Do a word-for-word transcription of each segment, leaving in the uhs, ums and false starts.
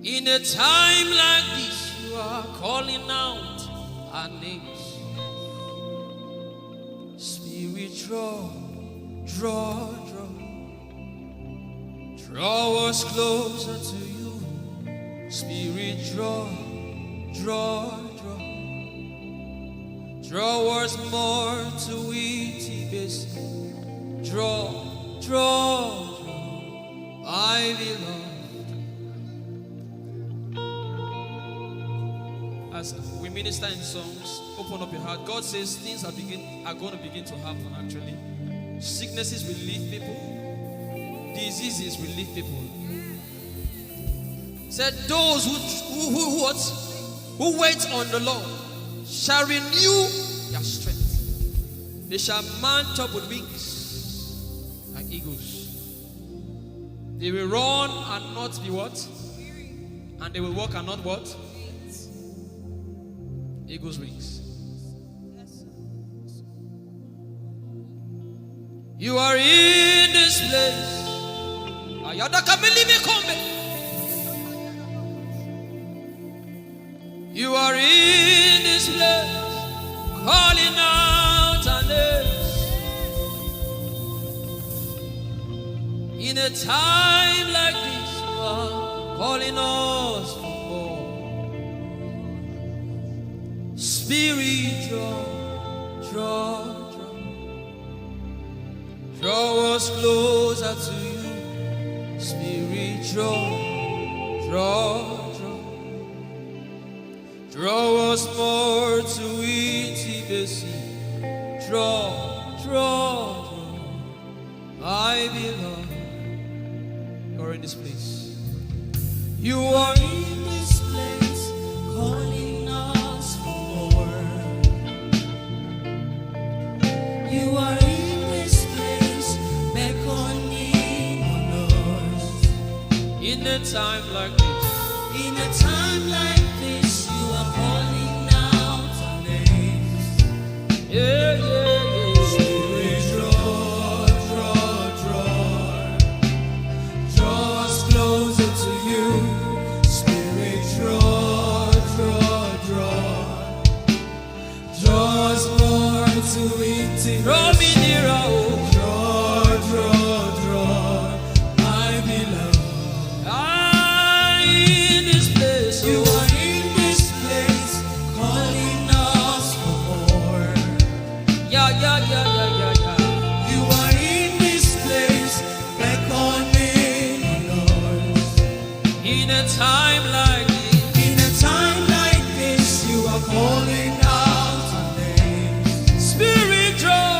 In a time like this, you are calling out our names. Spirit, draw, draw, draw. Draw us closer to you. Spirit, draw, draw, draw. Draw us more to intimacy. Draw, draw, draw. My beloved. As we minister in songs, open up your heart. God says things are begin are going to begin to happen. Actually, sicknesses will leave people, diseases will leave people. Said those who who who, what, who wait on the Lord shall renew their strength. They shall mount up with wings like eagles. They will run and not be what? And they will walk and not what? Eagle's wings. You are in this place. Ayada kamilimi kombe. You are in this place, calling out our names. In a time like this, you are calling us for more. Spirit, draw, draw, draw. Draw us closer to you. Spirit, draw, draw, draw. Draw us more to intimacy. Draw, draw, draw. My beloved, you're in this place. You are in this place, calling us for more. You are in this place, beckoning on us. In a time like this, in a time like this, you are calling out our names. Yeah, yeah, yeah. Spirit, draw, draw, draw. Draw us closer to you. Spirit, draw, draw, draw. Draw us more to intimacy. Draw me nearer, oh. Draw, draw, draw, my beloved. Ah, in this place, you are in this place, calling us for more. Yeah, yeah, yeah, yeah, yeah, yeah. You are in this place, beckoning on us. In a time like this, in a time like this, you are calling out our names. Spirit, draw.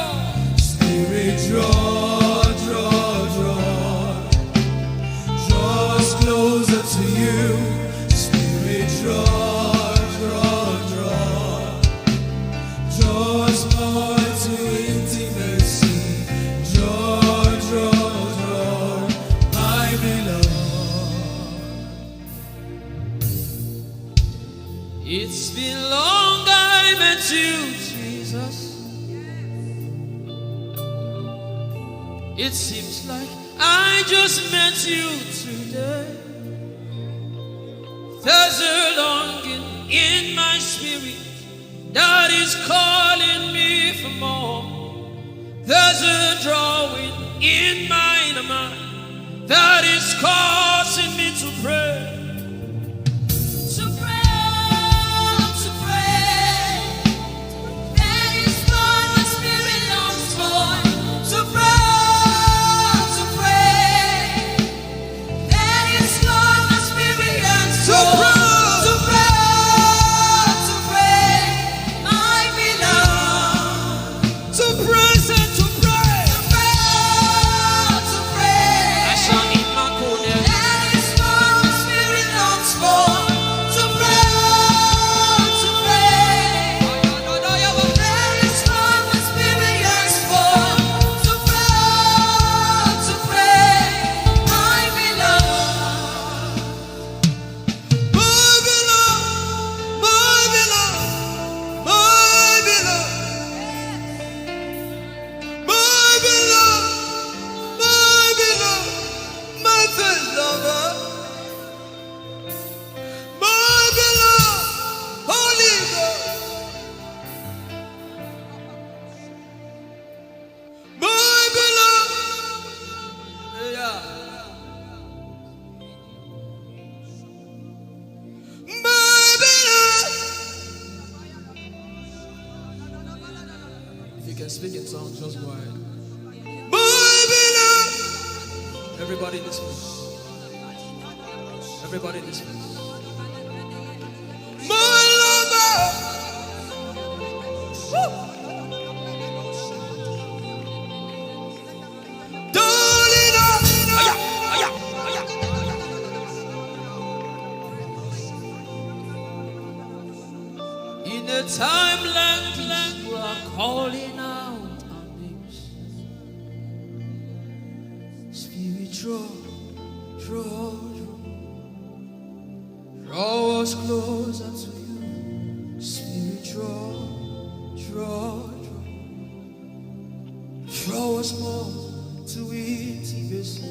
Spirit, draw, draw, draw. Draw us closer to you. Spirit, draw, draw, draw. Draw us more to intimacy. Draw, draw, draw, my beloved. It's been long I met you, Jesus. It seems like I just met you today. There's a longing in my spirit that is calling me for more. There's a drawing in my mind that is causing me to pray. To pray, to pray. That is what my spirit longs for. To pray, to pray. That is what my spirit yearns for. To pray, to pray, my beloved. To praise and to pray. To pray, to pray. That Speak in tongues, just go ahead. Move it up. Everybody in this place. Everybody in this place. Move it up. Woo. Darling, oh, aya, aya, aya. In a time like this, you are calling out our names. Spirit, draw, draw, draw. Draw us closer to you. Spirit, draw, draw, draw. Draw us more to intimacy.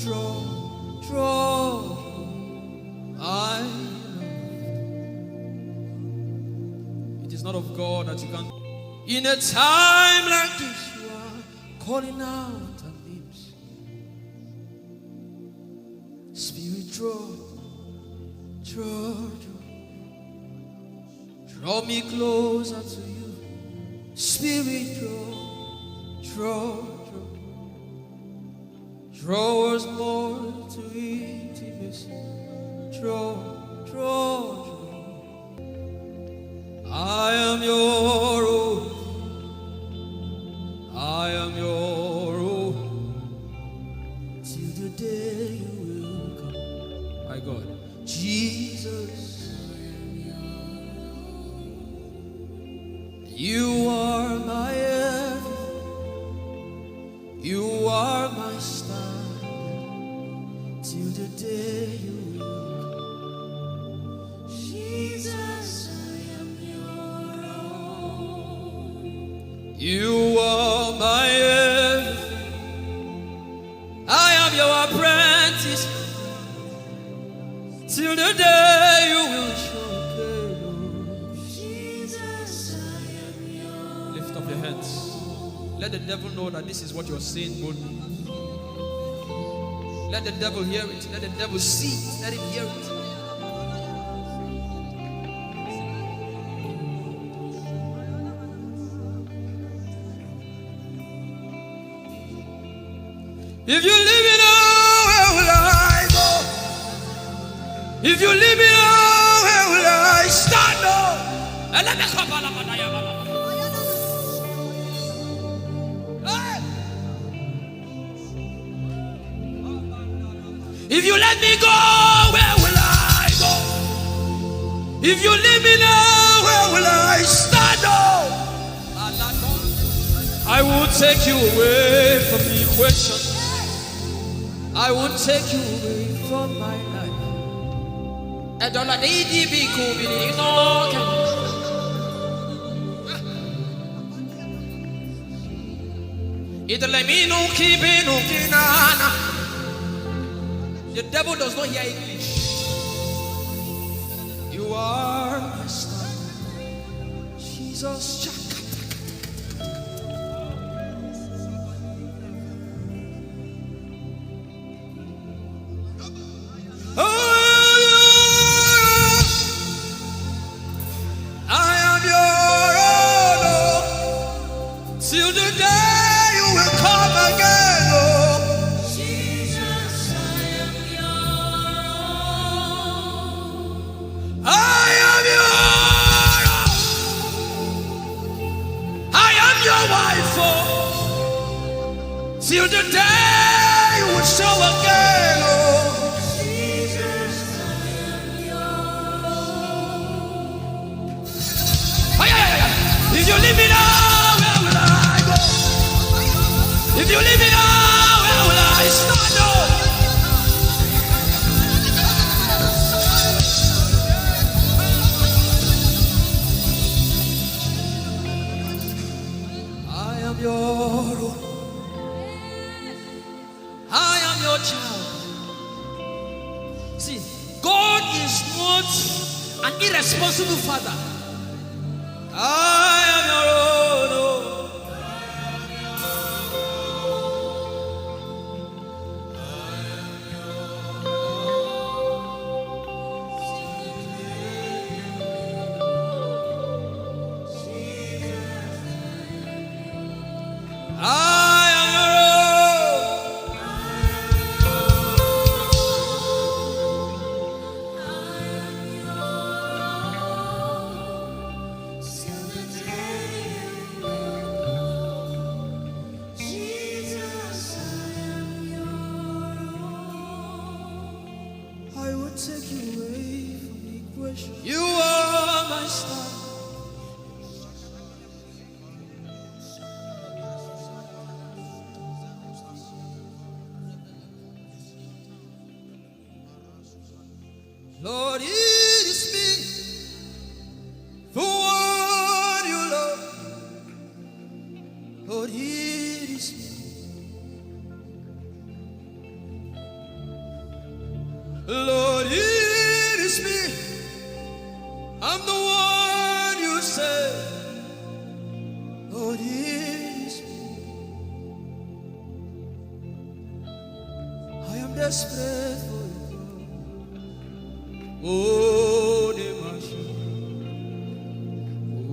Draw, draw. I love. It is not of God that you can. In a time like this, you are calling out our names. Spirit, draw, draw, draw. Draw me closer to you. Spirit, draw, draw, draw. Draw us more to intimacy. Draw, draw, draw. I am your own. I am your own. Till the day you will come. My God. Jesus. You are my everything. You are my standard. Till the day you will come. Jesus, I am your own. You are my everything. I am your apprentice. Till the day you will show me. Jesus, I am your. Lift up your hands. Let the devil know that this is what you're saying boldly. Let the devil hear it. Let the devil see it. Let him hear it. If you leave me now, where will I go? If you leave me now, where will I stand? Oh, and let me come. Hey! If you let me go, where will I go? If you leave me now, where will I stand? Oh, I will take you away from the equation. I will take you away from my life. Edola de idi bi ku bi ni no ke. Idole mi no ki bi no ki na na. The devil does not hear English. You are my star. Jesus, Chakata. Oh, I am your own, oh, till the day you will come again, oh. Jesus, I am your own. I am your own. I am your wife, oh, till the day you will show again, oh. Jesus, I am your own. Ay, ay, ay, ay. If you leave me now, where will I go? If you leave me now, where will I stand, oh? I am your own. I am your child. See, God is not an irresponsible father. I am your own, oh. Take you away from the equation. You are my star. Lord, it is me, the one you love. Lord, it is me. Lord, it is me. I'm the one you say. Lord, it is me. I am desperate for you. Oh, the Mashiach.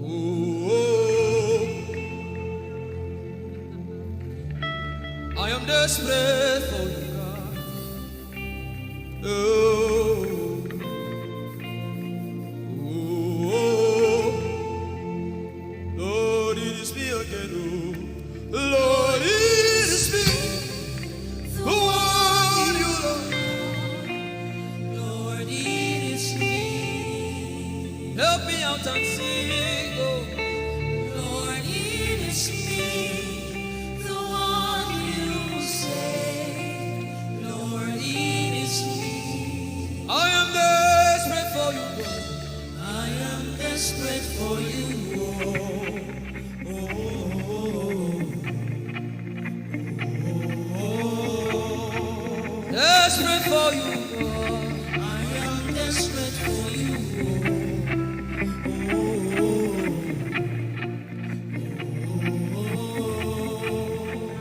Oh, oh. I am desperate for you, God. Oh, oh, oh. Lord, it is me again. Oh, Lord, it is me. The one you love. Lord, it is me. Help me out and sing, oh. Lord, it is me, the one you say. Lord, it is me. I am desperate for you, Lord. I am desperate for you, oh. Oh, oh, oh, oh. Desperate for you, Lord. I am desperate for you, Lord.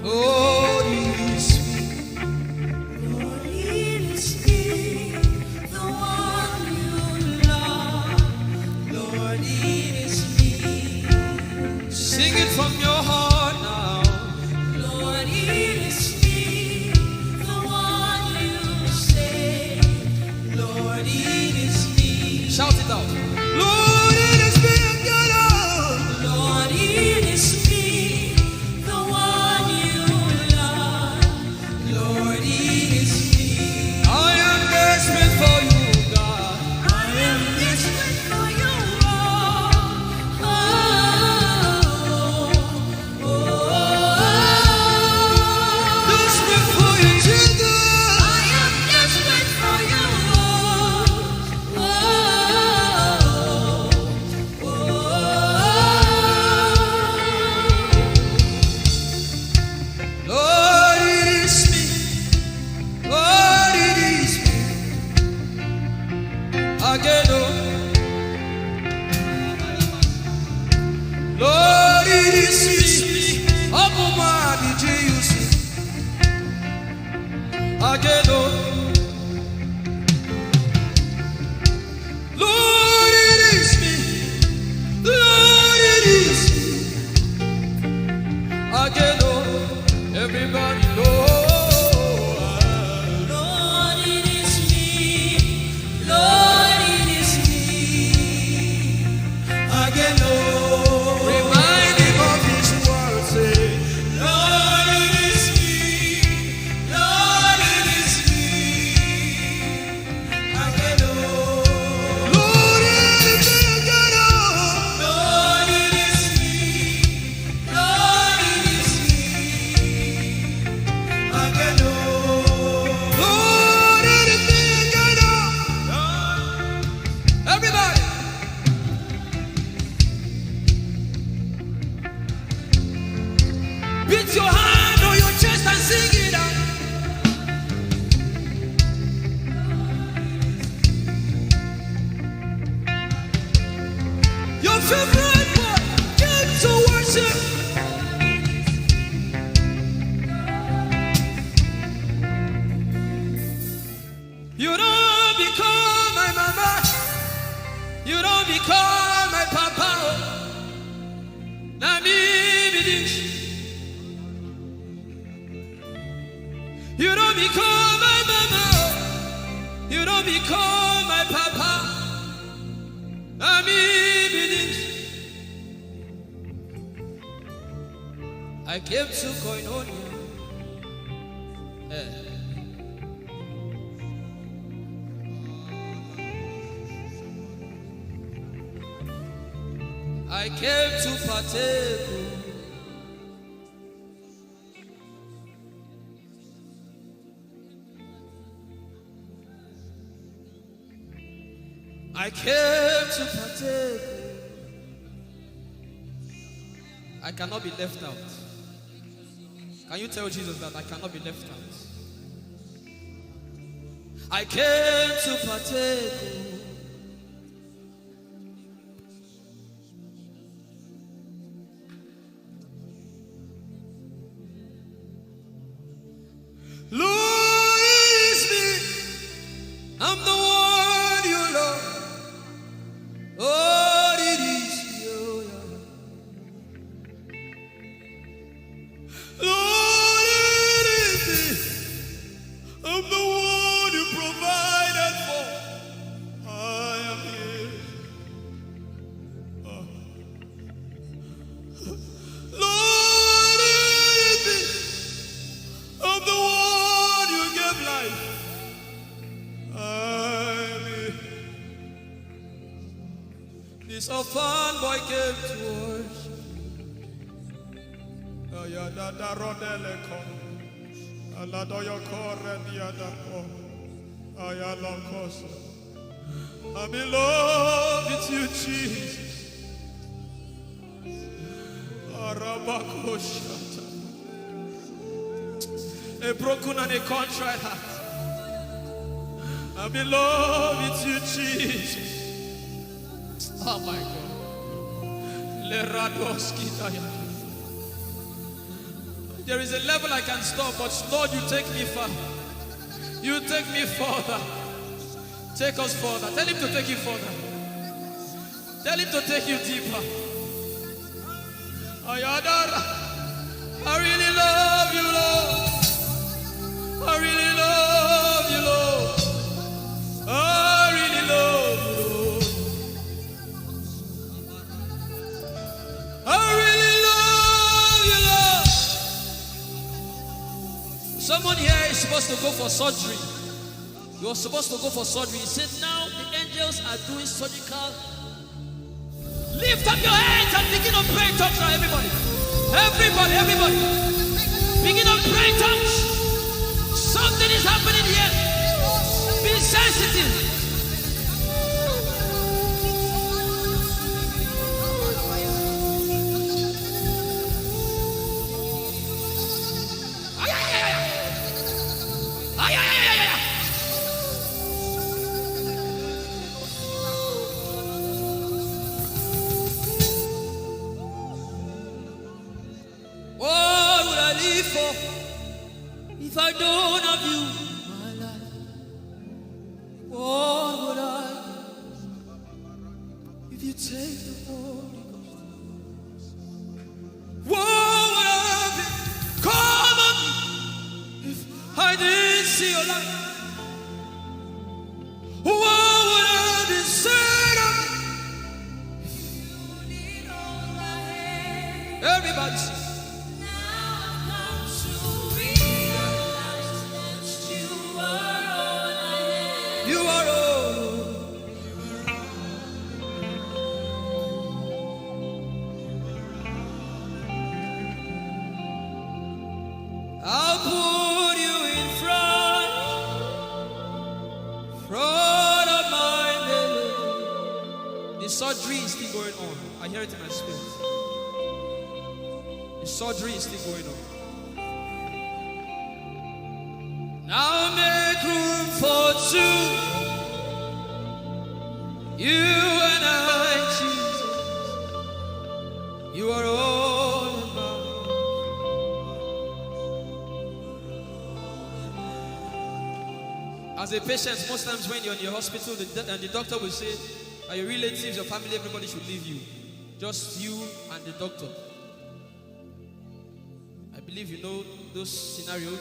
Oh, it is me. Lord, it is me, the one you love. Lord, it is me. Sing it from your heart now. Lord, it is me, the one you say. Lord, it is me. Shout it out. Lord, it is me again. Lord, it is me, the one you love. Lord, it is me. I am desperate for you, God. I am desperate for you, oh, oh, oh, oh. Desperate for you, Jesus. I am desperate for you, oh, oh, oh, oh. Lord, it is me. Lord, it is me. Again, oh. Lord, it is me. Open my eyes, did you see? Again, oh. Lord, it is me. Lord, it is me. Again, oh, everybody, Lord. Lord, it is me. Lord, it is me. Again, oh, remind him of his word, say, Lord, it is me. Lord, it is me. Lord, it is me. Lord, it is me. Lord, it is me. Lord, it is me. Everybody. Beat your hand on your chest and sing it out. Your favorite part, get to worship. You don't become my mama. You don't become my papa. Oh. Na me be this. You don't become my mama. Oh. You don't become my papa. Na me be this. I came to Koinonia. Eh. I came to partake. I came to partake. I cannot be left out. Can you tell Jesus that I cannot be left out? I came to partake. Lord, it is me. I'm the one you love. Lord, it is you. Lord, it is me. I'm the one you provided for. I am here. Oh. Lord, it is me. I'm the one you gave life. I am here. This orphan boy came to worship. Ayadada rodele ko. Aladoyo kore diadako. Ayalokoso. I'm in love with you, Jesus. Arabakoshata. A broken and a contrite heart. I'm in love with you, Jesus. Oh my God. Leradoskitaya. There is a level I can stop, but Lord, you take me far. You take me further. Take us further. Tell him to take you further. Tell him to take you deeper. Ayadara. I really love you, Lord. I really love you, Lord. I really love you, Lord. I really love you, Lord. Someone here is supposed to go for surgery. You're supposed to go for surgery. He said, "Now the angels are doing surgical." Lift up your hands and begin to pray in tongues now, everybody. Everybody, everybody. Begin to pray in tongues. Something is happening here. Be sensitive. Ay, ay, ay, ay, ay. Ay, ay, ay, ay, ay, ay. What would I live for if I don't have you in my life? What would I do if you take the Holy Ghost? What would I be? Come on, if I didn't see your light, what would I be said of me? Everybody sing. Now I've come to realize that you are all I have. You are all. I'll put you in front, front of my melody. The surgery is still going on. I hear it in my spirit. The surgery is still going on. Now make room for two. You and I, Jesus. You are all about. As a patient, most times when you're in your hospital, the, do- and the doctor will say, "Are your relatives, your family, everybody should leave you. Just you and the doctor." I believe you know those scenarios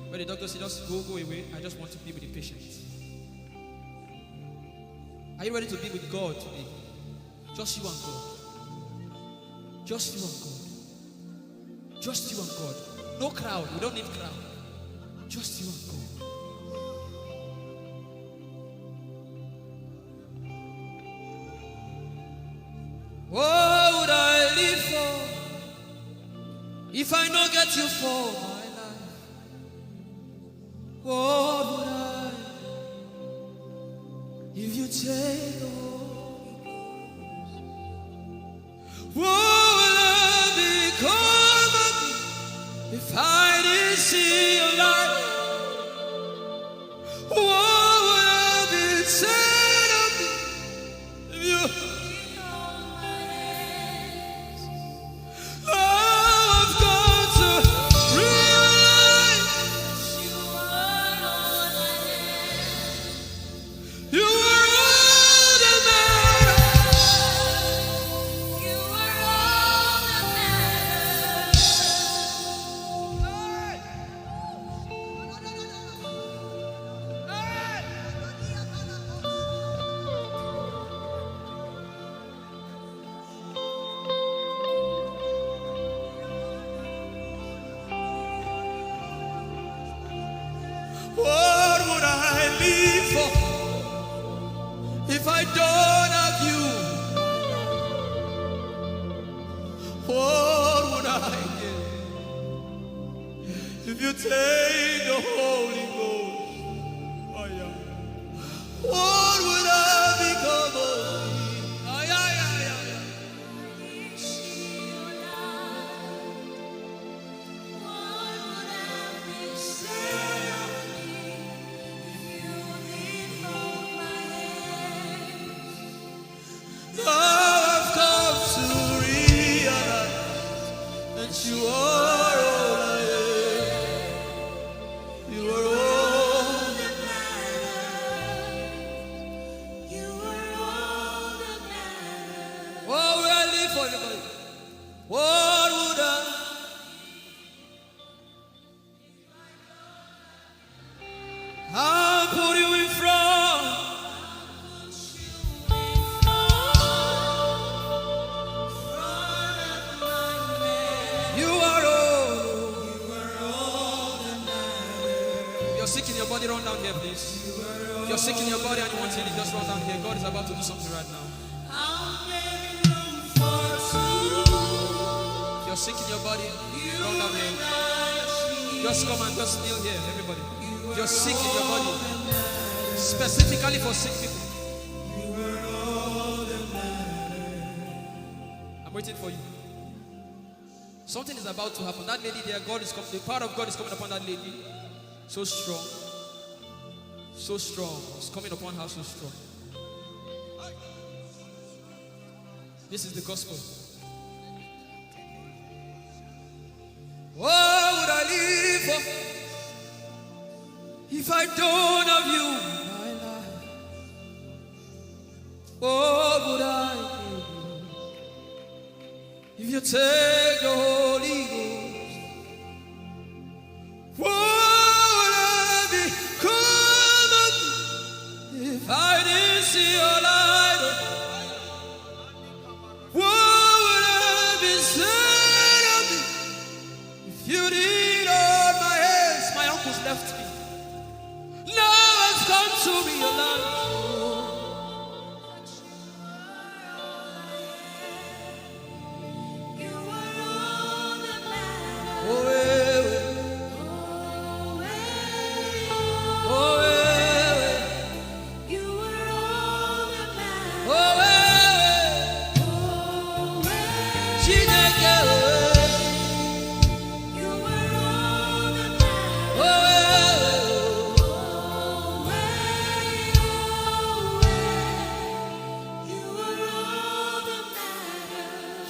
where the doctor says, "Just go, go away. I just want to be with the patient." Are you ready to be with God today? Just you and God. Just you and God. Just you and God. No crowd. We don't need crowd. Just you and God. Oh, If I no get you for my life, what would I? If you take the Holy Ghost, what would I become of me if I didn't see your light? What would I be said of me if you What would I live for if I don't have you? What would I give if you take the Holy Ghost? Oh, yeah. What would I become of me? Ah, yeah, yeah, yeah, yeah. Now I've come to realize that you are all I am. You are all that matters. You are all that matters. Oh, we are live for everybody. What would I? I'll put you in front. You are all. If you're sick in your body, run down here, please. If you're sick in your body and you want healing, just run down here. God is about to do something right now. If you're sick in your body, run down here. Just come and just kneel here, everybody. If you're sick in your body, specifically for sick people. I'm waiting for you. Something is about to happen. That lady there, God is coming. The power of God is coming upon that lady. So strong. So strong. It's coming upon her so strong. This is the gospel. What would I live for if I don't have you in my life? What would I give if you take the Holy Ghost? What would I become of me if I didn't see your light? What would I be said of me if you didn't hold my hands? My uncles left me. Now I've come to realize.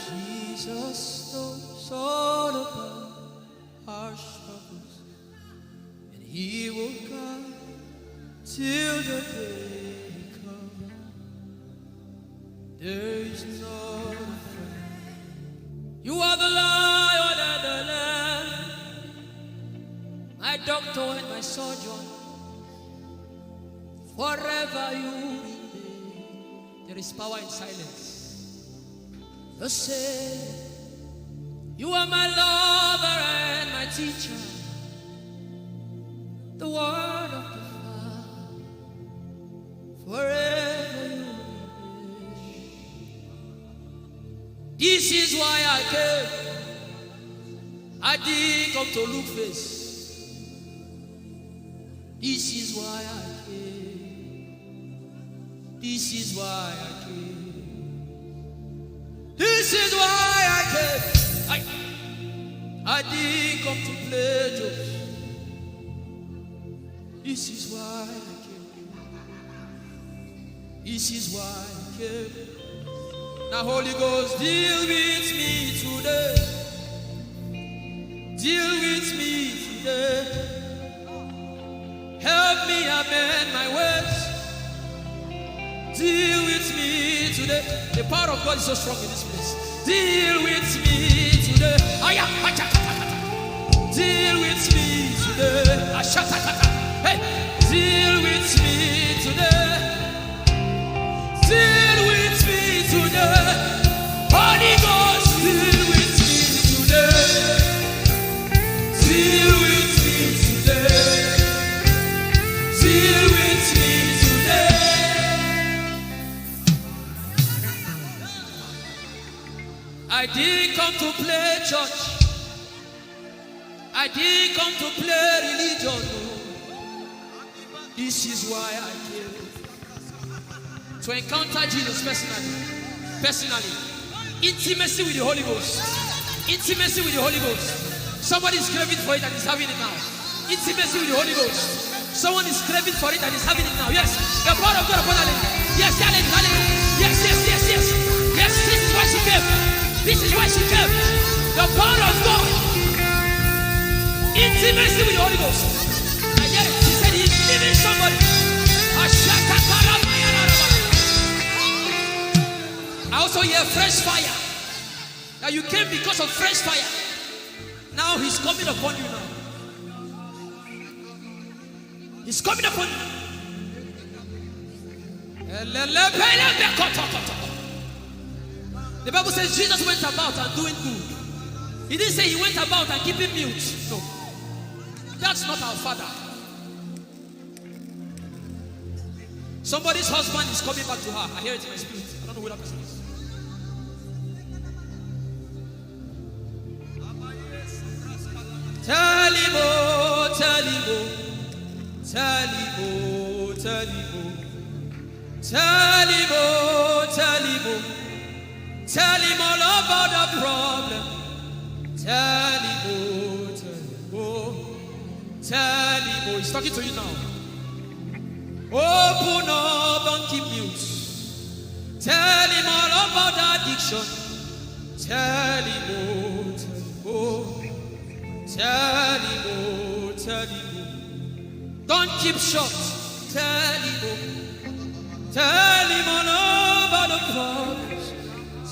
Jesus knows all about our struggles, and He will guide till the day comes. There is no friend. You are the lion and the lamb, my doctor and my surgeon. Forever you remain. There is power in silence. The same. You are my lover and my teacher. The word of the Father. Forever you remain. This is why I came. I didn't come to look face. This is why I came. This is why I came. This is why I came. I, I didn't come to play jokes. This is why I came. This is why I came. Now, Holy Ghost, deal with me today. Deal with me today. Help me amend my ways. Deal with me today. The power of God is so strong in this place. Deal with me today. Aya, acha, acha, acha. Deal with me today. Ashatakata. Hey, deal with me today. Deal with me today. Holy Ghost, deal with me today. Deal with me today. Deal with me today. I didn't come to play church. I didn't come to play religion. No. This is why I came. To encounter Jesus personally. Personally. Intimacy with the Holy Ghost. Intimacy with the Holy Ghost. Somebody is craving for it and is having it now. Intimacy with the Holy Ghost. Someone is craving for it and is having it now. Yes. The power of God upon that lady. Yes, that lady, that lady. Yes, yes, yes, yes. Yes, this is why she came. This is why she came. The power of God. Intimacy with the Holy Ghost. I hear it. She said he's leaving somebody. Ashakatarabayaraba. I also hear fresh fire. That you came because of fresh fire. Now he's coming upon you now. He's coming upon you. The Bible says Jesus went about and doing good. He didn't say he went about and keeping mute. No. That's not our Father. Somebody's husband is coming back to her. I hear it in my spirit. I don't know who that person is. Tell him, oh, tell him, oh. Tell him, oh, tell him, oh. Tell him, oh, tell him, oh. Tell him all about the problem. Tell him, oh, tell him, oh. Tell him, oh. He's talking to you now. Open up, don't keep mute. Tell him all about the addiction. Tell him, oh, tell him, oh. Tell him, oh, tell him, oh. Don't keep short. Tell him, oh. Tell him all about the problems.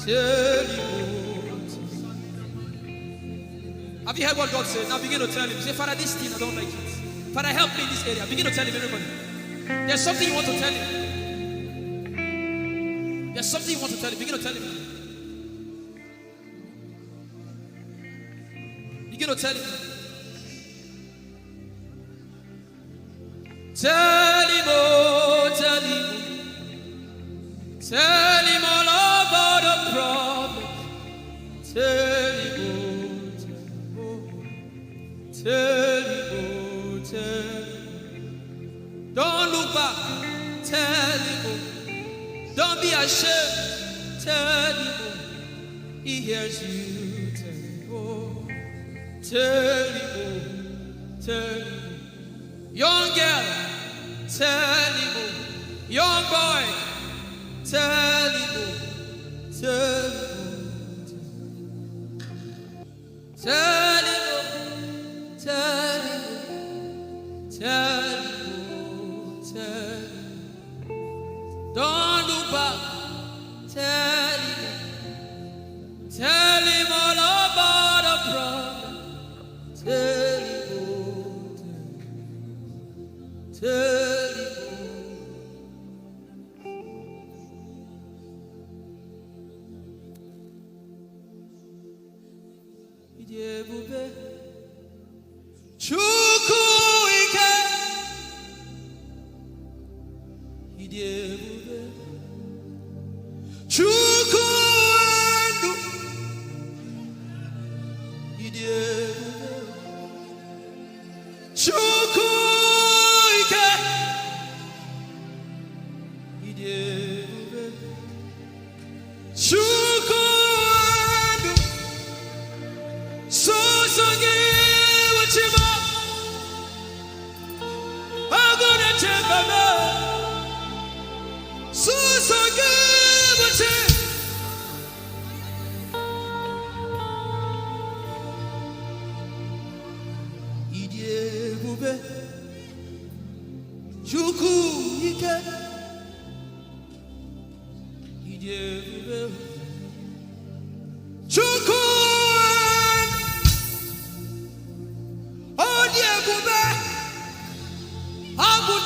Tell him, oh, tell him. Have you heard what God said? Now begin to tell him. Say, "Father, this thing, I don't like it. Father, help me in this area." Begin to tell him, everybody. There's something you want to tell him. There's something you want to tell him. Begin to tell him. Begin to tell him. Tell him, oh, tell him. Tell him all about the problem. Tell him, oh, tell him, oh. Tell him, oh, tell him. Don't look back. Tell him, oh. Don't be ashamed. Tell him, oh. He hears you. Tell him, oh. Tell him, oh. Tell him, oh. Young girl, tell him, oh. Young boy, tell him, oh. Tell him, oh. Tell him, oh. Tell him, oh. Tell him, oh. Tell him. Don't look back. Tell him, oh. Tell him all about the problem. Tell him, oh, tell him, oh. Ịdị ebube. Chukwu ike. Ịdị ebube. Chukwu ndụ. Ịdị ebube.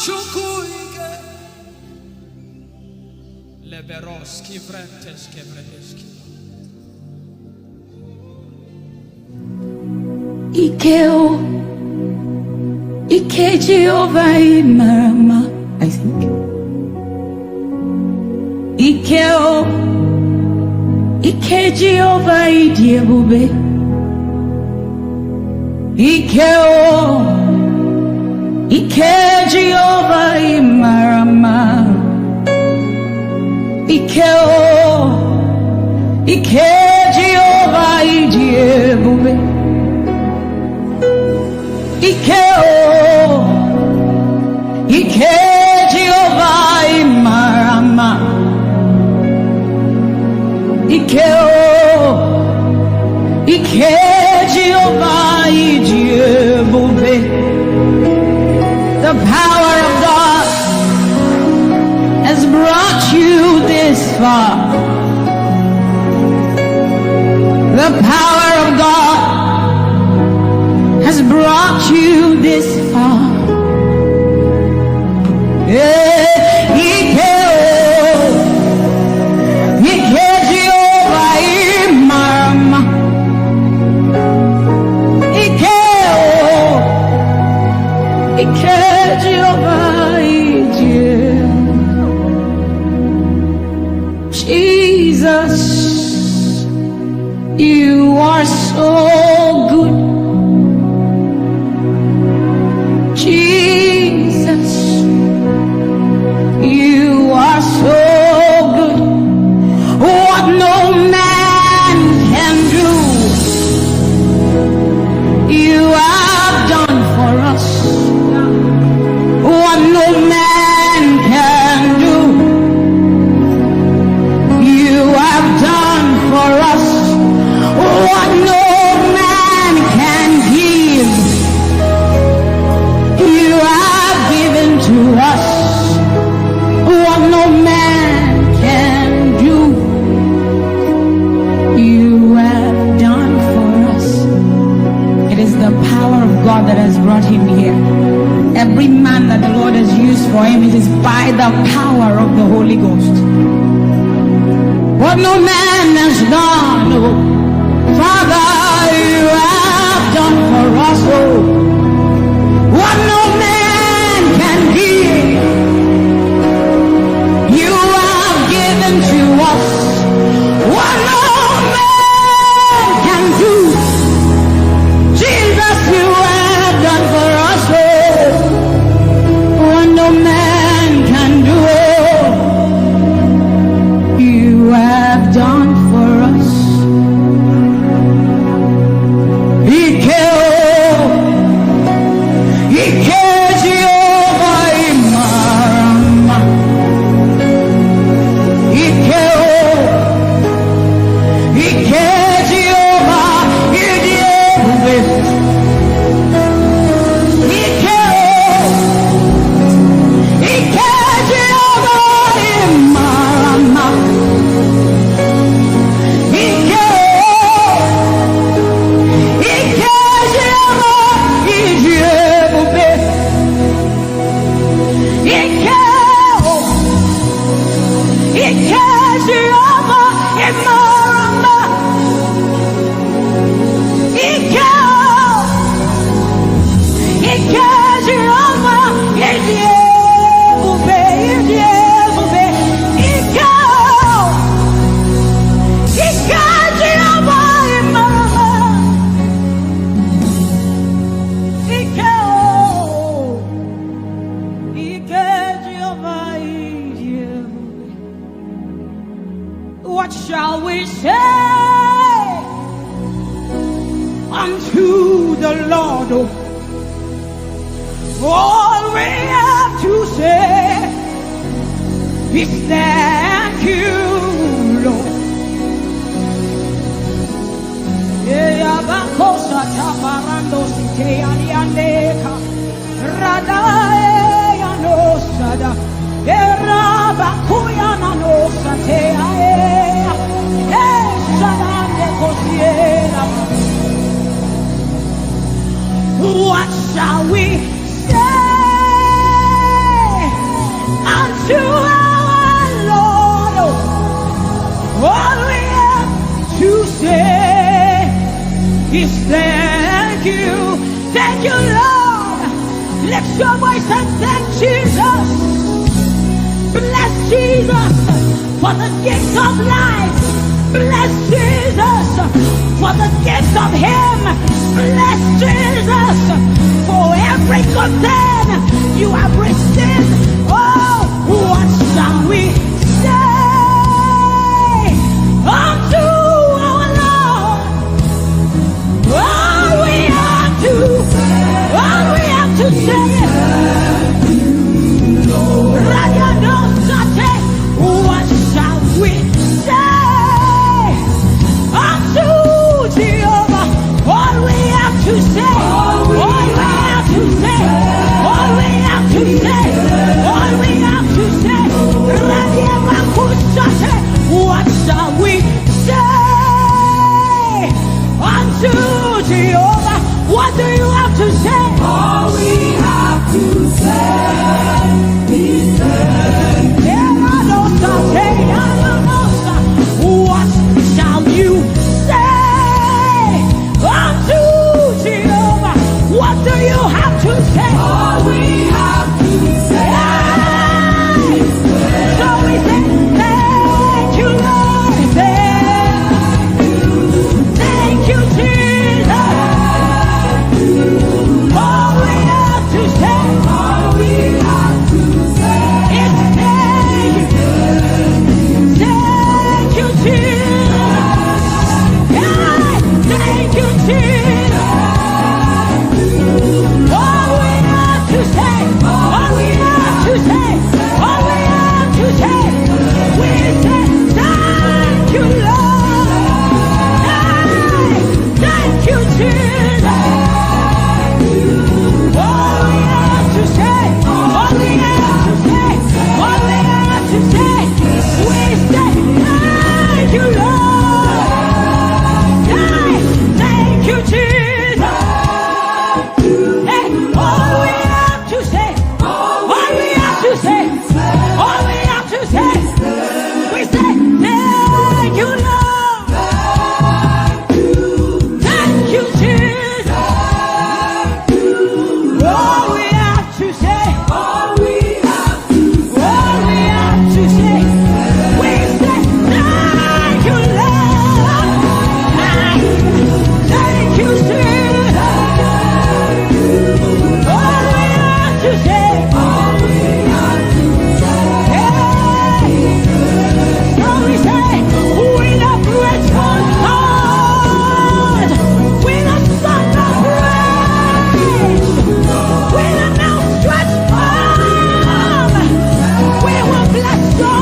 Chukwuike. Leberos kivrentes kevredeski. Ike o, ike Jehovah ị mara mma, I think. Ike o, ike Jehovah ị dị ebube. Ike o, ike Jehovah ị mara mma. Ike o, ike Jehovah ị dị ebube. Ike o, ike Jehovah ị mara mma. Ike o, ike Jehovah ị dị ebube. The power of God has brought you this far. The power of God has brought you this far. Eh, ike o, ike Jehovah ị mara mma. Ike o, ike Jehovah ị dị ebube. Jesus, you are so good. Jesus, you are so good. What no man can do, you have done for us. What no man can do, you have done for us. What no man can give, you have given to us. What no man can do, you have done for us. It is the power of God that has brought him here. Every man that the Lord has used for him, it is by the power of the Holy Ghost. What no man has done, oh, Father, you have done for us, oh. What no man can give, you have given to us. What no man can do, Jesus, you have done for us, oh. What no man can do, oh, you have done for us. Ike o, ike Jehovah ị mara mma. Ike o, ike Jehovah ị dị ebube. Ike o, ike Jehovah ị mara mma. Ike o, ike Jehovah ị dị ebube. Ike o, ike Jehovah ị mara mma. Ike o, ike Jehovah ị dị ebube, ị dị ebube. Ike o, ike Jehovah ị mara mma. Ike o, ike Jehovah ị dị ebube. What shall we say unto the Lord? All we have to say is thank you, Lord. Eyabakosa tabarando siteyaliandeka. Radaeyanosada. Erabakuyananosate aea. Esadandekosiera. What shall we say Thank you. Thank you, Lord. Lift your voice and thank Jesus. Bless Jesus for the gift of life. Bless Jesus for the gift of Him. Bless Jesus for every good thing you have received. Oh, what shall we say unto our Lord? All we have to, all we have to say is, Radianosate, what shall we say unto Jehovah? All we have to say, all we have to say, all we have to say, all we have to say, Radiamakusate, what shall we say unto Jehovah? What do you have to say? All we have to say is thank you. What shall you say unto Jehovah? What do you have to say? All we have to say is thank you. So we say, thank you, Lord. Thank you, Jesus. All we have to say, all we have to say is thank you. Thank you, Jesus. Yeah, thank you, Jesus. All we have to say, all we have to say, all we have to say, we say, thank you, Lord. Hey, thank you, Jesus. All we have to say, all we have to say, all we have to say, we say, thank you, Lord. Hey, thank you, Jesus. Hey, all we have to say, all we have to say, all we have to say, we say, thank you, Lord. Thank you, Jesus. All we have to say, all we have to say, all we have to say, we say, thank you, Lord. Thank you, Jesus. All we have to say, all we have to say, hey. So we say, with a grateful heart, with a song of praise, with an outstretched arm, we will bless you.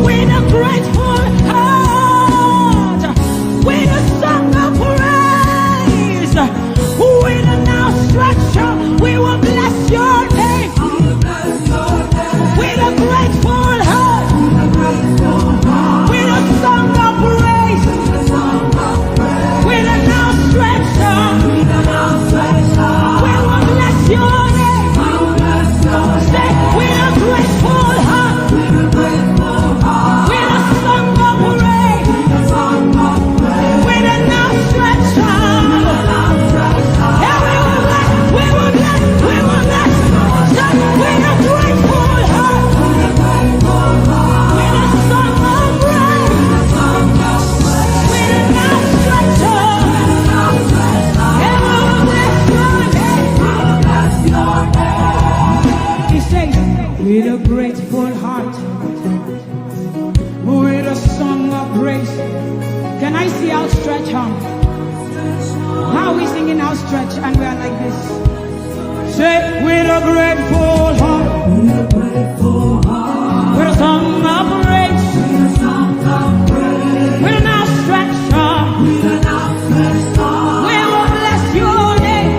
With a grateful heart, with a song of praise, with an outstretched arm, we will bless your name. With a grateful heart, with a song of praise, with an outstretched arm, we will bless your name. Say, with a grateful heart, with a song of praise, with an outstretched arm. Yeah, we will bless, we will bless, we will bless. Say, with a grateful heart, with a song of praise, with an outstretched arm. Yeah, we will bless your name. He says, with a grateful heart, with a song of praise. Can I see outstretched arm? How are we singing outstretched and we are like this? Say, with a grateful heart, with a song of praise, with an outstretched arm, we will bless your name.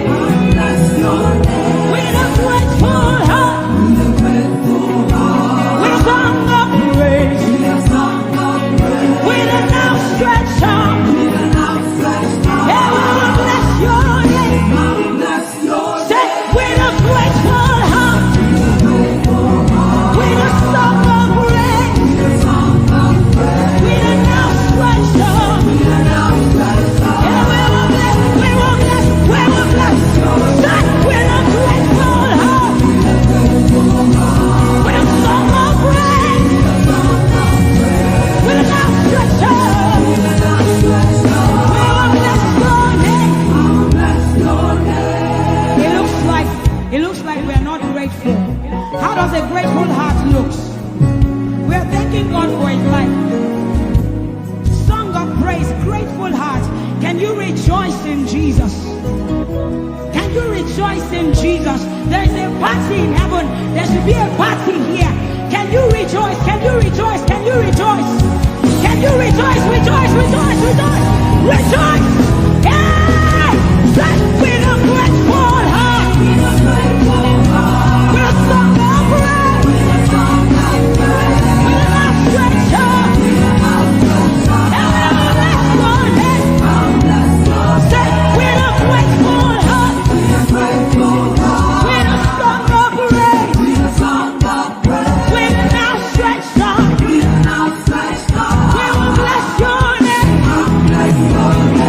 With a grateful heart, with a song of praise, with an outstretched arm, yeah, we will bless your name. Say, with a grateful heart, How does a grateful heart look? We are thanking God for his life. Song of praise, grateful heart. Can you rejoice in Jesus? Can you rejoice in Jesus? There is a party in heaven. There should be a party here. Can you rejoice? Can you rejoice? Can you rejoice? Can you rejoice? Rejoice, rejoice, rejoice, rejoice. Hey! Blessed with a grateful heart. With a song of praise. With an outstretched hand. Everyone bless your name. Say, with a grateful heart. With a song of praise. With an outstretched hand. We will bless your name.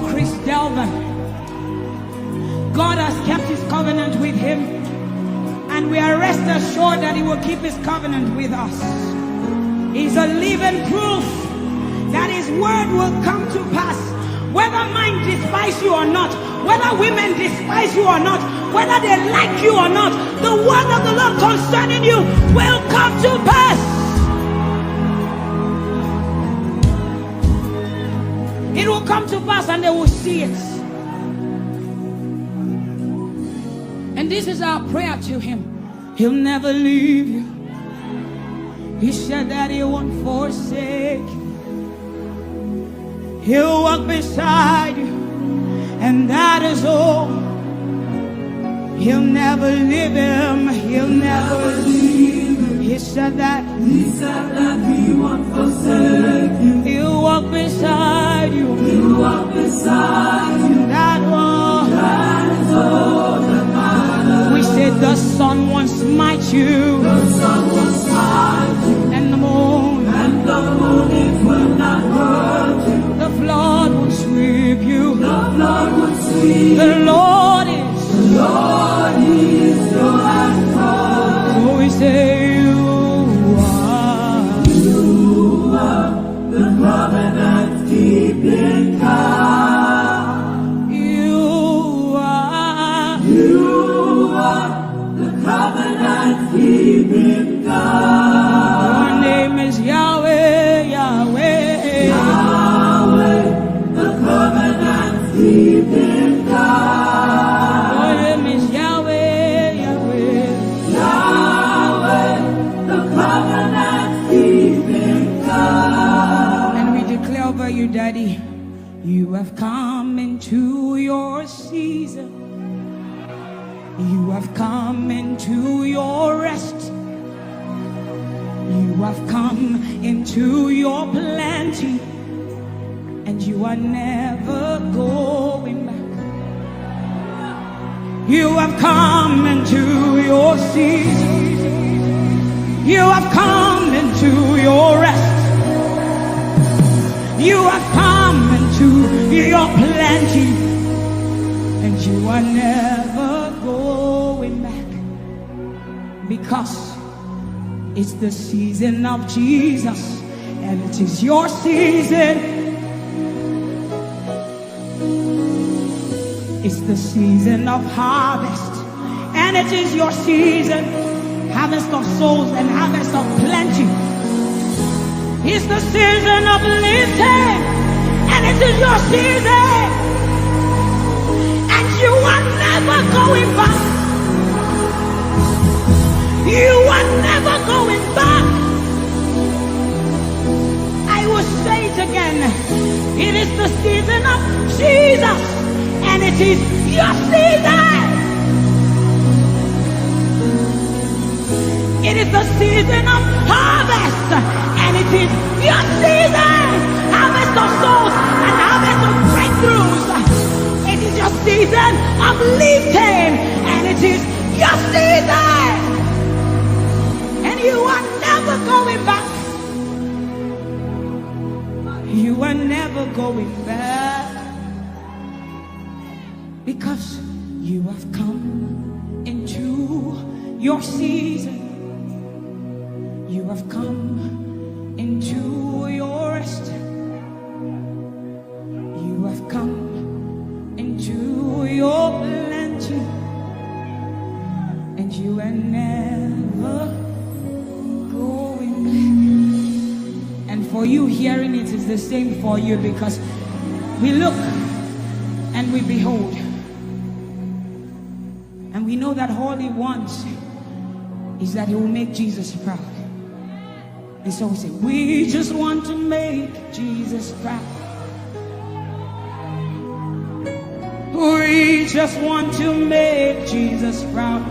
Chris Delvin. God has kept his covenant with him, and we are rest assured that he will keep his covenant with us. He's a living proof that his word will come to pass. Whether men despise you or not, whether women despise you or not, whether they like you or not, the word of the Lord concerning you will come to pass. It will come to pass and they will see it. And this is our prayer to him. He'll never leave you. He said that he won't forsake you. He'll walk beside you, and that is all. He'll never leave him. He'll never leave him. He said that. He said that he won't forsake you. He'll walk beside you. He'll walk beside you. That one. That is all that matters. We said the sun won't smite you. The sun won't smite you. And the moon. And the moon, it will not hurt you. The flood will sweep you. The flood will sweep you. The Lord is. The Lord is your anchor. So we say you are. You are the covenant keeping God. You are. You are the covenant keeping God. Your name is Yahweh, Yahweh. Yahweh, the covenant keeping God. Your name is Yahweh, Yahweh. Yahweh, the covenant keeping God. And we declare over you, Daddy, you have come into your season. You have come into your rest. You have come into your plenty. And you are never going back. You have come into your season. You have come into your rest. You have come into your plenty. And you are never going back. Because it's the season of Jesus, and it is your season. It's the season of harvest, and it is your season. Harvest of souls and harvest of plenty. It's the season of lifting, and it is your season. And you are never going back. You are never going back. I will say it again. It is the season of Jesus, and it is your season. It is the season of harvest, and it is your season. Harvest of souls and harvest of breakthroughs. It is your season of lifting, and it is your season. And you are never going back. You are never going back. Because you have come into your season. You have come into your rest. You have come into your plenty. And you are never going back. And for you, hearing it is the same for you, because we look and we behold. And we know that all he wants is that he will make Jesus proud. And so we say, we just want to make Jesus proud. We just want to make Jesus proud.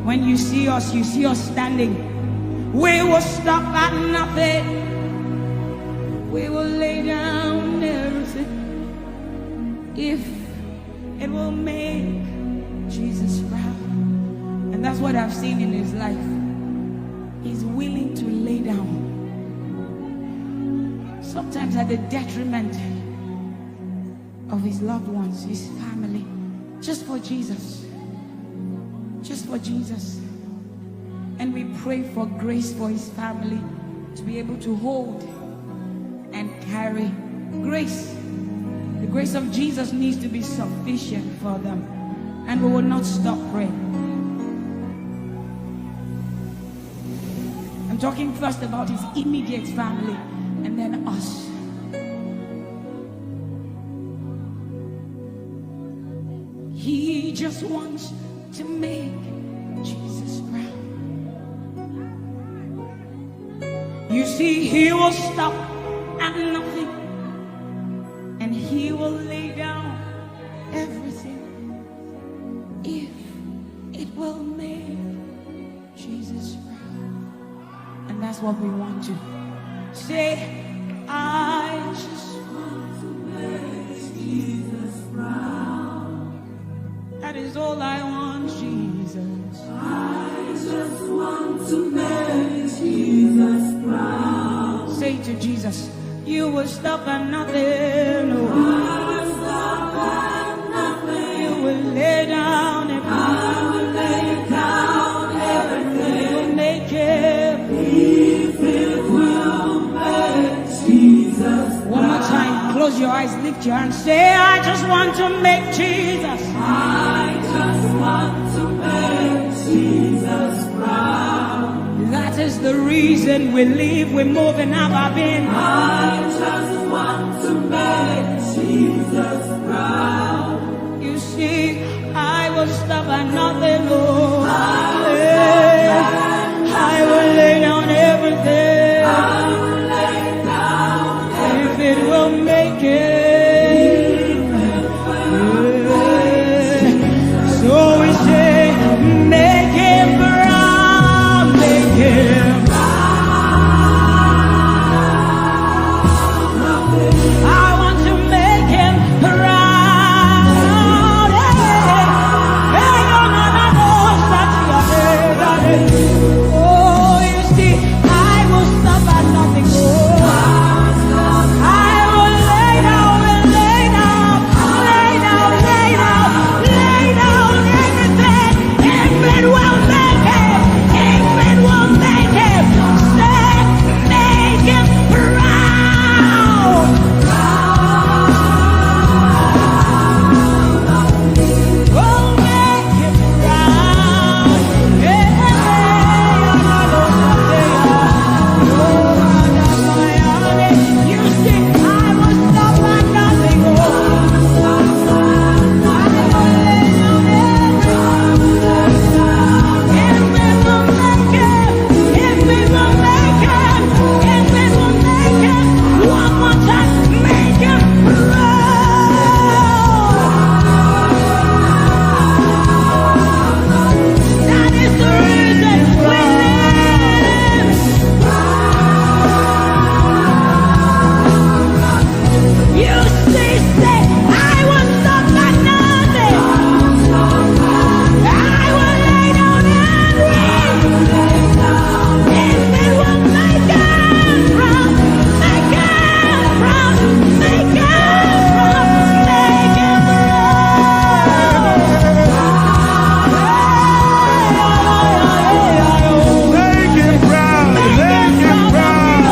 When you see us, you see us standing. We will stop at nothing. We will lay down everything if it will make Jesus proud. And that's what I've seen in his life. He's willing to lay down, sometimes at the detriment of his loved ones, his family, just for Jesus. Just for Jesus. And we pray for grace for his family to be able to hold and carry grace. The grace of Jesus needs to be sufficient for them. And we will not stop praying. I'm talking first about his immediate family and then us. He just wants to make Jesus proud. You see, he will stop at nothing and he will lay down everything if it will make Jesus proud. And that's what we want to say. I just want to make Jesus proud. That is all I want, Jesus. I just want to make Jesus proud. Say to Jesus, you will stop at nothing. Oh. I will stop at nothing. You will lay down everything. I will lay down everything. You will make it. If it will make Jesus. One more time, close your eyes, lift your hands, say, I just want to make Jesus. I just want to make Jesus proud. That is the reason we live, we move, and have our being. I just want to make Jesus proud. You see, I will stop at nothing, Lord. I will stop at nothing. I will lay down everything. I will lay down everything. If it will make it. So we say, make him proud, make him proud. I want to make him proud. Hey, hey, no, no, no, no, such a, hey, hey. Oh, you see, I will stop at nothing. Oh, I will lay down, will lay down, lay down, lay down, lay down everything. If it will make him, if it will make him, say, make him proud. Oh, make him proud. Yeah. You sing, I will stop at nothing. Oh, I will lay down everything. If it will make him, if it will make him, if it will make him, one more time, make him proud. That is the reason we live. You say, say, I will stop at nothing. I will lay down everything. If it will make him proud, make him proud, make him proud, make him proud. Make him proud, make him proud.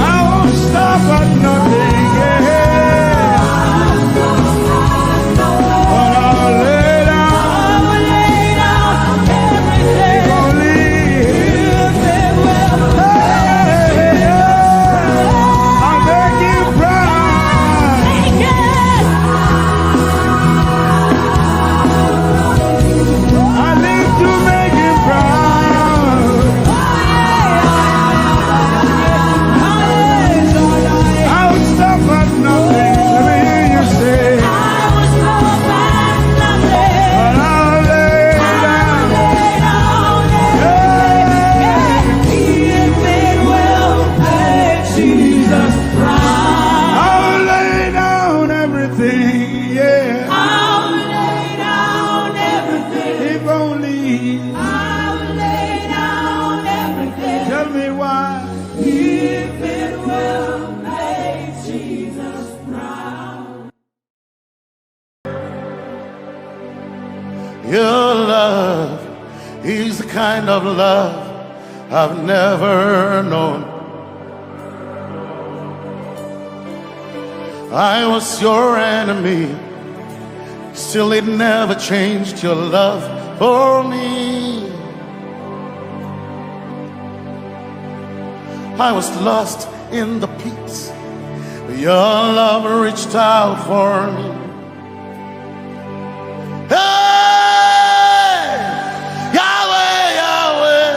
I won't stop at nothing, yeah. But I'll lay down. If only. Hey, yeah. I'll make him proud. I live to make him proud. I will stop at nothing. Let me hear you say, but I'll lay down. Yeah. If it will make Jesus proud. I will lay down everything, yeah. I will lay down everything. If only. I will lay down everything. Tell me why. If it kind of love I've never known. I was your enemy, still it never changed your love for me. I was lost in the pits, but your love reached out for me. Hey! Yahweh, Yahweh,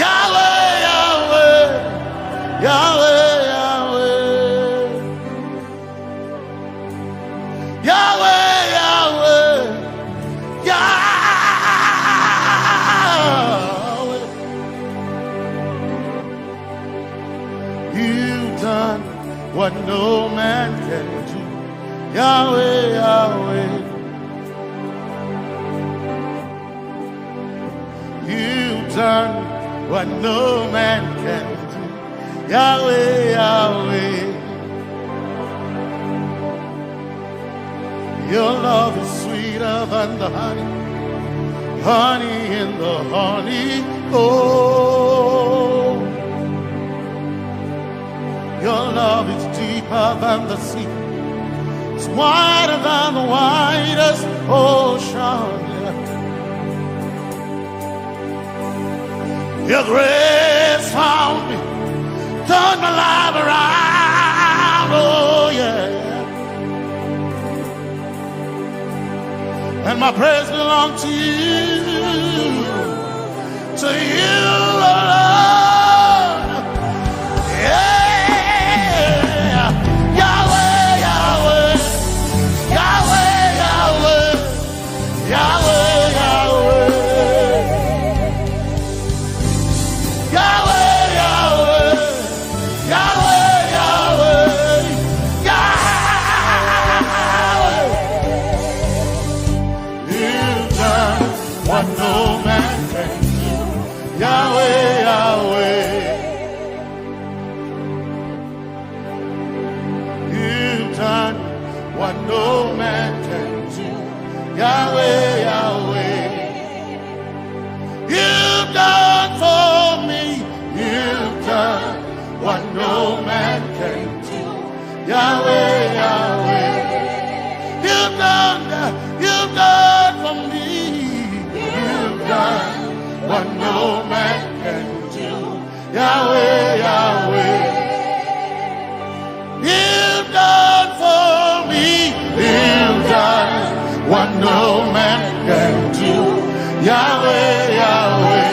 Yahweh, Yahweh, Yahweh, Yahweh. Yahweh, Yahweh, Yahweh. You've done what no man can do. Yahweh, Yahweh. You've done what no man can do. Yahweh, Yahweh. Your love is sweeter than the honey, honey in the honey. Oh, your love is deeper than the sea. It's wider than the widest ocean. Your grace found me, turned my life around. Oh, yeah. And my praise belongs to you, to you alone. Yeah. Yahweh, Yahweh, Yahweh, Yahweh, Yahweh, Yahweh. Yahweh, Yahweh, Yahweh, Yahweh, Yahweh. You've done what no man can do. Yahweh, Yahweh. You've done what no man can do. Yahweh, Yahweh. You've done for me. You've done what no man can do. Yahweh, Yahweh. You've done, you've done for me. You've done what no man can do. Yahweh, Yahweh. You've done for me. You've done what no man can do. Yahweh, Yahweh.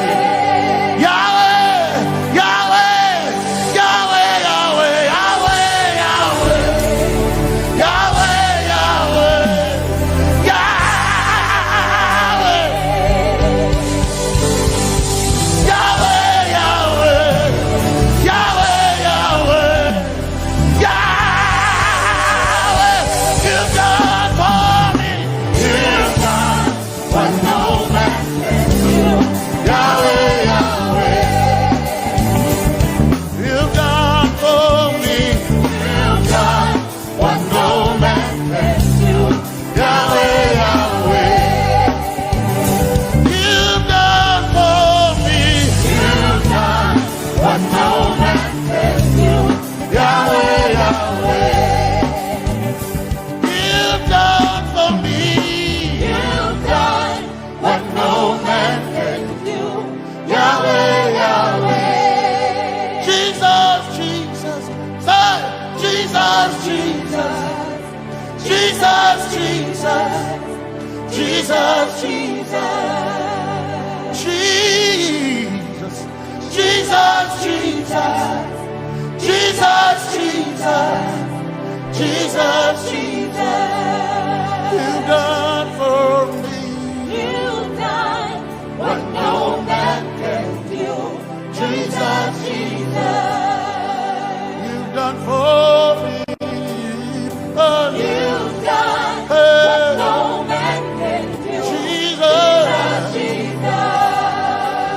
Yahweh, Yahweh, Yahweh, Yahweh, Yahweh. Yahweh, Yahweh, Yahweh, Yahweh. Yahweh, Yahweh, Yahweh, Yahweh, Yahweh. You've done for me. You've done what no man can do. Yahweh, Yahweh. You've done for me. You've done what no man can do. Yahweh, Yahweh. You've done for me. You've done what no man can do. Yahweh, Yahweh. You've done for me. You've done what no man can do. Yahweh, Yahweh. Jesus, Jesus. Say, Jesus, Jesus. Jesus, Jesus. Jesus, Jesus. Jesus, Jesus. Jesus, Jesus. Jesus, Jesus. You've done for me. You've done what no man can do. Jesus, Jesus. You've done for me. Oh. You've done, hey, what no man can do. Jesus. Jesus, Jesus.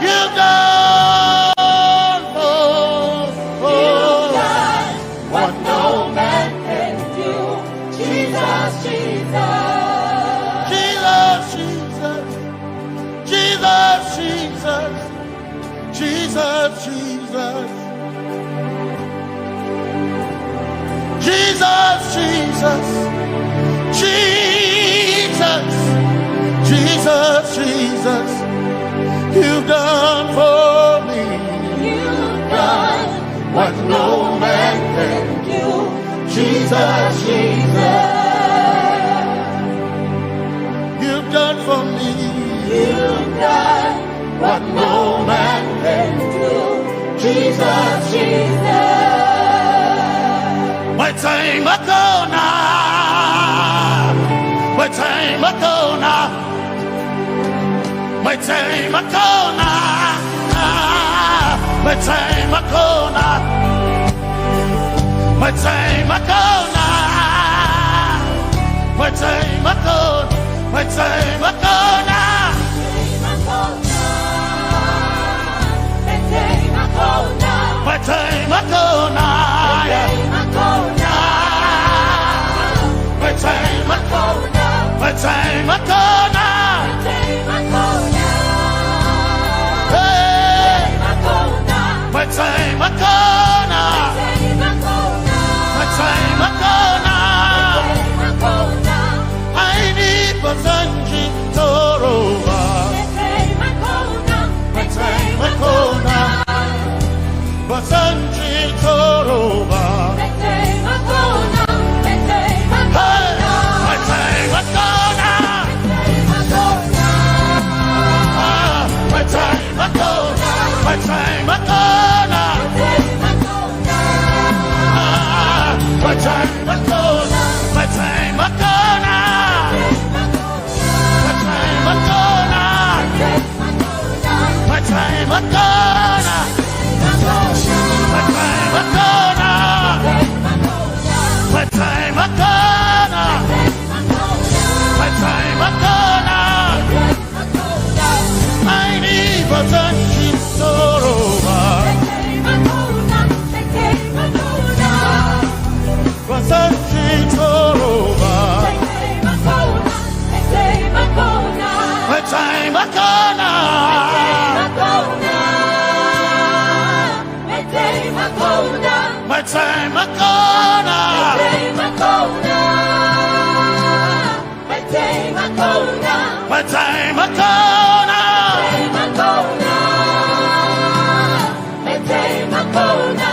You've done for, for. You've done what no man can do. Jesus, Jesus. Jesus, Jesus. Jesus, Jesus. Jesus, Jesus, Jesus, you've done for me. You've done what no man can do. Jesus, Jesus, you've done for me. You've done what no man can do. Jesus, Jesus. Metsei Makona. Metsei Makona. Metsei Makona. Metsei Makona. Metsei Makona. Metsei Makona. Metsei Makona. Metsei Makona. Metsei Makona. Metsei Makona. Hey. Metsei Makona. Metsei Makona. Aini bazanji toroba. Metsei Makona. Bazanji toroba. Hey! Metsei Makona. Ah, Metsei Makona. Metsei Makona. Ah, Metsei Makona. Metsei Makona. Metsei Makona. Metsei Makona. Metsei Makona. Metsei Makona. Metsei Makona. Aini bazanji toroba. Bazanji toroba. Metsei Makona. Metsei Makona. Metsei Makona.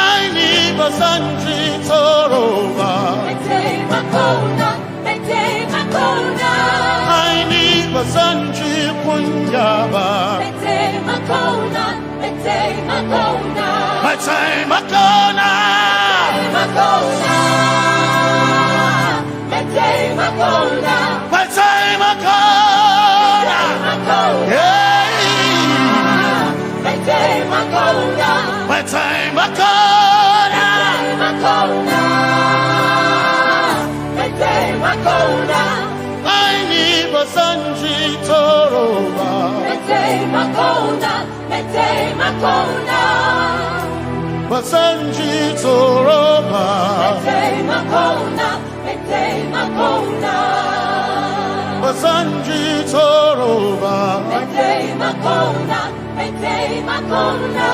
Aini bazanji toroba. Aini bazanji kunyaba. Metsei Makona. Metsei Makona. Metsei Makona. Metsei Makona. Hey. Metsei Makona. Metsei Makona. Metsei Makona. Aini bazanji toroba. Metsei Makona. Metsei Makona. Bazanji toroba. Metsei Makona. Metsei Makona. Bazanji toroba. Metsei Makona. Metsei Makona.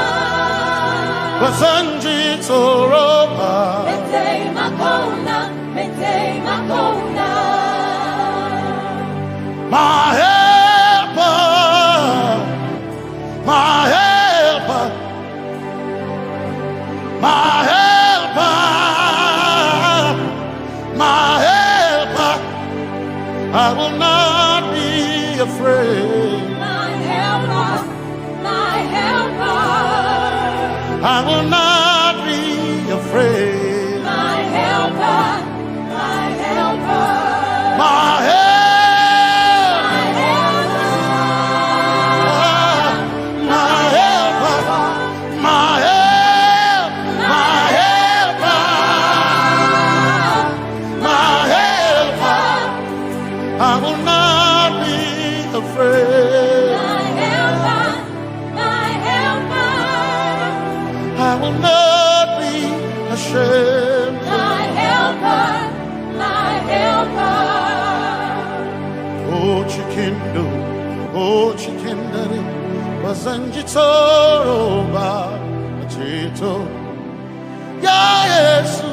Bazanji toroba. Metsei Makona. Metsei Makona. My helper. My helper, my helper, my helper, I will not be afraid. My helper, my helper, I will not be afraid. My helper, my helper. My help. My helper. My helper. My help. My helper. My helper. I will not be afraid. My helper. My helper. I will not be ashamed. My helper, my helper. Oh, chikindo, oh, chikindari, bazanji toroba, chito. Ya Yesu,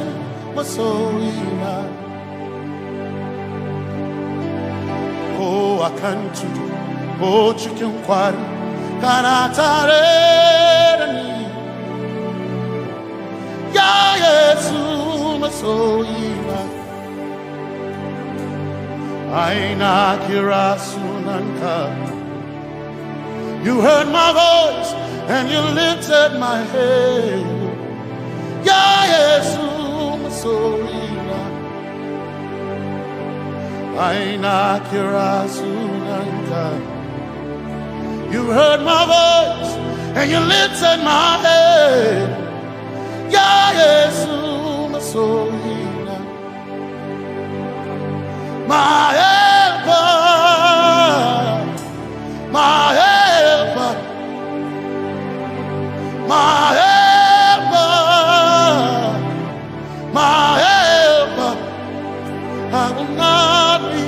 masoyina. Ko a kan tudu, ko cikin kwari, kana tare da ni. Ya Yesu masoyina, ai na kira sunanka. You heard my voice and you lifted my head. Ya Yesu masoyina, ai na kira sunanka. You heard my voice and you lifted my head. Ya Yesu masoyina, my helper, my helper, my helper, my helper. I will not be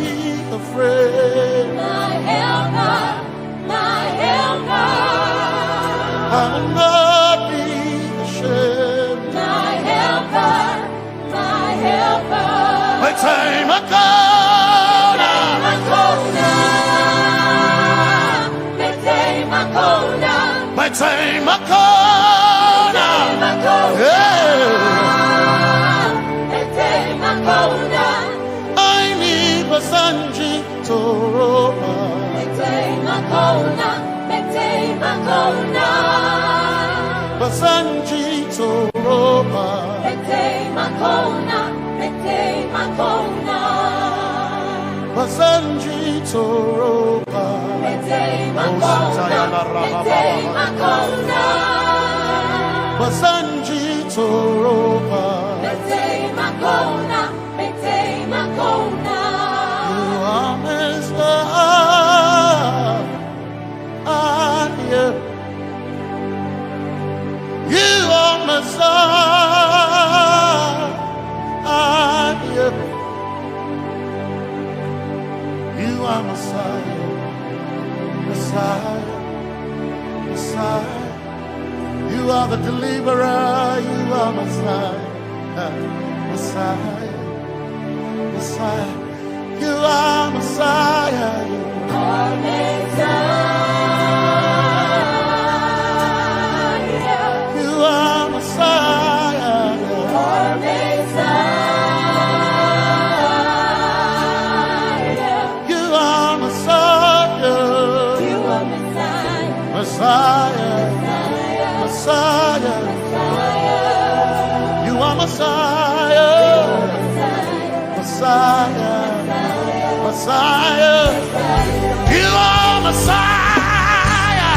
afraid. My helper, my helper. I will not be ashamed. My helper, my helper. Mai taimako na. Mai taimako na. Mai taimako na. Mai taimako na. Yeah. Mai taimako na. Ai ni ba zan ji tsoro ba. Mai taimako na, mai taimako na. Ba zan ji tsoro ba. Mai taimako na, mai taimako na. Ba zan ji tsoro ba. Mai taimako na, mai taimako na. Ba zan ji tsoro ba. Mai taimako na. Mai taimako na. You are Messiah. You are Messiah. You are Messiah. Messiah. Messiah. You are the deliverer. You are Messiah. Messiah. Messiah. You are Messiah. You are Messiah. You are Messiah. You are Messiah. You are Messiah. You are Messiah. Messiah. Messiah. Messiah. You are Messiah. Messiah. Messiah. You are Messiah.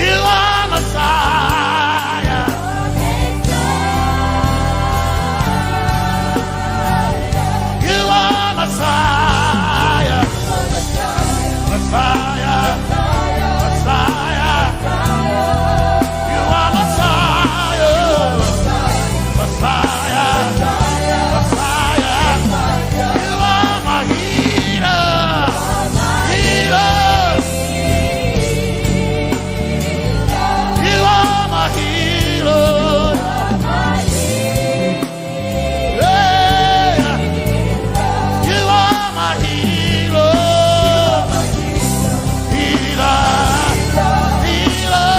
You are Messiah. You are Messiah. Messiah. Messiah. You are Messiah. Messiah. Messiah. You are my healer. Healer. You are my healer. Yeah. You are my healer. Healer. Healer.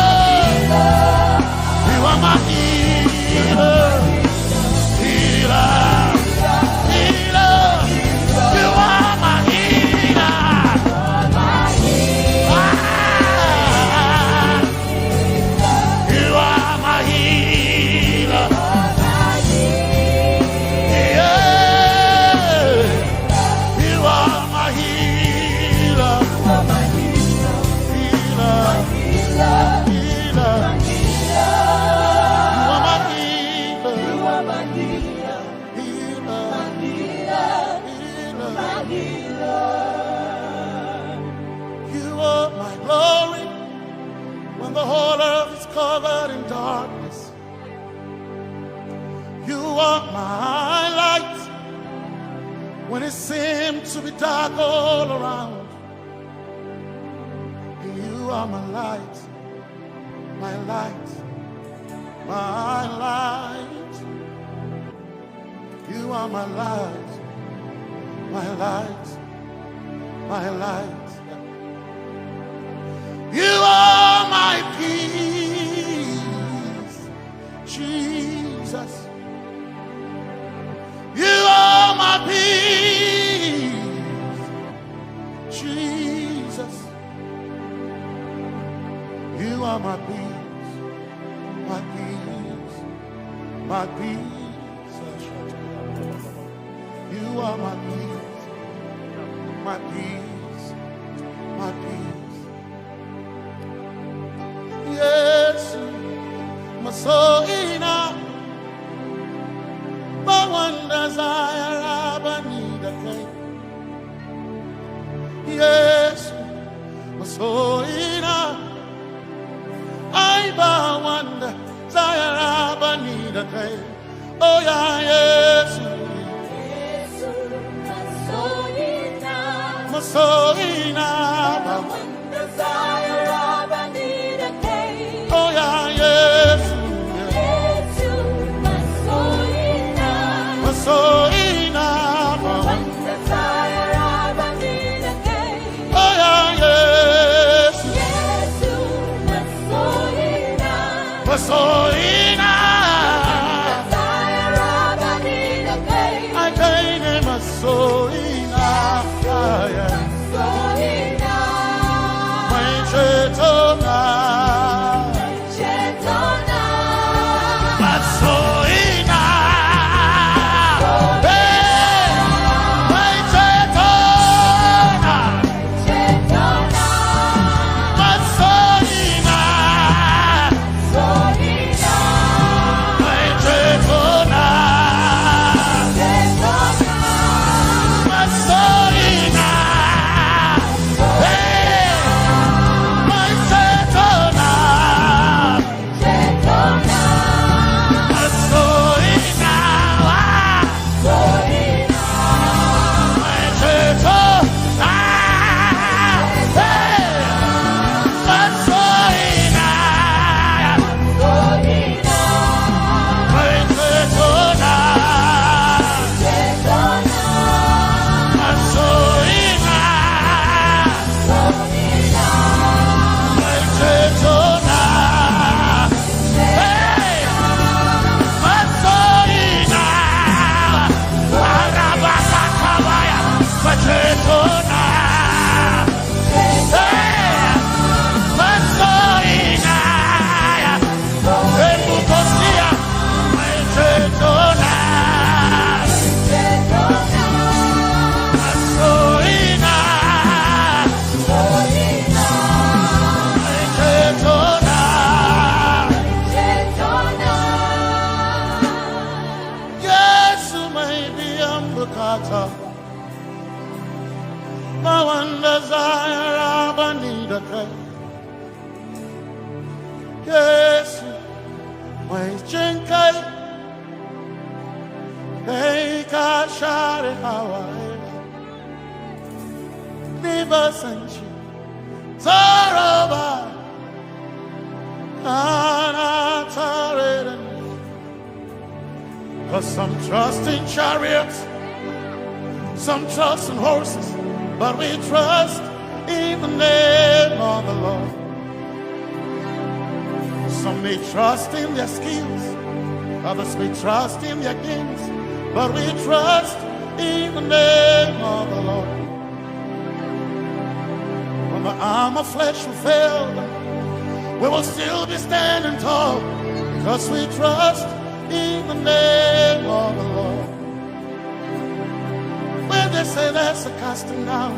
You are my healer. Healer. Healer. You are my healer. Ah. You are my healer. Yeah. You are my healer. Healer. Healer. You are my healer. Healer. Healer. You are my glory when the whole earth is covered in darkness. You are my light when it seems to be dark all around. You are my light. My light, my light. You are my light, my light, my light. You are my peace, Jesus. You are my peace, Jesus. You are my peace, my peace, my peace. You are my peace, my peace, my peace. Yesu, masoina, ba wanda zayara ba ni da kai. Yesu, masoina, ai ba wanda zayara ba ni da kai. Oh ya Yesu, masoina, ba wanda zayara ba ni da kai. Oh ya Yesu, masoina, ba wanda zayara ba ni da kai. Oh ya Yesu, masoina, masoina, ai kai ne masoina, mai cetona, masoina, eh, mai cetona, masoina, mai cetona, masoina, eh, mai cetona, masoina, mai cetona, eh, masoina, mai cetona, masoina, mai cetona, eh, masoina, arabakakabaya, mai cetona, eh, masoina, emukosia, mai cetona, masoina, mai cetona. Yesu mai biyan bukata, ba wanda zayara ba ni da kai. Yesu mai jin kai, kai ka share hawaye. Ni ba san ji tsoro ba, kana tare da ni. 'Cause some trust in chariots, some trust in horses, but we trust in the name of the Lord. Some may trust in their skills, others may trust in their gifts, but we trust in the name of the Lord. When the arm of flesh will fail, we will still be standing tall, 'cause we trust in the name of the Lord. When they say there's a casting down,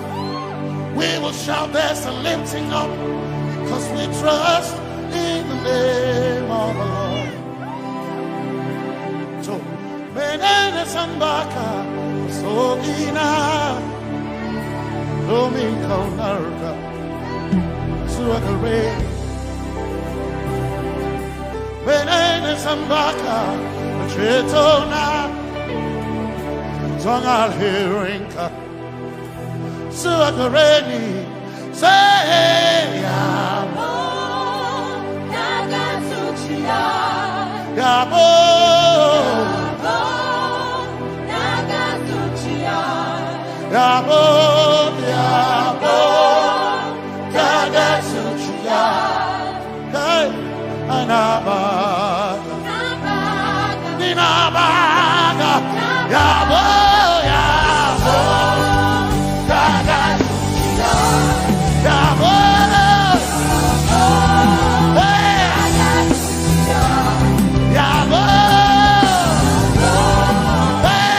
we will shout there's a lifting up, 'cause we trust in the name of the Lord. So, menene sambaka, so ina, domin kaunarka, zuwa gare ni. Menene sambaka, cetona, zan alherinka, zuwa gare ni, sai ya. Hey, anabaga. Ninabaga. Yabo, yabo. Daga. Yabo. Hey. Yabo. Hey.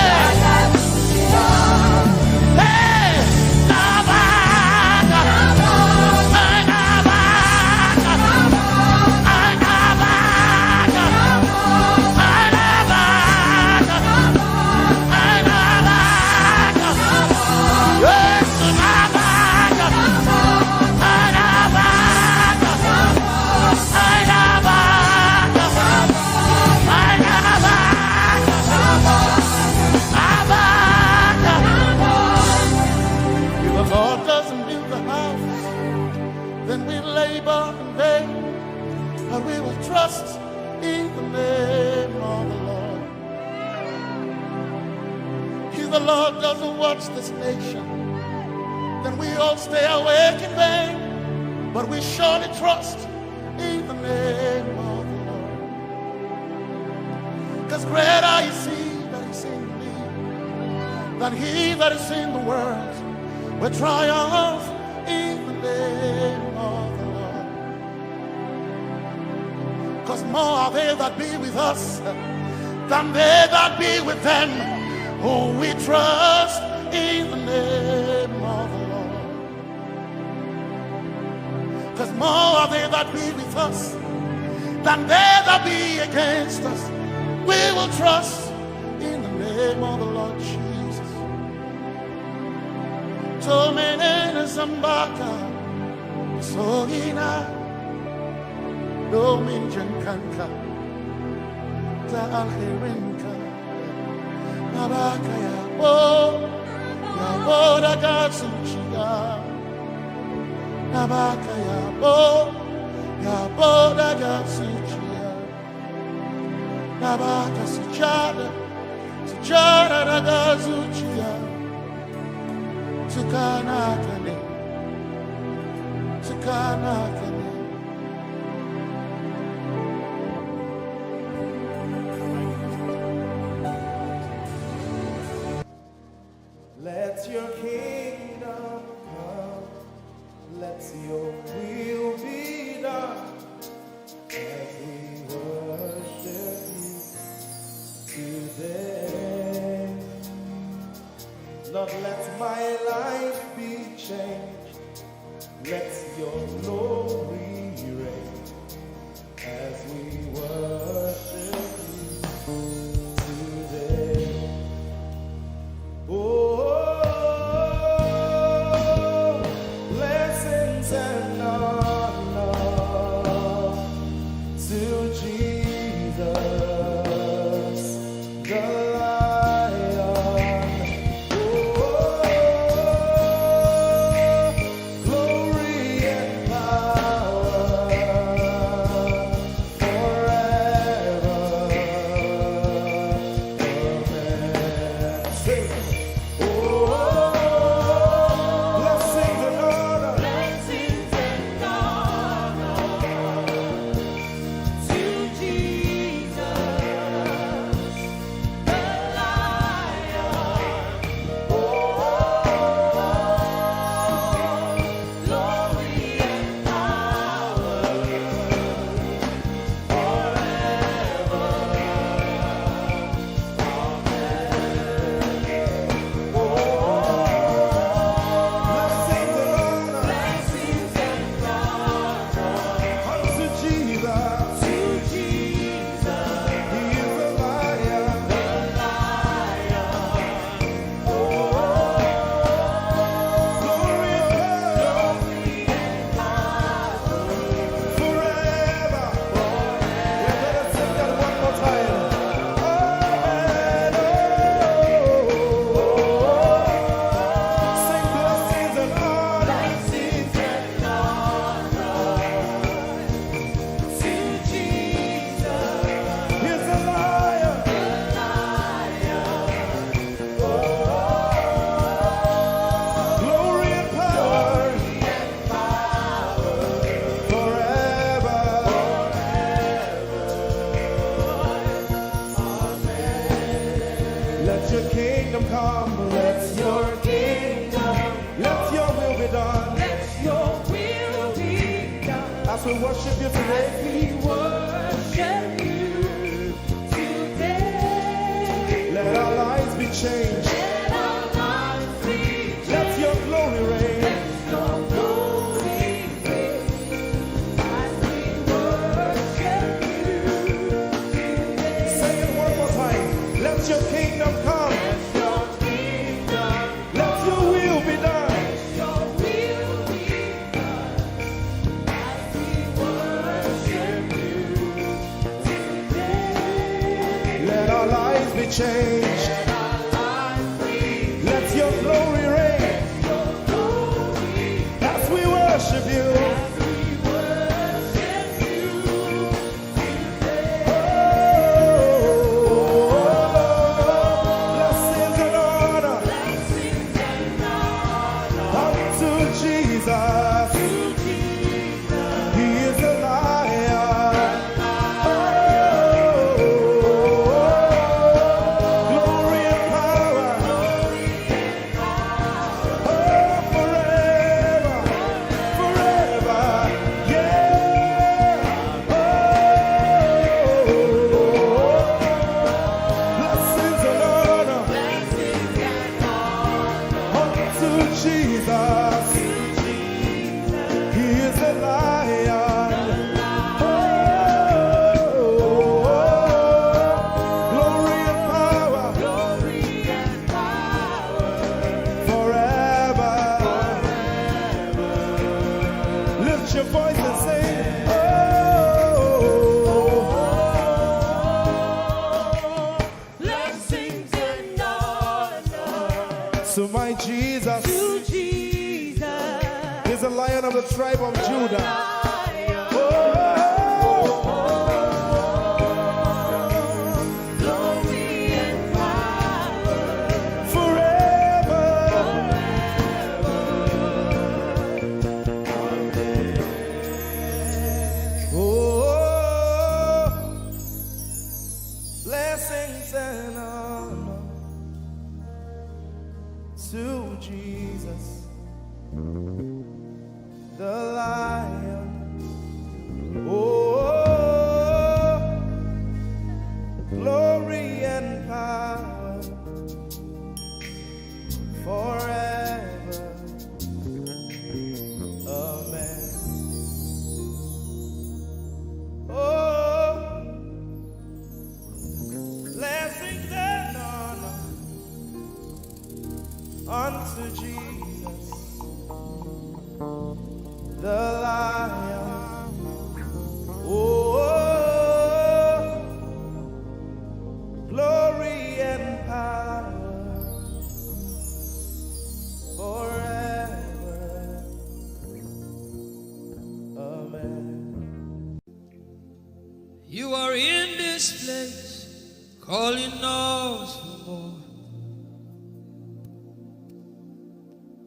If the Lord doesn't build the house, then we labor in vain, but we will trust in the name of the Lord. If the Lord doesn't watch this nation, then we all stay awake in vain, but we surely trust in the name of the Lord. Because greater is he that is in me than he that is in the world. We triumph in the name of the Lord. Because more are they that be with us than they that be with them. Oh, we trust in the name of the Lord. Because more are they that be with us than they that be against us. We will trust in the name of the Lord Jesus. Tomenene zambaka, sogina, domin jankanka, ta alherinka. Nabaka yabo, yabo daga zuciya. Nabaka yabo, yabo daga zuciya. Nabaka sujada, sujada daga zuciya. Tukana kane, tukana kane. Let your kingdom come, let your will be done as we worship you today. Lord, let my life be changed. Let your glory As we worship you today, We worship you today. Let our lives be changed. Let our lives be Let your glory reign. Your glory reign. As we worship you today. Say it one more time. Let your kingdom come. Your kingdom, Let your will be done. your will be done. As we worship you today. Let our lives be changed. Let our lives be Let your glory reign. your glory As we worship you. as we worship you. Blessings and honor unto Jesus. He is the Lion. Glory and power. Oh, forever, forever, yeah. Oh, blessings and honor unto Jesus. He is the Lion. Oh, glory and power forever. Lift your voice and sing. Oh, Blessings and honor to my Jesus. To Jesus. He's the Lion of the tribe of Judah. Lion. Oh, Glory and power forever. Forever. Oh, blessings and honor to Jesus, the Lion. Oh, glory and power forever. Amen. Oh, blessings and honor unto Jesus, the Lion. Oh, glory and power forever. Amen. You are in this place, calling us for more.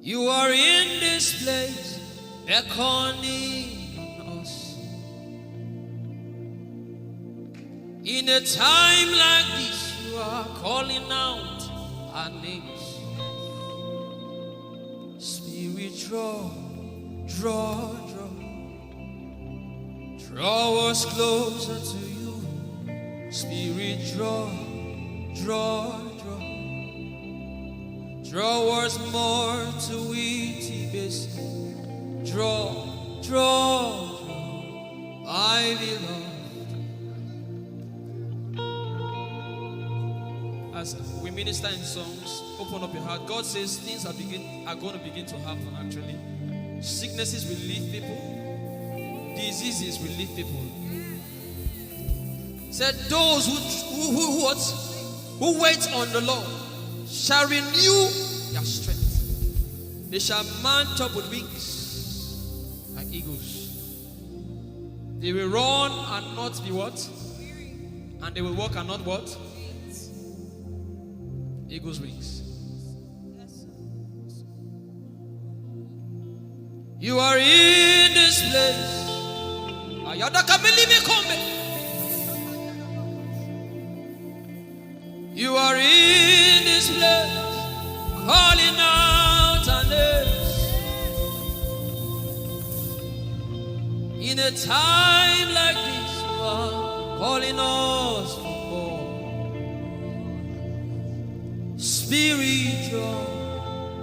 You are in this place, beckoning us. In a time like this, you are calling out our names. Spirit, draw, draw, draw. Draw us closer to you. Spirit, draw, draw, draw. Draw us more to it, Ibis. Draw, draw, draw. My beloved. As we minister in songs, open up your heart. God says things are begin are going to begin to happen. Actually, sicknesses will leave people, diseases will leave people. Said those who who who what who wait on the Lord shall renew their strength. They shall mount up with wings like eagles. They will run and not be what? And they will walk and not what? Eagle's wings. You are in this place. Ayada kamili mi kombe. You are in this place, calling out our names. In a time like this, you are calling us for more. Spirit, draw,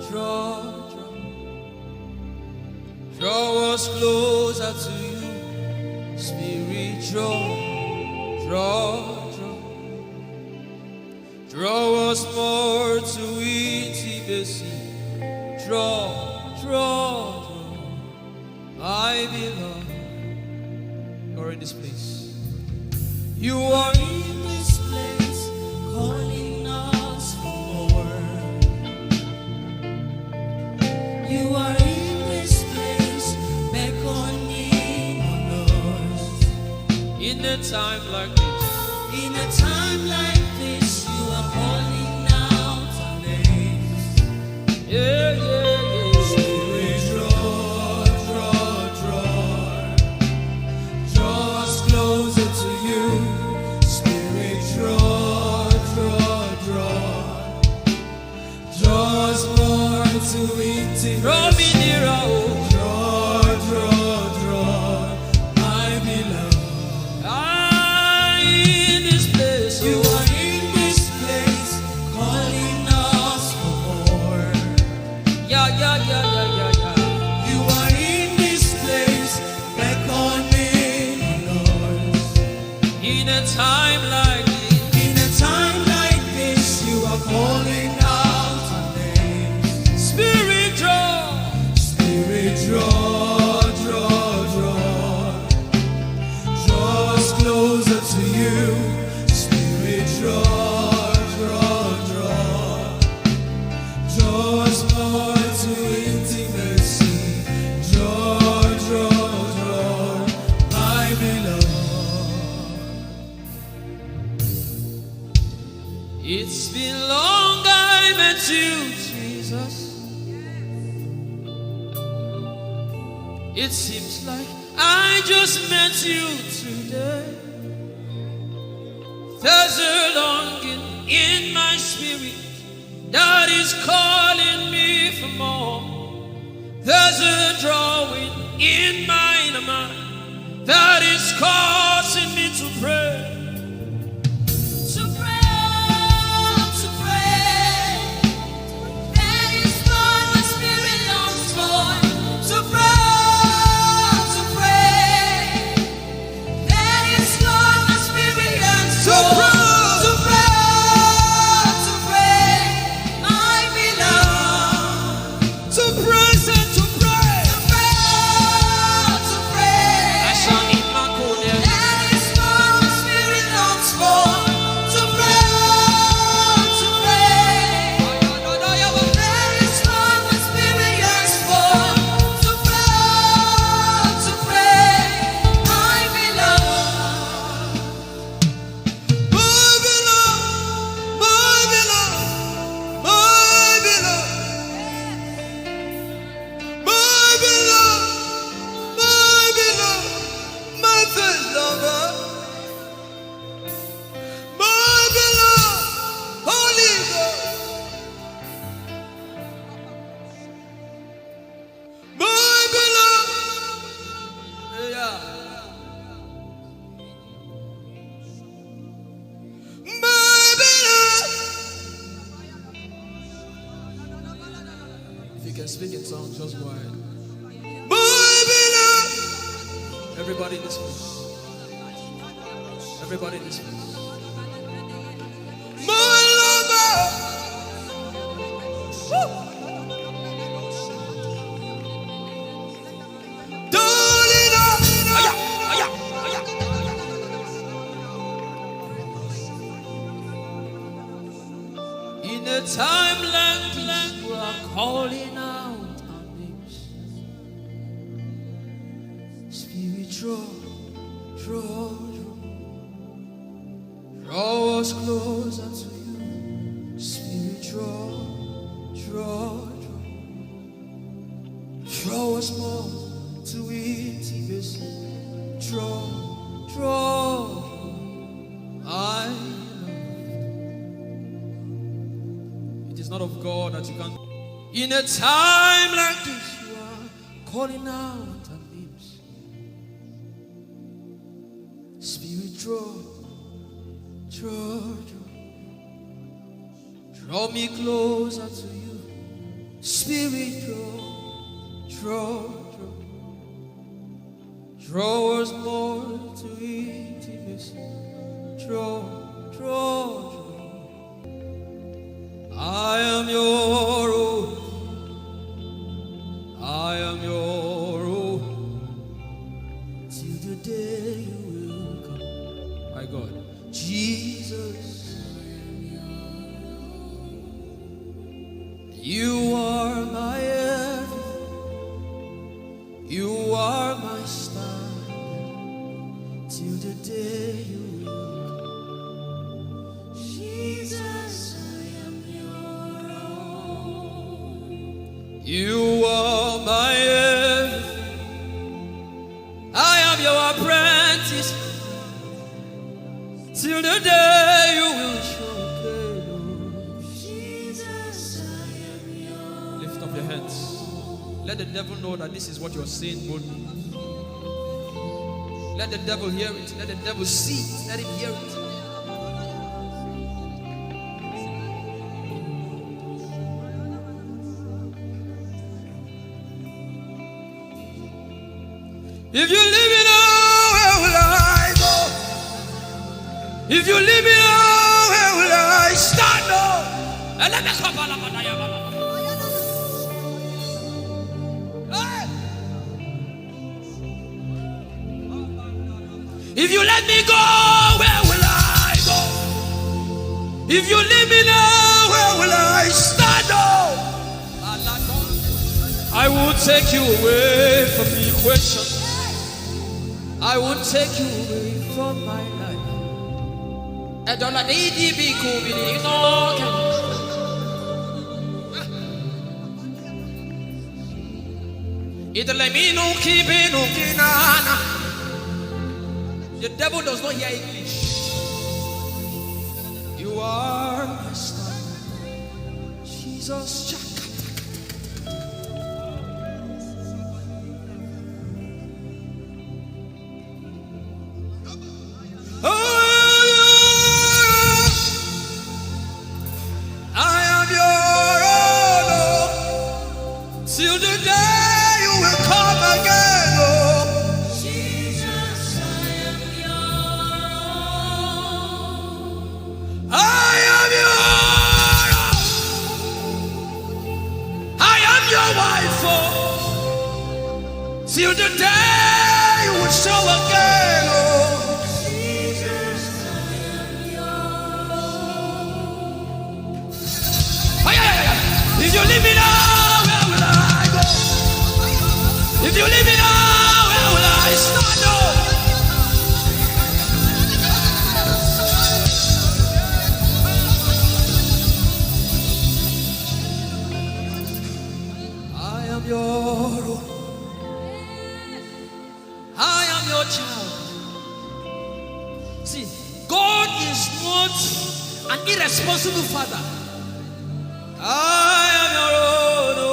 draw, draw. Draw us closer to you. Spirit, draw, draw, draw. Draw us more to intimacy. Draw, draw, draw. I belong. You're in this place. You are in this place, calling us for more. You are in this place, beckoning on us. In a time like this. In a time like this, you are calling out our names. Yeah, yeah, yeah. Spirit, draw, draw, draw. Draw us closer to you. Spirit, draw, draw, draw. Draw us more to intimacy. Draw me nearer, oh. Draw, draw, draw, my beloved. Ah, in this place, you are in this place, calling us for more. Yeah, yeah, yeah, yeah, yeah, yeah. You are in this place, beckoning on us. In a time like this, in a time like this, you are calling out our names. Spirit, draw. Spirit, draw, draw, draw. Draw us closer to you. Spirit, draw, draw, draw. Draw us more to intimacy. Draw, draw, draw, my beloved. It's been long I met you, Jesus. It seems like I just met you today. There's a longing in my spirit that is calling me for more. There's a drawing in my mind that is causing me to pray. To pray, to pray. That is what my spirit longs for. To pray, to pray. That is what my spirit yearns for. To pray, to pray, my beloved. To praise and to pray. To pray, to pray. That is what my spirit longs for. To pray, to pray. That is what my spirit yearns for. To pray, to pray, my beloved. My beloved, my beloved, my beloved. My beloved, my beloved, my first lover. My beloved, Holy Ghost. My beloved. Yeah. My beloved. If you can speak in tongues, just go ahead. My beloved. Everybody in this place. Everybody in this place. My lover. Woo. Darling, oh. Aya, aya, aya. In a time like this, we are calling out our names. Spirit, draw, draw, draw. Draw us closer to you. Spirit, draw, draw, draw. Draw us more to intimacy. Draw, draw. I love. It is not of God that you can. In a time like this, you are calling out our names. Spirit, draw, draw, draw. Draw me closer to you. Spirit, draw, draw, draw. Draw us more to intimacy. Draw, draw, draw. I am your own. I am your own. Till the day you will come. My God. Jesus. You are my everything. You are my standard. Till the day you will come. Jesus, I am your own. You are my everything. I am your apprentice. Till the day you will show up. Jesus, I am your own. Lift up your hands. Let the devil know that this is what you're saying boldly. Let the devil hear it. Let the devil see it. Let him hear it. If you leave me now, where will I go? If you leave me now, where will I stand? Oh, and let me come. Hey! If you let me go, where will I go? If you leave me now, where will I stand? Oh, I will take you away from the equation. I will take you away from my life. Edola di di bi ku bi di no ke. Idole mi nu ki bi nu ki na na. The devil does not hear English. You are my standard. Jesus. Oh, I am your own, oh, till the day you will come again, oh. Jesus, I am your own. I am your own. I am your wife, oh, till the day you will show again, oh. Jesus, I am your own. Ay, ay, ay, ay. If you leave me now, where will I go? If you leave me now, where will I stand? Oh. I am your own. I am your child. See, God is not an irresponsible father. I am your own. Oh.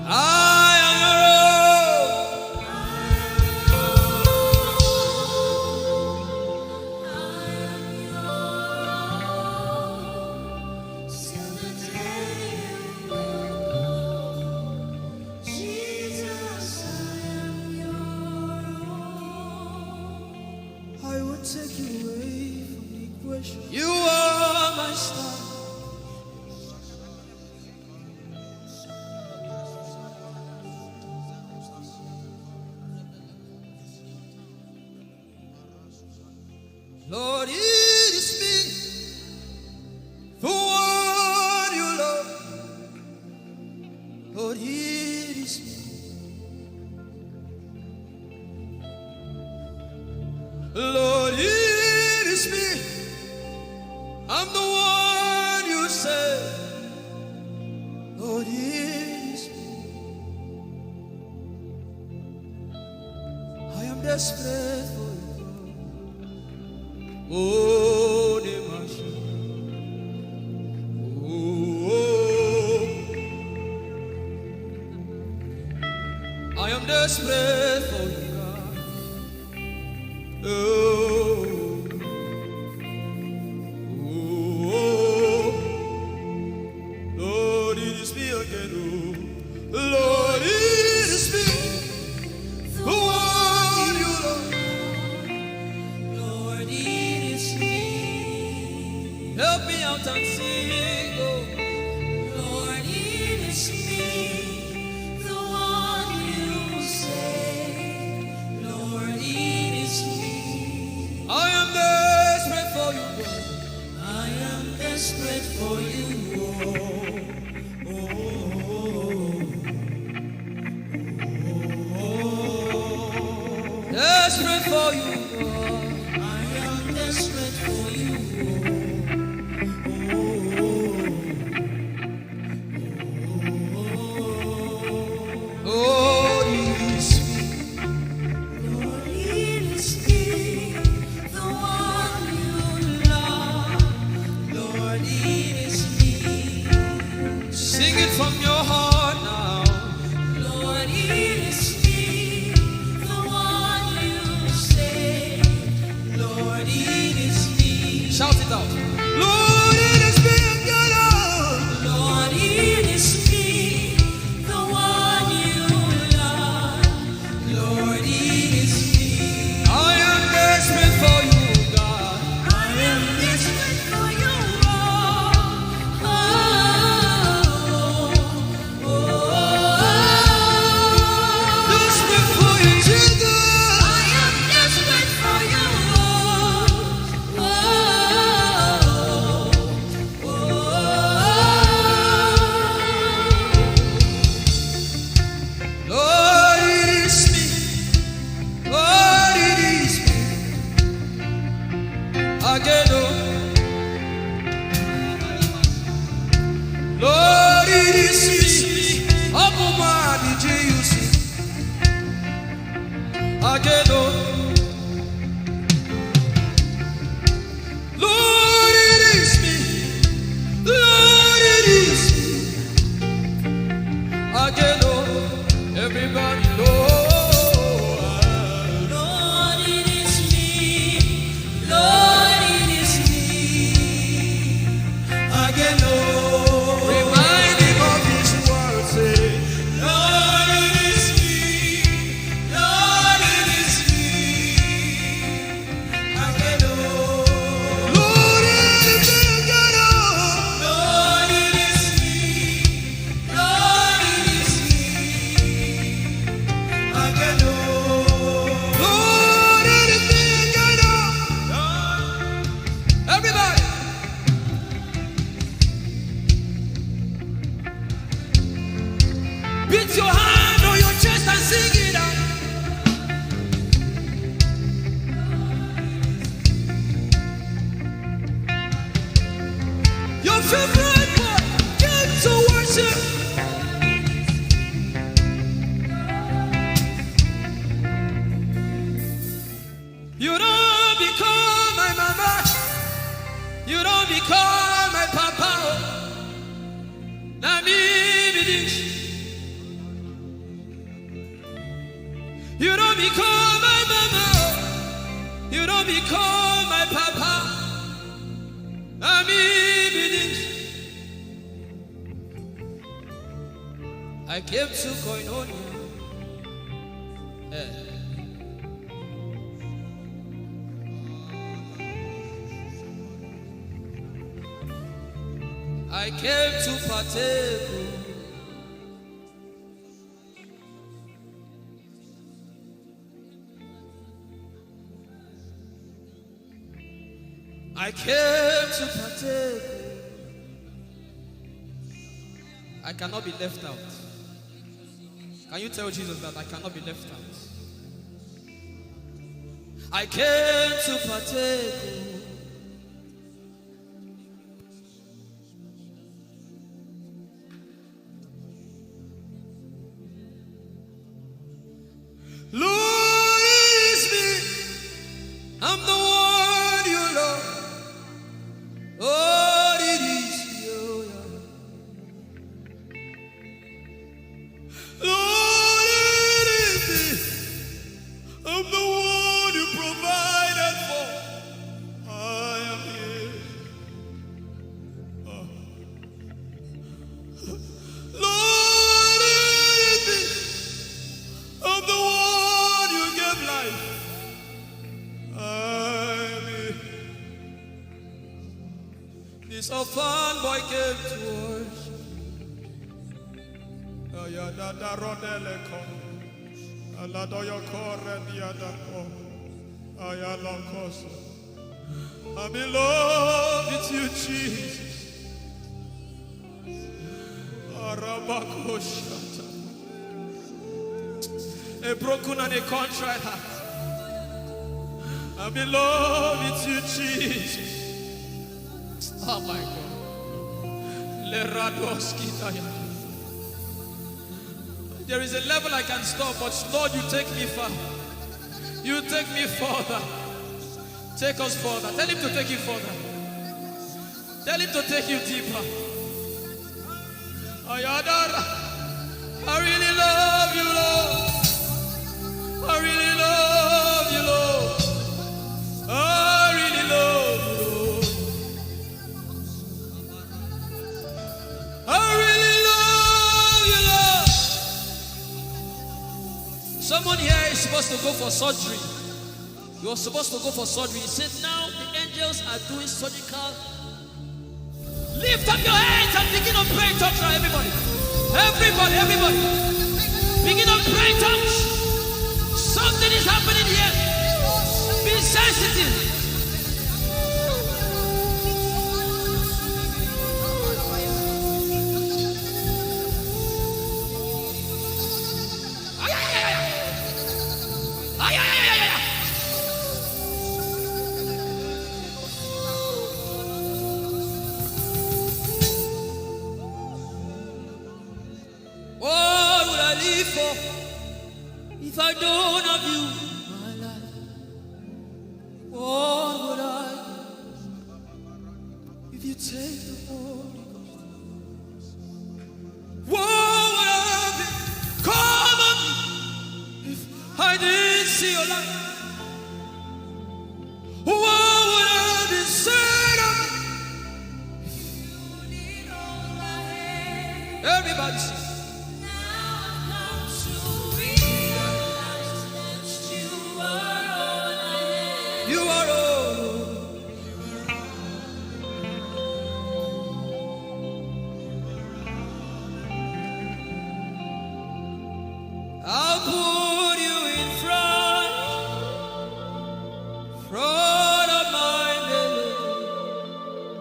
I am your own. Jesus, I am your own. I will take you away from the equation. You are my star. Lord, it is me. For what you love. Lord, it is me. Lord, it is me. I'm the one you say. Lord, it is me. I am desperate for you. Oh, Nemasha. Oh, I am desperate for you, God. Oh, oh, Lord, it is me again. Oh, Lord, it is me. The one you love. Lord, it is me. Help me out and sing, oh. Lord, it is me, the one you say. Lord, it is me. I am desperate for you, God. I am desperate for you, oh. Oh, oh, oh, oh. Desperate for you, God. I am desperate for you, oh. Oh, oh, oh, oh. Oh, it is me. Lord, it is me, the one you love. Lord, it is me. Sing it from your heart now. Lord, it is me, the one you say. Lord, it is me. Shout it out. Lord, it is me, your Lord. Lord, it is me, the one you love. Lord, it is me. I am desperate for you, God. I am desperate for you, Lord. Oh, oh, oh, oh. Desperate for you, Jesus. I am desperate for you, Lord. Oh, oh, oh, oh. Lord, it is me. Lord, it is me. Again, oh. Lord, it is me. Open my eyes, you see. Again, oh. Lord, it is me. Lord, it is me. Again, oh, everybody, Lord. Lord, it is me. Lord, it is me. Again, oh, remind him of his word, say, Lord, it is me. Lord, it is me. Everybody, beat your hand on your chest and sing it out. Your favorite part, get to worship. You don't become my mama. You don't become my papa. Oh. Na me be this. You don't become my mama. You don't become my papa. Na me be this. I came to Koinonia. Eh. I came to partake. I came to partake. I cannot be left out. Can you tell Jesus that I cannot be left out? I came to partake. Lord, it is me. I'm the one you love. I'm the one you provided for. I am here. Oh. Lord, it is me. I'm the one you gave life. I am here. This orphan boy came to worship. Ayadadarodeleko. Aladoyokorediadako. Ayalokoso. I'm in love with you, Jesus. Arabakoshata. A broken and a contrite heart. I'm in love with you, Jesus. Oh my God. Leradoskitaya. There is a level I can stop, but Lord, you take me far. You take me further. Take us further. Tell him to take you further. Tell him to take you deeper. Ayadara. I really love you, Lord. I really love you, Lord. I really love you, Lord. I really love you, Lord. Someone here is supposed to go for surgery. You're supposed to go for surgery. He said, "Now the angels are doing surgical." Lift up your hands and begin to pray in tongues now, everybody. Everybody, everybody. Begin to pray in tongues. Something is happening here. Be sensitive. What would I live for if I don't have you in my life? What would I if you take the Holy Ghost? What would have become of me if I didn't see your light? What would have been said of me? Everybody sing. Now I've come to realize that you are all I have. You are all. I'll put you in front, front of my belly.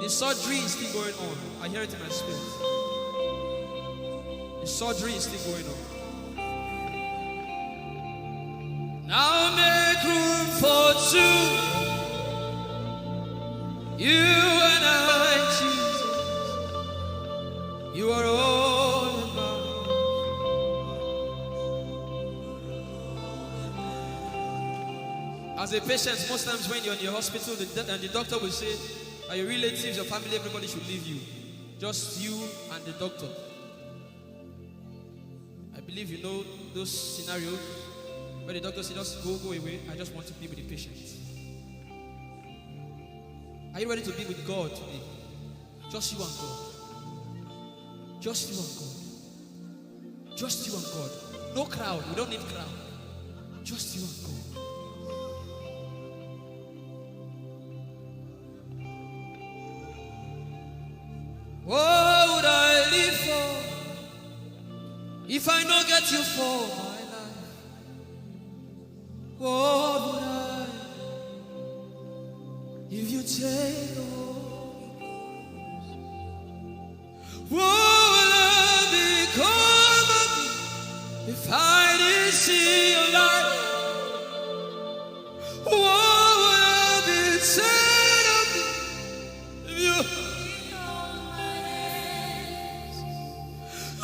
The surgery is still going on. I hear it in my spirit. The surgery is still going on. Now make room for two. You and I, Jesus. You are all about. As a patient, most times when you're in the hospital, the, and the doctor will say, "Are your relatives, your family, everybody should leave you. Just you and the doctor." I believe you know those scenarios where the doctor says, "Just go, go away. I just want to be with the patient." Are you ready to be with God today? Just you and God. Just you and God. Just you and God. No crowd. We don't need crowd. Just you and God. What would I live for if I no get you for my life? What would I if you take the Holy Ghost? What would have become of me if I didn't see your light? What would have been said of me if you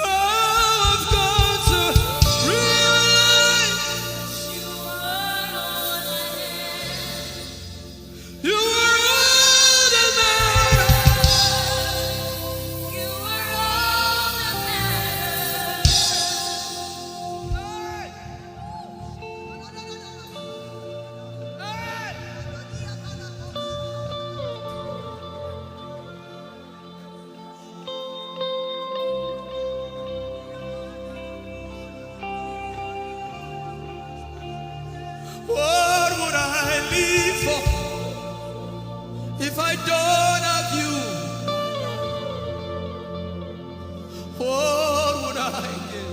I've got to realize you are all that matters. You are all that If, if I don't have you, what would I get?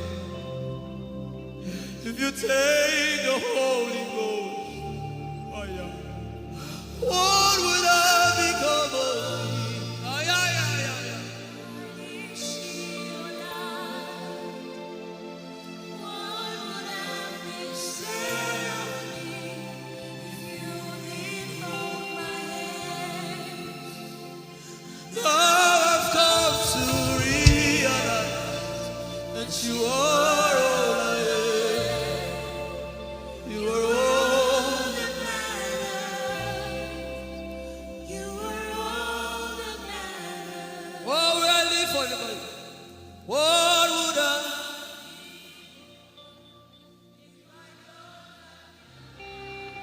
If you take the Holy Ghost, oh yeah, what would I become of me? Oh yeah, yeah, yeah, yeah. Now I've come to realize that you are all I am. You are all that matters. You are all that matters. Oh, we are live for everybody. What would I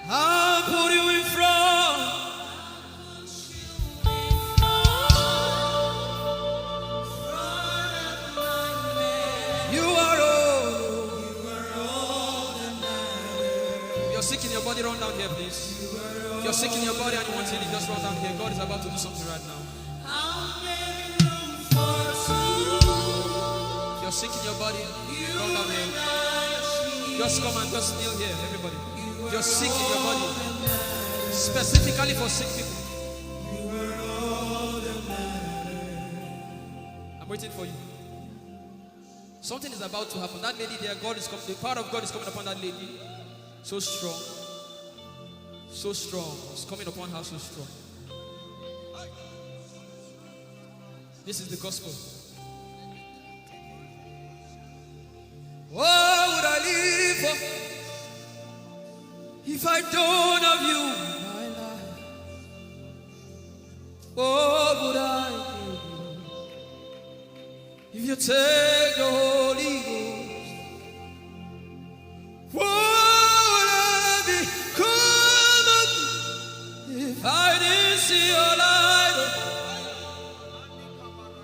I'll put you in front. You are all. If you're sick in your body, run down here, please. If you're sick in your body and you want healing, just run down here. God is about to do something right now. If you're sick in your body, run down here. Just come and just kneel here, everybody. If you're sick in your body, specifically for sick people, I'm waiting for you. Something is about to happen. That lady there, God is coming. The power of God is coming upon that lady. So strong. So strong. It's coming upon her so strong. This is the gospel. What would I live for if I don't have you in my life? What would I do if you take the Holy Ghost? What would I become of me if I didn't see your light?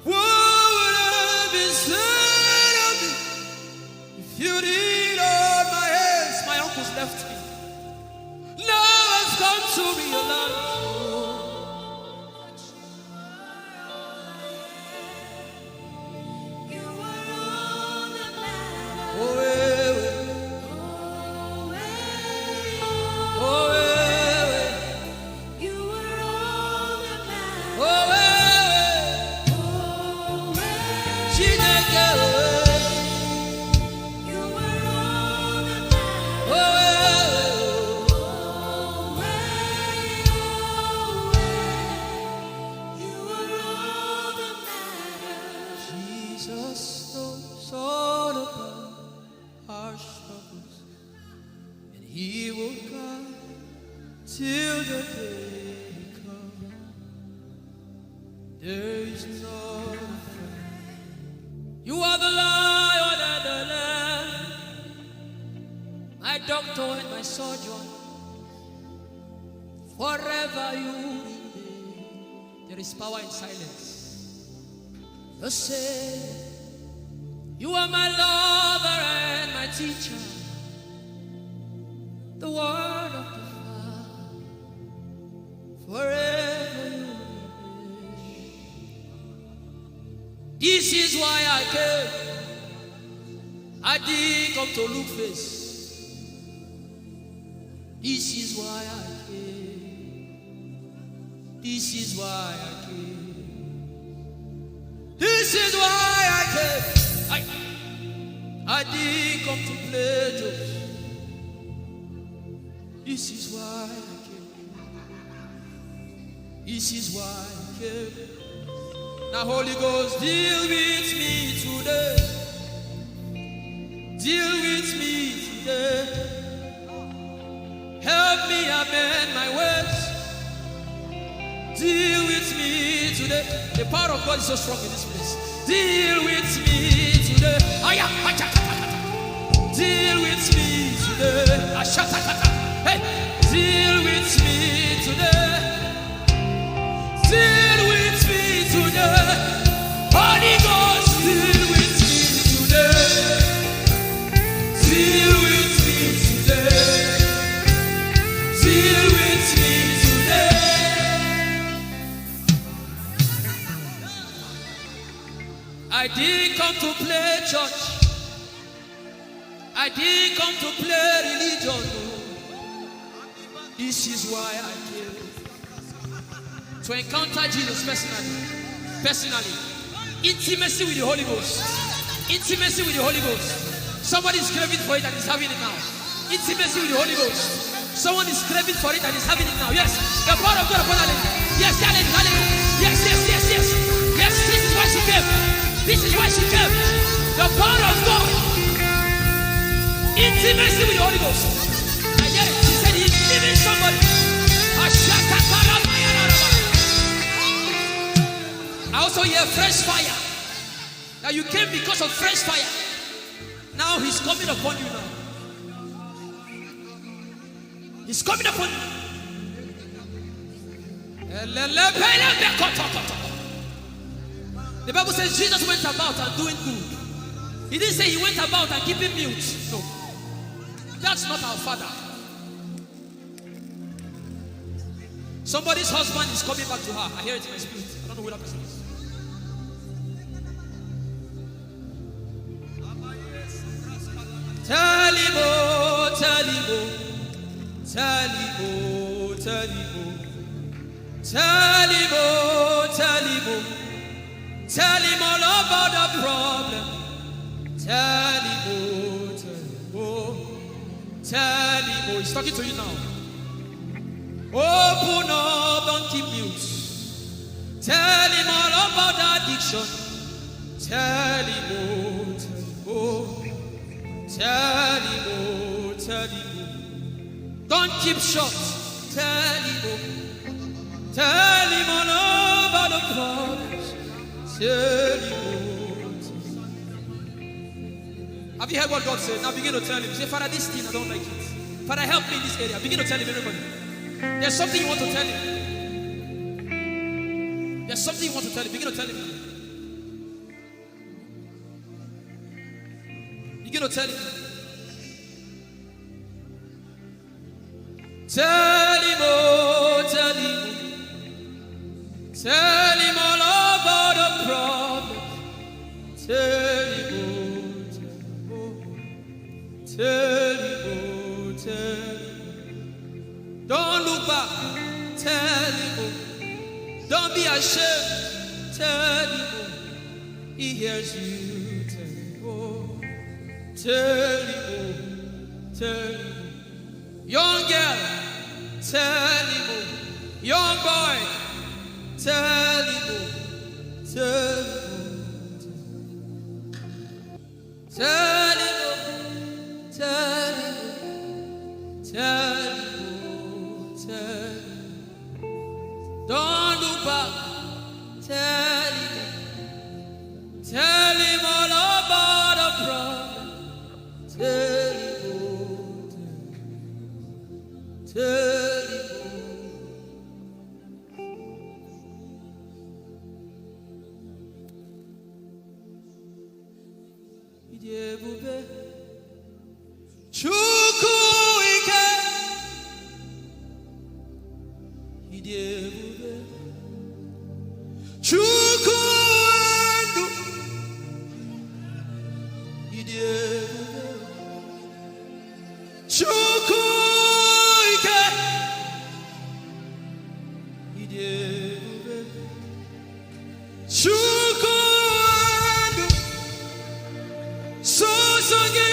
What would I be said of me if you didn't hold my hands? My uncles left me. Now I've come to realize. Oh, eh, eh. Oh, eh, eh. Oh, eh, eh. Chineke, oh, eh. Oh, eh, eh. Jesus knows all about our struggles, and He will guide till the day comes. There is no fear. You are the Lion and the Lamb, my doctor and my surgeon. Forever you remain. There is power in silence. You say, you are my lover and my teacher. The word of the Father. Forever you remain. This is why I came. I didn't come to look face. This is why I came. This is why I came. This is why I came. I, I didn't come to play jokes. This is why I came. This is why I came. Now, Holy Ghost, deal with me today. Deal with me today. Help me amend my words. Deal with me today. The power of God is so strong in this place. Deal with me today. Aya, acha, acha, acha. Deal with me today. Ashata, kata. Hey, deal with me today. Deal with me today. Holy Ghost, deal with me today. Deal with me today. Deal with I didn't come to play church. I didn't come to play religion. Oh. This is why I came. To encounter Jesus personally. Personally. Intimacy with the Holy Ghost. Intimacy with the Holy Ghost. Somebody is craving for it and is having it now. Intimacy with the Holy Ghost. Someone is craving for it and is having it now. Yes, the power of God upon that lady. Yes, that lady, that lady. Yes, yes, yes, yes. Yes, this is why she came. This is why she came. The power of God. Intimacy with the Holy Ghost. I hear it. She said he's leaving somebody. I also hear fresh fire. That you came because of fresh fire. Now he's coming upon you now. He's coming upon you. The Bible says Jesus went about and doing good. He didn't say he went about and keeping mute. No. That's not our Father. Somebody's husband is coming back to her. I hear it in my spirit. I don't know who that person is. Tell him, oh, tell him, oh, tell him, oh, tell him, oh, tell him, oh, tell him, oh, tell him all about the problem. Tell him, oh, tell him, oh, tell him, oh. He's talking to you now. Open up, don't keep mute. Tell him all about the addiction. Tell him, oh, tell him, oh. Tell him, oh, tell him, oh. Don't keep short. Tell him, oh. Tell him all about the problems. Tell him, oh, tell him. Have you heard what God said? Now begin to tell him. Say, "Father, this thing, I don't like it. Father, help me in this area." Begin to tell him, everybody. There's something you want to tell him. There's something you want to tell him. Begin to tell him. Begin to tell him. Tell him, oh, tell him. Tell him all about the problem. Tell him, oh, tell him, oh. Tell him, oh, tell him. Don't look back. Tell him, oh. Don't be ashamed. Tell him, oh. He hears you. Tell him, oh. Tell him, oh. Tell him, oh. Young girl, tell him, oh. Young boy, tell him, oh. Tell him, oh. Tell him, oh. Tell him, oh. Tell him, oh. Tell him. Don't look back. Tell him. Tell him all about the problem. Tell him, oh, tell him, oh. Ị dị ebube. Chukwu ike. Ị dị ebube. Chukwu ndụ. Ị dị ebube. Chukwu ike. Ị dị ebube. Chukwu ndụ. Sọsọ gị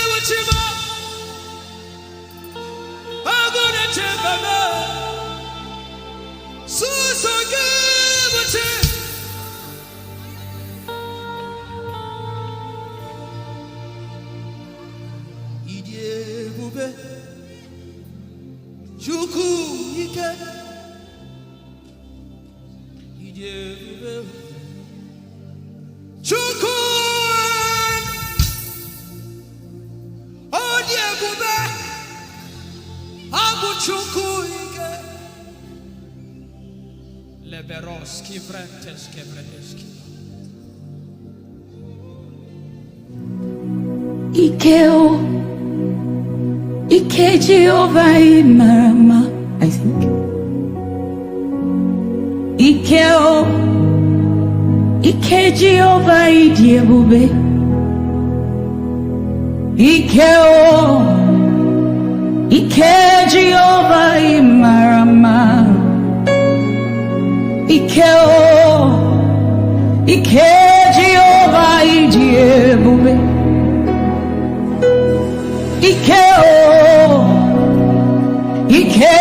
bụ chi m. Agụ na-eche mba m. Sọsọ gị bụ chi. Ị dị ebube. Chukwu ike. Ị dị ebube. Chukwu. Ọ dị ebube. Ọ bụ Chukwu ike. Leberos kivrentes kevredeski. Ike o, ike Jehova ị mara mma, I think. Ike o, Ike Jehova ịdị ebube. Ike o, ike Jehova ị mara mma. Ike o, ike Jehova ịdị ebube. Ike o, ike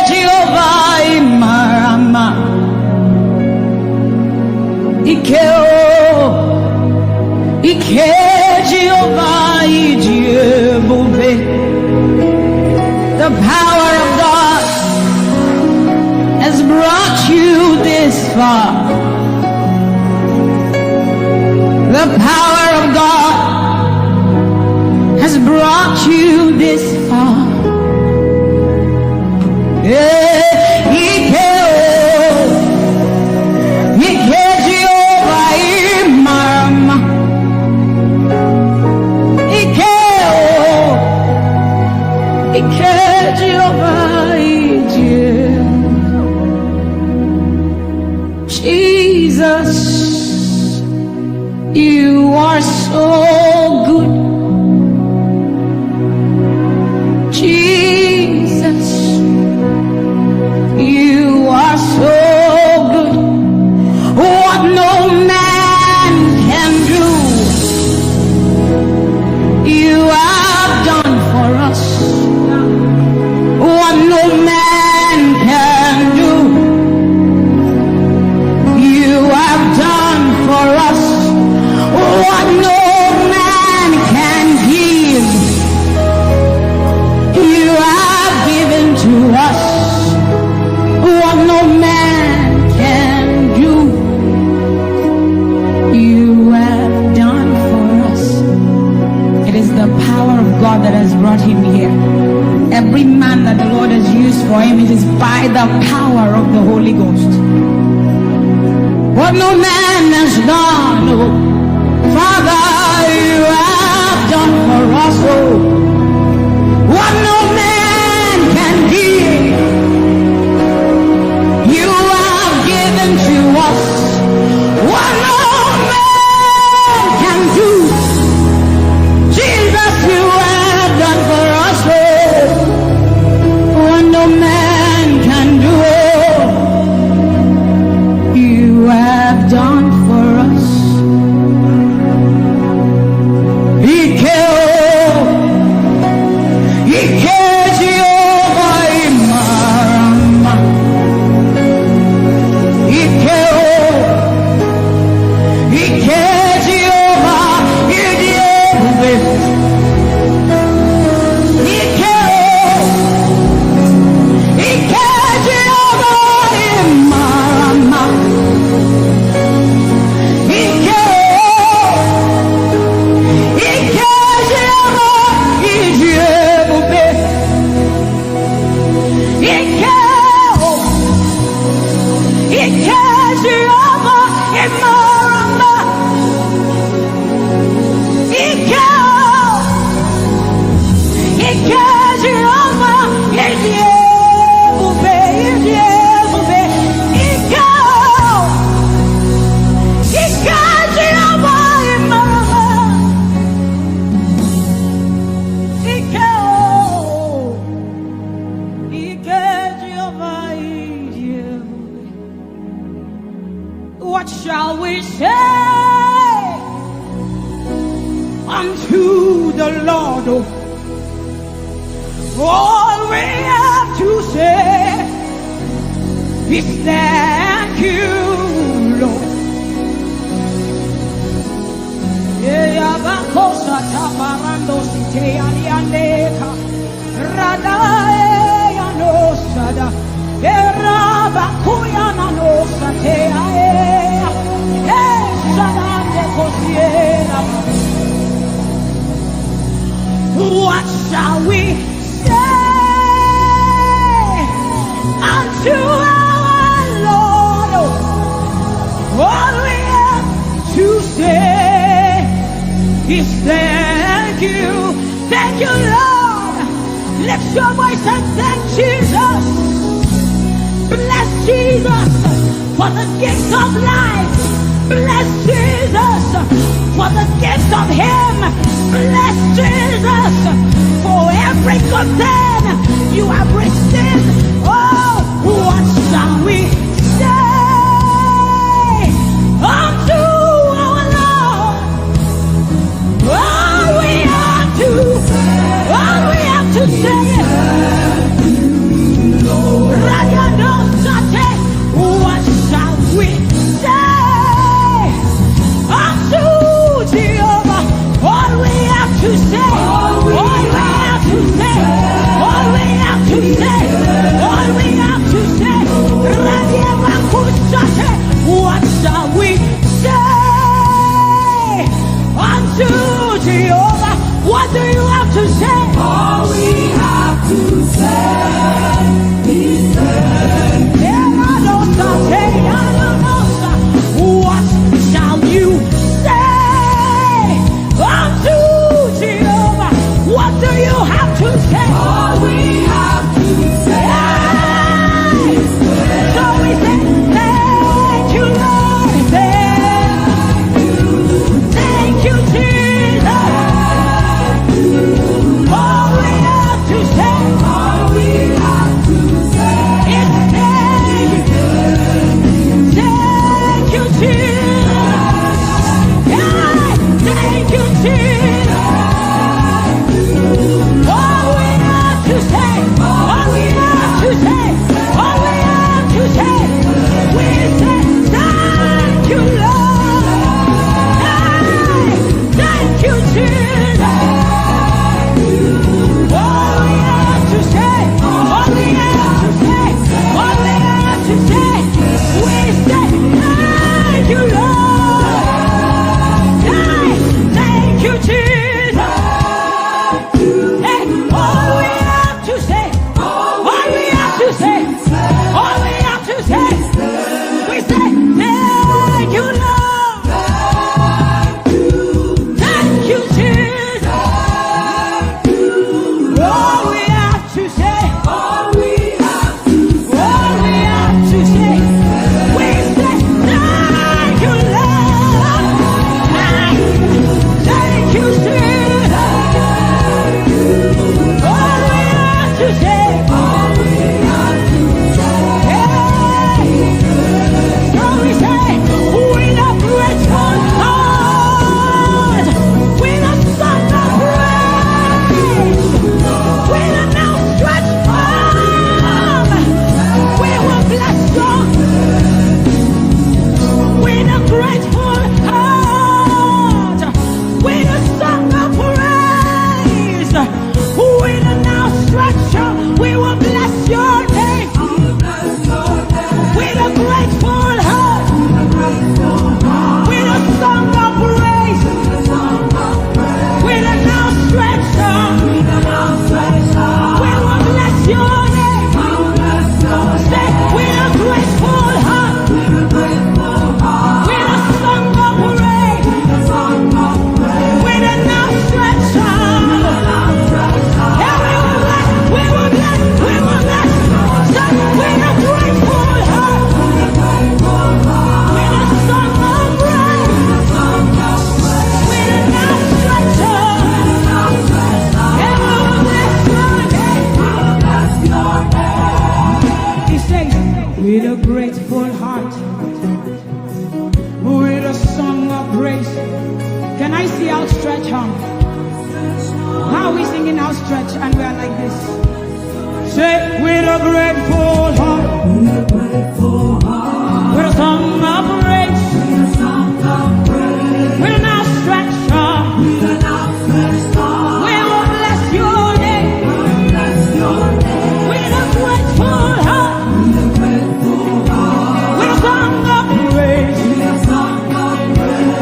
Jehova ị mara mma. Ike o, ike Jehova ịdị ebube. The power of God has brought you this far. The power of God has brought you this far. Eh, ike o, ike Jehova ị mara mma. Ike o, ike Jehova ịdị ebube. Jesus, you are so good. Jesus, you are so good. What no man can do, you have done for us. What no man can do, you have done for us. What no man can give, you have given to us. What no man can do, you have done for us. It is the power of God that has brought him here. Every man that the Lord has used for him, it is by the power of the Holy Ghost. What no man has done, oh, Father, you have done for us, oh. What no man can give, you have given to us. What no man can do, Jesus, you have done for us, oh. What no man can do, oh, you have done for us. Ike o, ike Jehova ị mara mma. Ike o, ike Jehova ịdị ebube. Ike o, ike Jehova ị mara mma. Ike o, ike Jehova ịdị ebube. Ike o, ike Jehova ị mara mma. Ike o, ike Jehova ịdị ebube, ịdị ebube. Ike o, ike Jehova ị mara mma. Ike o, ike Jehova ịdị ebube. What shall we say unto the Lord? All we have to say is thank you, Lord. Eya bakosa tabarando site aliandeka. Radae ya no sada. Era bakuya na no sate ae. Eh, sada de kosiera. What shall we say unto our Lord? All we have to say is thank you. Thank you, Lord. Lift your voice and thank Jesus. Bless Jesus for the gift of life. Bless Jesus for the gift of Him. Bless Jesus for every good thing you have received. Oh, what shall we say unto our Lord? All we have to, all we have to say is, Radianosate, what shall we say unto Jehovah? All we have to say, all we have to say, all we have to say, all we have to say, Radiabakusate, what shall we say unto Jehovah? What do you have to say? All we have to say is thank you. What shall you say unto Jehovah? What do you have to say? All we have to say is thank you. So we say, thank you, Lord. Thank you, Jesus. All we have to say, all we have to say is thank you. Thank you, Jesus. Yeah, thank you, Jesus. All we have to say, all we have to say, all we have to say, we say, thank you, Lord. Hey, thank you, Jesus. All we have to say, all we have to say, all we have to say, we say, thank you, Lord. Hey, thank you, Jesus. Hey, all we have to say, all we have to say, all we have to say, we say, thank you, Lord. Thank you, Jesus. All we have to say, all we have to say, we say, thank you, Lord. Thank you, Jesus. All we have to say, all we have to say, hey. So we say, with a grateful heart, with a song of praise, with an outstretched arm, we will bless you. With a grateful heart, with a song of praise, with an outstretched arm, we will bless your name. With a grateful heart, with a song of praise, with an outstretched arm, we will bless your name. Say, with a grateful heart, with a song of praise, with an outstretched arm. Yeah, we will bless, we will bless, we will bless. Say, with a grateful heart, with a song of praise, with an outstretched arm. Yeah, we will bless your name. He says, with a grateful heart, with a song of praise. Can I see outstretched hand? How are we singing outstretched and we are like this? Say, with a grateful heart, with a song of praise, with an outstretched hand, we will bless your name. With a grateful heart, with a song of praise,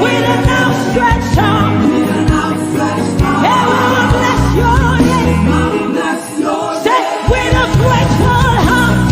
with an outstretched arm, yeah, we will bless your name. Say, with a grateful heart,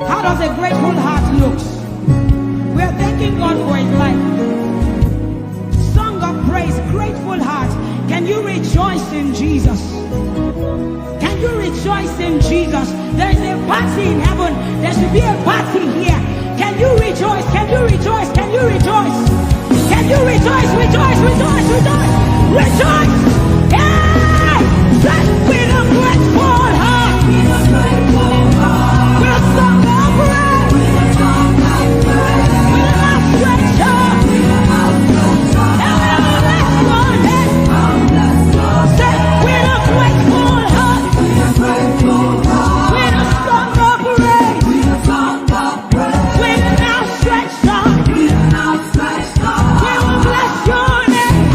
How does a grateful heart look? We are thanking God for his life. Song of praise, grateful heart. Can you rejoice in Jesus? Can you rejoice in Jesus? There is a party in heaven. There should be a party here. Can you rejoice? Can you rejoice? Can you rejoice? Can you rejoice? Rejoice, rejoice, rejoice, rejoice. Yeah! Say, with a grateful heart. With a song of praise. With a outstretched arm. And we will bless your name. Say, with a grateful heart. With a song of praise. With an outstretched arm. We will bless your name.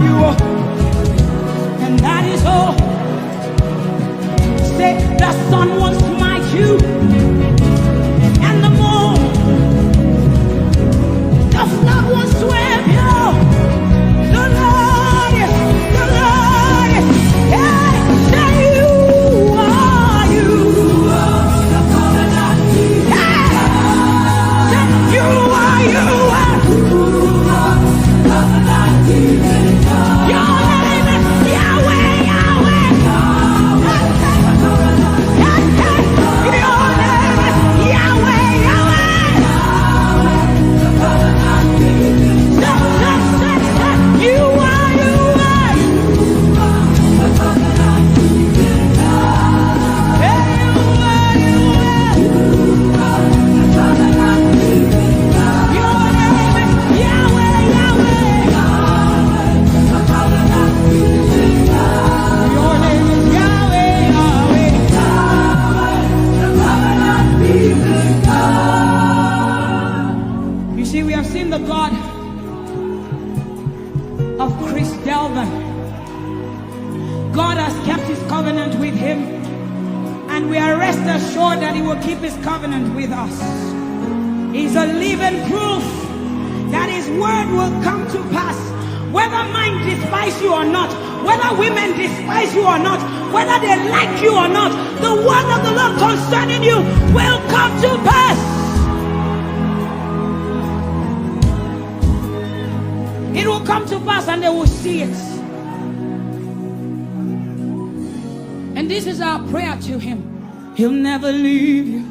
you, and that is all. Say, the sun will smite you, and the moon, the flood will sweep you. The Lord is, the Lord is, yeah, say, you are, you are the covenant keeping God. Say, you are, you are. Your name is Yahweh, Yahweh. Hey, hey, your name is Yahweh, Yahweh. Say, say, say, say, you are, you are. Hey, you are, you are. Your name is Yahweh, Yahweh. Your name is Yahweh, Yahweh. You see, we have seen the God of Chris Delvin. God has kept his covenant with him, and we are rest assured that he will keep his covenant with us. He's a living proof that his word will come to pass. Whether men despise you or not, whether women despise you or not, whether they like you or not, the word of the Lord concerning you will come to pass. It will come to pass and they will see it. And this is our prayer to him. He'll never leave you.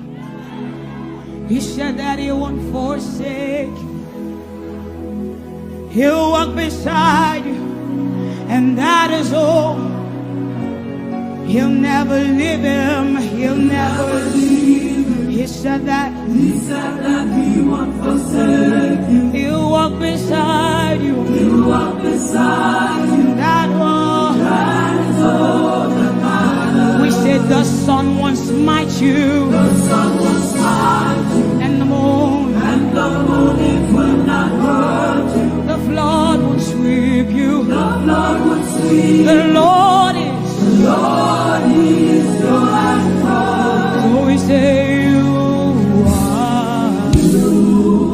He said that he won't forsake you. He'll walk beside you, and that is all. He'll never leave him. He'll never leave him. He said that. He said that he won't forsake you. He'll walk beside you. He'll walk beside you. That one. That is all that matters. We said the sun won't smite you. The sun won't smite you. And the moon. And the moon, it will not hurt you. The flood won't sweep you. The flood won't sweep. The Lord is. The Lord is your anchor. So we say you are. You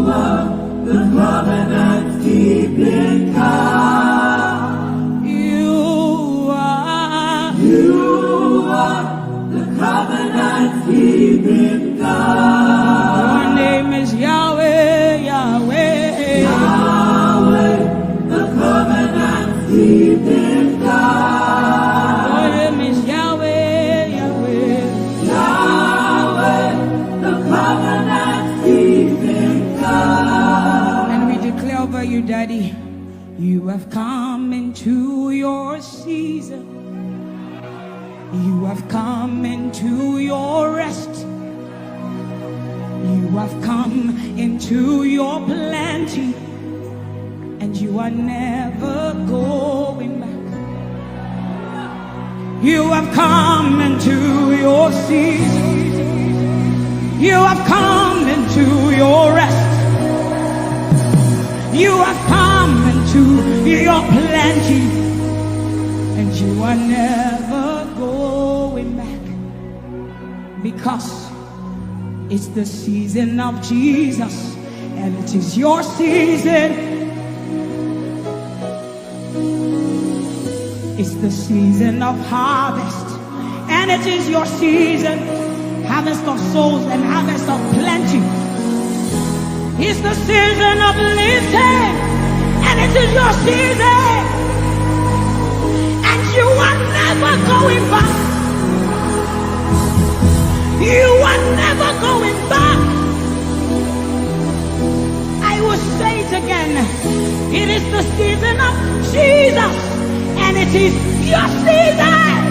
are the covenant keeping God. You are. You are the covenant keeping God. Your name is Yahweh, Yahweh. Yahweh, the covenant keeping God. Your name is Yahweh, Yahweh. Yahweh, the covenant keeping God. And we declare over you, Daddy, you have come into your season. You have come into your rest. You have come into your plenty. And you are never going back. You have come into your season. You have come into your rest. You have come into your plenty. And you are never going back. Because it's the season of Jesus, and it is your season. It's the season of harvest, and it is your season. Harvest of souls and harvest of plenty. It's the season of lifting, and it is your season. And you are never going back. You are never going back. I will say it again. It is the season of Jesus, and it is your season.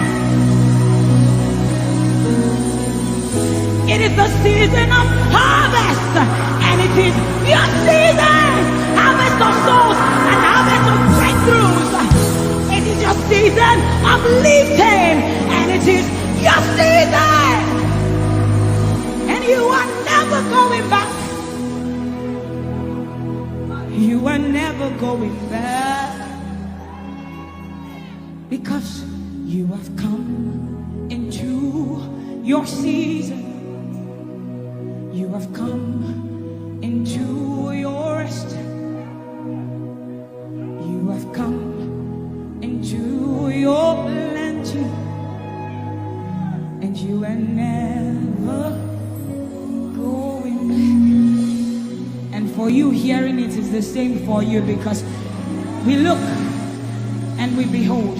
It is the season of harvest, and it is your season. Harvest of souls and harvest of breakthroughs. It is your season of lifting, and it is your season. And you are never going back. You are never going back. Because you have come into your season. You have come into your rest. You have come into your plenty. And you are never going back. And for you, hearing it is the same for you, because we look and we behold.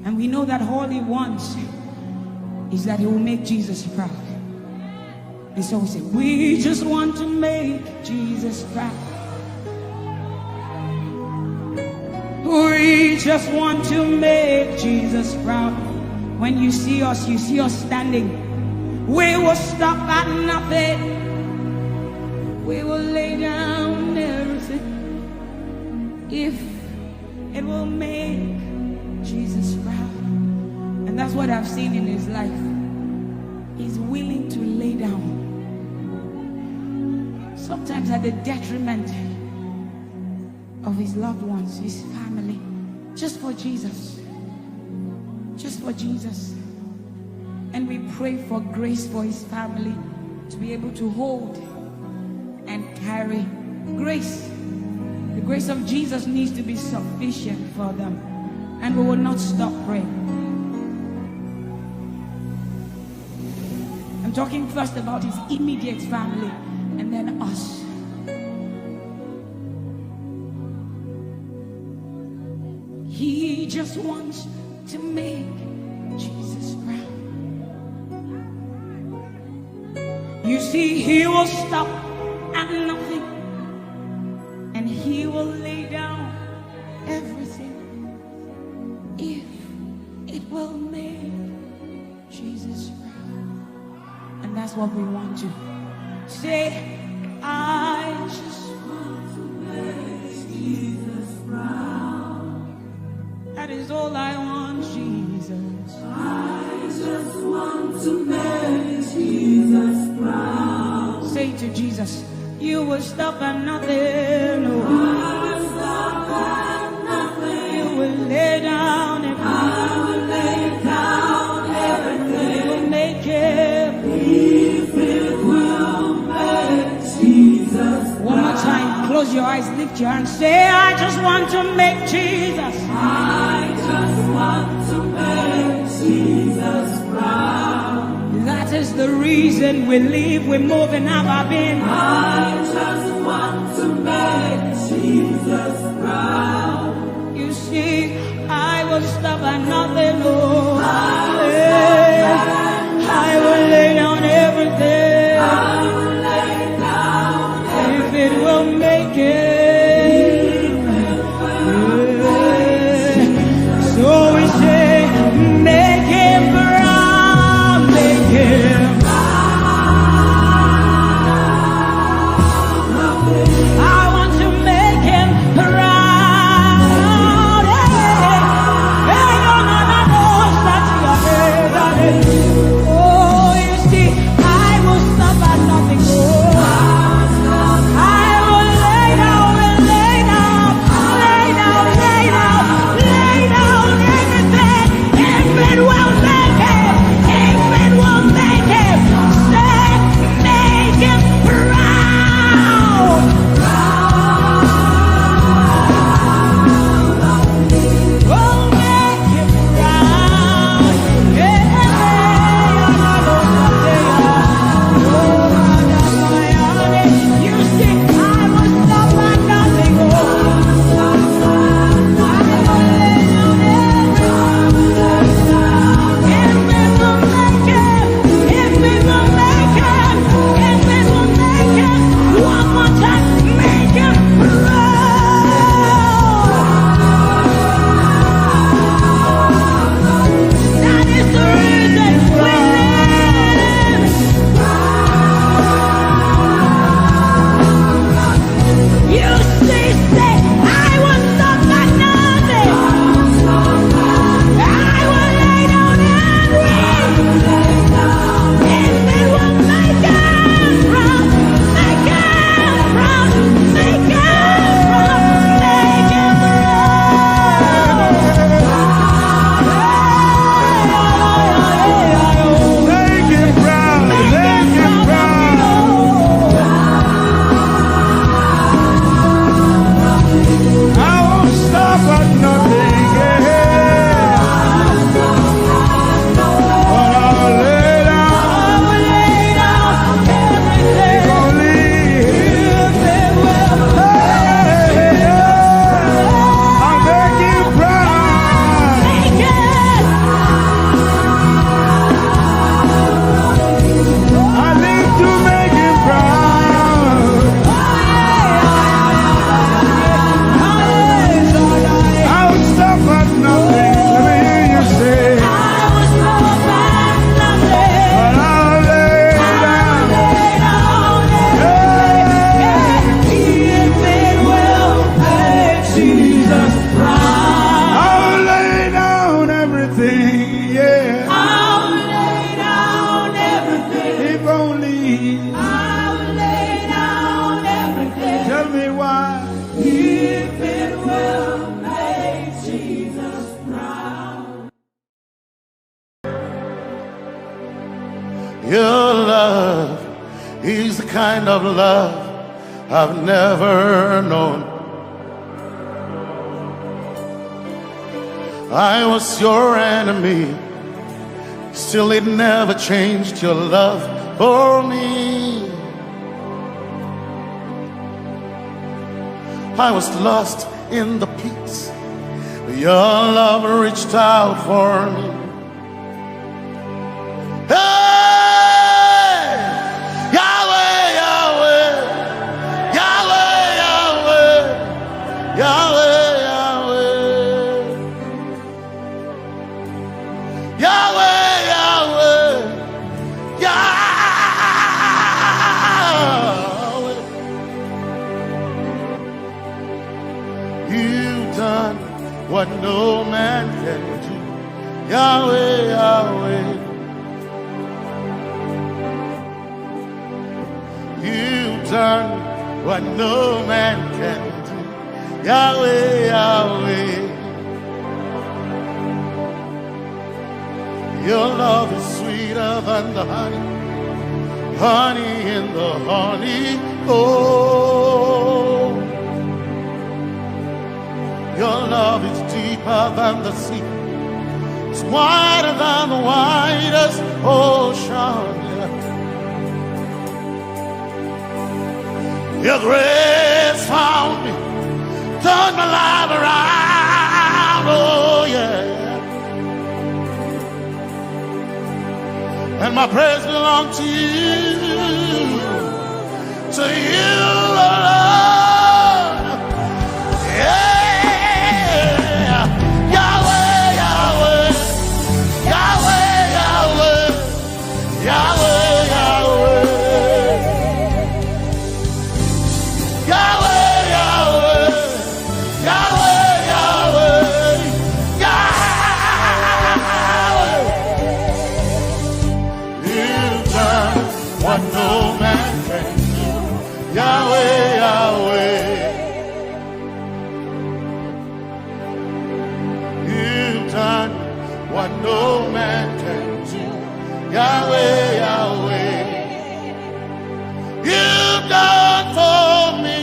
And we know that all he wants is that he will make Jesus proud. And so we say, we just want to make Jesus proud. We just want to make Jesus proud. When you see us, you see us standing. We will stop at nothing. We will lay down everything if it will make Jesus proud. And that's what I've seen in his life. He's willing to lay down, sometimes at the detriment of his loved ones, his family, just for Jesus. Just for Jesus. And we pray for grace for his family to be able to hold and carry grace. The grace of Jesus needs to be sufficient for them. And we will not stop praying. I'm talking first about his immediate family and then us. He just wants to make Jesus proud. You see, he will stop at nothing and he will lay down everything if it will make Jesus proud. And that's what we want to say. I just want to make Jesus proud. That is all I want, Jesus. I just want to make Jesus proud. Say to Jesus, you will stop at nothing. Oh. I will stop at nothing. You will lay down everything. I will lay down everything. You will make it. If it will make Jesus. One more time, close your eyes, lift your hand, say, I just want to make Jesus. I just want to make Jesus proud. That is the reason we live, we move, and have our being. I just want to make Jesus proud. You see, I will stop at nothing, oh. I will lay down everything. I will lay down if it will make it. So we say, make him proud, make him. kind of love I've never known. I was your enemy, still it never changed your love for me. I was lost in the pits, but your love reached out for me. Hey! Yahweh, Yahweh, Yahweh, Yahweh, Yahweh, Yahweh. Yahweh, Yahweh, Yahweh. You've done what no man can do. Yahweh, Yahweh. You've done what no man can do. Yahweh, Yahweh. Your love is sweeter than the honey, honey in the honey. Oh, your love is deeper than the sea. It's wider than the widest ocean. Your grace found me, turned my life around. Oh, yeah. And my praise belongs to you, to you alone. Yeah. Yahweh, Yahweh, Yahweh, Yahweh, Yahweh, Yahweh. Yahweh, Yahweh, Yahweh, Yahweh, Yahweh. You've done what no man can do. Yahweh, Yahweh. You've done what no man can do. Yahweh, Yahweh. You've done for me.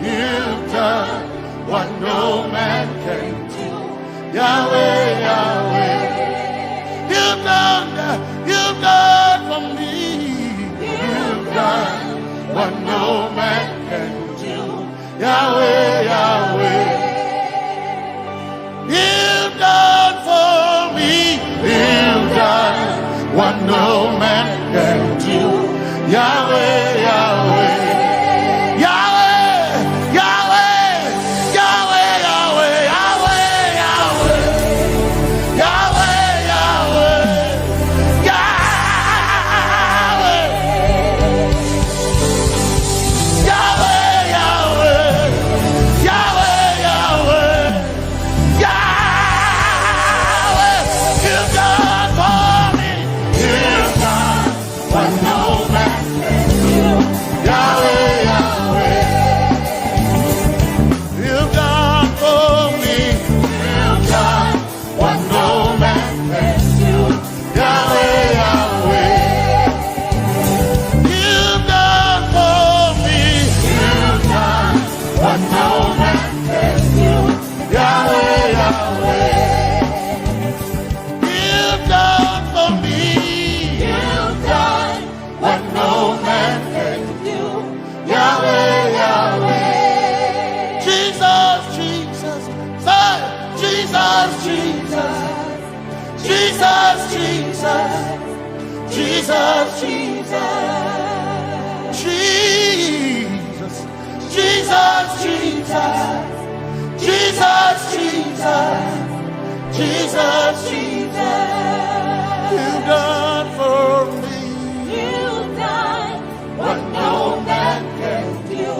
You've done what no man can do. Yahweh, Yahweh. You've done, you've done for me. You've done what no man can do. Yahweh, Yahweh. You've done for me. You've done what no man can do. Yahweh, Yahweh. Yahweh, Yahweh, Yahweh, Yahweh, Yahweh. Yahweh, Yahweh, Yahweh, Yahweh. Yahweh. Yahweh, Yahweh, Yahweh, Yahweh, Yahweh, you've done for me. You've done what no man can do. Yahweh, Yahweh, you've done for me. You've done what no man can do. Yahweh, Yahweh. You've done for me. You've done what no man can do. Yahweh, Yahweh. You've done for me. You've done what no man can do. Yahweh, Yahweh. Jesus, Jesus. Say, Jesus, Jesus. Jesus, Jesus. Jesus, Jesus. Jesus, Jesus. Jesus, Jesus. Jesus, Jesus. You've done for me. You've done what no man can do.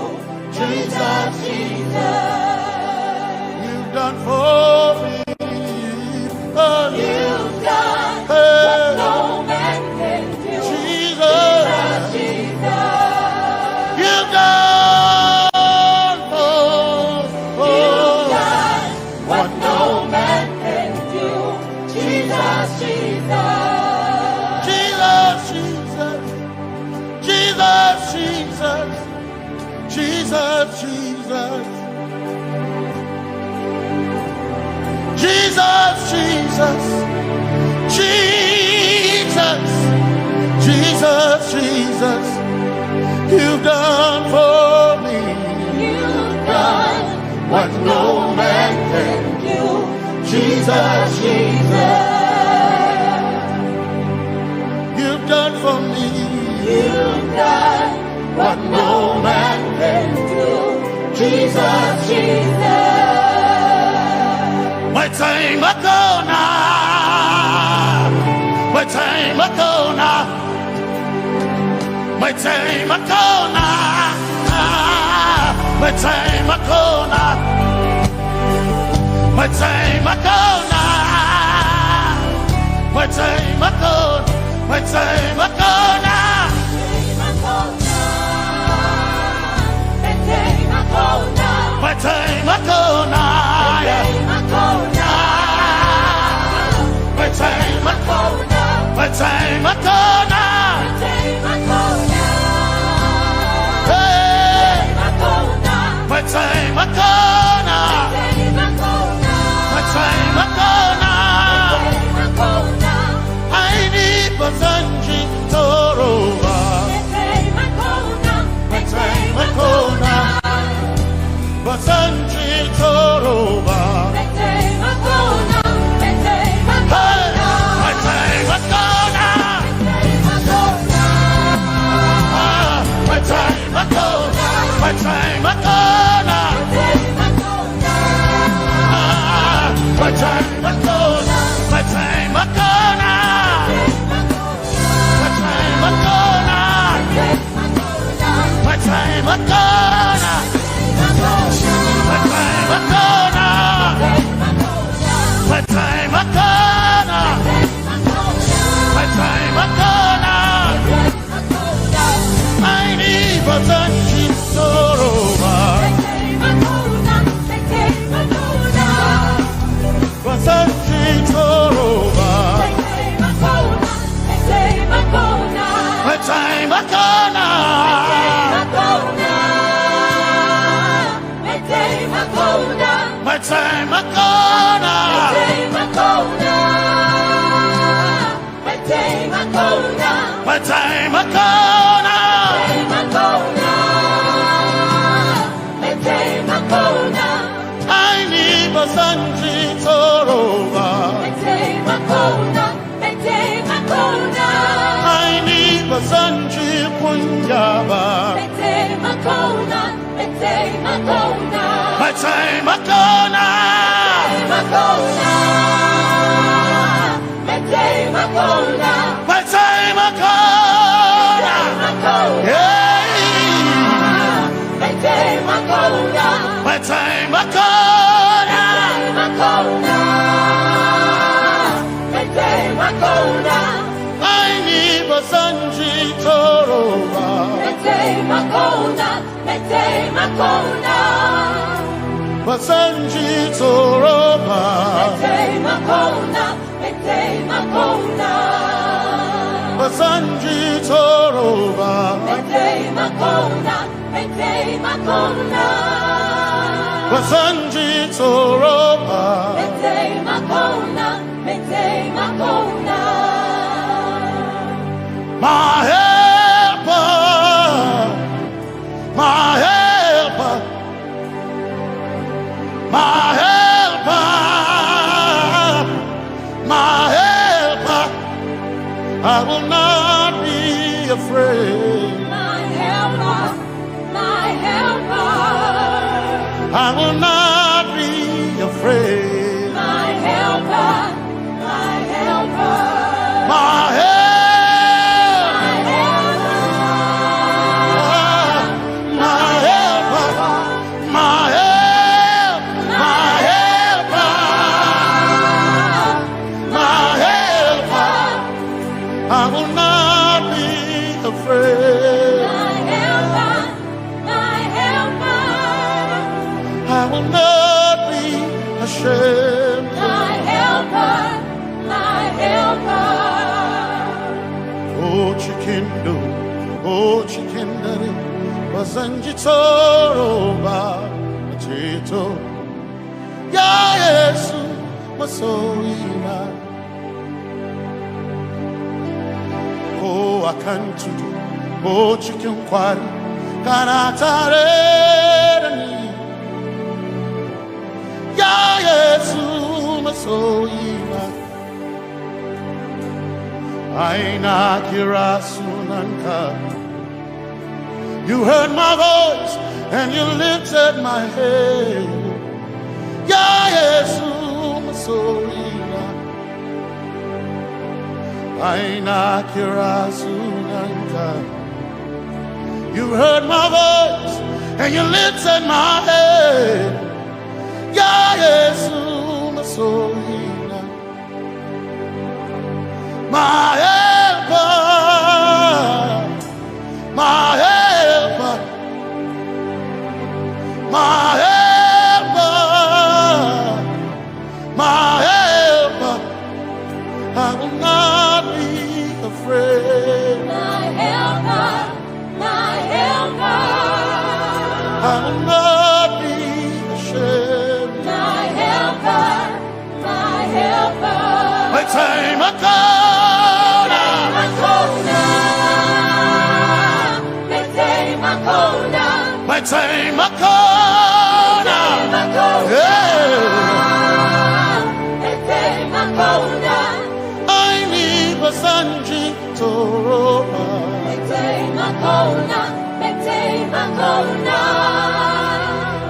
Jesus, Jesus. You've done for me. Oh, you've done what no man can do. Jesus. Jesus, Jesus. You've done for, for you've done what no man can do. Jesus, Jesus. Jesus, Jesus. Jesus, Jesus. Jesus, Jesus, Jesus. You've done for me. You've done what no man can do. Jesus, Jesus. You've done for me. You've done what no man can do. Jesus, Jesus. Metsei makona. Metsei makona. Metsei makona. Metsei makona. Metsei makona. Metsei makona. Metsei makona. Metsei makona. Metsei makona. Metsei makona. Metsei makona. Hey. Metsei makona. Metsei makona. Aini basanji toroba. Metsei makona. Basanji toroba. Hey, metsei makona. Ah, metsei makona. Metsei makona. Ah, metsei makona. Metsei makona. Metsei makona. Metsei makona. Metsei makona. Metsei makona. Metsei makona. Aini basanji toroba. Basanji toroba. Metsei makona. Metsei makona. Metsei makona. Aini basanji toroba. Aini basanji kunyaba. Metsei makona. Metsei makona. Metsei makona. Hey. Metsei makona. Metsei makona. Aini basanji toroba. Metsei makona. Metsei makona. Basanji toroba. Metsei makona. Metsei makona. Basanji toroba. Metsei makona. Metsei makona. Basanji toroba. Metsei makona. Metsei makona. My helper. My helper, my helper, my helper, I will not be afraid. My helper, my helper, I will not be afraid. My helper, my helper. My help. My helper. My helper. My help. My helper. My helper. I will not be afraid. My helper. My helper. I will not be ashamed. My helper, my helper. Oh, chikindo, oh, chikindari. Ba zan ji tsoro ba, mace to. Ya Yesu, masoyina. Ko a kan tudu, ko cikin kwari, kana tare da ni. Ya Yesu, masoyina. Ai na kira sunanka. You heard my voice and you lifted my head. Ya Yesu, masoyina. Ai na kira sunanka. You heard my voice and you lifted my head. Ya Yesu, masoyina. My helper, my helper, my helper, my helper. I will not be afraid. My helper, my helper. I will not be ashamed. My helper, my helper. Mai taimako na. Mai taimako na. Mai taimako na. Mai taimako na. Mai taimako na. Yeah. Mai taimako na. Ai ni ba zan ji tsoro ba. Mai taimako na, mai taimako na.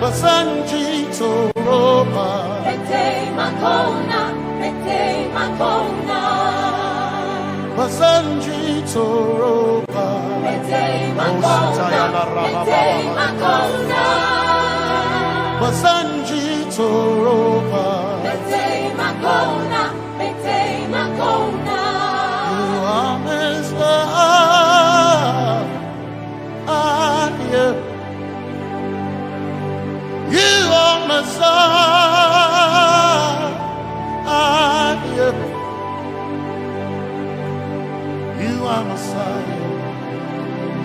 Ba zan ji tsoro ba. Mai taimako na, mai taimako na. Ba zan ji tsoro ba. Mai taimako na, mai taimako na. Ba zan ji tsoro ba. Mai taimako na, mai taimako na. You are Messiah. You are Messiah. You are Messiah.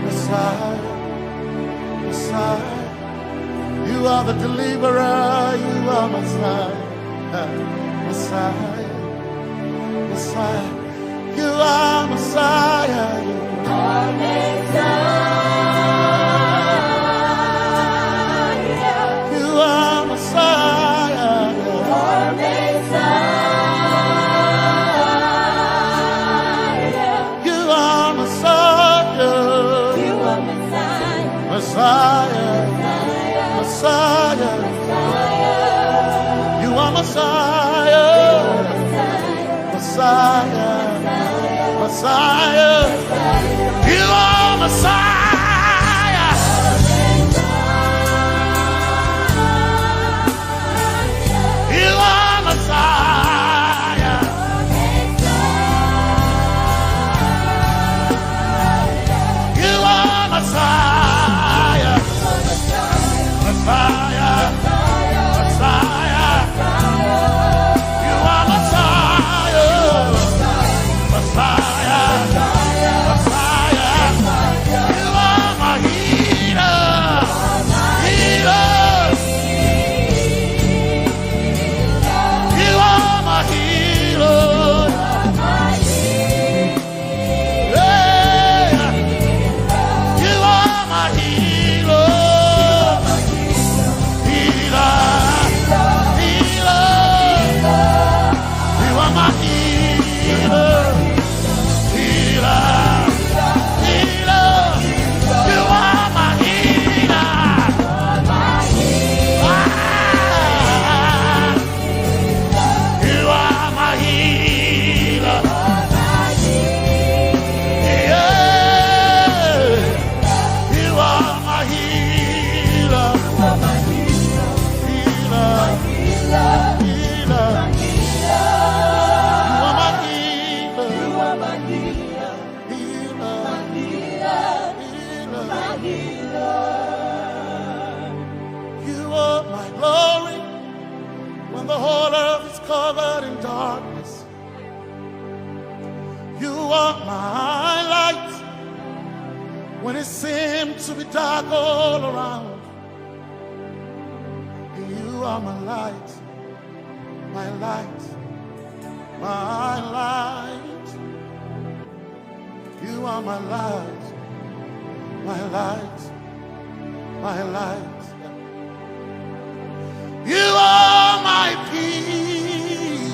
Messiah. Messiah. You are the deliverer. You are Messiah. Messiah. Messiah. You are Messiah. You are Messiah. You are Messiah. You are Messiah. You are Messiah. You are Messiah. Messiah. Messiah. Messiah. You are Messiah. Messiah. Messiah. You are Messiah. You are Messiah. You are Messiah. Messiah. Messiah. You are Messiah. Messiah. Messiah. You are my healer. Healer. You are my healer. Yeah. You are my healer. Healer. Healer. You are my healer. Healer. Healer. You are my healer. Ah. You are my healer. Yeah. You are my healer. Healer. Healer. You are my healer. Healer. Healer. You are my glory when the whole earth is covered in darkness. You are my light It seems to be dark all around. You are my light, my light, my light. You are my light, my light, my light. You are my peace,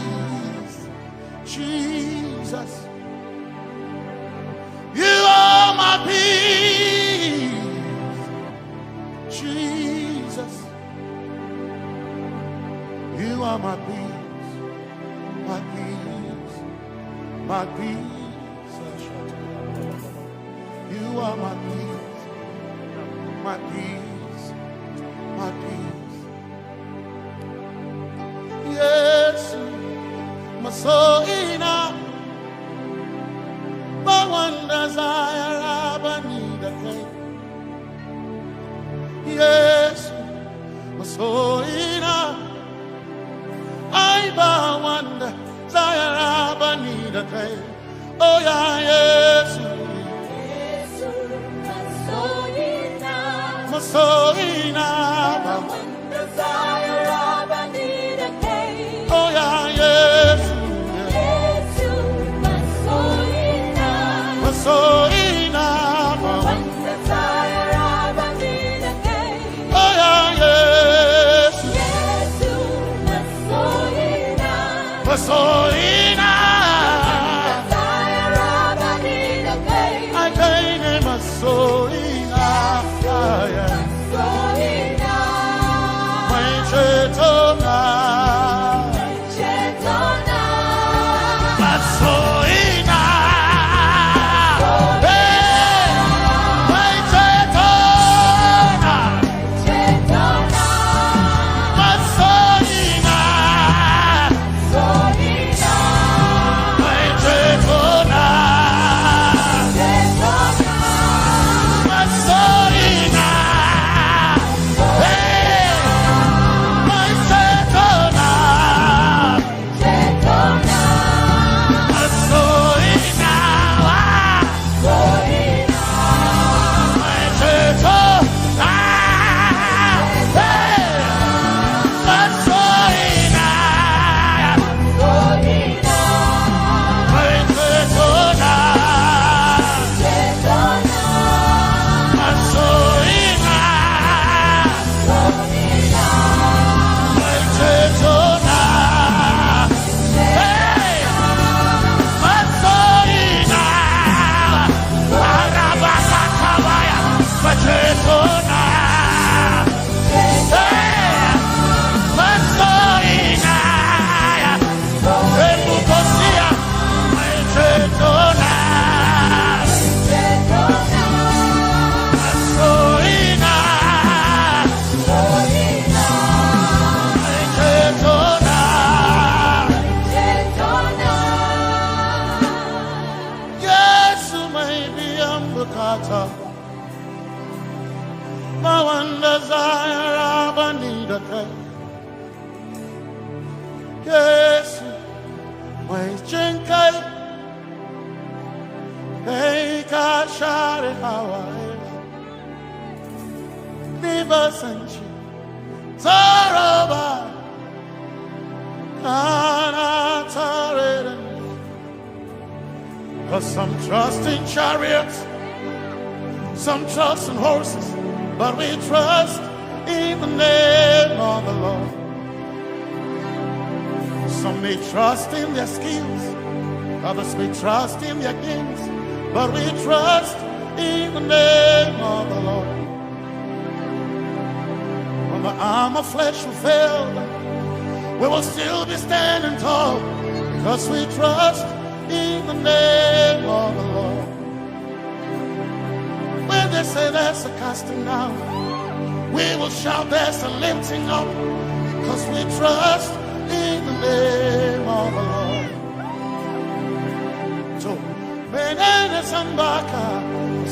Jesus. You are my peace, Jesus. You are my peace, my peace, my peace. You are my peace, my peace, my peace. Yesu, masoina, bawanda zayara bani da kai. Yesu, masoina, ai bawanda zayara bani da kai. Oh yeah, Yesu, Yesu, masoina, masoina, bawanda zayara bani da kai. Oh yeah, Yesu, Yesu, masoina, masoina, bawanda zayara bani da kai. Oh yeah, Yesu, Yesu, masoina, masoina, bawanda zayara bani da kai. Ai kai ne masoina, masoina, mai cetona, mai cetona, masoina. Hey, mai cetona, mai cetona, masoina. Yesu mai biyan bukata, ba wanda za ya raba ni da kai. Yesu mai jin kai, kai ka share hawaye. Ni ba san shi tsoro ba, kana tare da ni. 'Cause some trust in chariots, some trust in horses, but we trust in the name of the Lord. Some may trust in their skills, others may trust in their gifts, but we trust in the name of the Lord. When the arm of flesh will fail, we will still be standing tall, 'cause we trust in the name of the Lord. When they say there's a casting down, we will shout there's a lifting up, 'cause we trust in the name of the Lord. So, menene zan baka,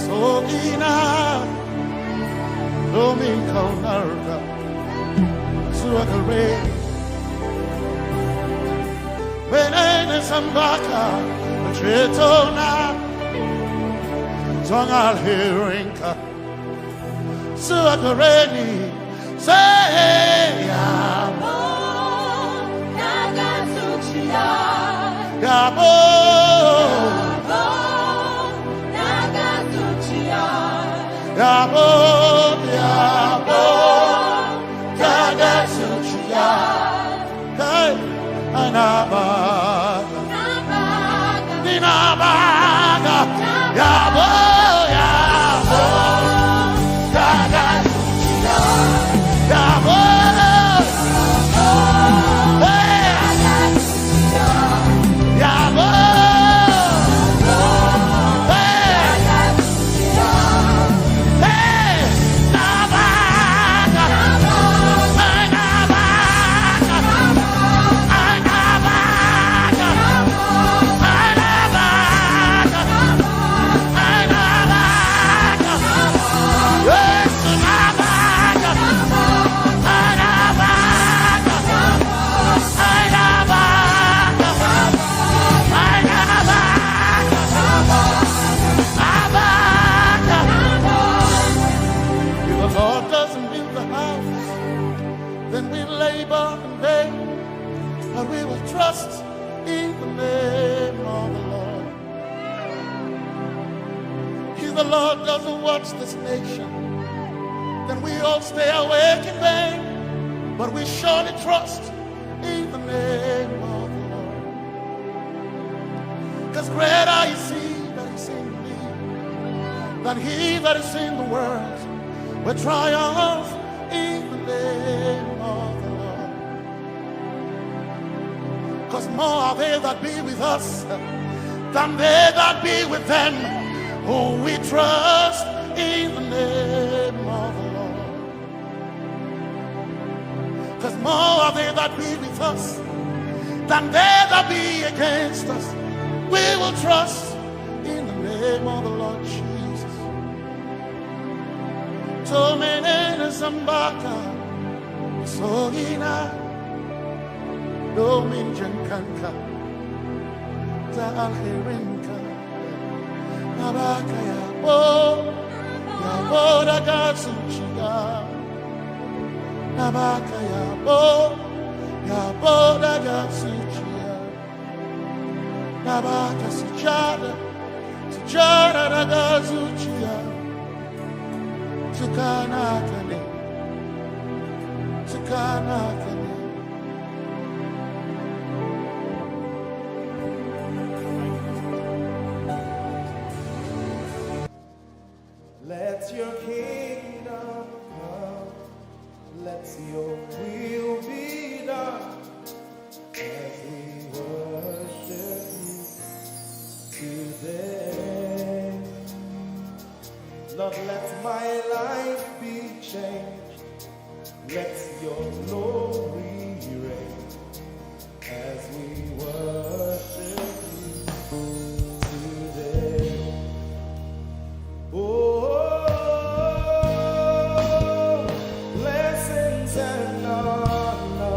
sogina, domin kaunarka zuwa gare ni. Menene zan baka, cetona, Zonga al hirinka. Suagareni. Say, Yabo. Yabo. Yabo. Yabo. Hey, anabaga. Ninabaga. Yabo, yabo. Yabo. Hey. Yabo. Hey. If the Lord doesn't build the house, then we labor in vain, but we will trust in the name of the Lord. If the Lord doesn't watch this nation, then we all stay awake in vain, but we surely trust in the name of the Lord. Because greater is he that is in me than he that is in the world. We triumph in the name of the Lord. Because more are they that be with us than they that be with them, who we trust in the name of the Lord. Because more are they that be with us than they that be against us. We will trust in the name of the Lord Jesus. Tomenene zambaka, sogina, domin jankanka, ta alherinka, nabaka yabo, yabo daga zuciya, nabaka yabo, yabo daga zuciya, nabaka sujada, sujada daga zuciya. Tukana kane, tukana kane. Let your kingdom come. Let your will be done as we worship you today. Lord, let my life be changed. Let your glory reign as we worship you today. Oh, blessings and honor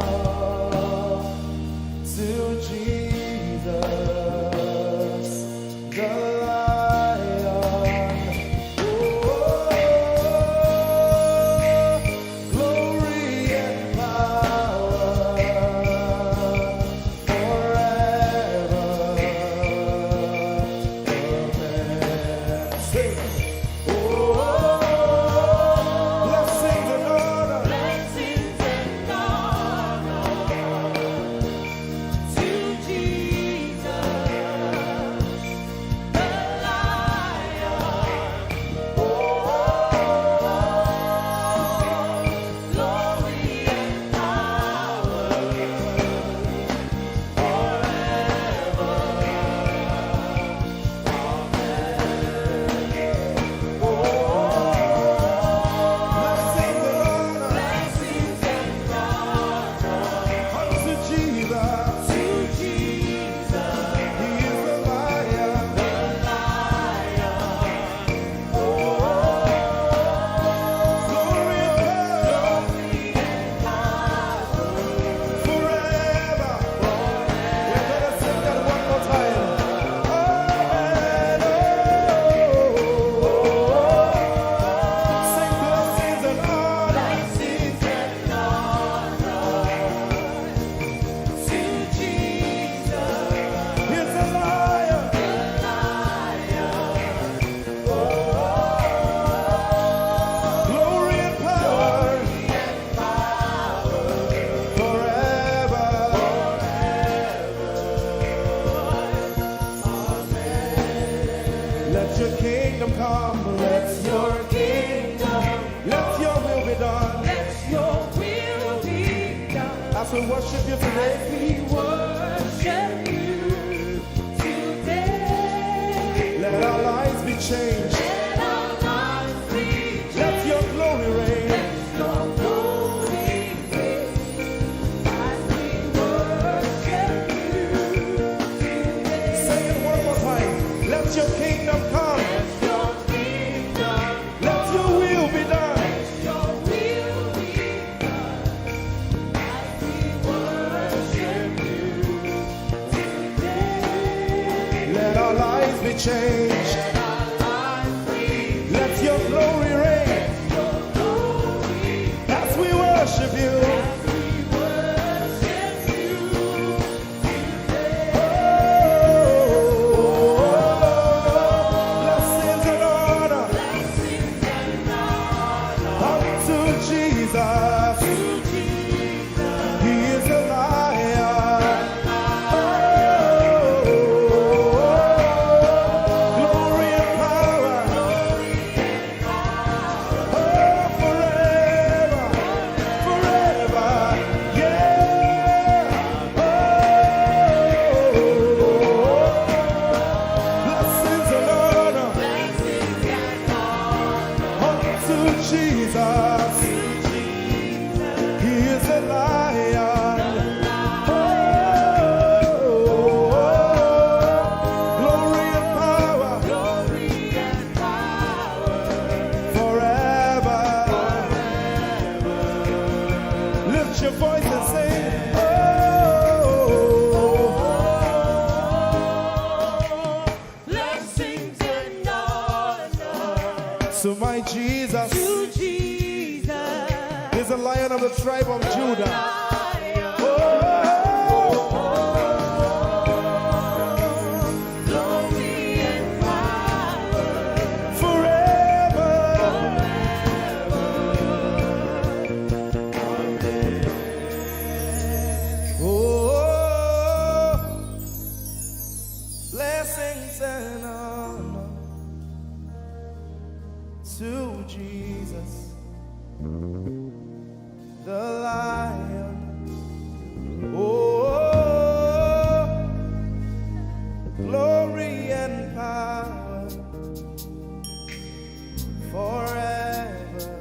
to Jesus, the Lion. Oh, glory and power to worship you today. We worship you today. Let our lives be changed. Let our lives be changed. Let your glory reign. Let your glory reign as we worship you today. Say it one more time. Let your kingdom come. Let your kingdom come. Let your will be done. Let your will be done. Let our lives be changed. Let your glory reign as we worship you. Oh, blessings and honor unto Jesus. He is a lion. Oh, glory and power. Oh, forever, forever, yeah. Oh, blessings and honor unto Jesus. He is a lion. Oh, glory and power forever. Lift your voice and sing. Oh, blessings and honor to my Jesus. To Jesus. He's the Lion of the tribe of Judah. Oh, glory and power forever. Oh, blessings and honor to Jesus, the Lion. Oh, glory and power forever.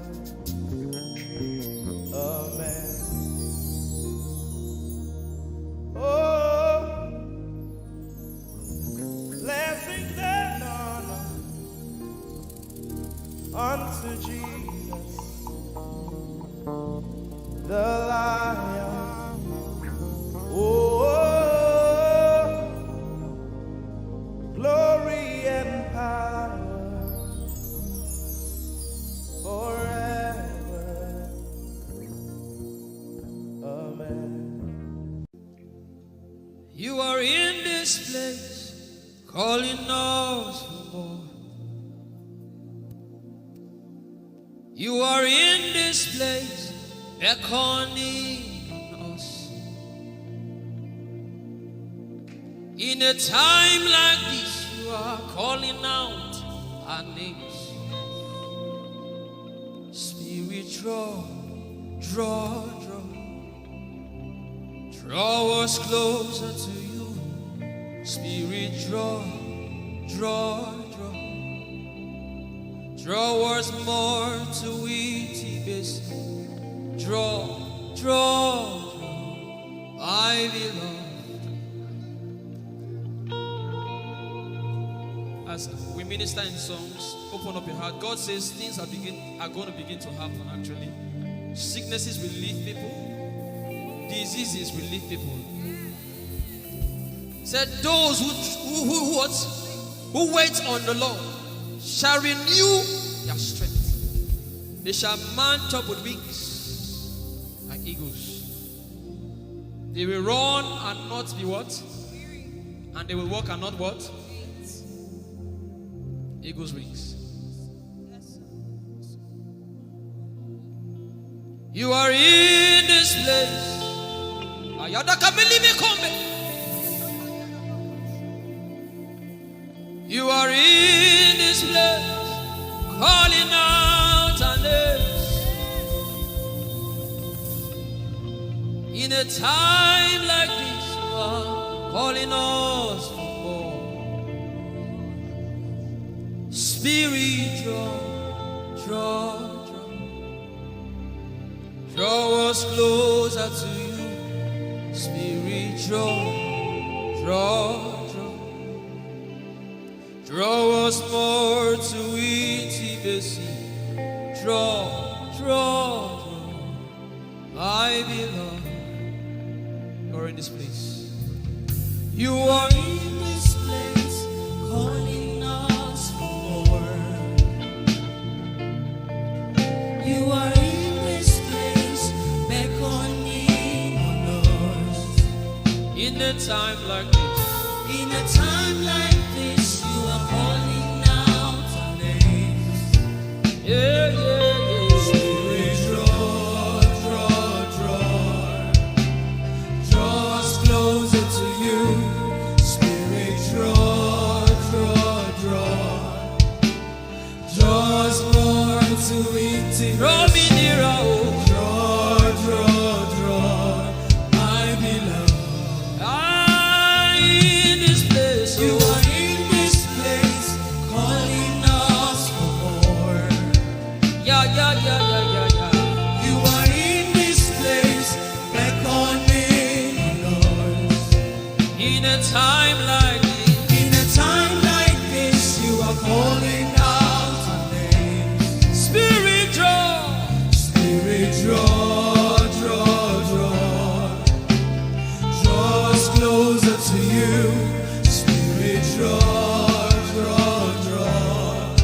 Amen. Oh, blessings and honor unto Jesus, the Lion. Oh, glory and power forever. Amen. You are in this place, calling us for more. You are in this place, beckoning us. In a time like this, you are calling out our names. Spirit, draw, draw, draw. Draw us closer to you. Spirit, draw, draw, draw. Draw us more to intimacy. Draw, draw, draw, my beloved. As we minister in songs, open up your heart. God says things are begin are going to begin to happen. Actually, sicknesses will leave people, diseases will leave people. Said those who who who what who wait on the Lord shall renew their strength. They shall mount up with wings like eagles. They will run and not be what? And they will walk and not what? Eagles' wings. You are in this place. Ayada kamili mi kombe. You are in this place, calling out our names. In a time like this, you are calling us for more. Spirit, draw, draw, draw. Draw us closer to you. Spirit, draw, draw, draw. Draw us more to intimacy. Draw, draw, draw, my beloved. You're in this place. You are in this place, calling us for more. You are in this place, beckoning on us. In a time like this. In a time like this, you are calling out our names. Yeah, yeah, yeah. Spirit, draw, draw, draw. Draw us closer to you. Spirit, draw, draw, draw. Draw us more to intimacy. Draw me nearer, oh. Draw, draw, draw, my beloved. Ah, in this place, you are in this place, calling us for more. Yeah, yeah, yeah, yeah, yeah, yeah. You are in this place, beckoning on us. In a time like this, in a time like this, you are calling out our names. Spirit, draw. Spirit, draw, draw, draw. Draw us closer to you. Spirit, draw, draw, draw.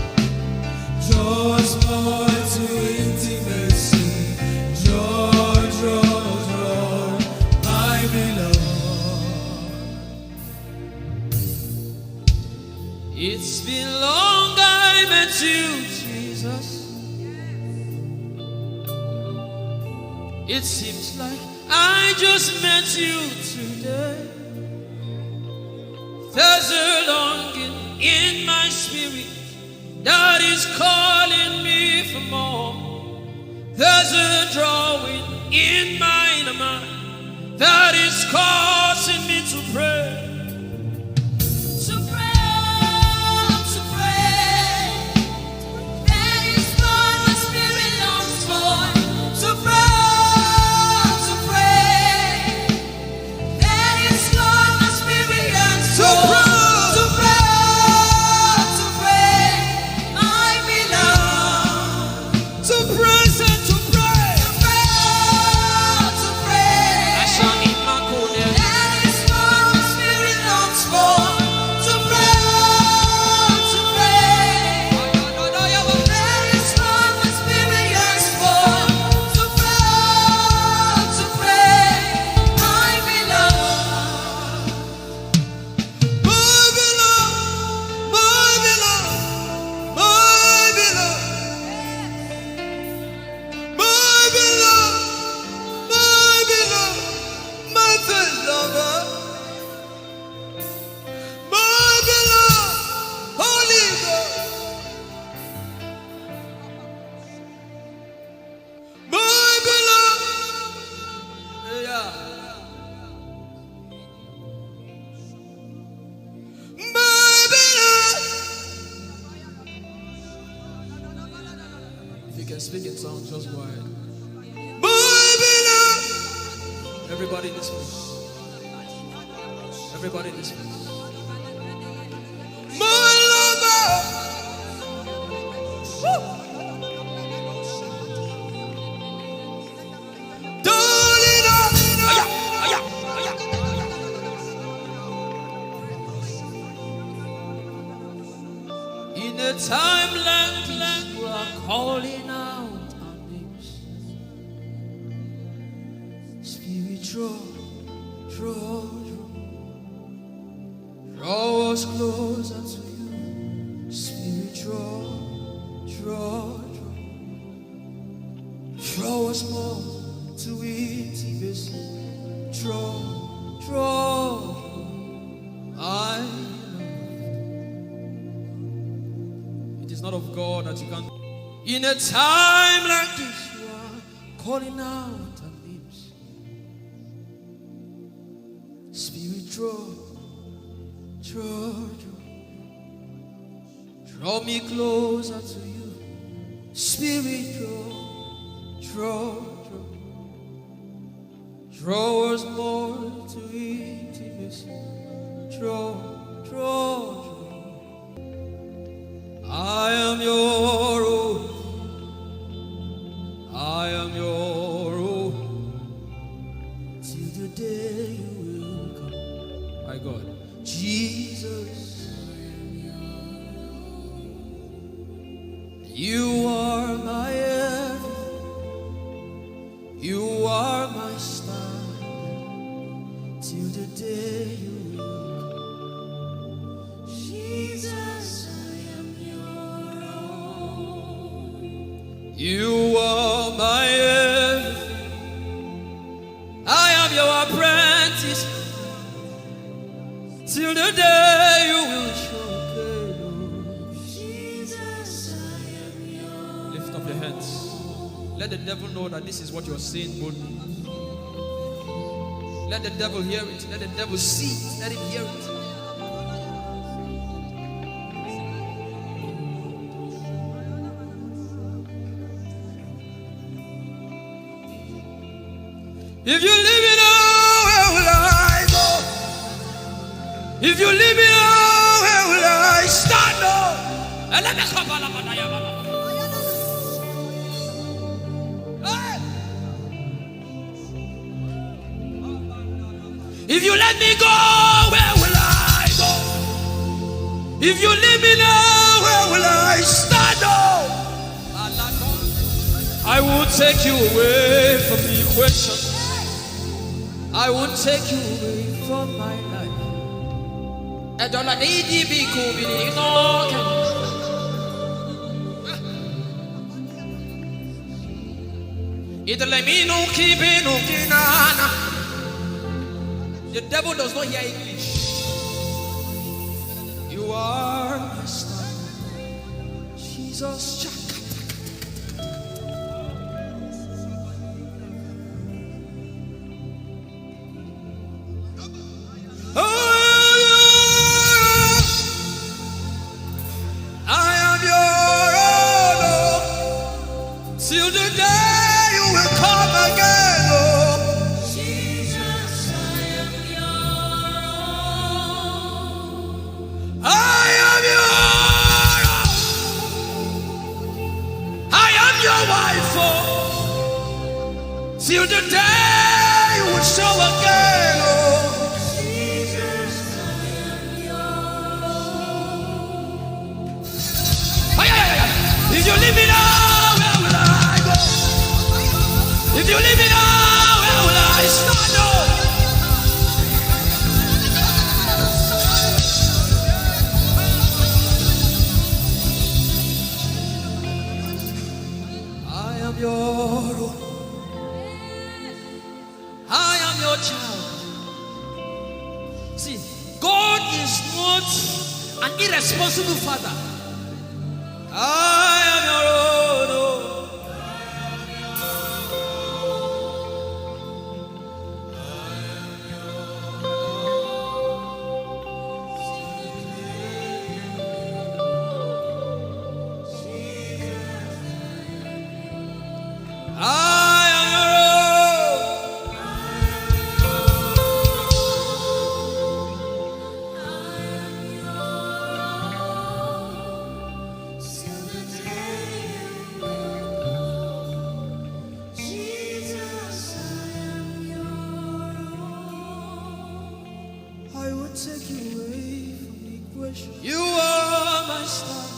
Draw us more to intimacy. Draw, draw, draw, my beloved. It's been long I met you, Jesus. It seems like I just met you today. There's a longing in my spirit that is calling me for more. There's a drawing in my mind that is causing me to pray. To pray, to pray. That is what my spirit longs for. To pray, to pray. That is what my spirit yearns for. To pray, to pray, my beloved. To praise and to pray. To pray, to pray. That is what my spirit longs for. To pray, to pray. That is what my spirit yearns for. To pray, to pray, my beloved. My beloved, my beloved, my beloved. My beloved, my beloved, my first lover. My beloved, Holy Ghost. My beloved. Yeah. My beloved. If you can speak in tongues, just go ahead. My beloved. Everybody in this place. Everybody in this place. My lover. Woo! Darling, I In a time like this, you are calling out our names. Spirit, draw, draw, draw. Draw us closer to you. Spirit, draw, draw, draw. Draw us more to intimacy. Draw, draw. I love. It is not of God that you can. In a time like this, you are calling out our names. Draw, draw, draw. Draw me closer to you. Spirit, draw, draw, draw. Draw us more to intimacy. Draw, draw, draw. I am your own. I am your own. Till the day you will come. My God. Jesus. You are my everything. You are my standard. Till the day you will come. Jesus, I am your own. You are my everything. I am your apprentice. Till the day you will show. Jesus, I am your. Lift up your hands. Let the devil know that this is what you're saying boldly. Let the devil hear it. Let the devil see it. Let him hear it. If you leave me now, where will I go? If you leave me now, where will I stand? Oh? Hey! If you let me go, where will I go? If you leave me now, where will I stand? Oh? I won't take you away from the equation. I won't take you away from my life. Edola di di bi ku bi di no ke. Idole mi nu ki bi nu ki na na. The devil does not hear English. You are my standard. Jesus. Oh, I am your own, oh, till the day you will come again, oh. Jesus, I am your own. I am your own. I am your wife, oh, till the day you will show again, oh. Jesus, I am your own. Ay, ay, ay, ay. If you leave me now, where will I go? If you leave me now, where will I stand? Oh? I am your own. I am your child. See, God is not an irresponsible father. I am your own. Oh. I am your own. Jesus, I am your own. I will take you away from the equation. You are my star.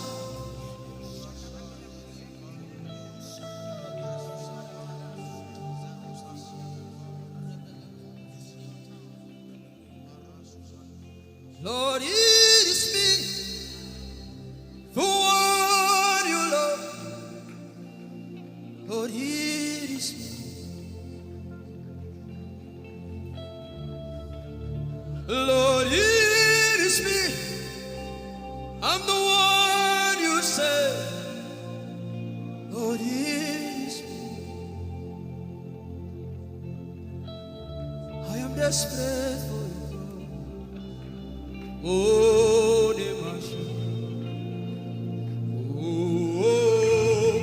Lord, it is me. For what you love. Lord, it is me. Lord, it is me. I'm the one you say. Lord, it is me. I am desperate for you. Oh, Nemasha. Oh,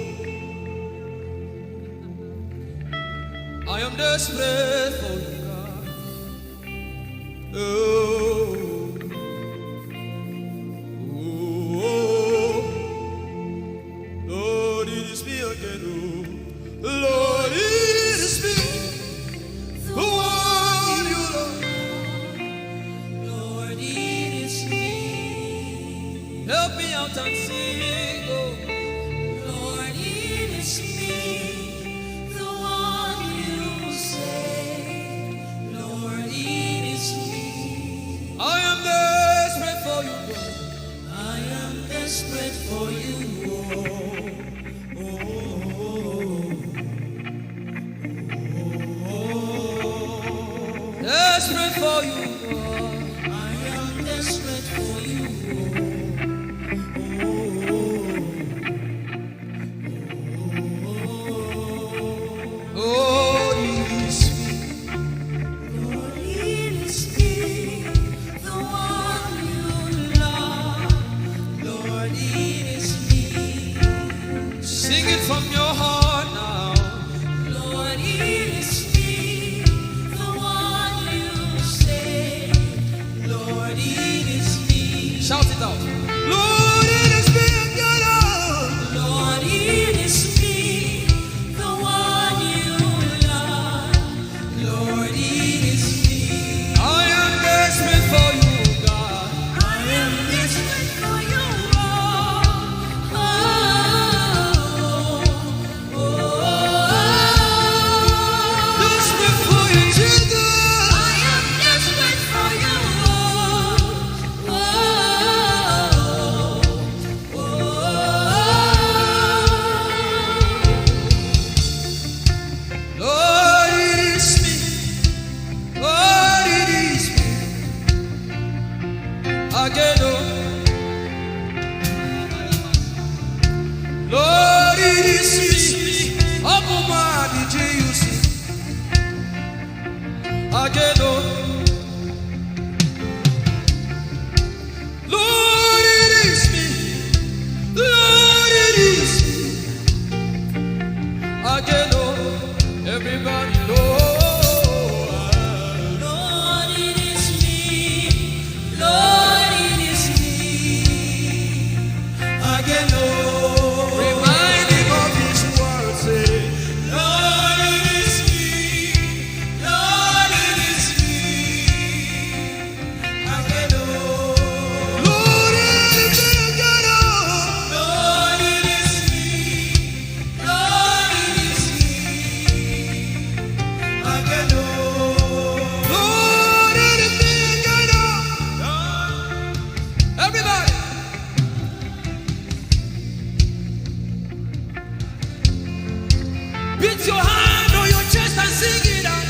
I am desperate for you, God. Oh, oh, oh. Lord, it is me again, oh. Lord, it is me. The one you love. Lord, it is me. Help me out and sing, oh. Lord, it is me. The one you say. Lord, it is me. I am desperate for you, God. I am desperate for you, oh. Oh, oh, oh, oh. Desperate for you, God. I am desperate for you, oh. Oh, oh, oh, oh. Oh, it is me. Lord, it is me. The one you love. Lord, it is me. Sing it from your heart now. Lord, it is me. The one you say. Lord, it is me. Shout it out. Lord, it is me again, oh. Lord, it is me, the one you love. Lord, it is me. I am desperate for you, God. I am desperate for you, oh, oh, oh, oh. Desperate for you, Jesus. I am desperate for you, oh, oh, oh, oh. Lord, it is me. Lord, it is me. Again, oh. Lord, it is me. Open my eyes, did you see? Again, oh. Lord, it is me. Lord, it is me. Again, oh, everybody, Lord. Lord, it is me. Lord, it is me. Again, oh, remind him of his word, say, Lord, it is me. Lord, it is me. Everybody, beat your hand on your chest and sing it out.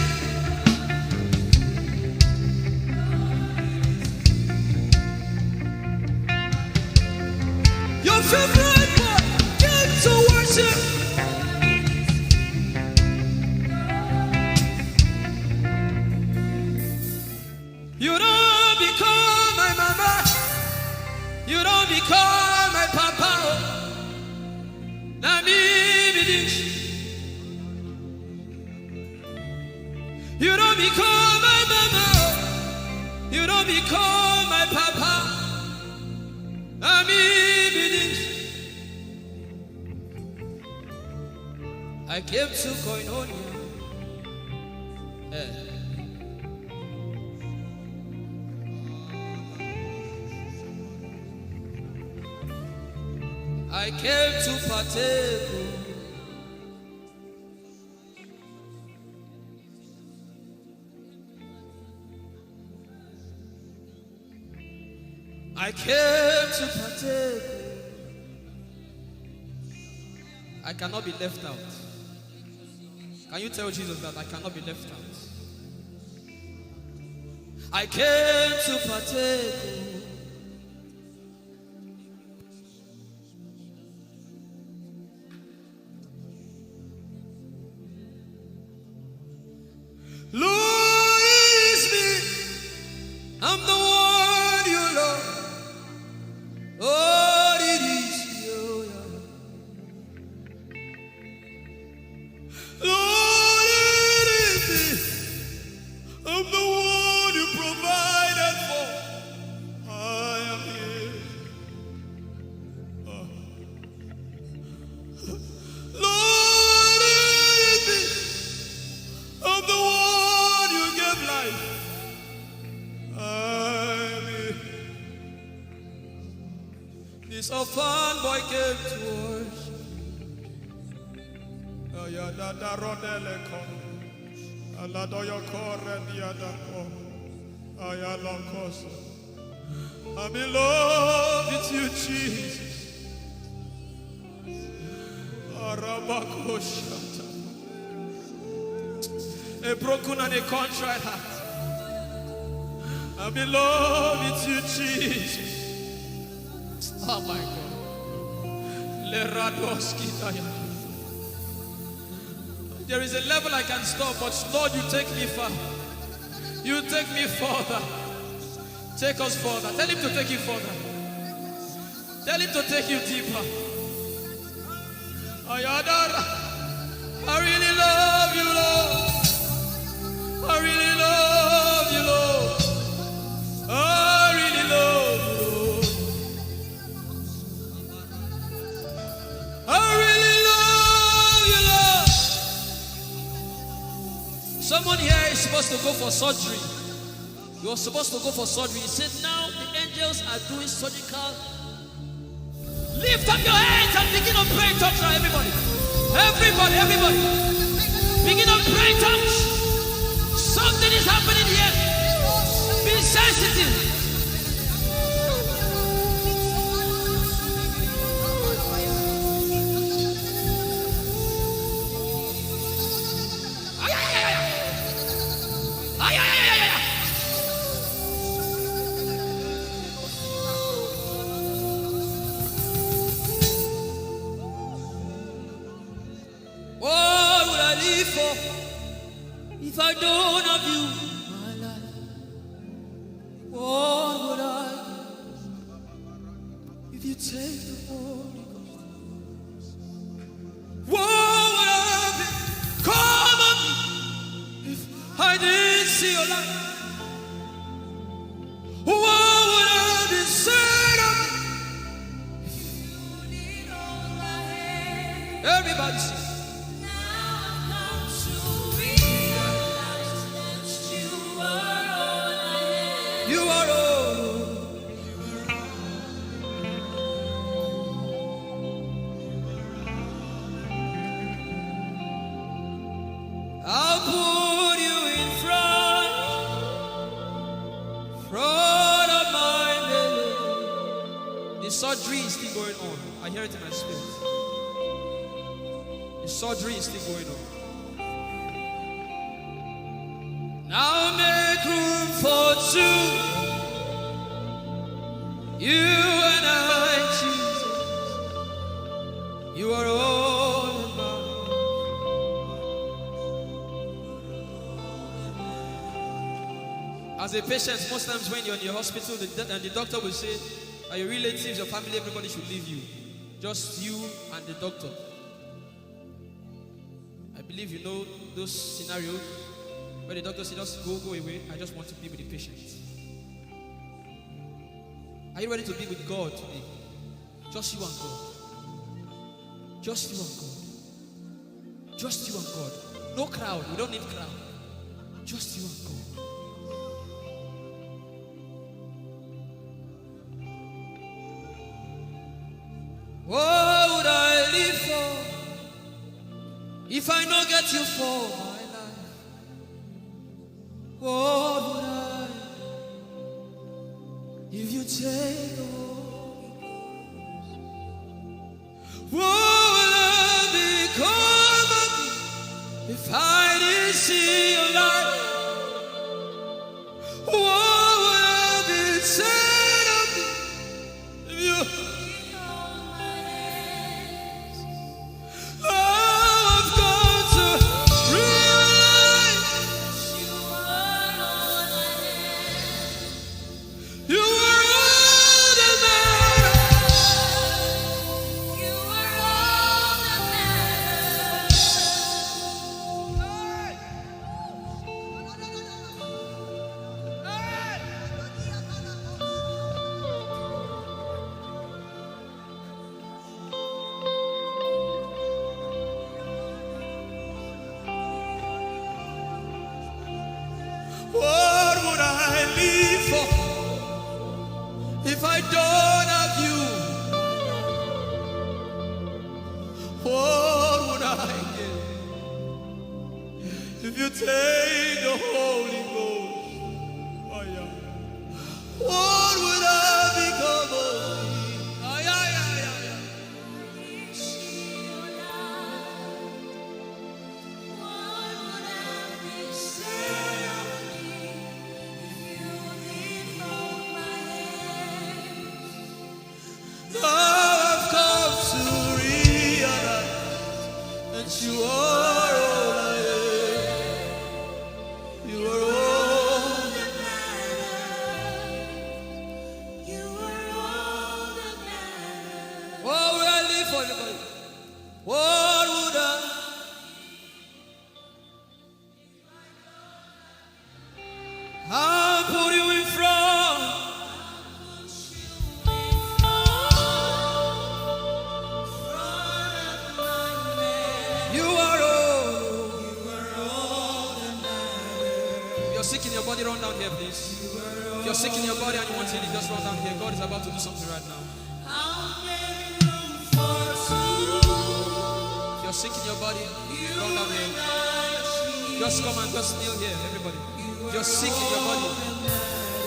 Your favorite part, get to worship. You don't become my mama. You don't become my papa. Oh. Na me be this. You don't become my mama. You don't become my papa. Na me be this. I came to Koinonia. Eh. I came to partake. I came to partake. I cannot be left out. Can you tell Jesus that I cannot be left out? I came to partake. Lord, it's me. I'm the one you love. So fun boy came to worship. Ayadada rodele ko. Aladoyo kore diadako. Ayalokoso. I'm in love with you, Jesus. Arabakoshata. A broken and a contrite heart. I'm in love with you, Jesus. Oh my God. Leradoski daya. There is a level I can stop, but Lord, you take me far. You take me further. Take us further. Tell him to take you further. Tell him to take you deeper. Ayadara. I really love you, Lord. I really love you, Lord. I really love you, Lord. I really love you, Lord. Someone here is supposed to go for surgery. You're supposed to go for surgery. He said, "Now the angels are doing surgical." Lift up your hands and begin to pray in tongues now, everybody. Everybody, everybody. Begin to pray in tongues. Something is happening here. Be sensitive. Ay, ay, ay, ay, ay. Ay, ay, ay, ay, ay, ay. What would I live for if I don't have you in my life? What would I give if you take the Holy Ghost? What would have become of me if I didn't see your light? What would have been said of me? Everybody sing. Now I've come to realize that you are all I have. You are all. I'll put you in front, front of my melody. The surgery is still going on. I hear it in my spirit. The surgery is still going on. Now make room for two. You and I, Jesus. You are all in my life. As a patient, most times when you're in your hospital, the, do- and the doctor will say, "Are your relatives, your family, everybody should leave you. Just you and the doctor." I believe you know those scenarios where the doctor says, "Just go, go away. I just want to be with the patient." Are you ready to be with God today? Just you and God. Just you and God. Just you and God. No crowd. We don't need crowd. Just you and God. What would I live for if I no get you for my life? What would I if you take the Holy Ghost? What would have become of me if I didn't see your light? What would have been said of me if you I've come to realize you are all that matters. You are all that matters. What would I live for if I don't have you? If you take the Holy Ghost, oh yeah, what would I become of me? Ah, yeah, yeah, yeah, yeah. Now I've come to realize that you are all I am. You are all that matters. You are all that matters. What would I live for, everybody? What would I? I'll put you in front. You are all. If you're sick in your body, run down here, please. If you're sick in your body and you want healing, just run down here. God is about to do something right now. If you're sick in your body, run down here. Just come and just kneel here, everybody. If you're sick in your body,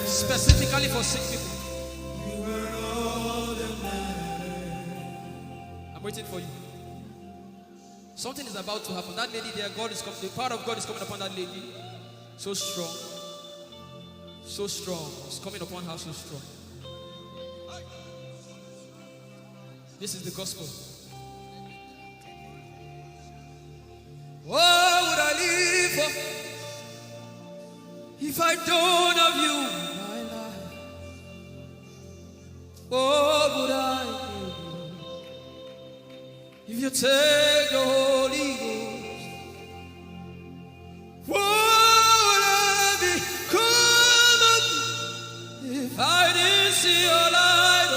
specifically for sick people. I'm waiting for you. Something is about to happen. That lady there, God is coming. The power of God is coming upon that lady. So strong. So strong. It's coming upon her so strong. This is the gospel. What would I live for if I don't have you in my life? What would I do if you take the Holy Ghost? What would I become of me if I didn't see your light?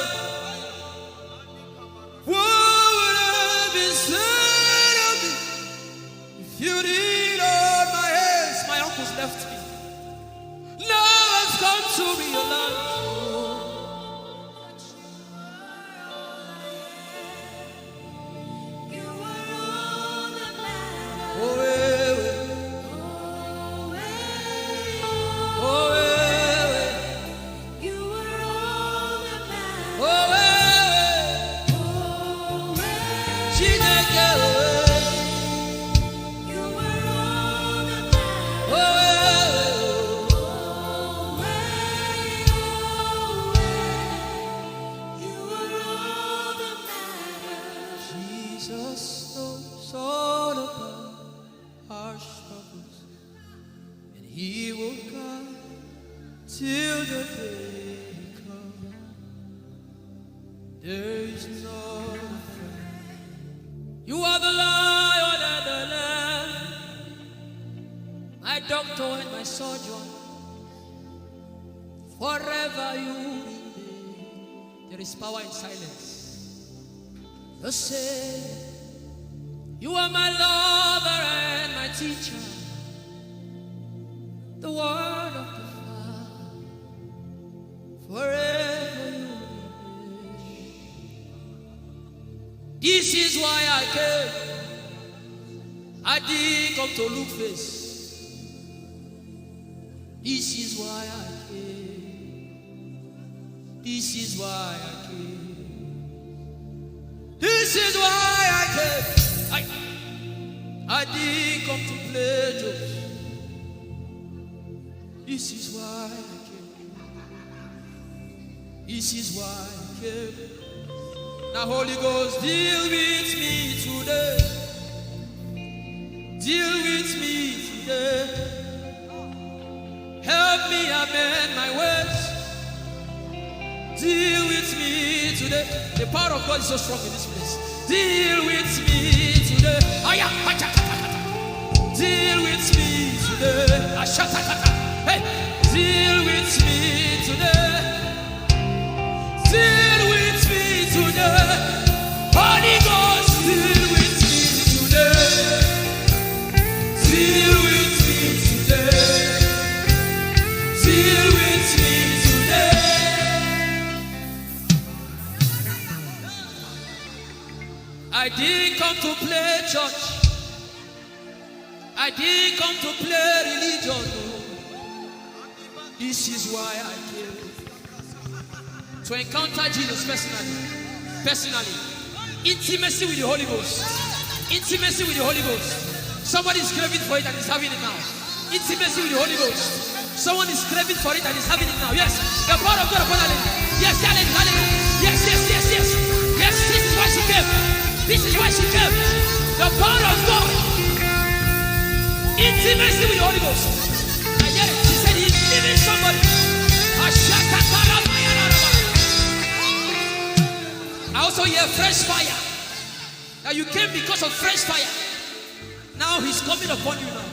What would I be said of me if you didn't hold my hands? My uncles left me. Now I've come to realize. Oh, eh, eh. Oh, eh, eh. Oh, eh, eh. Chineke, oh, eh. Oh, eh, eh. Jesus knows all about our struggles, and He will guide till the day comes. There is no fear. You are the Lion and the Lamb, my doctor and my surgeon. Forever you remain. There is power in silence. The same. You are my lover and my teacher. The word of the Father. Forever you remain. This is why I came. I didn't come to look face. This is why I came. This is why I came. This is why I came. I, I didn't come to play jokes. This is why I came. This is why I came. Now, Holy Ghost, deal with me today. Deal with me today. Help me amend my ways. Deal with me today. The power of God is so strong in this place. Deal with me today. Aya, acha, acha, acha. Deal with me today. Ashata, acha. Hey, deal with me today. Deal with me today. Holy Ghost, deal with me today. Deal with me today. Deal with me today. I didn't come to play church. I I didn't come to play religion. Oh. This is why I came. To encounter Jesus personally. Personally. Intimacy with the Holy Ghost. Intimacy with the Holy Ghost. Somebody is craving for it and is having it now. Intimacy with the Holy Ghost. Someone is craving for it and is having it now. Yes. The power of God upon that lady. Yes, that lady, that lady. Yes, yes, yes, yes. Yes, this is why she came. This is why she came. The power of God. Intimacy with the Holy Ghost. I hear it. She said he's leaving somebody. I also hear fresh fire. That you came because of fresh fire. Now he's coming upon you now.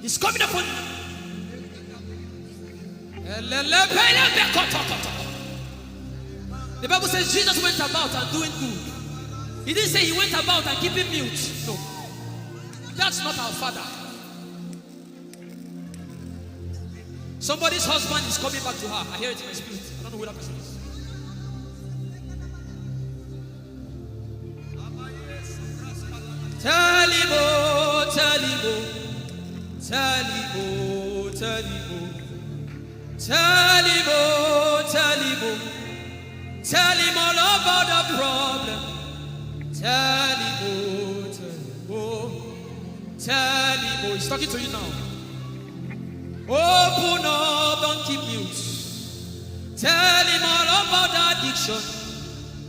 He's coming upon you. The Bible says Jesus went about and doing good. He didn't say he went about and keeping mute. No. That's not our Father. Somebody's husband is coming back to her. I hear it in my spirit. I don't know who that person is. Tell him, oh, tell him, oh, tell him, oh, tell him, oh, tell him, oh, tell him, oh, tell him all about the problem. Tell him, oh, tell him, oh, tell him, oh. He's talking to you now. Open up, don't keep mute. Tell him all about the addiction.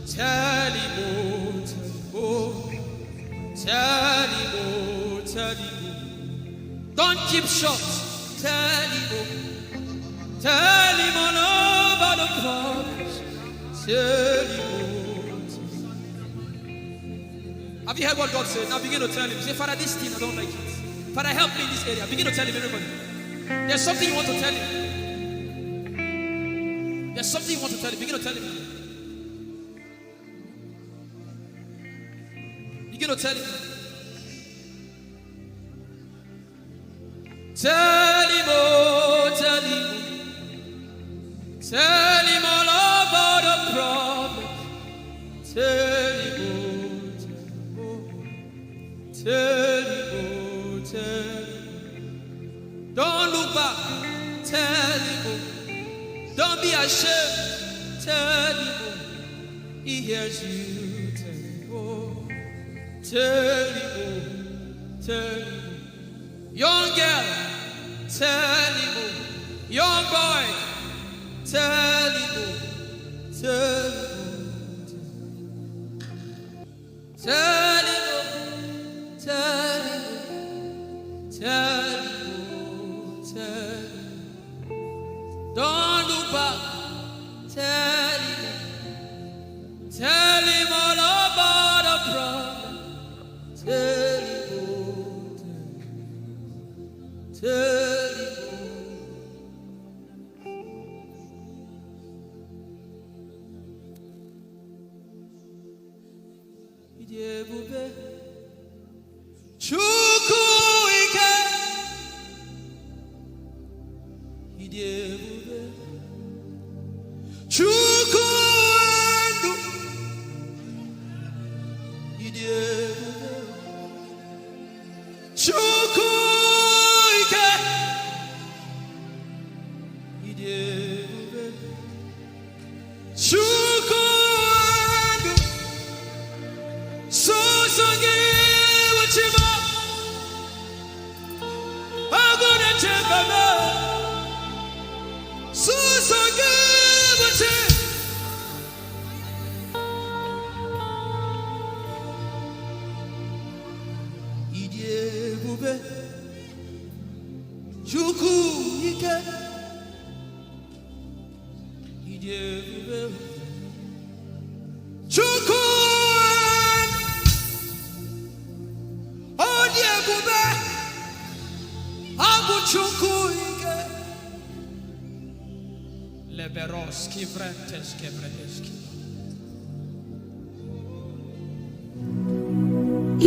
Tell him, oh, tell him, oh. Tell him, oh, tell him, oh. Don't keep short. Tell him, oh. Tell him all about the problems. Tell him, oh, tell him. Have you heard what God said? Now begin to tell him. Say, "Father, this thing, I don't like it. Father, help me in this area." Begin to tell him, everybody. There's something you want to tell him. There's something you want to tell him. Begin to tell him. Begin to tell him. Tell him, oh, tell him. Tell him all about the problem. Tell him, oh, tell him, oh. Tell him, oh, tell him. Don't look back. Tell him, oh. Don't be ashamed. Tell him, oh. He hears you. Tell him, oh. Tell him, oh. Tell him, oh. Young girl, tell him, oh. Young boy, tell him, oh. Tell him, oh. Tell him, oh. Tell him, oh. Tell him, oh. Tell him. Don't look back. Tell him. Tell him all about the problem. Tell him, oh, tell him, tell him, oh. Ị dị ebube, Chukwu ike. Ị dị ebube, Chukwu ndụ. Ị dị ebube, Chukwu ike. Ị dị ebube, Chukwu ndụ. Sọsọ gị bụ chi m. Agụ na-eche mba m. Sọsọ gị bụ chi. Ị dị ebube, Chukwu ike. Ị dị ebube, Chukwu. Ọ dị ebube, ọ bụ Chukwu ike. Leberos kivrentes kevredeski.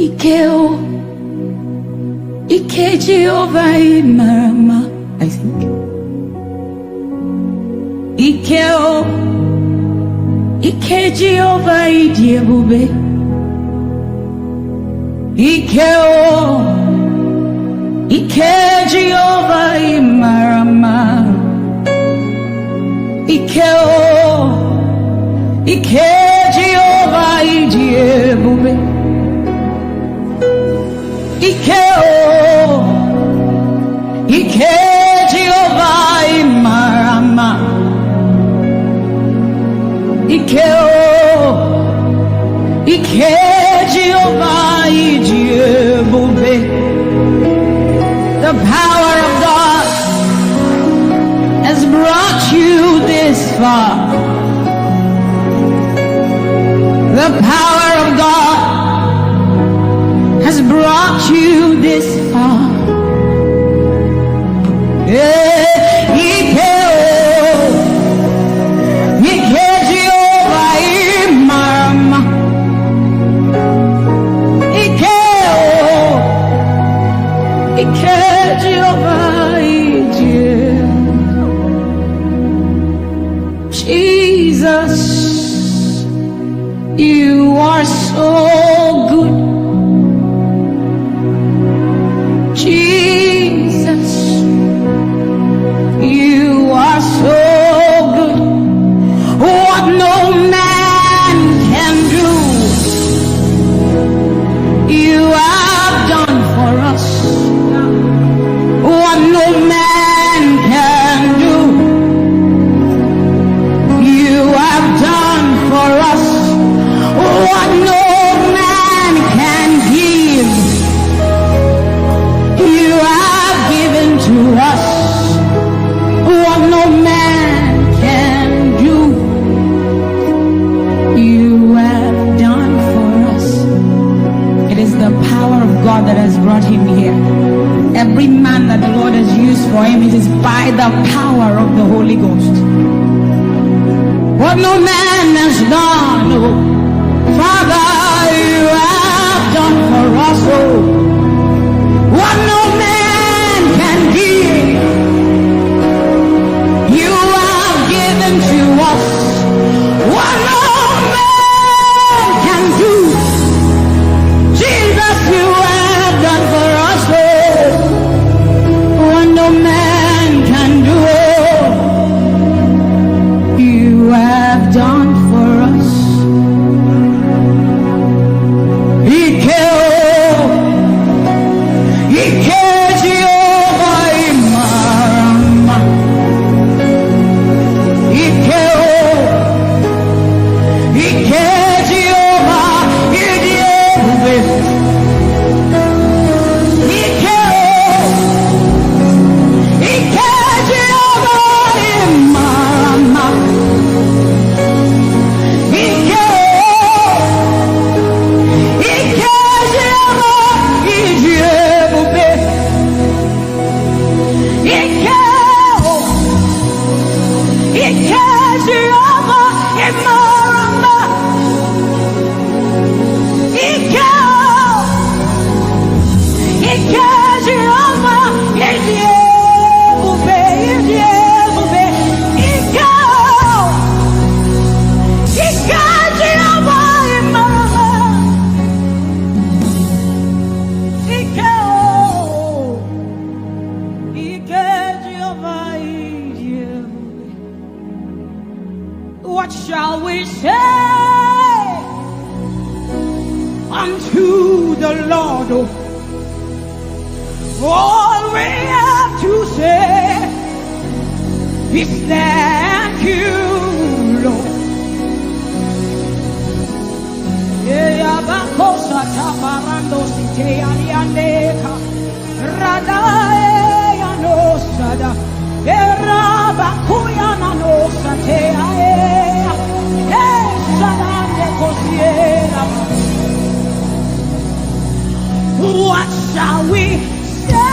Ike o, ike Jehova ị mara mma, I think. Ike o, ike Jehova ị dị ebube. Ike o, ike Jehova ị mara mma. Ike o, ike Jehova ị dị ebube. Ike o, ike Jehova ị mara mma. Ike o, ike Jehova ị dị ebube. The power of God has brought you this far. The power of God has brought you this far. Eh, ike o, ike Jehova ị mara mma. Ike o, ike Jehova ị dị ebube. Jesus, you are so good. Jesus, you are so good. What no man can do, you have done for us. What no man can do, you have done for us. What no man can give, you have given to us. What no man can do, you have done for us. It is the power of God that has brought him here. Every man that the Lord has used for him, it is by the power of the Holy Ghost. What no man has done, oh, Father, you have done for us, oh. What no man can give, you have given to us. What no man can do, Jesus, you have done for us, oh. What no man can do, oh, you have done for us. Ike o, ike Jehova ị mara mma. Ike o, ike Jehova ị dị ebube. Ike o, ike Jehova ị mara mma. Ike o, ike Jehova ị dị ebube. Ike o, ike Jehova ị mara mma. Ike o, ike Jehova ị dị ebube, ị dị ebube. Ike o, ike Jehova ị mara mma. Ike o, ike Jehova ị dị ebube. What shall we say unto the Lord? All we have to say is thank you, Lord. Eyabakosa tabarando siteyaliandeka. Radaeya no sada. Erabakuya na no satea. Eh, sadande kosiera. What shall we say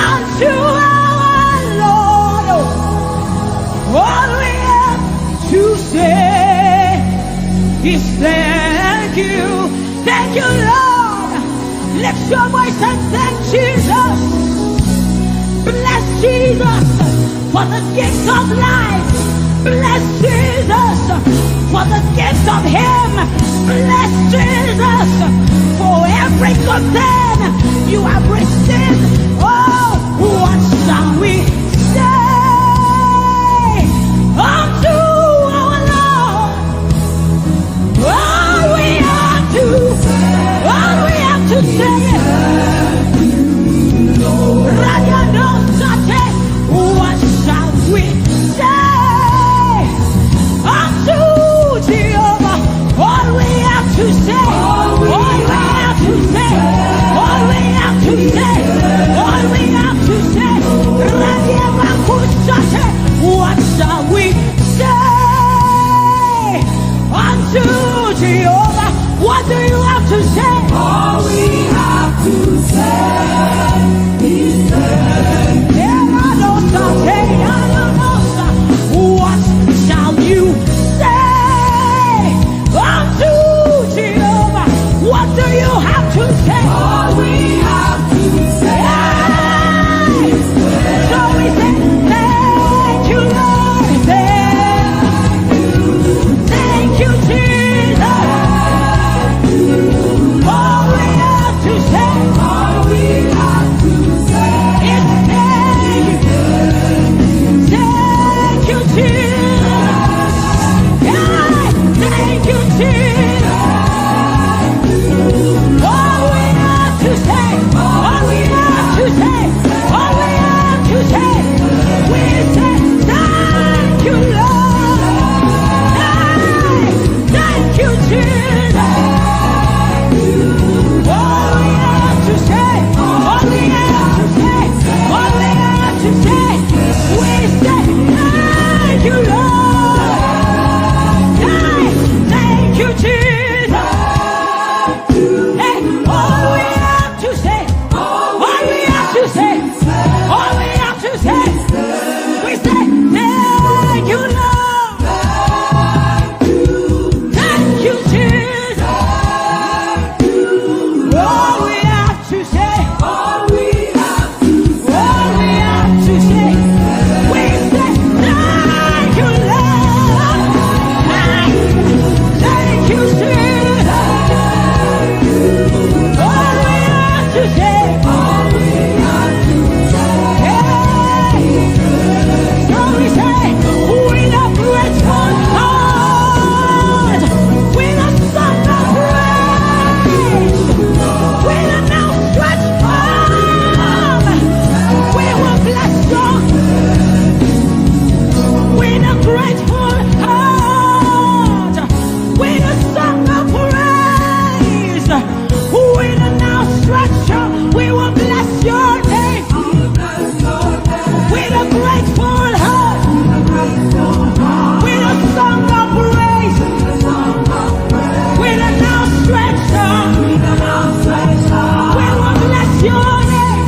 unto our Lord? All we have to say is thank you. Thank you, Lord. Lift your voice and thank Jesus. Bless Jesus for the gift of life. Bless Jesus for the gift of Him. Bless Jesus for every good thing you have received. Oh, what shall we say unto our Lord? All we have to, all we have to say is, Radianosate, what shall we say unto Jehovah? All we have to say, all we have to say, all we have to say, all we have to say, Radiabakusate, what shall we say unto Jehovah? What do you have to say? All we have to say is thank you. What shall you say unto Jehovah? What do you have to say? All we have to say is thank you. So we say, thank you, Lord. Thank you, Jesus. All we have to say, all we have to say is thank you. Thank you, Jesus. Yeah, thank you, Jesus. All we have to say, all we have to say, all we have to say, we say, thank you, Lord. Hey, thank you, Jesus. All we have to say, all we have to say, all we have to say, we say, thank you, Lord. Hey, thank you, Jesus. Hey, all we have to say, all we have to say, all we have to say, we say, thank you, Lord. Thank you, Jesus. All we have to say, all we have to say, we say, thank you, Lord. Thank you, Jesus. All we have to say, all we have to say, hey. So we say, with a grateful heart, with a song of praise, with an outstretched arm, we will bless you. With a grateful heart, with a song of praise, with an outstretched arm, we will bless your name. With a grateful heart, with a song of praise, with an outstretched arm, we will bless your name.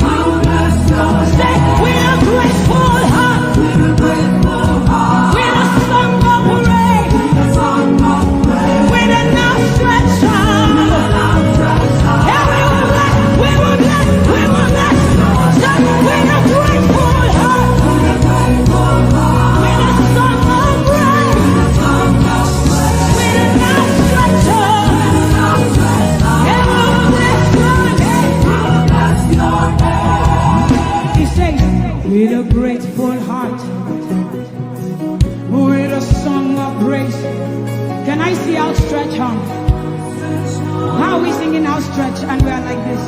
Say, with a grateful heart, with a song of praise, with an outstretched arm. Yeah, we will bless, we will bless, we will bless. Say, with a grateful heart, with a song of praise, with an outstretched arm. Yeah, we will bless your name. He says, with a grateful heart, with a song of praise. Can I see outstretched arm? How are we singing outstretched and we are like this?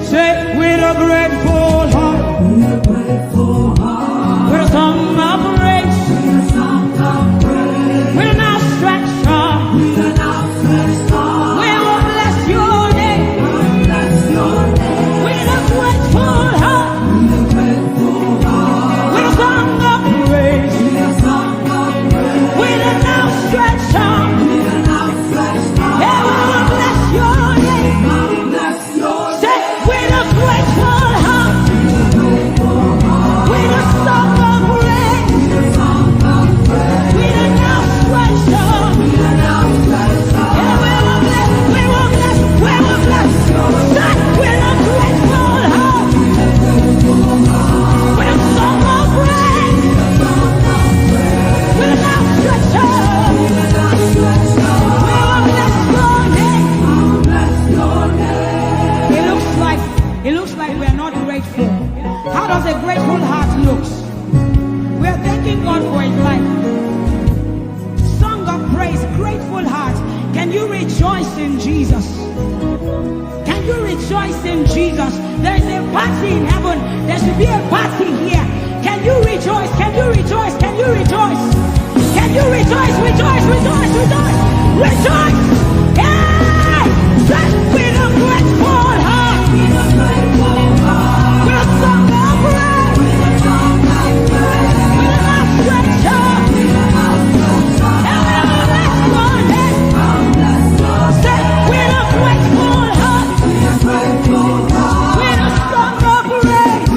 Say, with a grateful heart, with a song of praise, with an outstretched arm, we will bless your name. With a grateful heart, with a song of praise, with an outstretched arm, yeah, we will bless your name. Say, with a grateful heart. A grateful heart looks. We are thanking God for his life. Song of praise, grateful heart. Can you rejoice in Jesus? Can you rejoice in Jesus? There is a party in heaven. There should be a party here. Can you rejoice? Can you rejoice? Can you rejoice? Can you rejoice? Rejoice, rejoice, rejoice, rejoice. Hey! Say, with a grateful heart. With a song of praise. With an outstretched hand. Everyone, let's go ahead. Say, with a grateful heart. With a song of praise.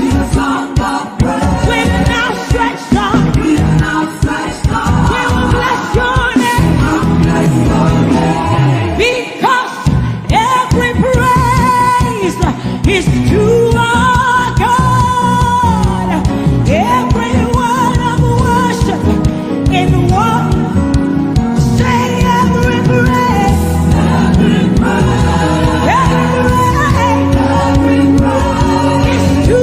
With an outstretched hand. We will bless your name. Because every praise is to our God. Every word of worship in one. Say every praise. Every praise. Every praise. Every praise is to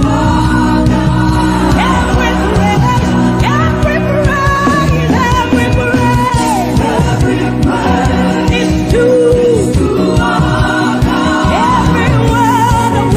our God. Every praise. Every praise. Every praise. Every praise is to our God. Every word of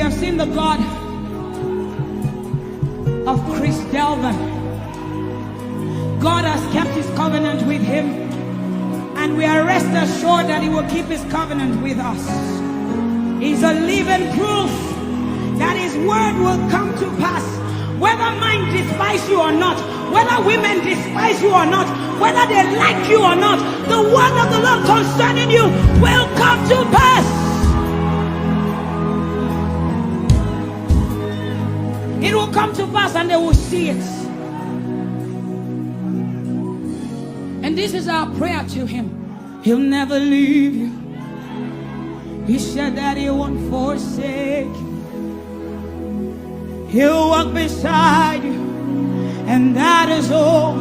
I've seen the God of Chris Delvin. God has kept his covenant with him, and we are rest assured that he will keep his covenant with us. He's a living proof that his word will come to pass. Whether men despise you or not, whether women despise you or not, whether they like you or not, the word of the Lord concerning you will come to pass. It will come to pass and they will see it. And this is our prayer to him. He'll never leave you. He said that he won't forsake you. He'll walk beside you, and that is all.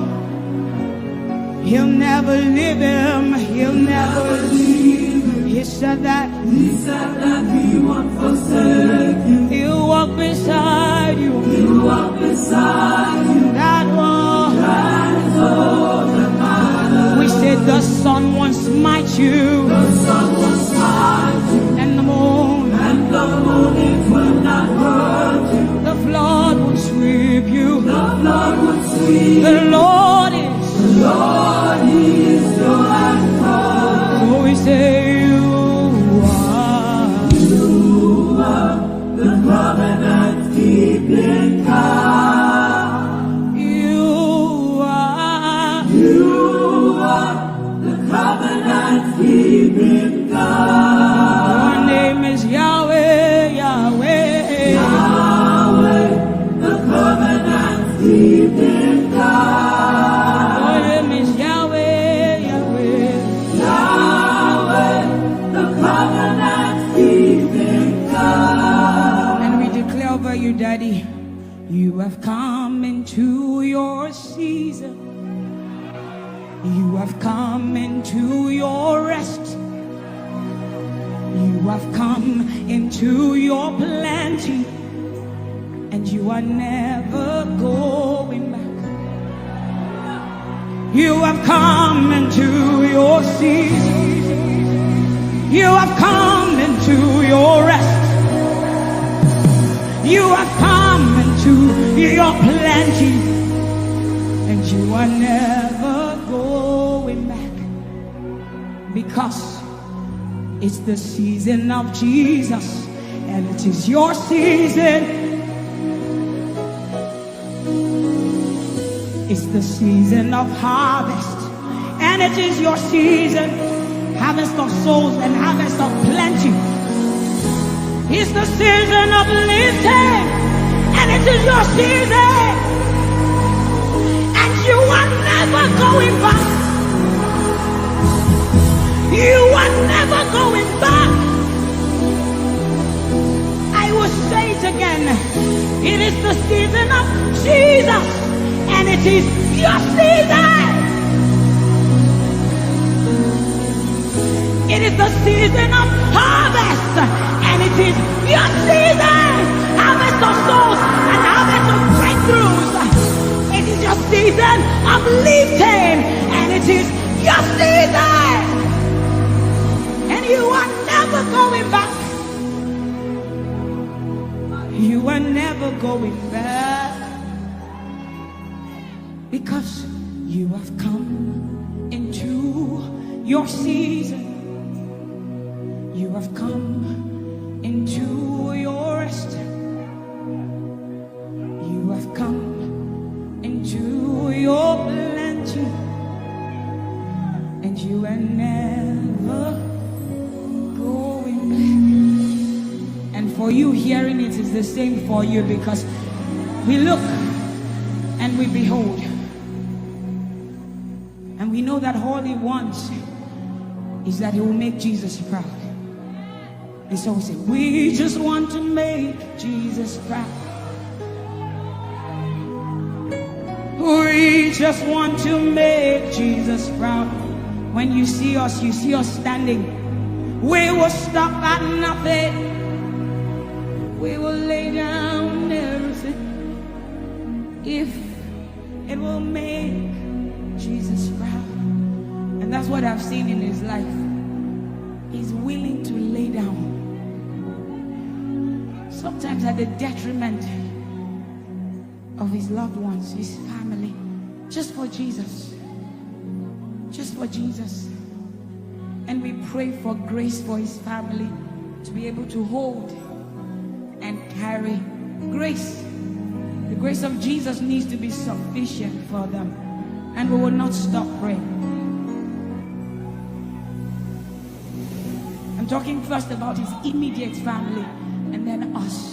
He'll never leave him. He'll never leave him. He said that. He said that he won't forsake you. He'll walk beside you. He'll walk beside you. That one. That is all that matters. We said the sun won't smite you. The sun won't smite you. And the moon. And the moon, it will not hurt you. The flood won't sweep you. The flood won't sweep. The Lord is. The Lord is your anchor. So we say you are. You are the covenant keeping God. You are. You are the covenant keeping God. Your name is Yahweh, Yahweh. Yahweh, the covenant keeping God. Your name is Yahweh, Yahweh. Yahweh, the covenant keeping God. And we declare over you, Daddy, you have come into your season. You have come into your rest. You have come into your plenty. And you are never going back. You have come into your season. You have come into your rest. You have come into your plenty. And you are never going back. Because it's the season of Jesus, and it is your season. It's the season of harvest, and it is your season. Harvest of souls and harvest of plenty. It's the season of lifting, and it is your season. And you are never going back. You are never going back. I will say it again. It is the season of Jesus, and it is your season. It is the season of harvest, and it is your season. Harvest of souls and harvest of breakthroughs. It is your season of lifting, and it is your season. And you are never going back. You are never going back. Because you have come into your season. You have come into your rest. You have come into your plenty. And you are never going back. And for you, hearing it is the same for you, because we look and we behold. And we know that all he wants is that he will make Jesus proud. And so we say, we just want to make Jesus proud. We just want to make Jesus proud. When you see us, you see us standing. We will stop at nothing. We will lay down everything if it will make Jesus proud. And that's what I've seen in his life. He's willing to lay down. sometimes at the detriment of his loved ones, his family, just for Jesus. Just for Jesus. And we pray for grace for his family to be able to hold and carry grace. The grace of Jesus needs to be sufficient for them. And we will not stop praying. I'm talking first about his immediate family and then us.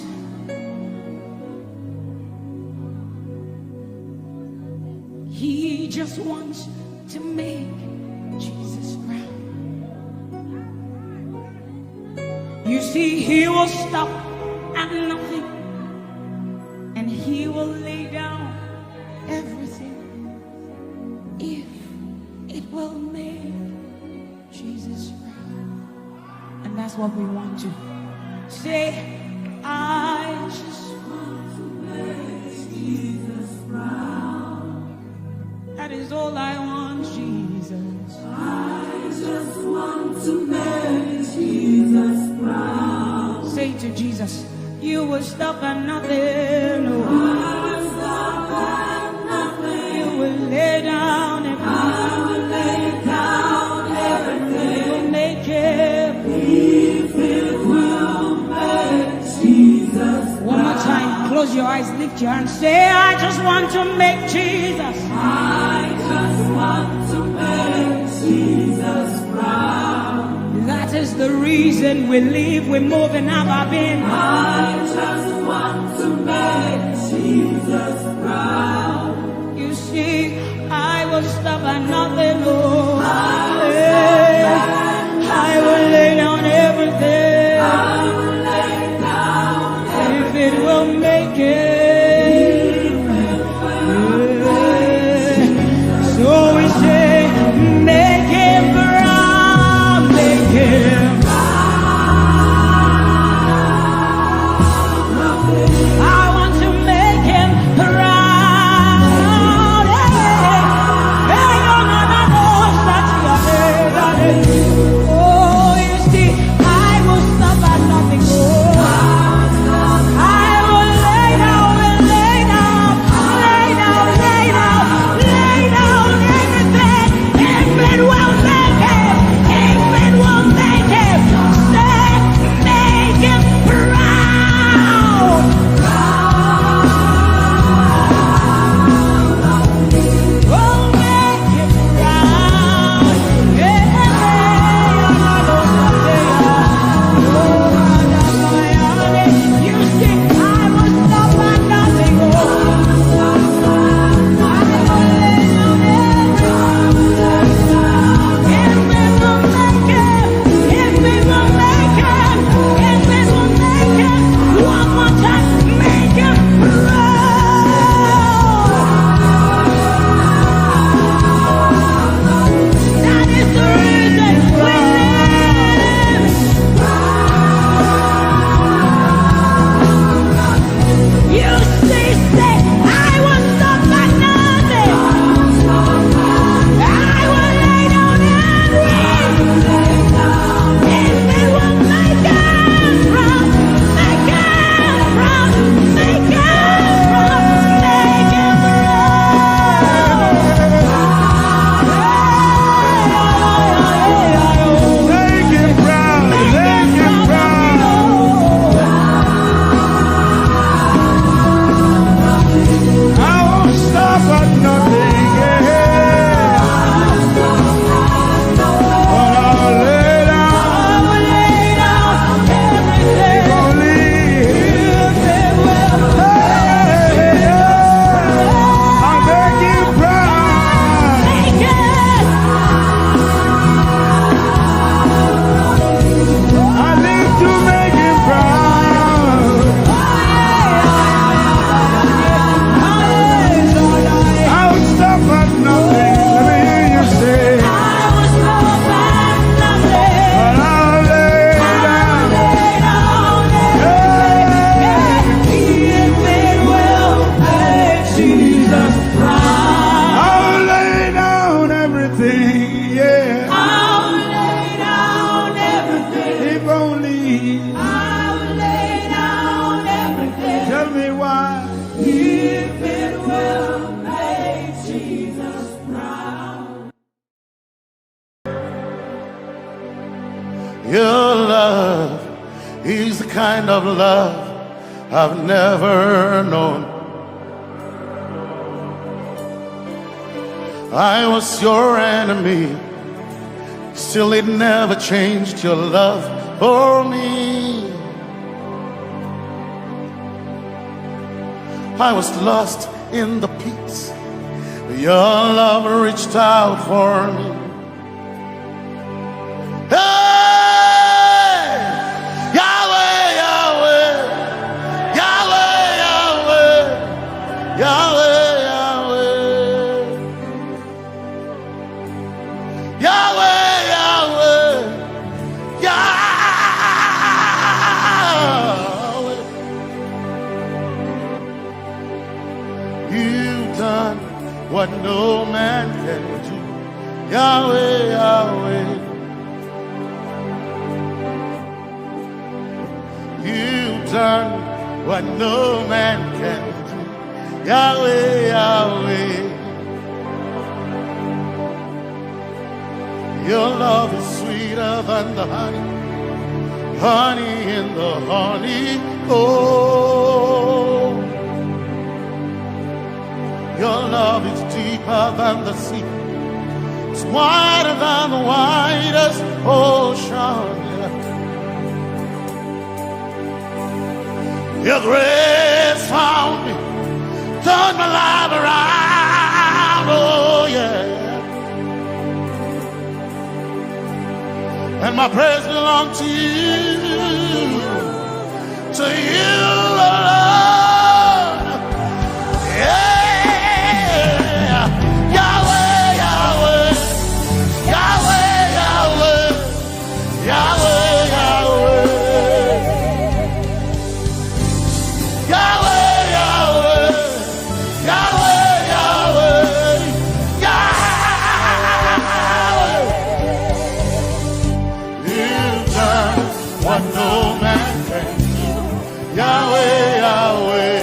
He just wants to make Jesus proud. You see, he will stop at nothing and he will lay down everything if it will make Jesus proud. And that's what we want to say. I just want to make Jesus proud. That is all I want, Jesus. I just want to make Jesus proud. Say to Jesus, you will stop at nothing. Oh. I will stop at nothing. You will lay down and I will lay down everything. You will make it. If it will make Jesus. One more time, close your eyes, lift your hand, say, I just want to make Jesus. I just want to make Jesus proud. That is the reason we live, we move, and have our being. I just want to make Jesus proud. You see, I will stop at nothing, Lord. I will stop at nothing. I will lay down everything. I will lay down everything. If it will make it. So we say, make him proud, make him proud. I want to make him proud. Yeah. Hey, no, no, no, no, such a day, that is. Oh, you see, I will stop at nothing. Oh, I will lay down is the kind of love I've never known. I was your enemy, still it never changed your love for me. I was lost in the pits, but your love reached out for me. Hey! Yahweh, Yahweh, Yahweh, Yahweh, Yahweh, Yahweh. Yahweh, Yahweh, Yahweh. You've done what no man can do. Yahweh, Yahweh. You've done what no man can do. Yahweh, Yahweh. Your love is sweeter than the honey, honey in the honeycomb. Your love is deeper than the sea. It's wider than the widest ocean. Your grace found me, turned my life around, oh yeah. And my praise belongs to you, to you alone. Yeah. Yahweh, Yahweh, Yahweh, Yahweh. Yahweh, Yahweh. Yahweh, Yahweh. Yahweh, Yahweh. Yahweh. You've done what no man can do. Yahweh, Yahweh.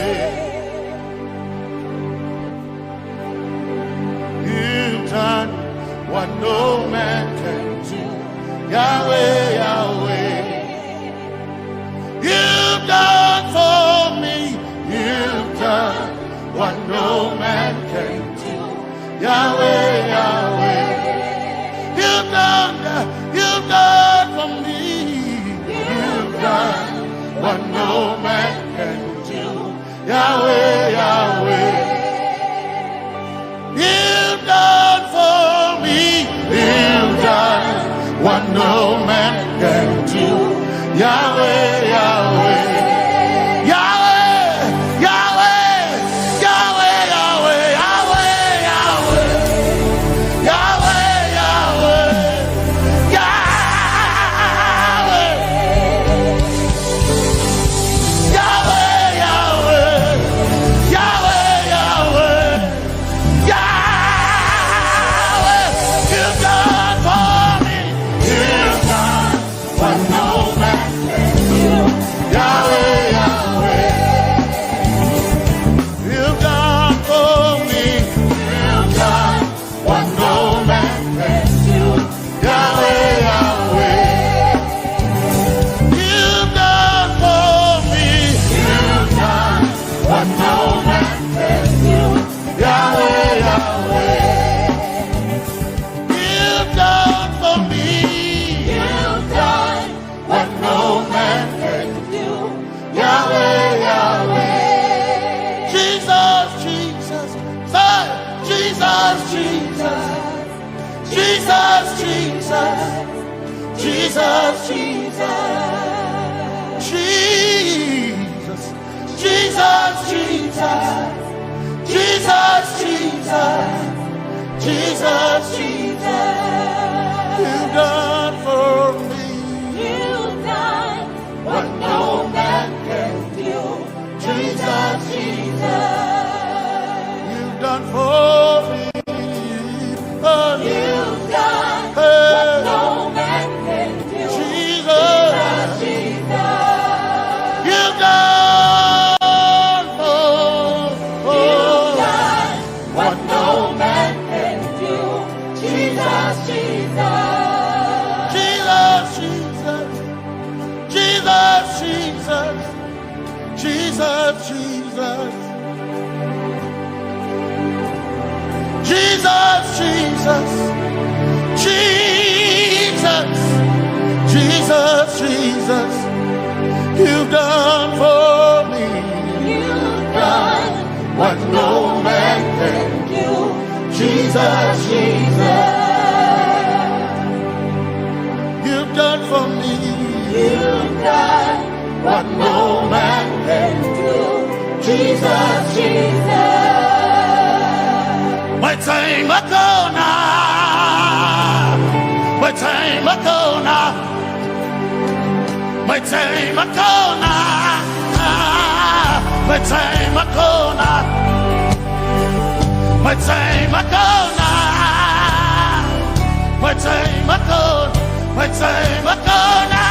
You've done what no man can do. Yahweh, Yahweh. You've done for me. You've done what no man can do. Yahweh, Yahweh. You've done, you've done for me. You've done what no man can do. Yahweh, Yahweh. You've done for me. You've done what no man can do. Yahweh, Yahweh. Yahweh, Yahweh. Yahweh, Yahweh, Yahweh. Yahweh, Yahweh. Yahweh. Yahweh, Yahweh, Yahweh, Yahweh, Yahweh, you've done for me. You've done what no man can do. Yahweh, Yahweh, you've done for me. You've done what no man can do. Yahweh, Yahweh. You've done for me. You've done what no man can do. Yahweh, Yahweh. You've done for me. You've done what no man can do. Yahweh, Yahweh. Jesus, Jesus, say, Jesus, Jesus. Jesus, Jesus, Jesus, Jesus. Jesus, Jesus, Jesus, Jesus, Jesus, Jesus, Jesus. You've done for me. You've done what no man can do. Jesus, Jesus. You've done for me. Oh, you've done, hey, what no man can do. Jesus. Jesus, Jesus. You've done for, you've done what no man can do. Jesus, Jesus. Jesus, Jesus. Jesus, Jesus. Jesus, Jesus, Jesus, you've done for me. You've done what no man can do. Jesus, Jesus, you've done for me. You've done what no man can do. Jesus, Jesus. Metsei makona. Metsei makona. Metsei makona. Metsei makona. Metsei makona. Metsei makona. Metsei makona.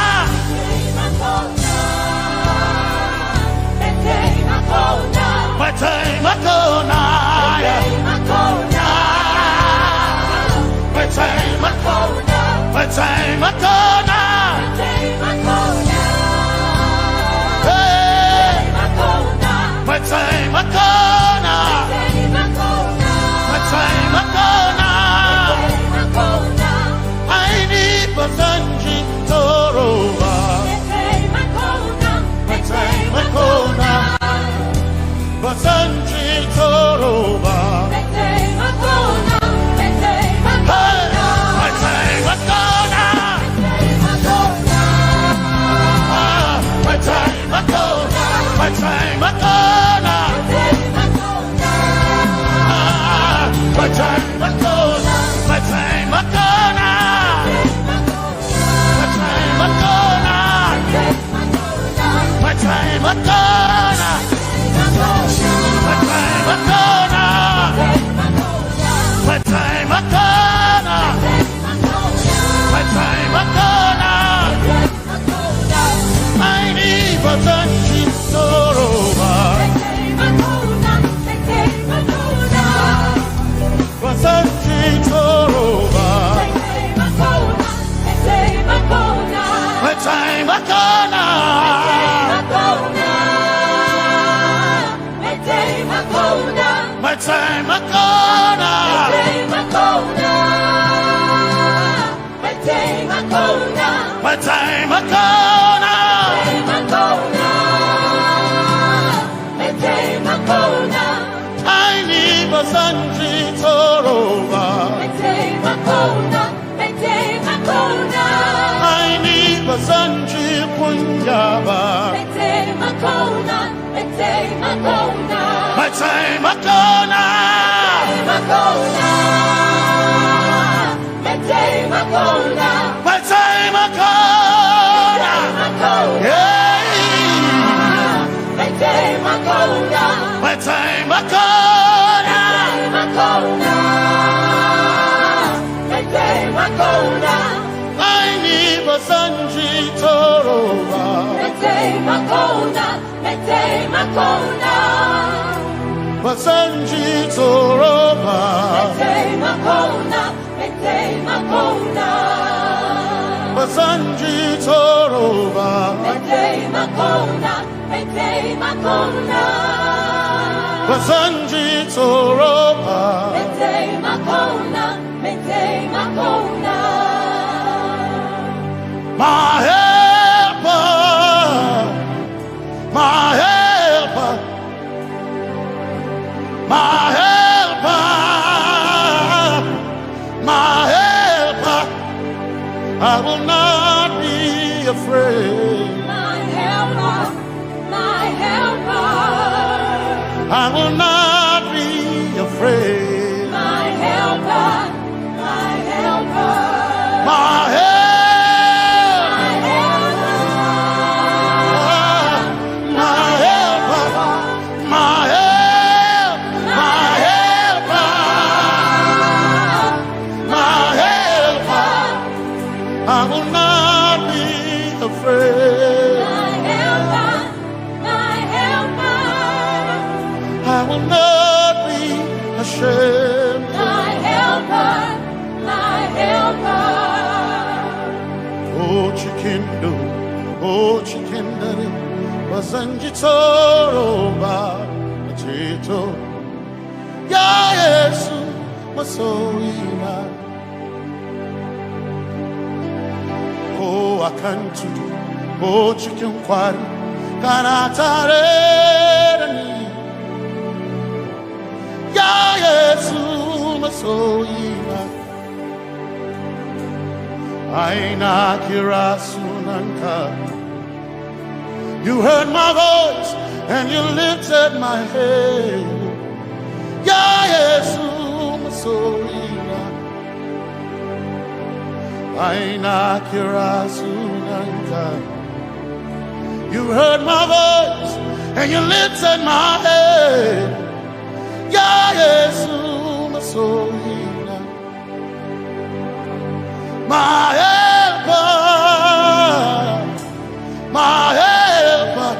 Metsei makona. Metsei makona. Metsei makona. Hey. Metsei makona. Metsei makona. Aini basanji toroba. Metsei makona. Basanji toroba. Hey, metsei makona. Ah, metsei makona. Metsei makona. Ah, metsei makona. Metsei makona. Metsei makona. Metsei makona. Metsei makona. Metsei makona. Metsei makona. Aini basanji toroba. Basanji toroba. Metsei makona. Metsei makona. Metsei makona. Aini basanji toroba. Aini basanji kunyaba. Metsei makona. Metsei makona. Metsei makona. Metsei makona. Hey. Metsei makona. Metsei makona. Metsei makona. Aini basanji toroba. Metsei makona. Metsei makona. Basanji toroba. Metsei makona. Metsei makona. Basanji toroba. Metsei makona. Metsei makona. Basanji toroba. Metsei makona. Metsei makona. My helper. My helper, my helper, my helper, I will not be afraid. My helper, my helper, I will not be afraid. My helper, my helper. My help. My helper. My helper. My help. My helper. My helper. I will not be afraid. My helper. My helper. I will not be ashamed. My helper, my helper. Oh, chikindo, oh, chikindari, basanji toroba, chito. Ya Yesu, masoyina. Ko a kan tudu, ko cikin kwari, kana tare da ni. Ya Yesu masoyina, ai na kira sunanka. You heard my voice and you lifted my head. Ya Yesu masoyina, ai na kira sunanka. You heard my voice and you lifted my head. Ya Yesu masoyina, my helper, my helper,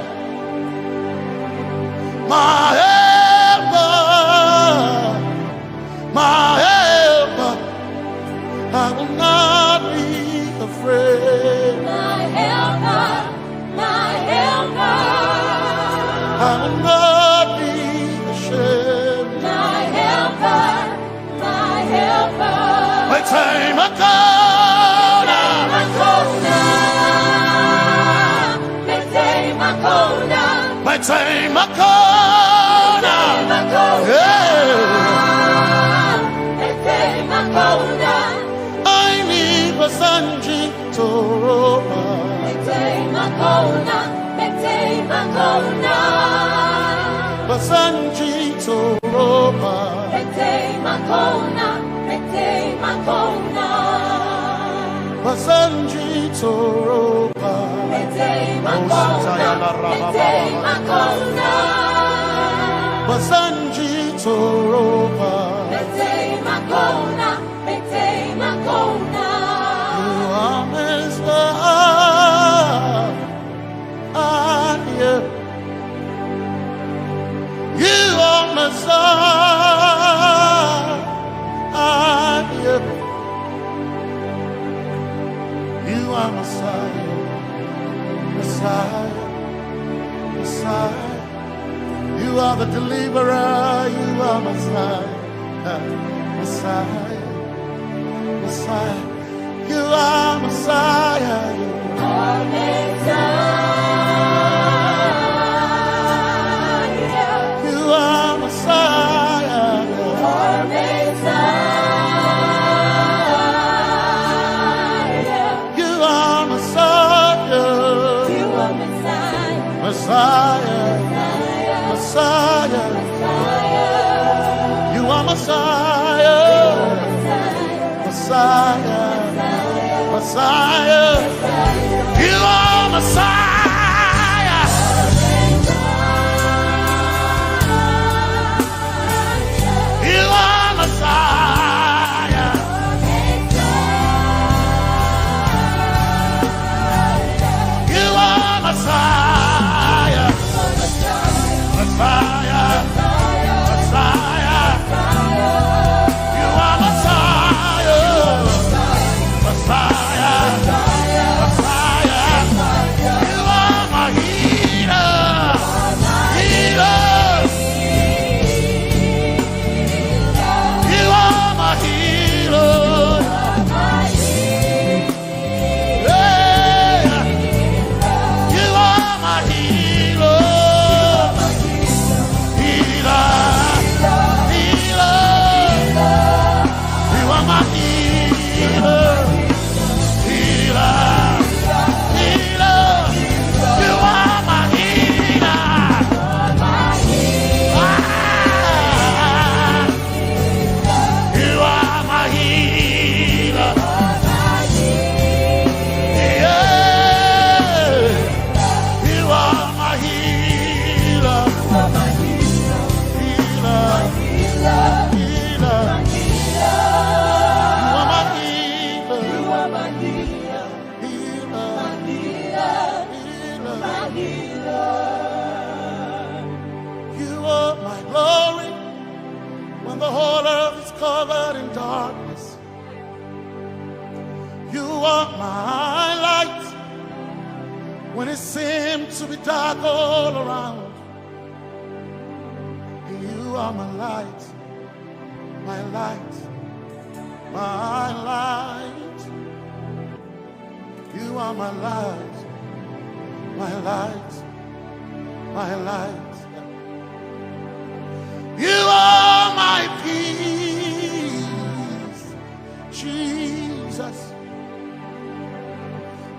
my helper, my helper. I will not be afraid. My helper, my helper. I will not be ashamed. My helper, my helper. Mai taimako na. Mai taimako na. Mai taimako na. Mai taimako na. Yeah. Mai taimako na. Ai ni ba zan ji tsoro ba. Mai taimako na, mai taimako na. Ba zan ji tsoro ba. Mai taimako na, mai taimako na. Ba zan ji tsoro ba. Mai taimako na, mai taimako na. Ba zan ji tsoro ba. Mai taimako na. You are Messiah. You are Messiah. You are Messiah. Messiah. Messiah. You are the deliverer. You are Messiah. Messiah. Messiah. You are Messiah. You are Messiah. You are Messiah. You are Messiah. You are Messiah. You are Messiah. Messiah. Messiah. Messiah. You are Messiah. Messiah. Messiah. You are Messiah. You are Messiah. You are Messiah. Messiah. Messiah. You are Messiah. Messiah. Messiah. You are my healer. Healer. You are my healer. Yeah. You are my healer. Healer. Healer. You are my healer. Healer. Healer. You are my healer. Ah. You are my healer. Yeah. You are my healer. Healer. Healer. You are my healer. Healer. Healer. You are my glory when the whole earth is covered in darkness. You are my light when it seems to be dark all around. You are my light. My light, my light. You are my light, my light, my light. You are my peace, Jesus.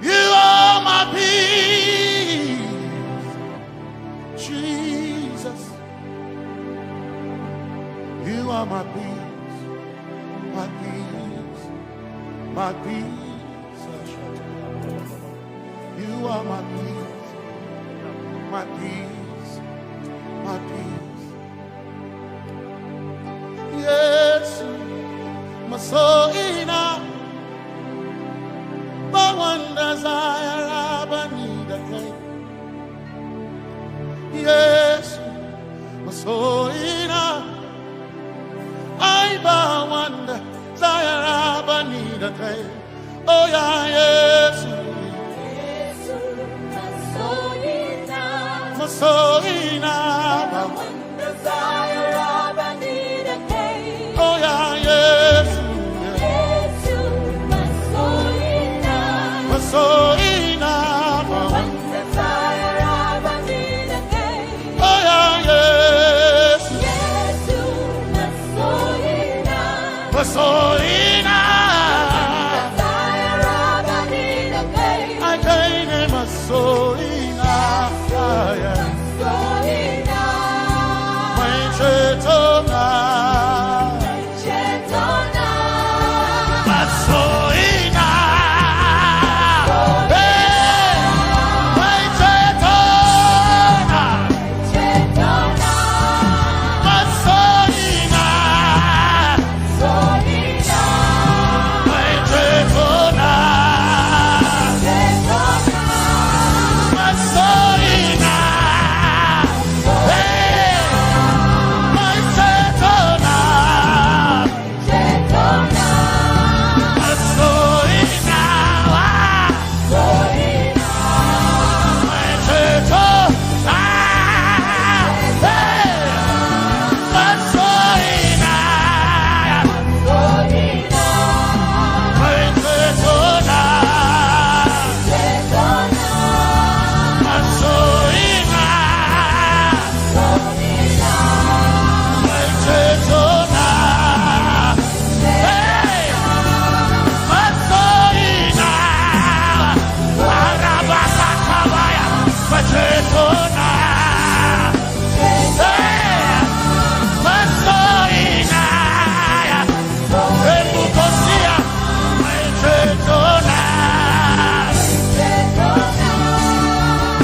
You are my peace, Jesus. You are my peace, my peace, my peace. You are my peace, my peace, my peace. Yesu, masoina, bawanda zayara banida kai. Yesu, masoina, ai bawanda zayara banida kai. Oh yeah, Yesu, masoina. Oh yeah, Yesu, masoina. Oh yeah, Yesu, masoina. Akaine masoina. Maichetona. Masoina. Hey, maichetona. Masoina. Maichetona. Masoina. Hey, maichetona.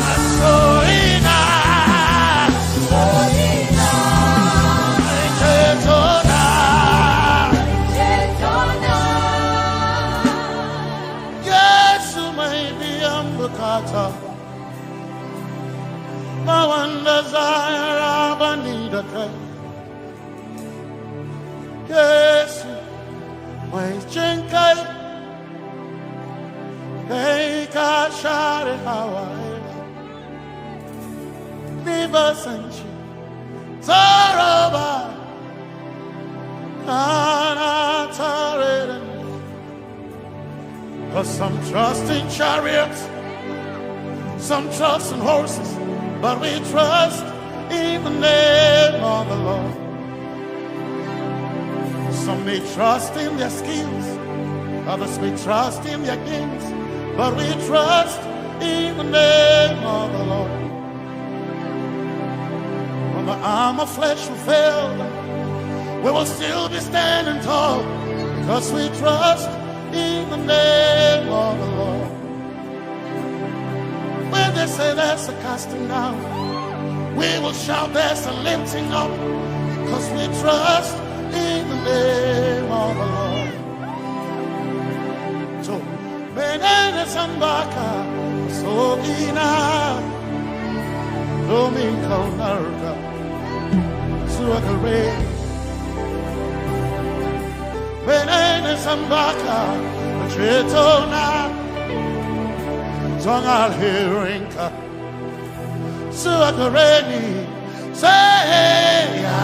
Masoina. Yesu mai biyan bukata. Ba wanda za ya raba ni da kai. Yesu mai jin kai. Kai ka share hawaye. Ni ba san shi tsoro ba. Kana tare da ni. 'Cause some trust in chariots, some trust in horses, but we trust in the name of the Lord. Some may trust in their skills, others may trust in their gifts, but we trust in the name of the Lord. When the arm of flesh will fail, we will still be standing tall, 'cause we trust in the name of the Lord. When they say there's a casting down, we will shout there's a lifting up, 'cause we trust in the name of the Lord. So, menene sambaka, so ina, domin kaunarka, zuwa gare. Menene sambaka, cetona, zon alherinka, zuwa gare ni, sai ya.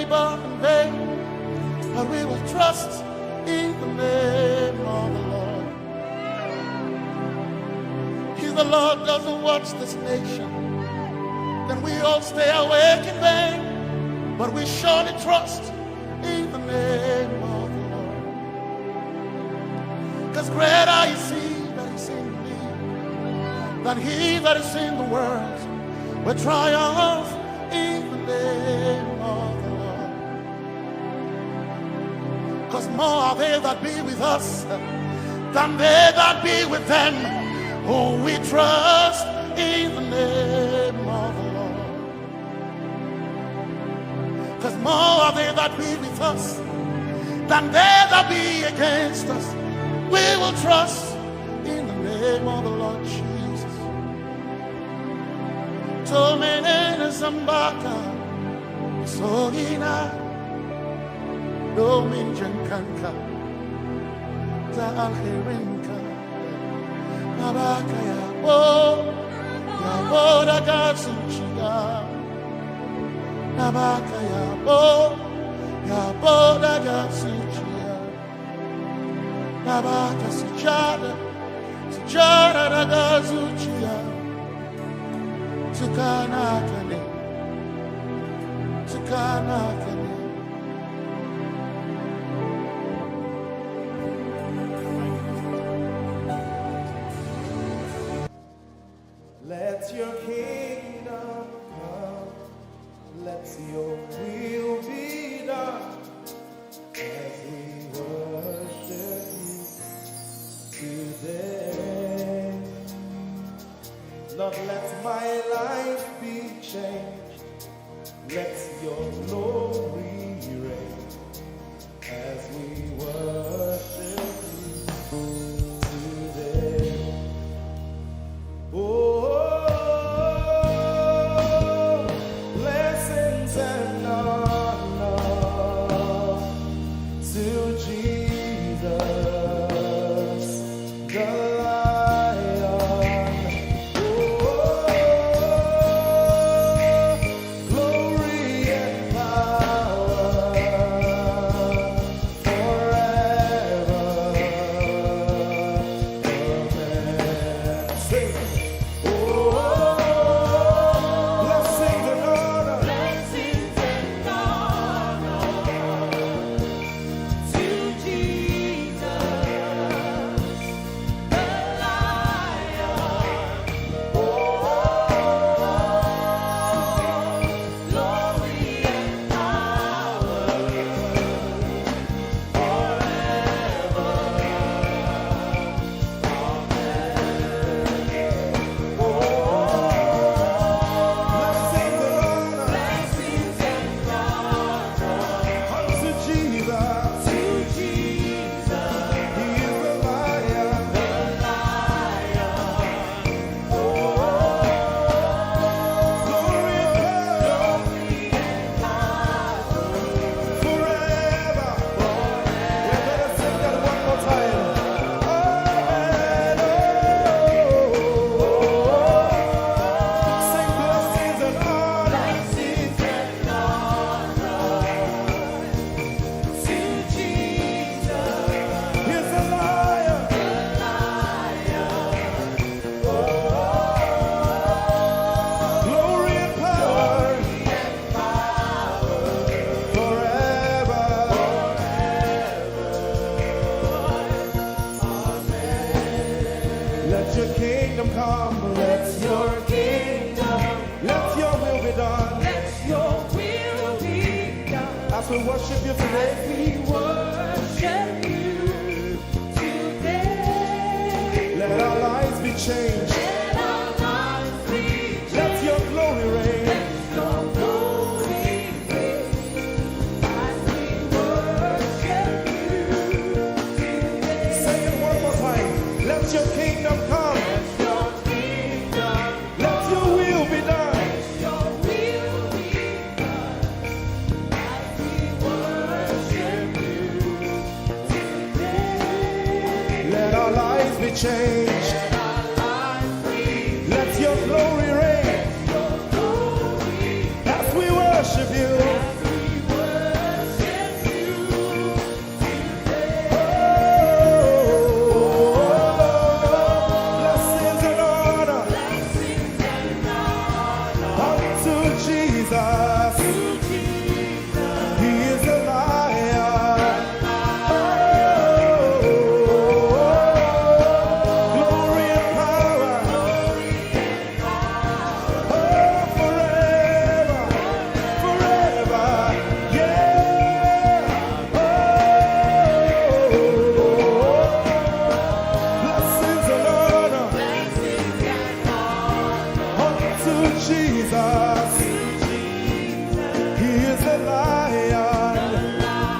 labor in vain, but we will trust in the name of the Lord. If the Lord doesn't watch this nation, then we all stay awake in vain, but we surely trust in the name of the Lord. Because greater is he that is in me than he that is in the world. We triumph in the name of the Lord. Because more are they that be with us than they that be with them. Oh, we trust in the name of the Lord. Because more are they that be with us than they that be against us. We will trust in the name of the Lord Jesus. Tomenene zambaka, sogina, domin jankanka, ta alherinka, nabaka ya bo, ya bo daga zuciya, nabaka ya bo, ya bo daga zuciya, nabaka sujada, sujada daga zuciya, tukana kane, tukana kane. Let your kingdom come, let your will be done as we worship you today. Lord, let my life be changed. Let your glory reign as we worship you today. Oh, blessings and honor to Jesus, the Lion. Oh, glory and power forever. Amen. Sing. Oh, blessings and honor. Blessings and honor to Jesus, the Lion. Oh, glory and power forever. Forever. We better sing that one more time. Amen. Oh, sing blessings and honor. Blessings and honor to Jesus. He's a lion. Oh, glory and power forever. Let your kingdom come. Let your kingdom. Let your will be done. Let your will be done. As we worship you today. As we worship you today. Let our lives be changed. Let our lives be changed. Let your glory reign. Let your glory reign. As we worship you today. Say it one more time. Let your kingdom come. Let your kingdom. Let your will be done. Let your will be done. As we worship you today. Let our lives be changed. Let our lives be. Let your glory reign. Let your glory. As we worship you. As we worship Jesus. He is the Lion. Oh, glory and power. Oh, forever, forever, yeah. Oh, blessings and honor unto Jesus. He is the Lion.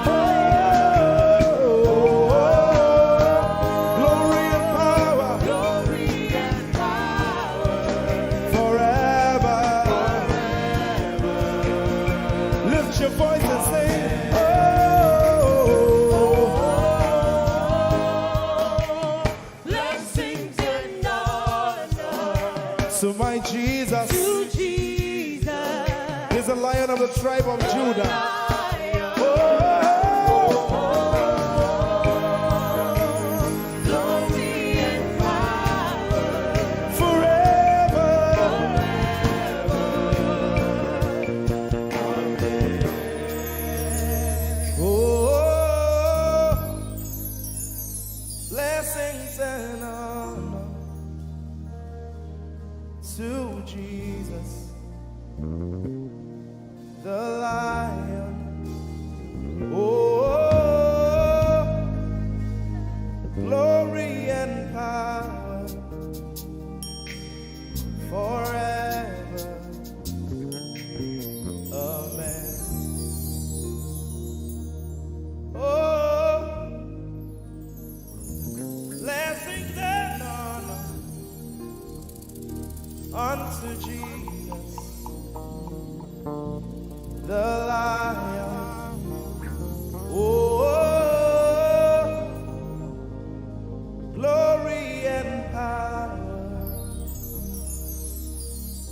Oh, glory and power forever. Lift your voice and sing. Oh, blessings and honor to my Jesus. To Jesus. He's the Lion of the tribe of Judah. Oh, glory and power forever. Oh, blessings and honor to Jesus, the Lion. Oh, glory and power forever. Amen. Oh, blessings and honor unto Jesus, the Lion. Oh, glory and power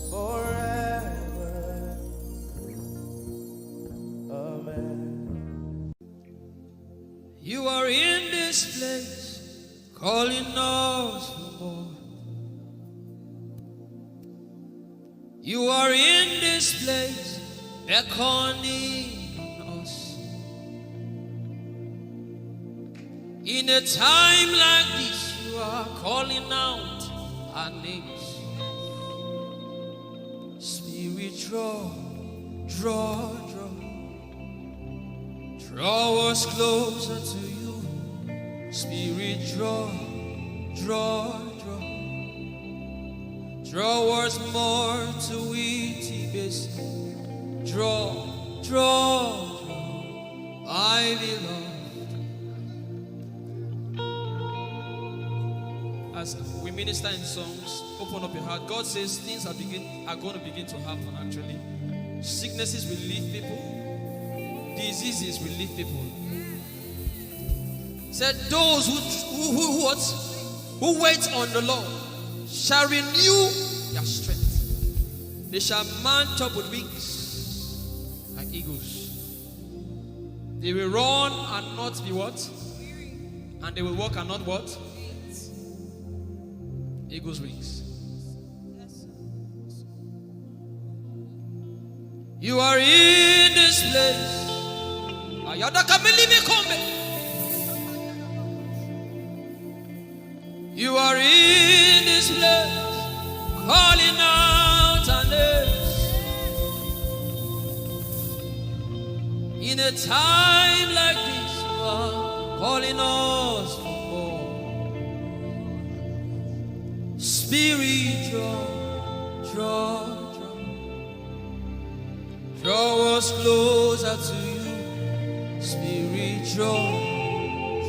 forever. Amen. You are in this place, calling us for more. You are in this place, beckoning us. In a time like this, you are calling out our names. Spirit, draw, draw, draw. Draw us closer to you. Spirit, draw, draw, draw. Draw us more to intimacy. Draw, draw, draw, my beloved. As we minister in songs, open up your heart. God says things are begin are going to begin to happen. Actually, sicknesses will leave people, diseases will leave people. Said those who who who, what, who wait on the Lord shall renew their strength. They shall mount up with wings like eagles. They will run and not be what? And they will walk and not what? Eagle's wings. You are in this place. Ayada kamilimi kombe. You are in this place, calling out our names. In a time like this, you are calling us for more. Spirit, draw, draw, draw. Draw us closer to you. Spirit, draw,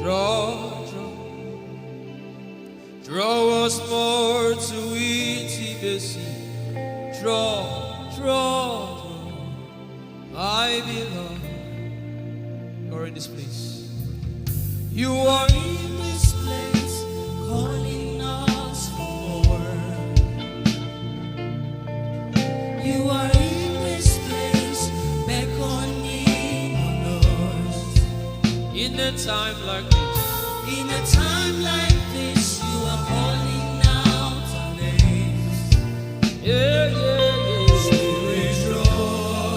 draw, draw. Draw us more to intimacy. Draw, draw, draw. My beloved, you're in this place. You are in this place, calling us for more. You are in this place, beckoning on us. In a time like this, in a time like this, you are calling out our names. Yeah, yeah, yeah. Spirit, draw.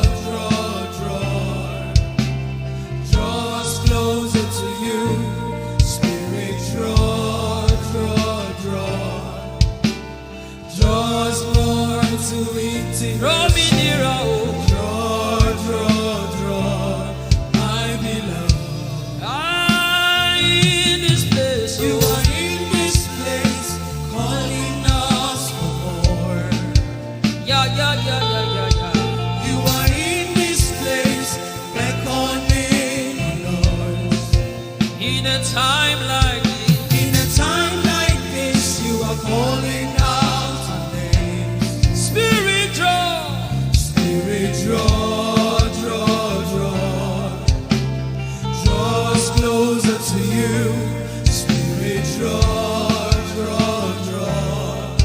Draw, draw, draw. Draw us closer to you. Spirit, draw, draw, draw.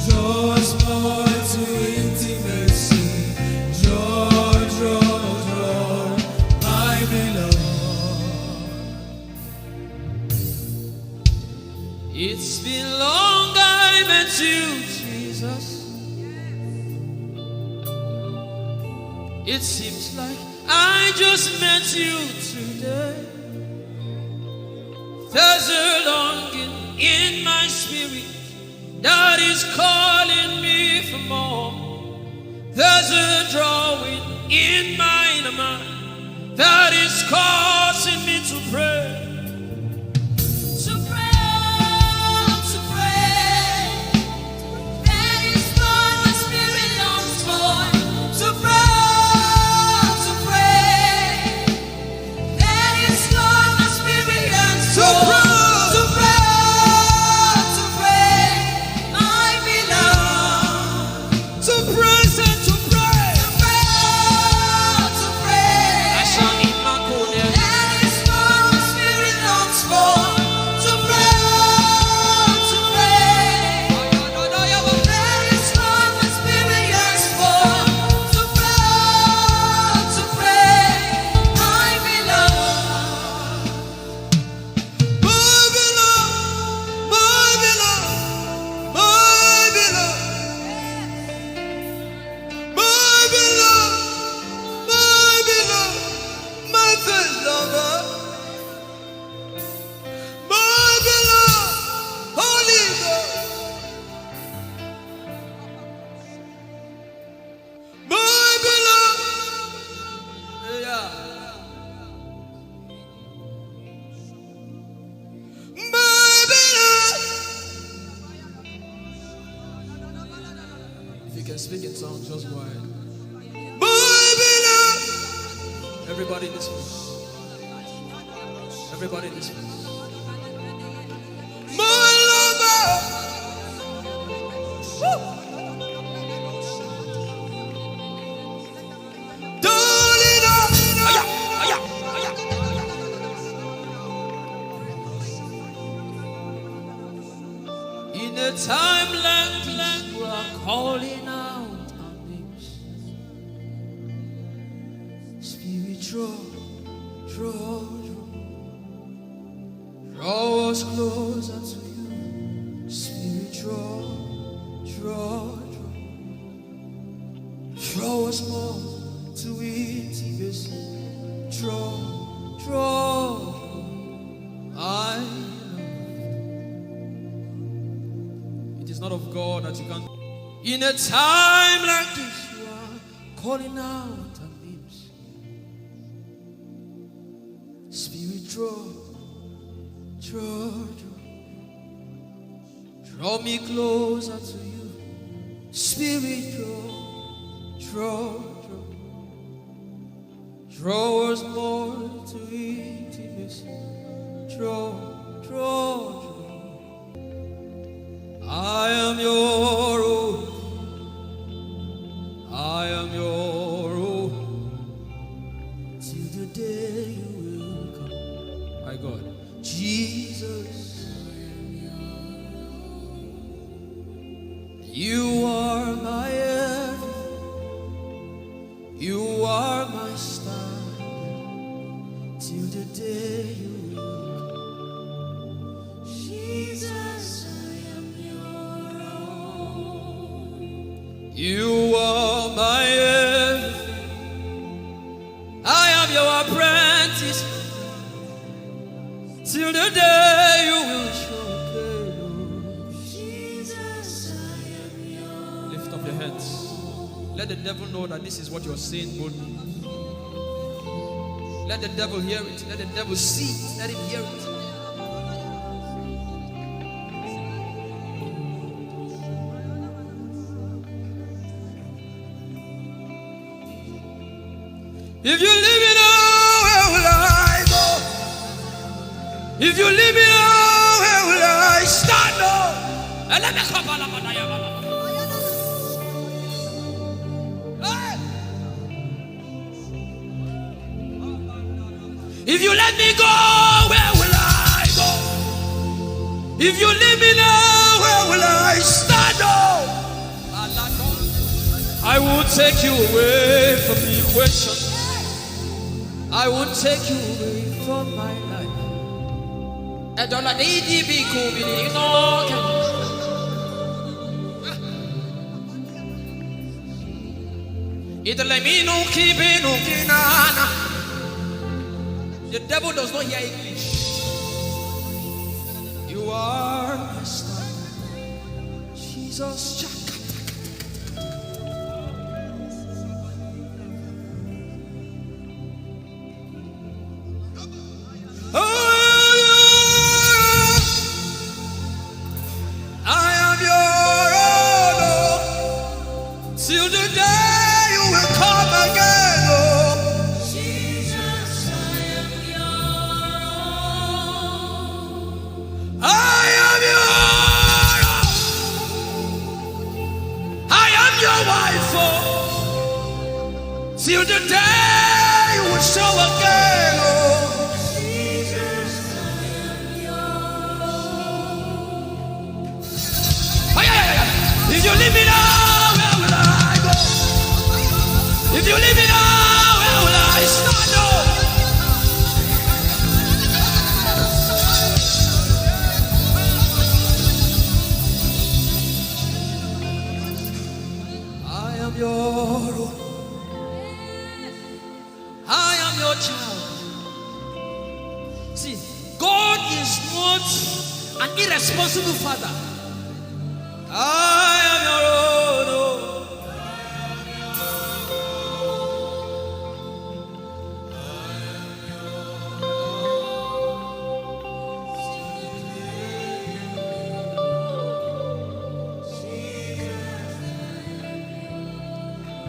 Draw us more to intimacy. Draw, draw, draw, my beloved. It's been long I met you, Jesus. It seems like I just met you today. There's a longing in my spirit that is calling me for more. There's a drawing in my mind that is causing me to pray. To pray, to pray. That is what my spirit longs for. To pray, to pray. That is what my spirit yearns for. To pray, to pray, my beloved. To praise and to pray. To pray, to pray. That is what my spirit longs for. To pray, to pray. That is what my spirit yearns for. To pray, to pray, my beloved. My beloved, my beloved, my beloved. My beloved, my beloved, my first lover. My beloved, Holy Ghost. My beloved. Yeah. My beloved. If you can speak in tongues, just go ahead. My beloved. Everybody in this place. Everybody in this place. My lover. Woo. Darling, oh. Aya, aya, aya. In a time like this, you are calling out our names. Spirit, draw, draw, draw. Draw us closer to you. Spirit, draw, draw, draw. Draw us more to intimacy. Draw, draw. I love. It is not of God that you can. In a time like this, you are calling out our names. Spirit, draw, draw, draw. Draw me closer to you. Spirit, draw, draw, draw. Draw us more to intimacy. Draw, draw, draw. I am your own. I am your own. Till the day you will come. My God. Jesus. You are my everything. You are my standard. Till the day you will come. Jesus, I am your own. You are my everything. I am your apprentice. Till the day you will show me, Lord. Jesus, I am your. Lift up your hands. Let the devil know that this is what you're saying boldly. Let the devil hear it. Let the devil see it. Let him hear it. If you leave me now, where will I go? If you leave me now, where will I stand? Oh, and let me come. Hey! If you let me go, where will I go? If you leave me now, where will I stand? Oh, I won't take you away from the equation. I won't take you away from my life. Edola D D B could be the talking. Italemino kibino kinana. The devil does not hear English. You are my star. Jesus. I am your own, oh, till the day you will come again, oh. Jesus, I am your own. I am your own. I am your wife, oh, till the day you will show again, oh. Jesus, I am your own. Ay, ay, ay, ay. If you leave me now, where will I go? If you leave me now, where will I stand? Oh, I am your own. I am your child. See, God is not an irresponsible father. I am your own, oh.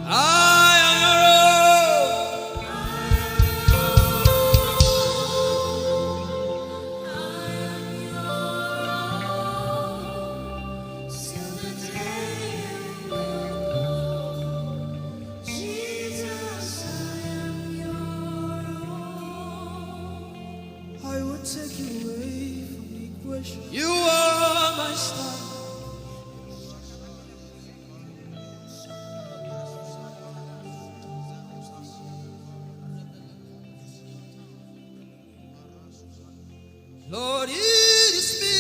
I am your own. Till the day you will come. Jesus, I am your own. I will take you away from the equation. You are my star. Lord, it is me.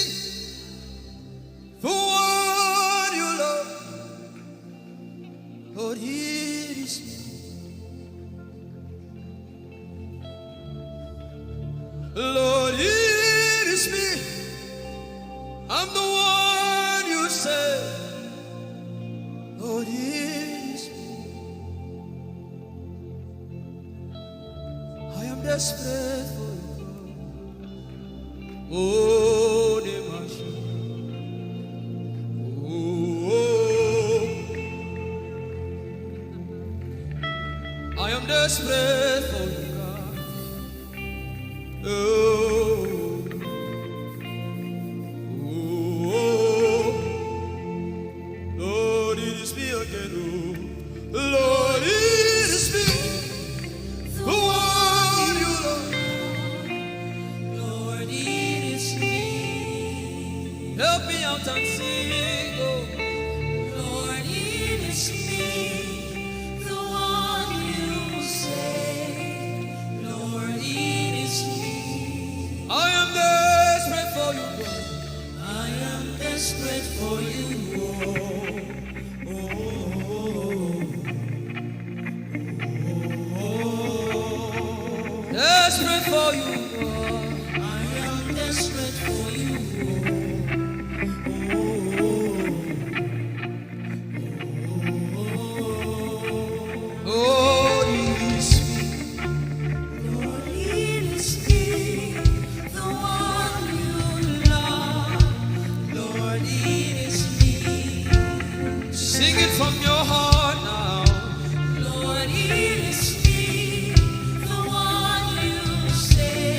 The one you love. Lord, it is me. Lord, it is me. I'm the one you say. Lord, it is me. I am desperate for you, God. Oh, the mercy. Oh, oh. I am desperate for you, God. Oh, oh, oh. Lord, it is me again, oh. Lord, it is me. The one you love. Lord, it is me. Help me out and sing, oh. Lord, it is me. The one you say. Lord, it is me. I am desperate for you, God. I am desperate for you, oh. Oh, oh, oh, oh. Desperate for you, God. I am desperate for you, oh. Oh, oh, oh, oh. Oh, it is me. Lord, it is me, the one you love. Lord, it is me. Sing it from your heart now. Lord, it is me, the one you say.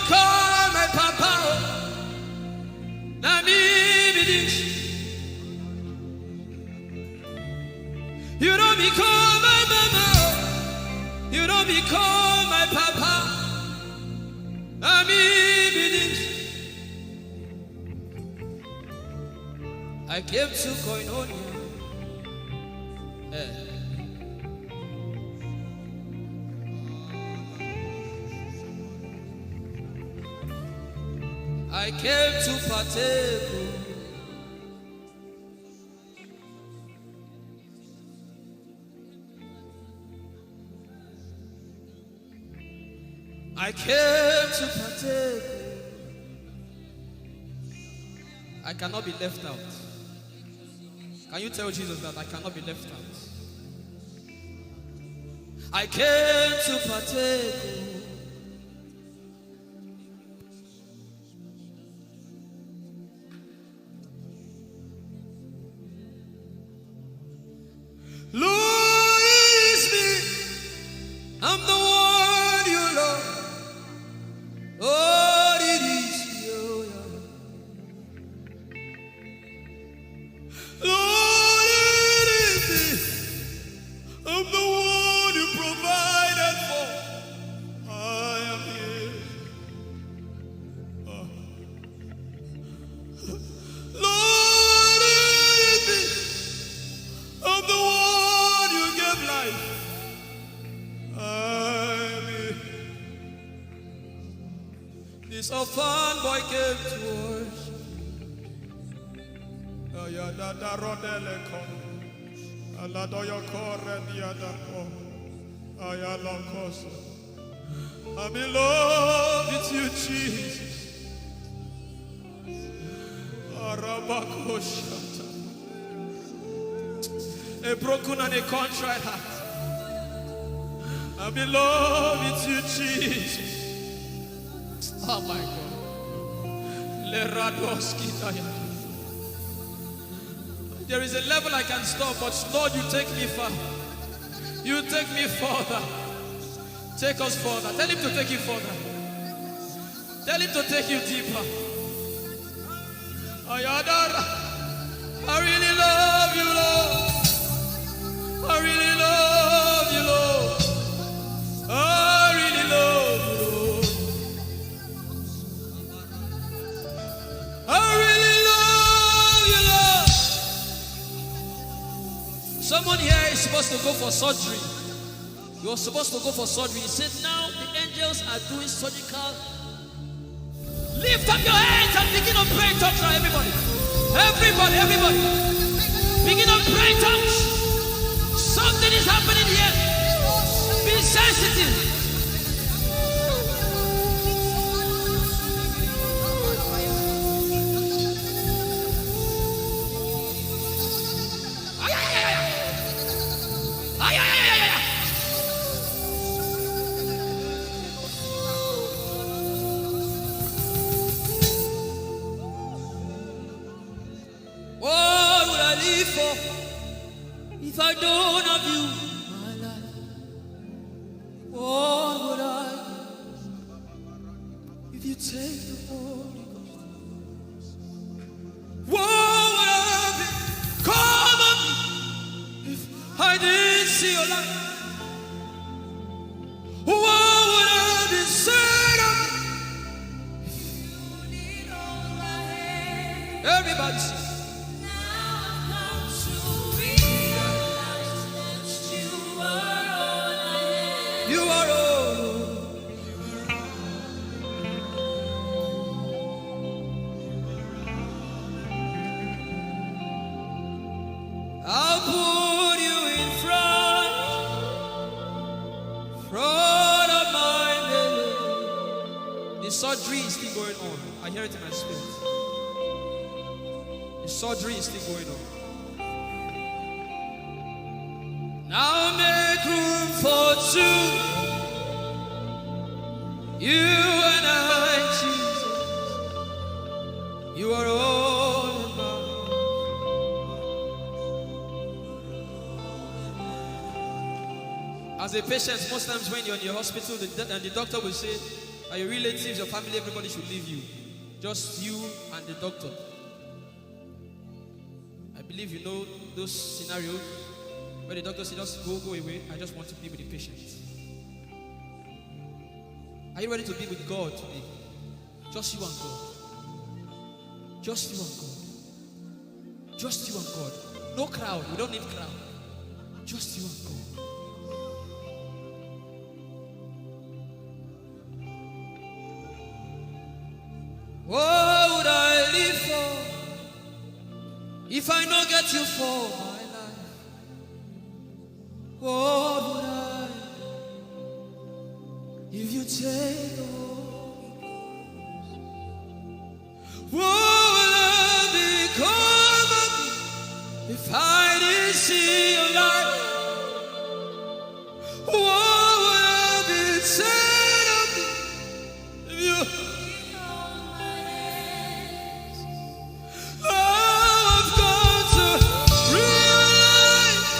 Call my papa, oh. Na me be this. You don't become my mama, oh. You don't become my papa. Na me be this. I came to koinonia. Eh. I came to partake. I came to partake. I cannot be left out. Can you tell Jesus that I cannot be left out? I came to partake. Lord, it's me. I'm the one you love. Lord, it is you. Lord, it is me. I'm the one you provided for. I am here. Oh. Lord, it is me. I'm the one you gave life. I'm here. This orphan boy came to worship. Ayadada rodele ko. Aladoyo kore diada ko. Ayala koso. I'm in love with you, Jesus. Arabakoshata. A broken and a contrite heart. I'm in love with you, Jesus. Oh my God. Leradoski daya. There is a level I can stop, but Lord, you take me far. You take me further. Take us further. Tell him to take you further. Tell him to take you deeper. Ayadara. I really love you, Lord. I really love you, Lord. I really love you, Lord. I really love you, Lord. Someone here is supposed to go for surgery. You're supposed to go for surgery. He said, "Now the angels are doing surgical." Lift up your hands and begin to pray in tongues now, everybody. Everybody, everybody. Begin to pray in tongues. Something is happening here. Be sensitive. Ay, ay, ay, ay, ay. Ay, ay, ay, ay, ay, ay. What would I live for if I don't have you in my life? What would I give if you take the Holy Ghost? What would I be? Come on, if I didn't see your light. What would I be said of me? Everybody sing. Now I've come to realize that you are all I have. You are all. I'll put you in front, front of my melody. The surgery is still going on. I hear it in my spirit. The surgery is still going on. Now make room for two. You and I, Jesus. You are all about. As a patient, most times when you're in your hospital, the, and the doctor will say, And your relatives, your family, everybody should leave you. Just you and the doctor. I believe you know those scenarios where the doctor says, "Just go, go away. I just want to be with the patient." Are you ready to be with God today? Just you and God. Just you and God. Just you and God. No crowd. We don't need crowd. Just you and God. What would I live for if I no get you for my life? What would I if you take the Holy Ghost? What would have become of me if I didn't see your light? What would have been said of me if you I've come to realize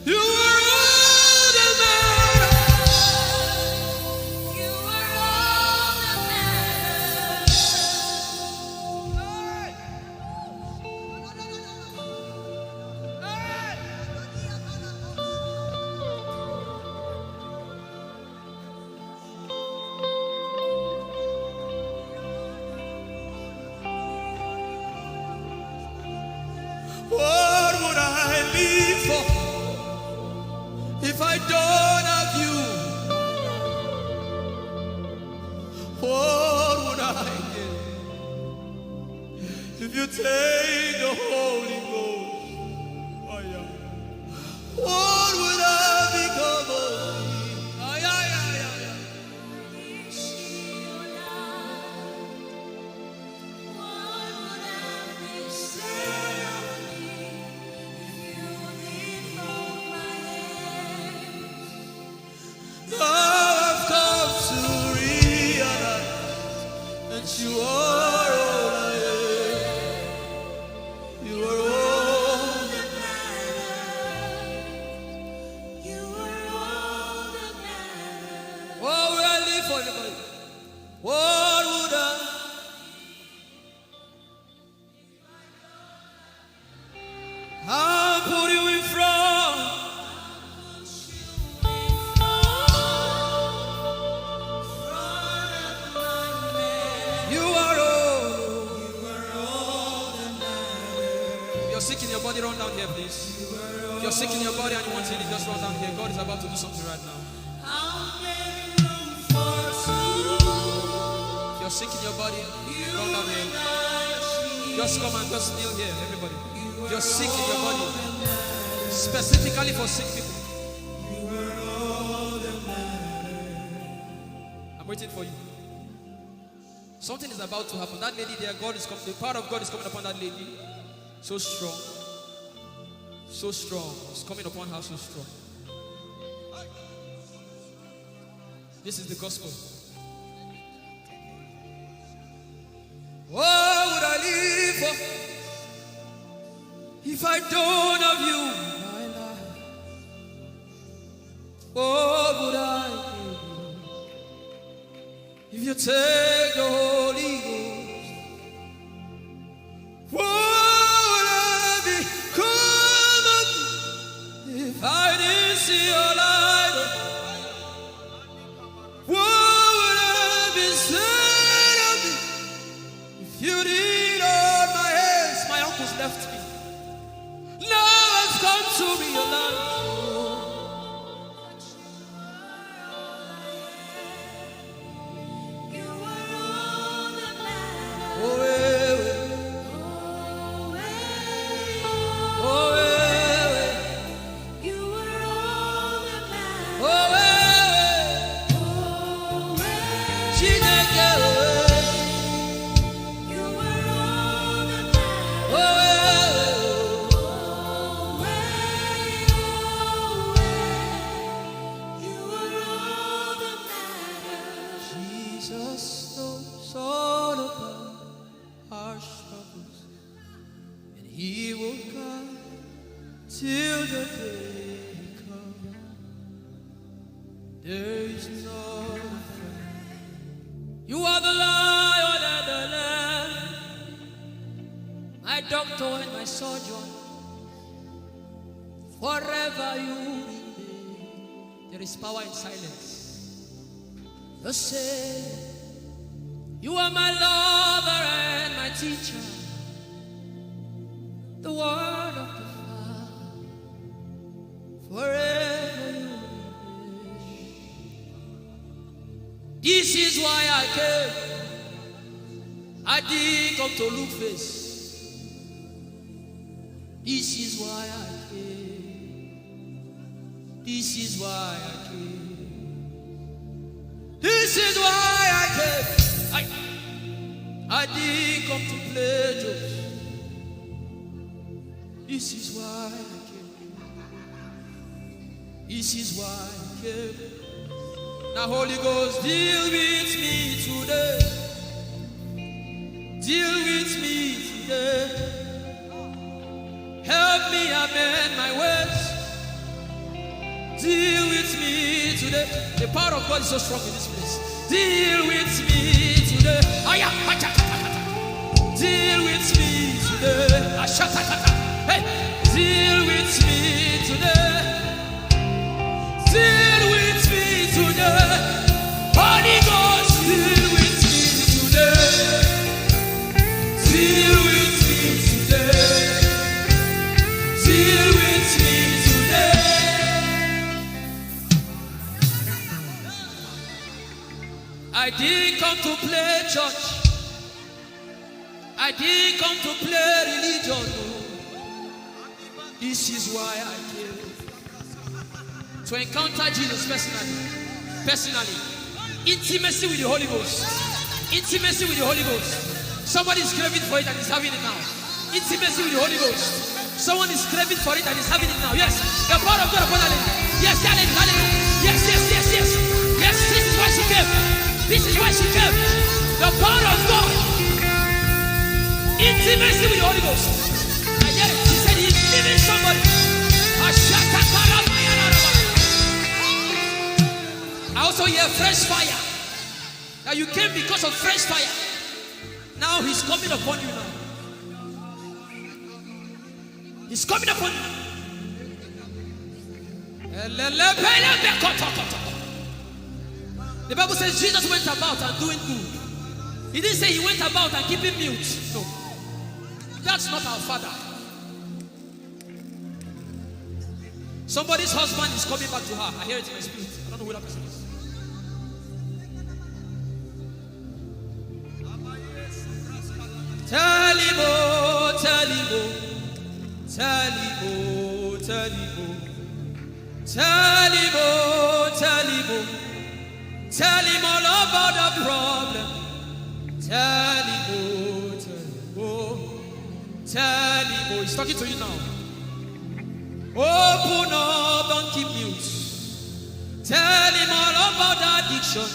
you are all that matters. What would I live for if I don't have you? What would I give if you take the Holy Ghost? Oh, yeah. What would I become of me? Oh, yeah, yeah, yeah, yeah. Now I've come to realize that you are all I am. You are all that matters. You are all that matters. What would I live for, everybody? What would I? I'll put you in front. You are all. If you're sick in your body, run down here, please. If you're sick in your body and you want healing, just run down here. God is about to do something right now. If you're sick in your body, run down here. Just come and just kneel here, everybody. If you're sick in your body, specifically for sick people, I'm waiting for you. Something is about to happen. That lady there, God is coming. The power of God is coming upon that lady. So strong. So strong. It's coming upon her so strong. This is the gospel. What would I live for if I don't have you in my life? What would I give if you take the Holy Ghost? What would have become of me if I didn't see your light? What would have been said of me if you didn't hold my hands? My uncles left me. Now I've come to realize. Jesus knows all about our struggles, and He will guide till the day comes. My doctor and my surgeon, forever you remain. There is power in silence. You say, you are my lover and my teacher. The word of the Father, forever you remain. This is why I came. I didn't come to look face. This is why I came. This is why I came. This is why I came. I, I didn't come to play jokes. This is why I came. This is why I came. Now, Holy Ghost, deal with me today. Deal with me today. Help me amend my ways. Deal with me today. The power of God is so strong in this place. Deal with me today. Aya, acha, acha, acha. Deal with me today. Ashatakata. Hey, deal with me today. Deal with me today. Holy Ghost, deal with me today. Deal with me today. Deal with me today. I didn't come to play church. I didn't come to play religion. No. This is why I came. To encounter Jesus personally. Personally. Intimacy with the Holy Ghost. Intimacy with the Holy Ghost. Somebody is craving for it and is having it now. Intimacy with the Holy Ghost. Someone is craving for it and is having it now. Yes. The power of God upon that lady. Yes, that lady, that lady. Yes, yes, yes, yes. Yes, this is why she came. This is why she came. The power of God. Intimacy with the Holy Ghost. I hear it. She said he's giving somebody. I also hear fresh fire. Now you came because of fresh fire. Now he's coming upon you now. He's coming upon you. The Bible says Jesus went about and doing good. He didn't say he went about and keeping mute. No. That's not our Father. Somebody's husband is coming back to her. I hear it in my spirit. I don't know who that person is. Tell him, oh, tell him, oh. Tell him, oh, tell him, oh. Tell him, oh, tell him, oh. Tell him all about the problem. Tell him, oh, tell him, oh. Tell him, oh, he's talking to you now. Open up, don't keep mute. Tell him all about the addiction.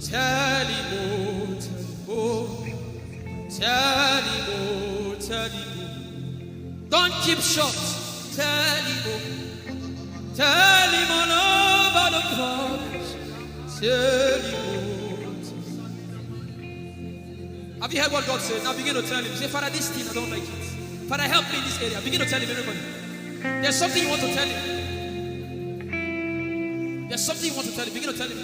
Tell him, oh, tell him, oh. Tell him, oh, tell him, oh. Don't keep short. Tell him, oh. Tell him all about the problems. Tell him, oh. Have you heard what God said? Now begin to tell him. Say, Father, this thing, I don't like it. Father, help me in this area. Begin to tell him, everybody. There's something you want to tell him. There's something you want to tell him. Begin to tell him.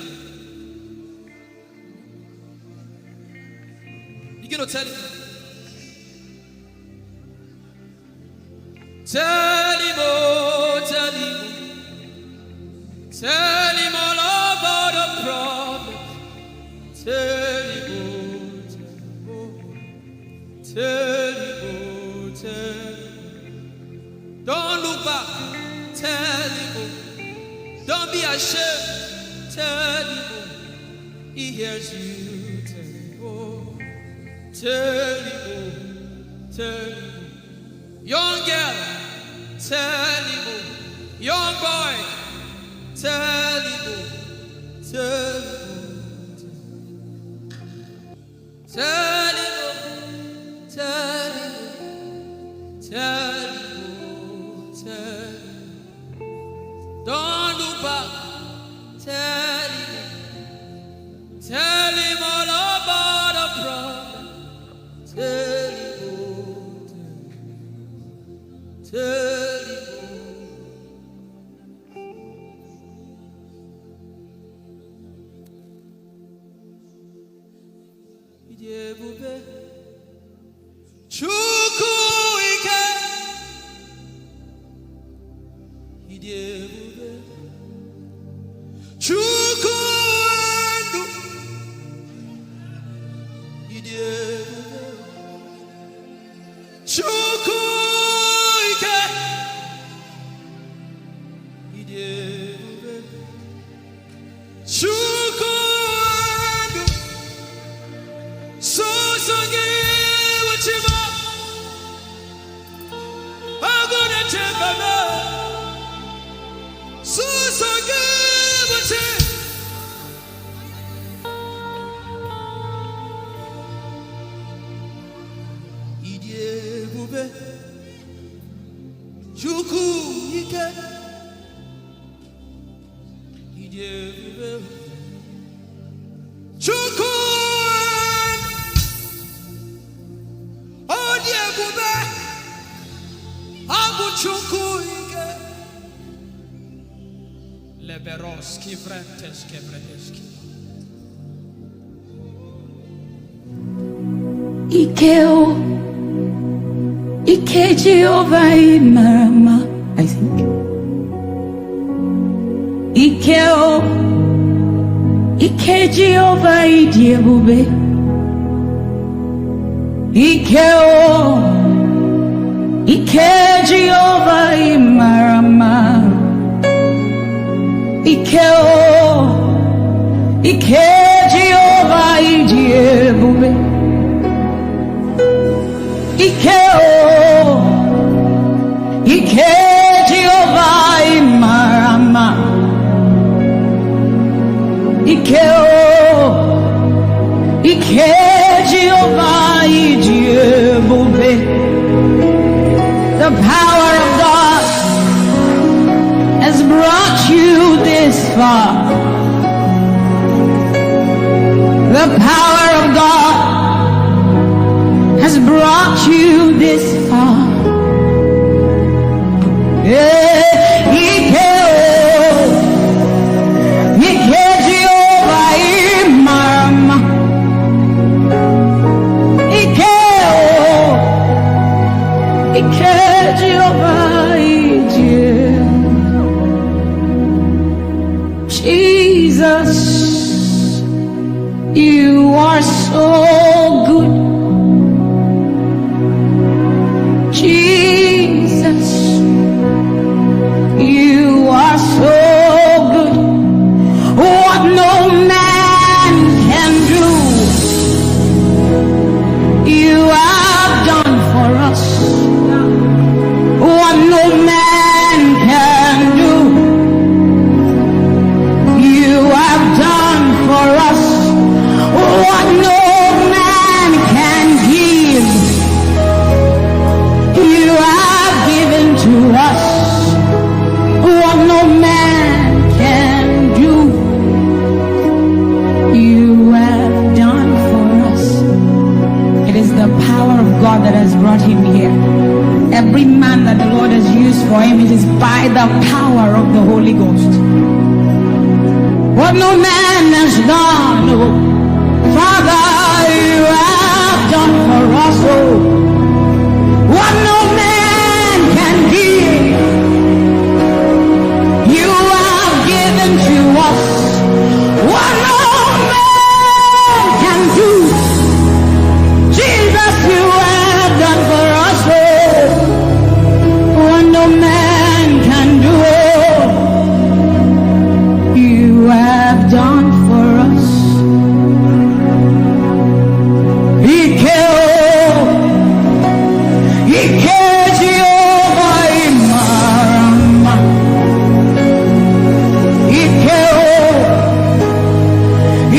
Begin to tell him. Tell him, oh, tell him, oh. Tell him all about the problem. Tell him, oh, tell him, oh. Tell him, oh, tell him. Don't look back. Tell him, oh. Don't be ashamed. Tell him, oh. He hears you. Tell him, oh. Tell him, oh. Tell him, oh. Young girl, tell him, oh. Young boy, tell him, oh. Tell him, oh. Tell him, oh. Tell him, oh. Tell him, oh. Tell him, oh. Don't look back. Tell him, oh. Tell him all about the problem. Tell him, oh. Chukwu ike, ịdị ebube. Chukwu ndụ, sọsọ gị bụ chi m. Agụ na-eche mba m, sọsọ gị bụ chi. Ịdị ebube, Chukwu ike. Ịdị ebube, Chukwu. Ọ dị ebube, ọ bụ Chukwu ike. Leberos kivretes kevredeski. Ike o, ike Jehova ị mara mma, I think. Ike o, ike Jehova ị dị ebube. Ike o, ike Jehova ị mara mma. Ike o, ike Jehova ị dị ebube. Ike o, ike Jehova ị mara mma. Ike o, ike Jehova ị dị ebube. The power of God has brought you this far. The power of God has brought you this far. Yeah, ike o, ike Jehova ị mara mma. Ike o, ike Jehova ị dị. Jesus, you are so good. Jesus, you are so good. What no man can do, you have done for us. What no man can do, you have done for us. What no man can give, you have given to us. What no man can do, you have done for us. It is the power of God that has brought him here. Every man that the Lord has used for him, it is by the power of the Holy Ghost. What no man has done, oh, Father, you have done for us, oh. What no man can give, you have given to us. What no man can do, Jesus, you have done for us, oh. What no man can do, oh, you have done for us. Ike o, ike Jehova ị mara mma. Ike o,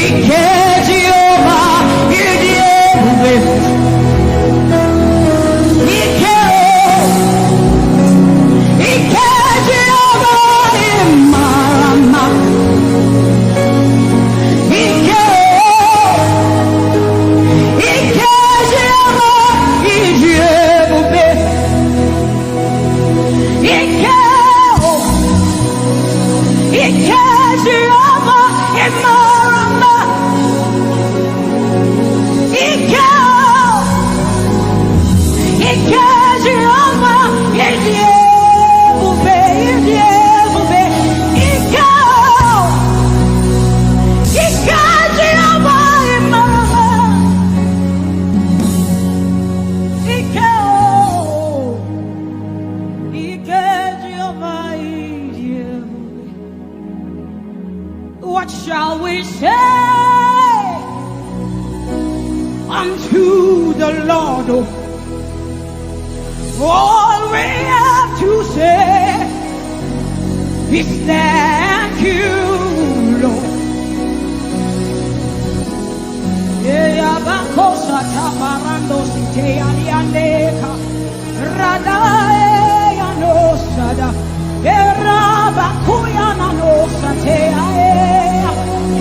ike Jehova ị dị ebube. Ike o, ike Jehova ị mara mma. Ike o, ike Jehova ị dị ebube. Ike o, ike Jehova ị mara mma. Ike o, ike Jehova ị dị ebube, ị dị ebube. Ike o, ike Jehova ị mara mma. Ike o, Say unto the Lord, oh, all we have to say is thank you, Lord. Eyabakosa tabarando siteyaliandeka. Radaeyanosada. Erabakuyananosate aea.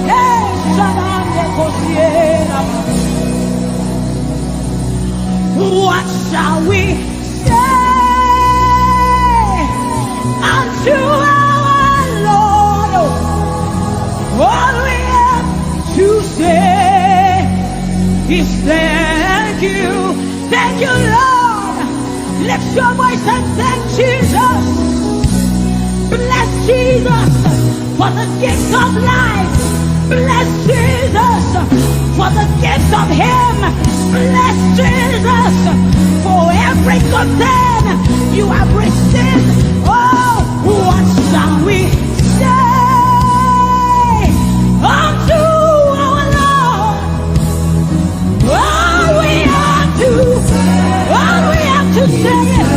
Esadandekosiera. What shall we say unto our Lord? All we have to say is thank you. Thank you, Lord. Lift your voice and thank Jesus. Bless Jesus for the gift of life. Bless Jesus for the gift of Him. Bless Jesus for every good thing you have received. Oh, what shall we say unto our Lord? All we have to, all we have to say is,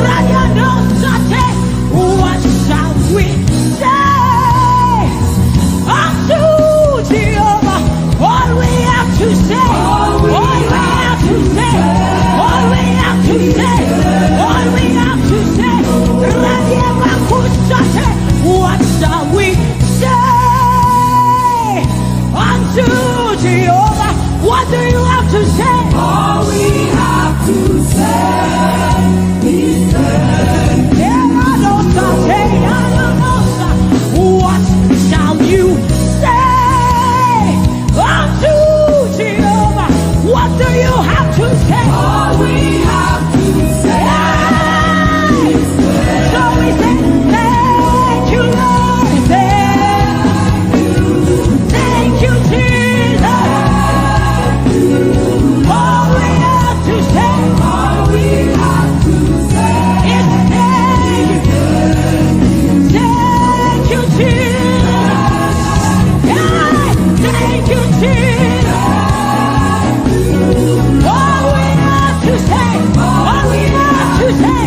Radianosate, what shall we say unto Jehovah? All we have to say, all we have to say, all we have to say, all we have to say, Radiabakusate, what shall we say unto Jehovah? What do you have to say? All we have to say is thank you. What shall you say unto Jehovah? What do you have to say? All we have to say is thank you. So we say, thank you, Lord. Thank you, Jesus. All we have to say, all we have to say is thank you. Thank you, Jesus. Yeah, thank you, Jesus. All we have to say, all we have to say,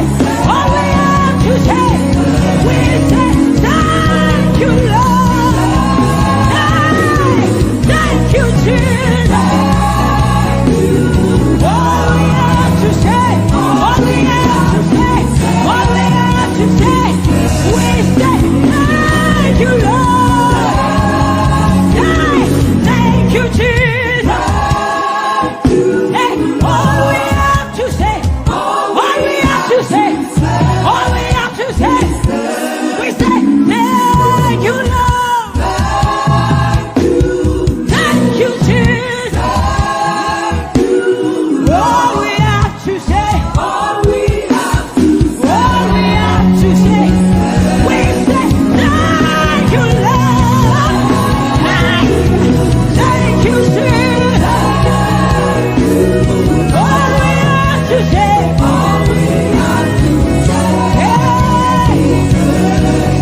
all we have to say, we say, thank you, Lord. Hey, thank you, Jesus. All we have to say, all we have to say, all we have to say, we say, thank you, Lord. Hey, thank you, Jesus. Hey, all we have to say, all we have to say, all we have to say, we say, thank you, Lord. Thank you, Jesus. All we have to say, all we have to say, we say, thank you, Lord. Thank you, Jesus. All we have to say, all we have to say, hey.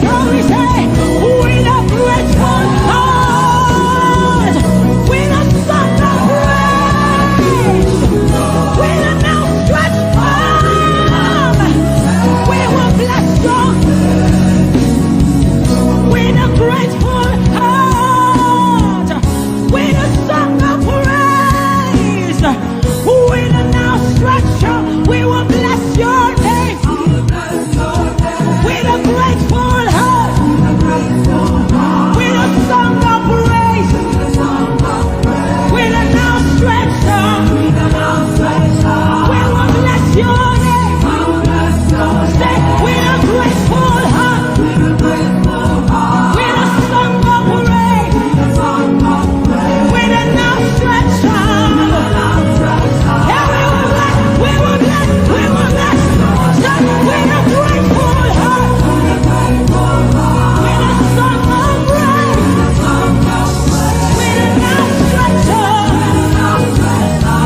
So we say, with a grateful heart, with a song of praise, with an outstretched arm, we will bless you. With a grateful heart, with a song of praise, with an outstretched arm, we will bless your name. With a grateful heart, with a song of praise, with an outstretched arm, we will bless your name. Say, with a grateful heart, with a song of praise, with an outstretched arm. Yeah, we will bless, we will bless, we will bless. Say, with a grateful heart, with a song of praise, with an outstretched arm.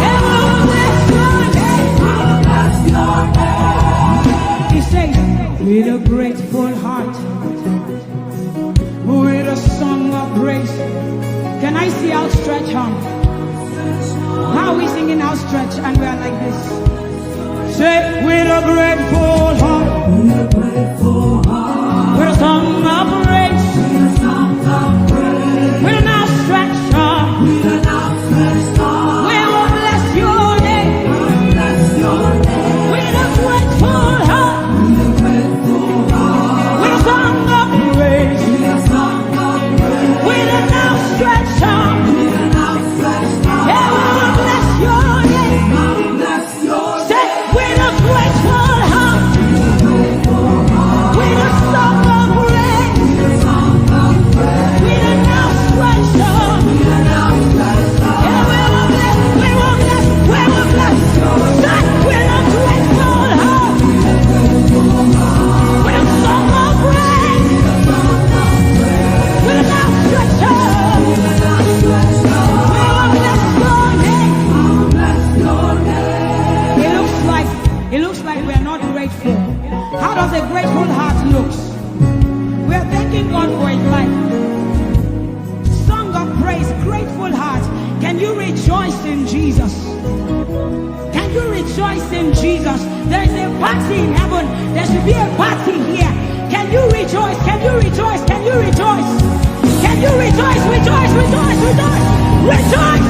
Yeah, we will bless your name. He says, with a grateful heart, with a How are we singing outstretched and we are like this? Say, with a grateful heart, with a song of praise, with an outstretched arm, we will bless your name. With a grateful heart, with a song of praise, with an outstretched arm, yeah, we will bless your name. Say, with a grateful heart, with a song of praise, with an outstretched arm, yeah, we will bless, we will bless, we will bless. Say, with a grateful heart, with a song of praise, with an outstretched arm, we will bless your name. It looks like, it looks like we are not grateful. How does a grateful heart look? We are thanking God for his life. Song of praise, grateful heart. Can you rejoice in Jesus? Can you rejoice in Jesus? There is a party in heaven. There should be a party here. Can you rejoice? Can you rejoice? Can you rejoice? Can you rejoice? Rejoice, rejoice, rejoice, rejoice.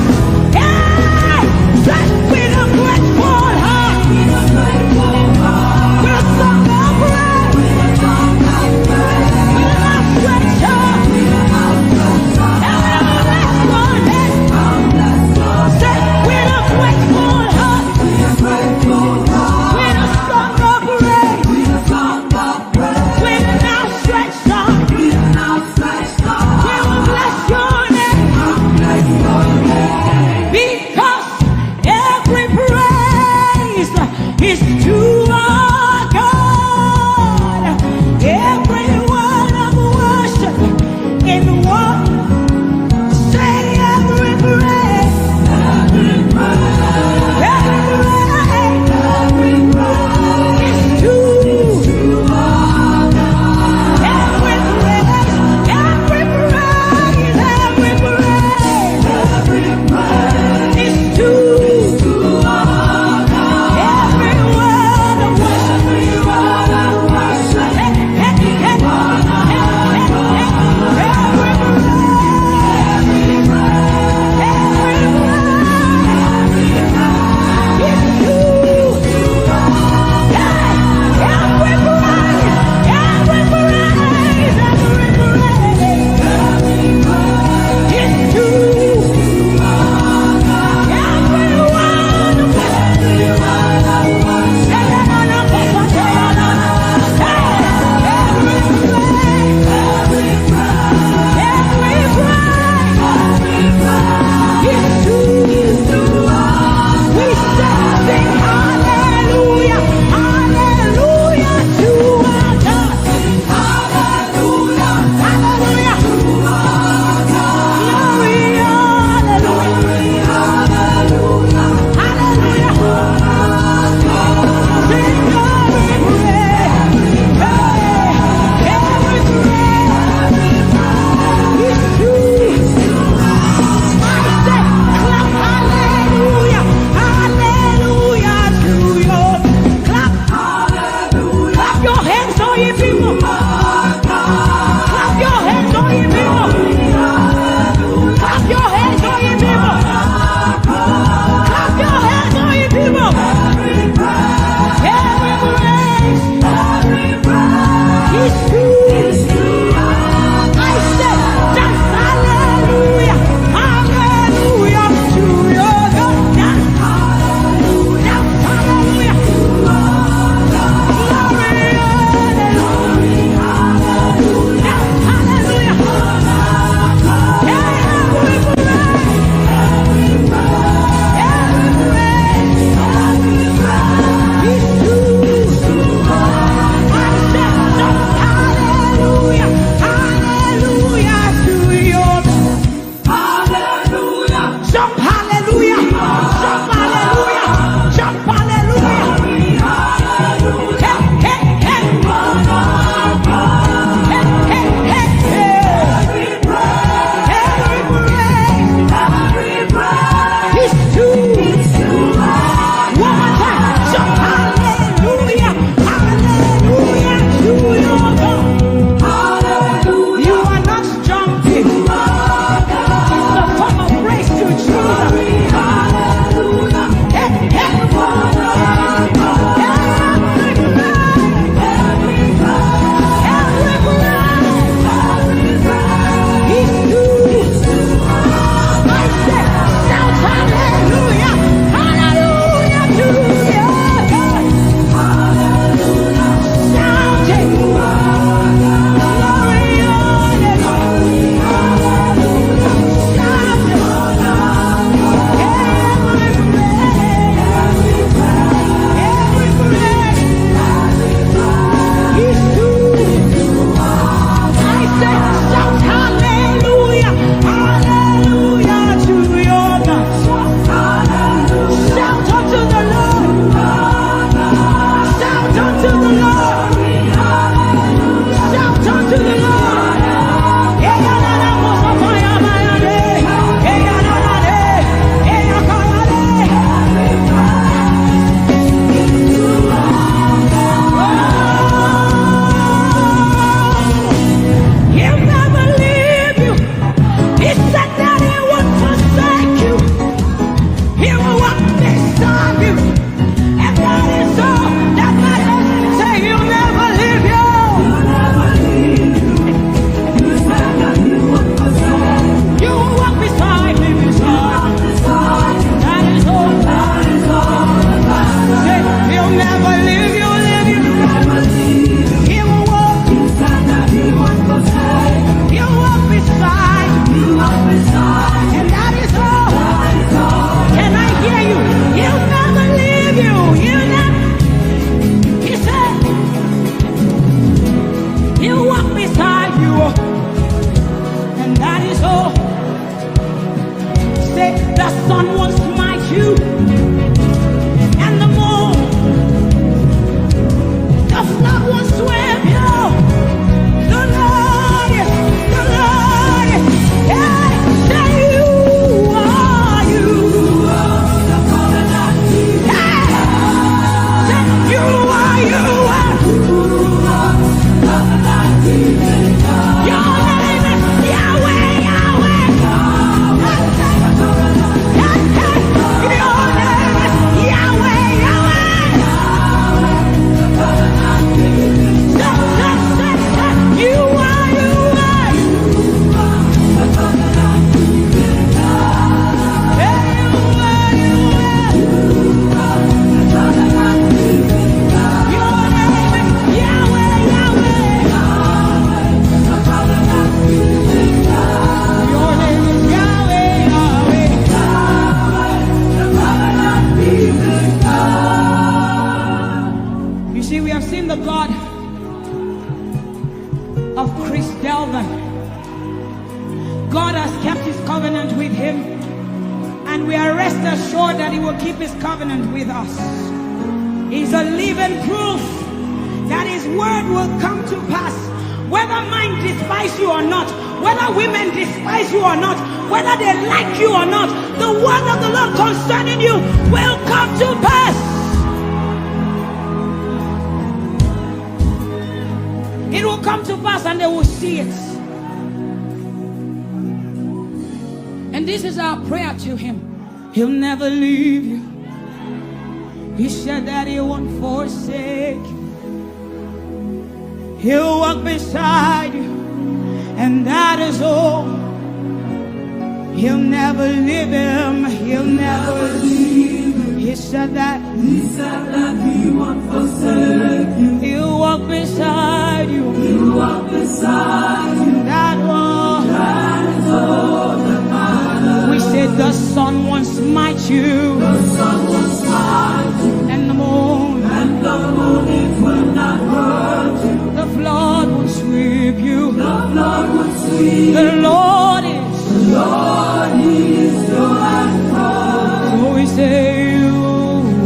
Hey! Say, with a grateful heart, with a song of praise, with an outstretched arm, and we will bless your name. Say, with a grateful heart, with a song of praise, with an outstretched arm, we will bless your name. Because every praise is to our God. Every word of worship in one. Say, every praise, every praise, every praise, every praise is to our God. Every praise, every praise, every praise, every praise is to our God. Every word of worship, every word of worship, He will keep his covenant with us. He's a living proof that his word will come to pass. Whether men despise you or not, whether women despise you or not, whether they like you or not, the word of the Lord concerning you will come to pass. It will come to pass and they will see it. And this is our prayer to him. He'll never leave you. He said that he won't forsake you. He'll walk beside you, and that is all. He'll never leave him. He'll never leave him. He said that. He said that he won't forsake you. He'll walk beside you. He'll walk beside you. That one. That is all that matters. We said the sun won't smite you. The sun won't smite you. And the moon. And the moon, it will not hurt you. The flood will sweep you. The flood will sweep you. The Lord is. The Lord is your anchor. So we say you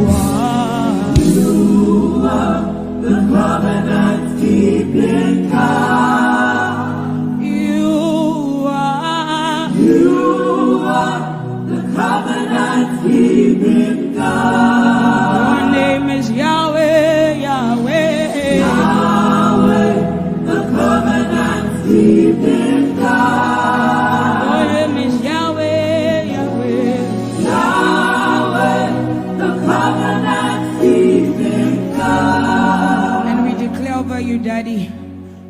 are. You are the covenant keeping God. You are. You are the covenant keeping God. Your name is Yahweh, Yahweh. Yahweh, the covenant keeping God. Your name is Yahweh, Yahweh. Yahweh, the covenant keeping God. And we declare over you, Daddy,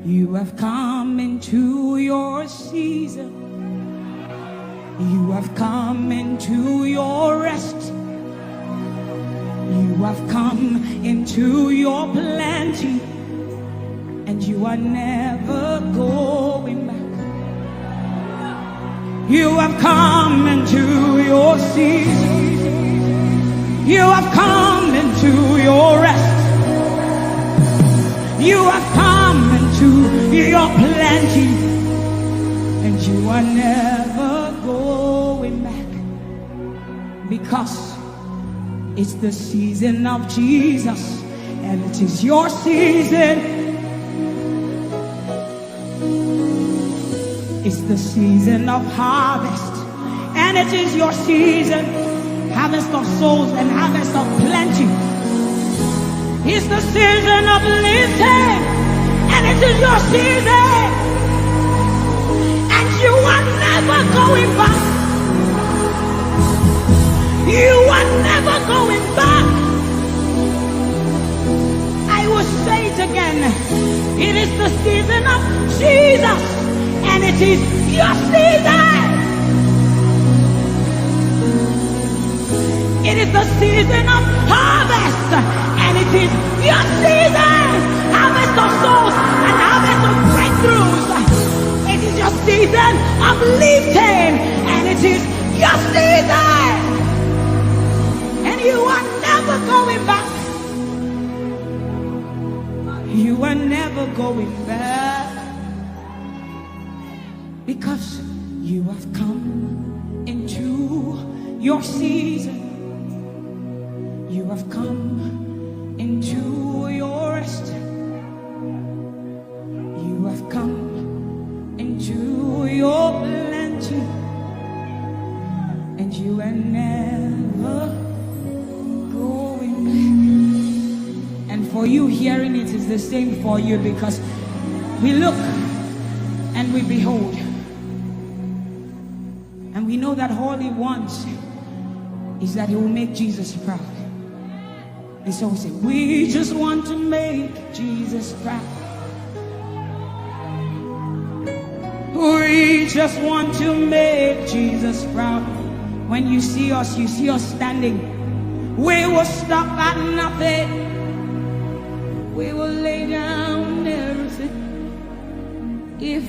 you have come into your season. You have come into your rest. You have come into your plenty. And you are never going back. You have come into your season. You have come into your rest. You have come into your plenty. And you are never going back. Because it's the season of Jesus, and it is your season. It's the season of harvest, and it is your season. Harvest of souls and harvest of plenty. It's the season of lifting, and it is your season. And you are never going back. You are never going back. I will say it again. It is the season of Jesus, and it is your season. It is the season of harvest, and it is your season. Harvest of souls and harvest of breakthroughs. It is your season of lifting, and it is your season. And you are never going back. You are never going back. Because you have come into your season. You have come into your rest. You have come into your plenty. And you are never going back. And for you, hearing it is the same for you, because we look and we behold. And we know that all he wants is that he will make Jesus proud. And so we say, we just want to make Jesus proud. We just want to make Jesus proud. When you see us, you see us standing. We will stop at nothing. We will lay down everything if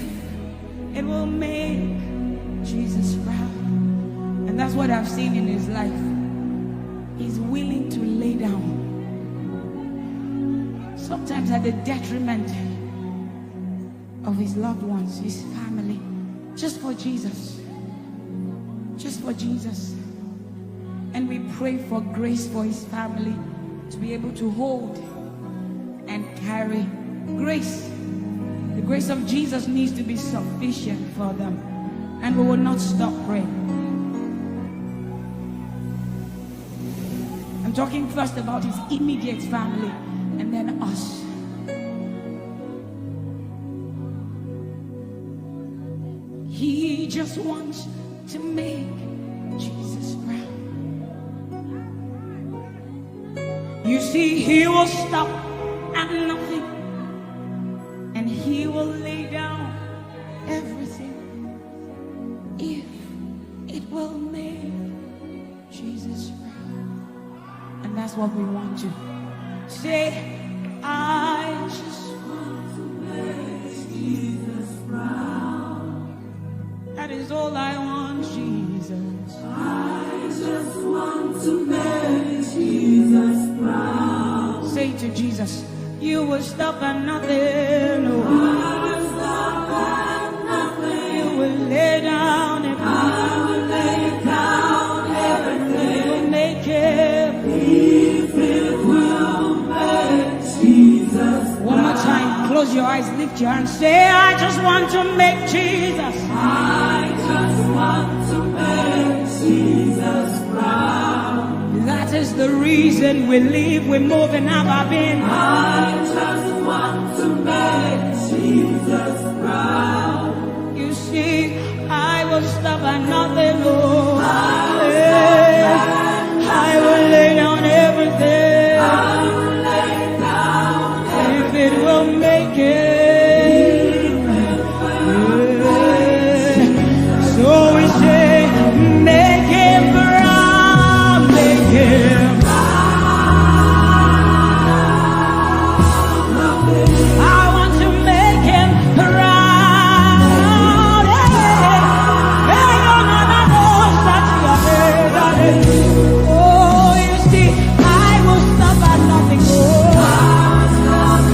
it will make Jesus proud. And that's what I've seen in his life. He's willing to lay down, sometimes at the detriment of his loved ones, his family, just for Jesus. Just for Jesus. And we pray for grace for his family to be able to hold and carry grace. The grace of Jesus needs to be sufficient for them. And we will not stop praying. I'm talking first about his immediate family and then us. He just wants to make Jesus proud. You see, he will stop at nothing and he will lay down everything if it will make Jesus proud. And that's what we want to say. I just want to make Jesus proud. That is all I want, Jesus. I just want to make Jesus proud. Say to Jesus, you will stop at nothing. Oh. I will stop at nothing. You will lay down everything. I will lay down everything. You will make it. If it will make Jesus. One more time, close your eyes, lift your hands, say, I just want to make Jesus. I just want to make Jesus proud. That is the reason we live, we move, and have our being. I just want to make Jesus proud. You see, I will stop at nothing, Lord. I will lay down everything. I will lay down if it will make it. So we say, make him proud, make him proud. I want to make him proud. Oh, you see, I will stop at nothing. Oh,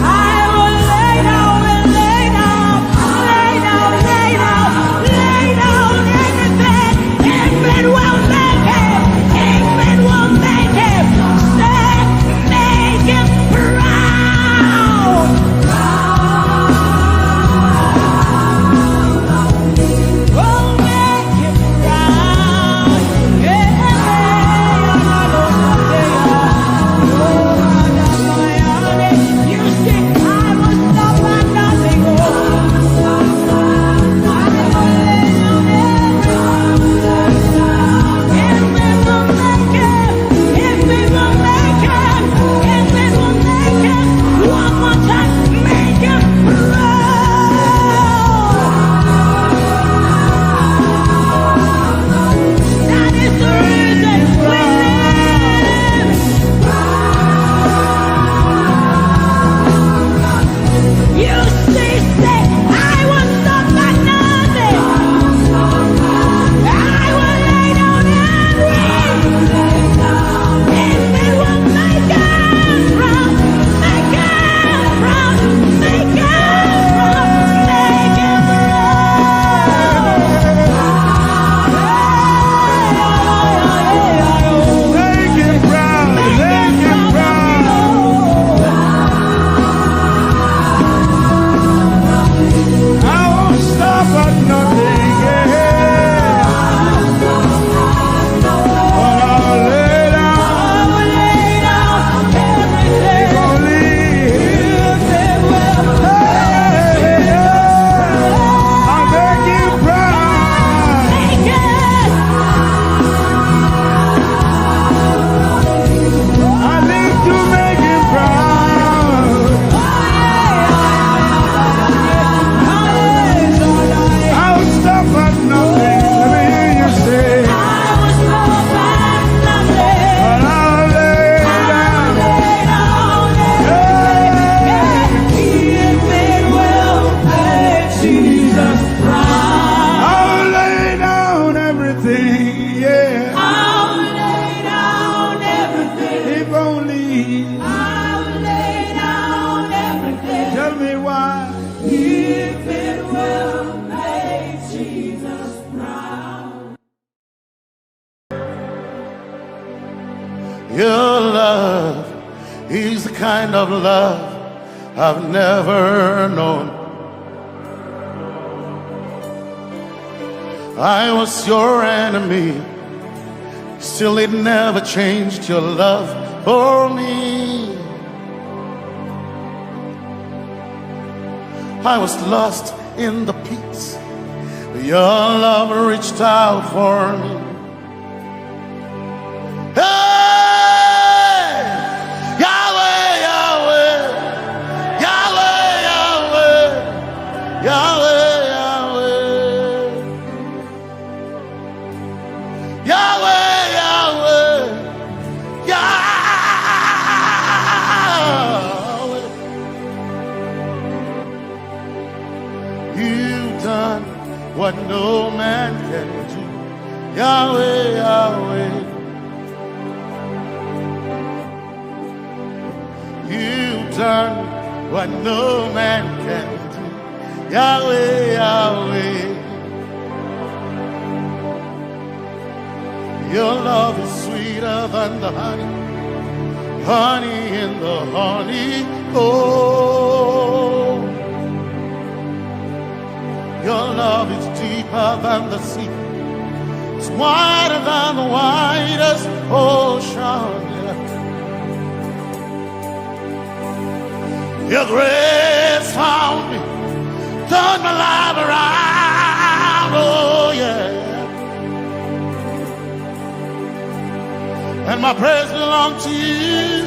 I will lay down, will lay down, lay down, lay down, lay down everything. If it will make him, if it will make him, say, make him proud. Oh, make him proud. Yeah. You see, I will stop at nothing. Oh, I will lay down everything. You say, say, I will stop at nothing. I will lay down everything. If it will make us proud, make us proud, make us proud, make us proud. Make him proud, make him proud. I won't stop at nothing, yeah. But I'll lay down, I'll lay down everything. If only you say well. Hey, yeah. I'll make him proud. Make it. I live to make him proud. I'll stop at nothing. Let me hear you say, but I'll lay down. Hey, if it will make Jesus proud. I'll lay down everything, yeah. I'll lay down everything. If only. I'll lay down everything. Tell me why. If it will make Jesus proud. Is the kind of love I've never known. I was your enemy, still it never changed your love for me. I was lost in the pits, but your love reached out for me. Hey! Yahweh, Yahweh, Yahweh, Yahweh, Yahweh, Yahweh. Yahweh, Yahweh, Yahweh. You've done what no man can do. Yahweh, Yahweh. You've done what no man can do. Yahweh, Yahweh. Your love is sweeter than the honey, honey in the honey. Oh, your love is deeper than the sea. It's wider than the widest ocean. Yeah. Your grace found me, turned my life around. Oh, yeah. And my praise belongs to you,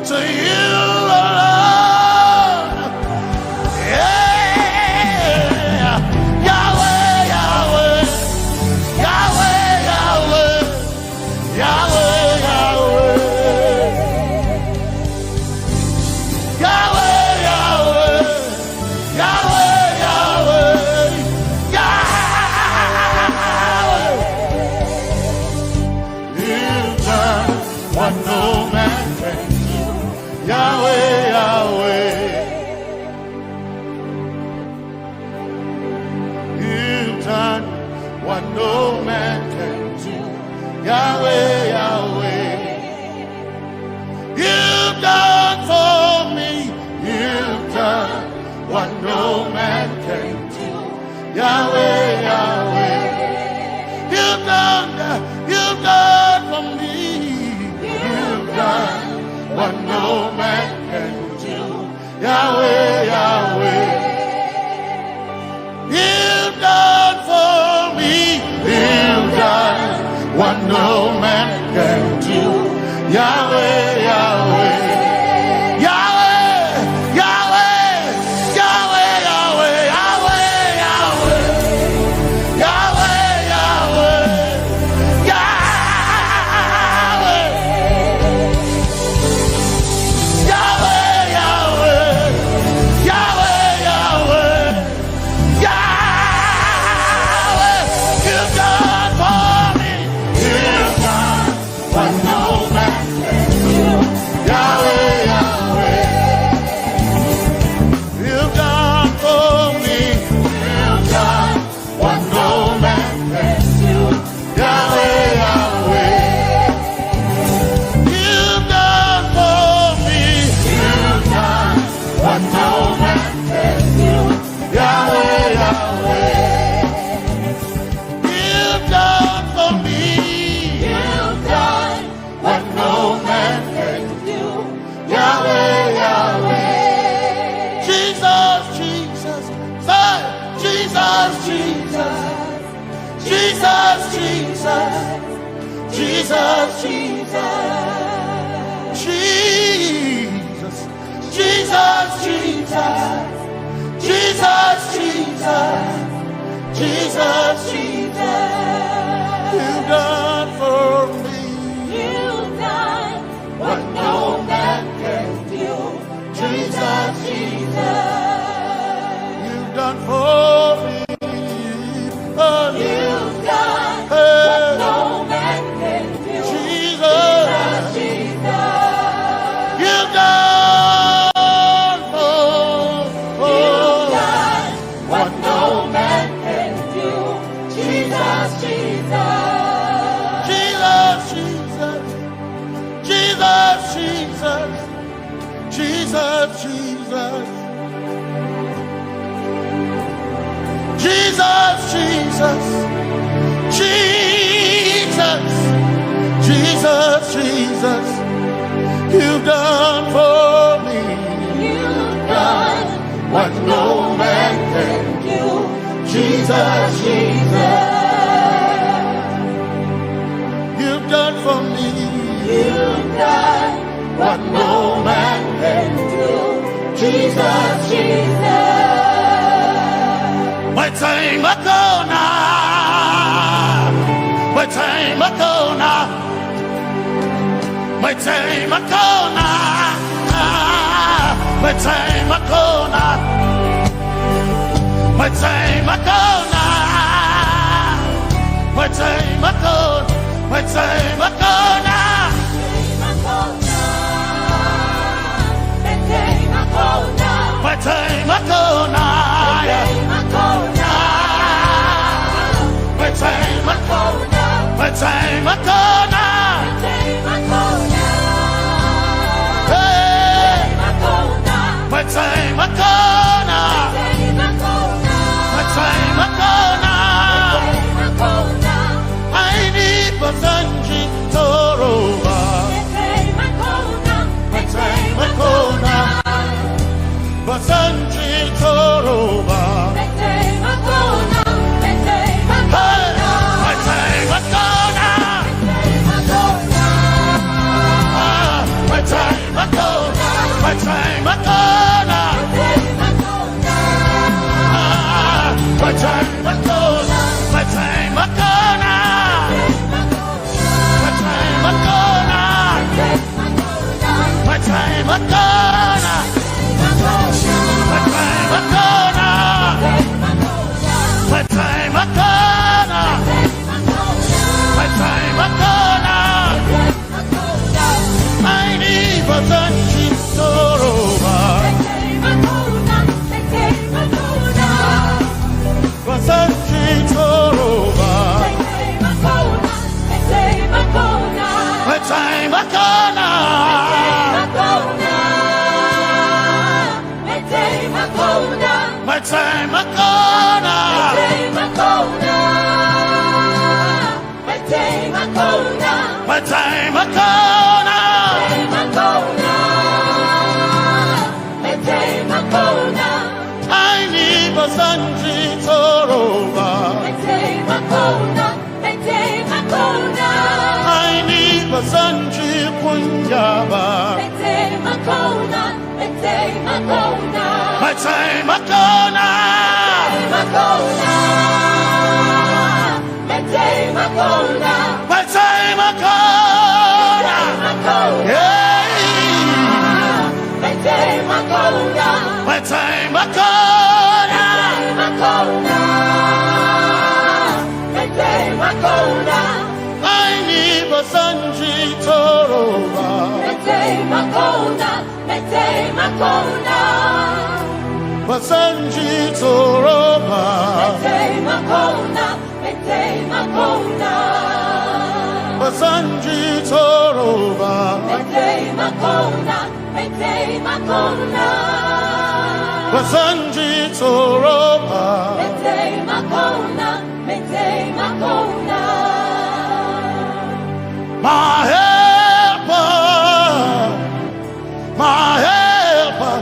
to you alone. Yeah. Yahweh, Yahweh, Yahweh, Yahweh, Yahweh, Yahweh. Yahweh, Yahweh, Yahweh, Yahweh, Yahweh. You've done what no man can do. Yahweh, Yahweh. You've done what no man can do. Yahweh, Yahweh. You've done for me. You've done what no man can do. Yahweh, Yahweh. You've done, you've done for me. You've done what no man can do. Yahweh, Yahweh. You've done for me. You've done what no man can do. Yahweh, Yahweh. Yahweh, Yahweh. Yahweh, Yahweh, Yahweh, Yahweh. Yahweh, Yahweh. Yahweh. Yahweh, Yahweh, Yahweh, Yahweh, Yahweh, you've done for me. You've done what no man can do. Yahweh, Yahweh, you've done for me. You've done what no man can do. Yahweh, Yahweh. You've done for me. You've done what no man can do. Yahweh, Yahweh. You've done for me. You've done what no man can do. Yahweh, Yahweh. Jesus, Jesus. Say, Jesus, Jesus. Jesus, Jesus. Jesus, Jesus. Jesus, Jesus. Jesus, Jesus. Jesus, Jesus. Jesus, Jesus. You've done for me. You've done what no man can do. Jesus, Jesus. You've done for me. Oh, you've done what no man can do. Jesus. Jesus, Jesus, Jesus. Jesus, Jesus, Jesus, Jesus, Jesus, you've done for me. You've done what no man can do. Jesus, Jesus, you've done for me. You've done what no man can do. Jesus, Jesus. Metsei makona. Metsei makona. Metsei makona. Metsei makona. Metsei makona. Metsei makona. Metsei makona. Metsei makona. Metsei makona. Metsei makona. Hey. Metsei makona. Metsei makona. Aini basanji toroba. Metsei makona. Basanji toroba. Hey, metsei makona. Ah, metsei makona. Metsei makona. Ah, metsei makona. Metsei makona. Metsei makona. Metsei makona. Metsei makona. Metsei makona. Metsei makona. Aini basanji toroba. Basanji toroba. Metsei makona. Metsei makona. Metsei makona. Metsei makona. Metsei makona. Aini basanji toroba. Metsei makona. Metsei makona. Aini basanji kunyaba. Metsei makona. Metsei makona. Metsei makona. Metsei makona. Metsei makona. Metsei makona. Metsei makona. Hey. Metsei makona. Metsei makona. Metsei makona. Metsei makona. Aini basanji toroba. Metsei makona. Metsei makona. Basanji toroba. Metsei makona. Metsei makona. Basanji toroba. Metsei makona. Metsei makona. Basanji toroba. Metsei makona. Metsei makona. My helper. My helper,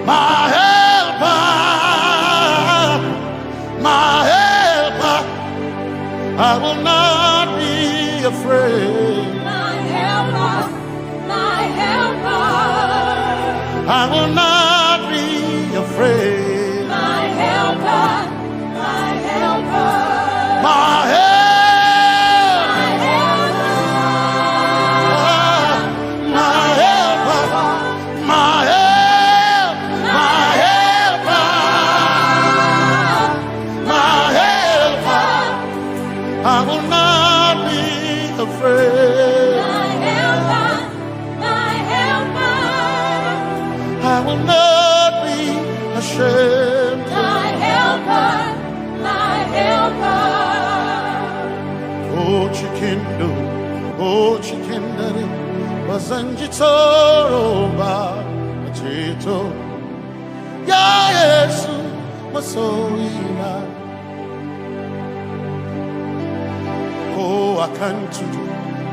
my helper, my helper, I will not be afraid. My helper, my helper, I will not be afraid. My helper, my helper. My help. My helper. My helper. My help. My helper. My helper. I will not be afraid. My helper. My helper. I will not be ashamed. My helper, my helper. Oh, chikindo, oh, chikindari, Ba zan ji tsoro ba, a ceto. Ya Yesu masoyina. Ko a kan tudu,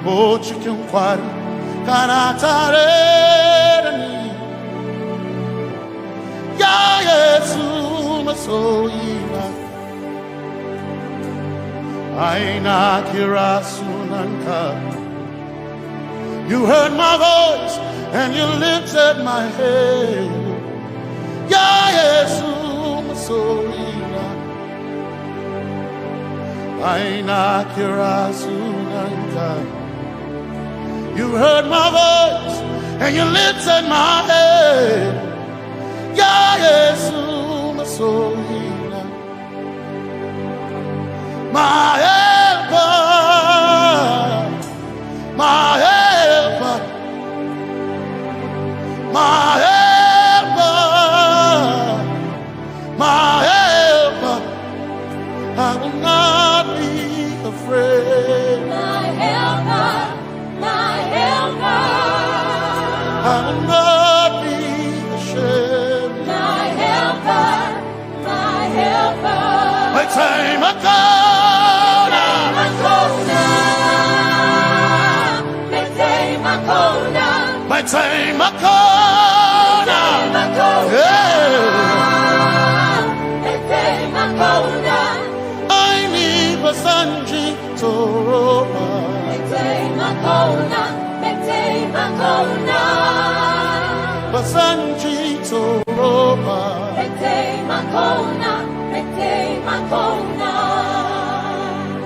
ko cikin kwari, kana tare da ni. Ya Yesu masoyina. Ai na kira sunanka. You heard my voice and you lifted my head. Ya Yesu masoyina. Ai na kira sunanka. You heard my voice and you lifted my head. Ya Yesu masoyina. My helper, my helper, my helper, my helper. I will not be afraid. My helper, my helper. I will not be ashamed. My helper, my helper. Mai taimako na. Taimako na. Mai taimako na. Mai taimako na. Mai taimako na. Yeah. Mai taimako na. Ai ni ba zan ji tsoro ba. Mai taimako na, mai taimako na. Ba zan ji tsoro ba. Mai taimako na, mai taimako na.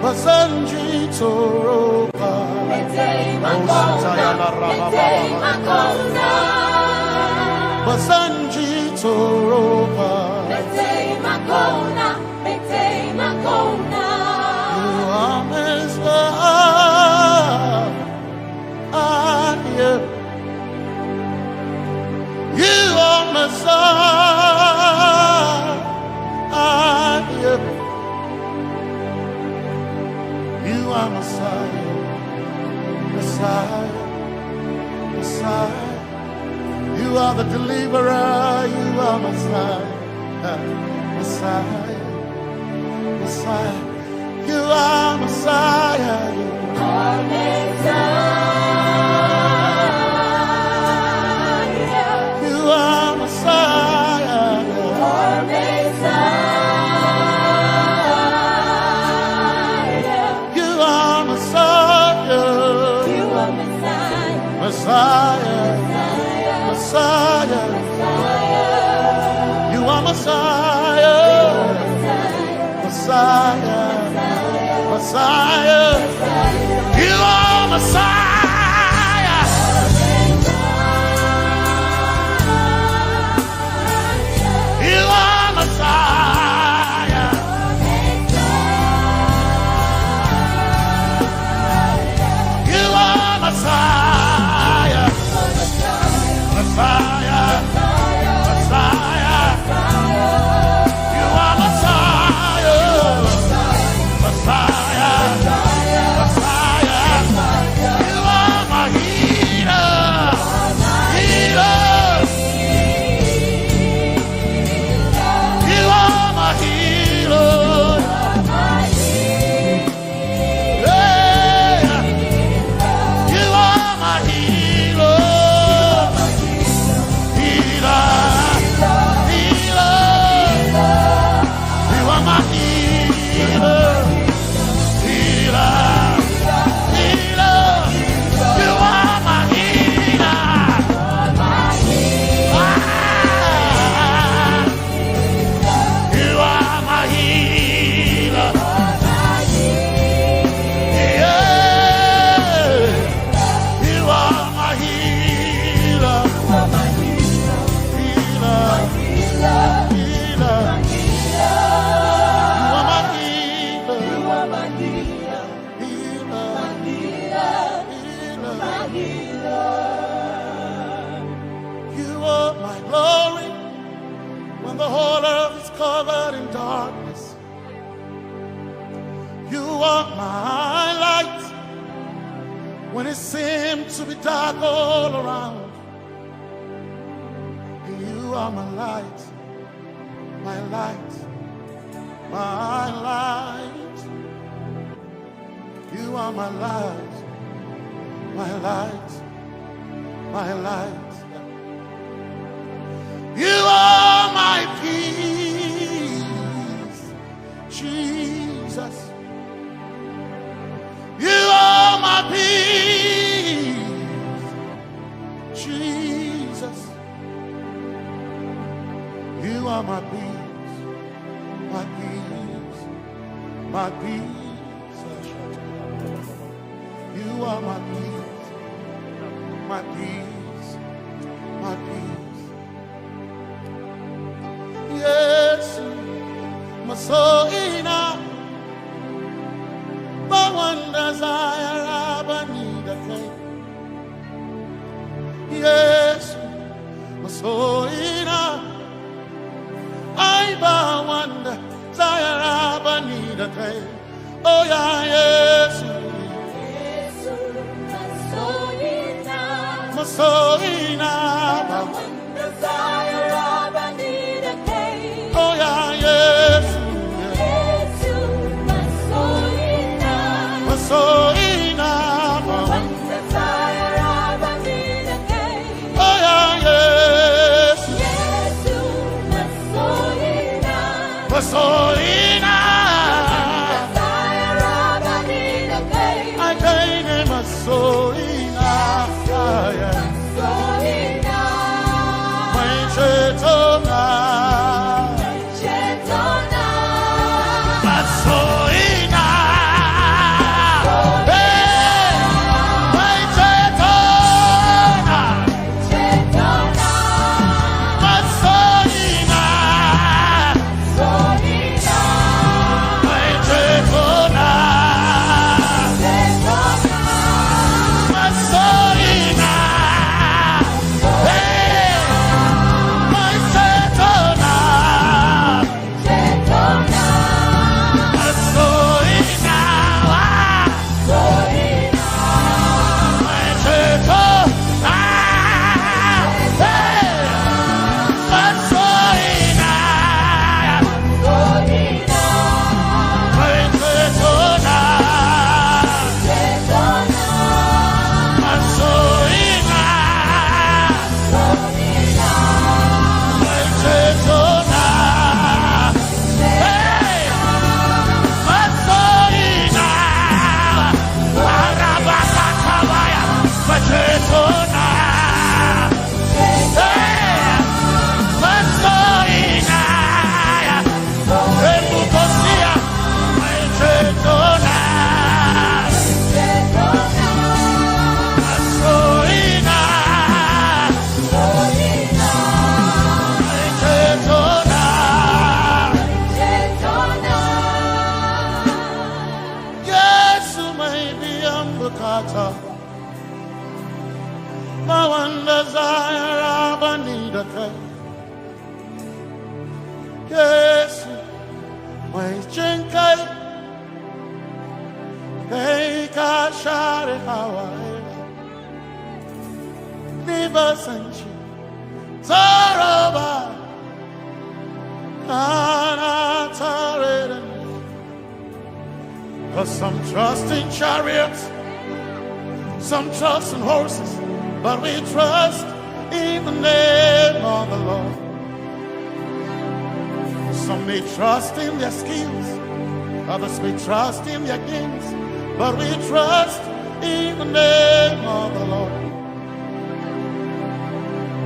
Ba zan ji tsoro ba. Mai taimako na, mai taimako na. Ba zan ji tsoro ba. Mai taimako na, mai taimako na. You are Messiah. You are Messiah. You are Messiah. Messiah. Messiah. You are the deliverer. You are Messiah. Messiah. Messiah. You are Messiah. You are Messiah. You are Messiah. You are Messiah. You are Messiah. You are Messiah. Messiah. Messiah. Messiah. You are Messiah. Messiah. Messiah. You are Messiah. You are Messiah. You are Messiah. Messiah. Messiah. You are Messiah. Messiah. Messiah. You are my healer. Healer. You are my healer. Yeah. You are my healer. Healer. Healer. You are my healer. Healer. Healer. You are my healer. Ah. You are my healer. Yeah. You are my healer. Healer. Healer. You are my healer. Healer. Healer. You are my glory when the whole earth is covered in darkness. You are my light when it seems To be dark all around. You are my light, my light, my light. You are my light, my light, my light. You are my peace, Jesus. You are my peace, Jesus. You are my peace, my peace, my peace. You are my peace, my peace, my peace. Yesu, masoina, ba wanda zai raba ni da kai. Yesu, masoina, ai ba wanda zai raba ni da kai. Oh ya Yesu, Yesu, masoina, masoina, ba wanda zai raba ni da kai. Oh ya Yesu, Yesu, masoina, masoina, ba wanda zai raba ni da kai. Oh ya Yesu, Yesu, masoina, masoina, zai raba ni da kai. Ai kai ne masoina, masoina, mai ceto na. Masoina. Hey, mai ceto na. Masoina. Mai ceto na. Masoina. Hey, mai ceto na. Yesu mai biyan bukata, ba wanda zai raba ni da kai. Yesu mai jin kai, kai ka share hawaye. Ni ba san ji tsoro ba, kana tare da ni. 'Cause some trust in chariots, some trust in horses, but we trust in the name of the Lord. Some may trust in their skills, others may trust in their gains, but we trust in the name of the Lord.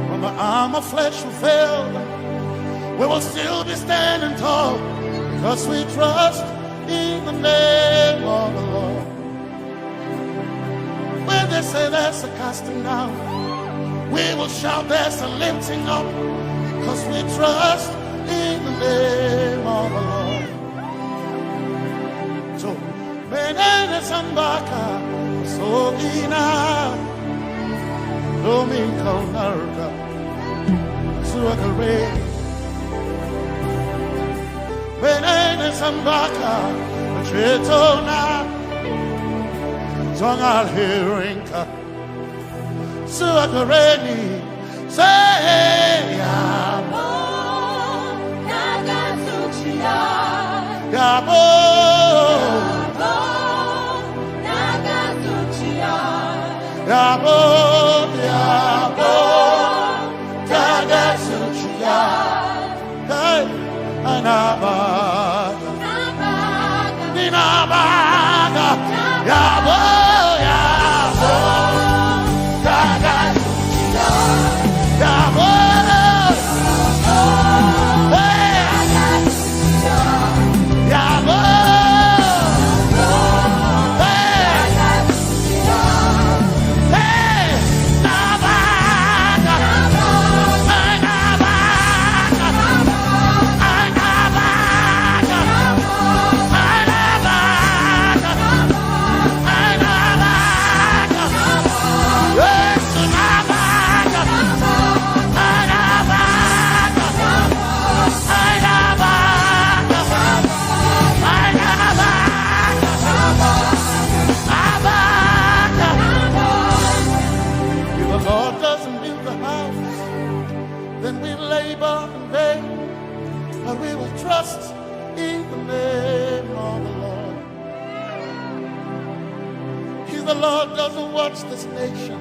When the arm of flesh will fail, we will still be standing tall, 'cause we trust in the name of the Lord. When they say there's a casting down, we will shout there's a lifting up, 'cause we trust in the name of the Lord. So, menene zan baka, masoina, domin kaunar ka zuwa gare ni. Menene zan baka, mai ceto na, don alherinka. Suakareni. Say, Yabo. Yabo. Yabo. Yabo. Hey, Anabaga. Ninabaga. Yabo, yabo. Yabo. Hey. Yabo. Hey. If the Lord doesn't build the house, then we labor in vain, but we will trust in the name of the Lord. If the Lord doesn't watch this nation,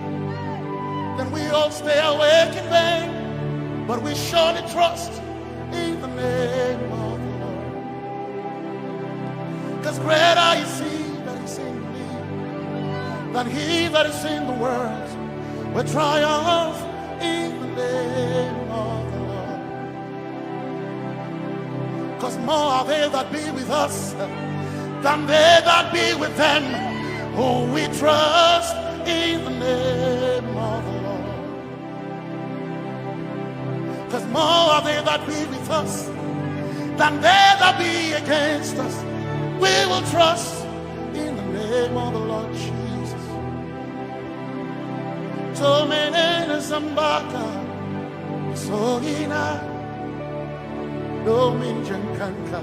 then we all stay awake in vain, but we surely trust in the name of the Lord. Because greater is he that is in me than he that is in the world. We triumph in the name of the Lord. Because more are they that be with us than they that be with them, who we trust in the name of the Lord. Because more are they that be with us than they that be against us. We will trust in the name of the Lord Jesus. Tomenene zambaka, sohina, domin jankanka,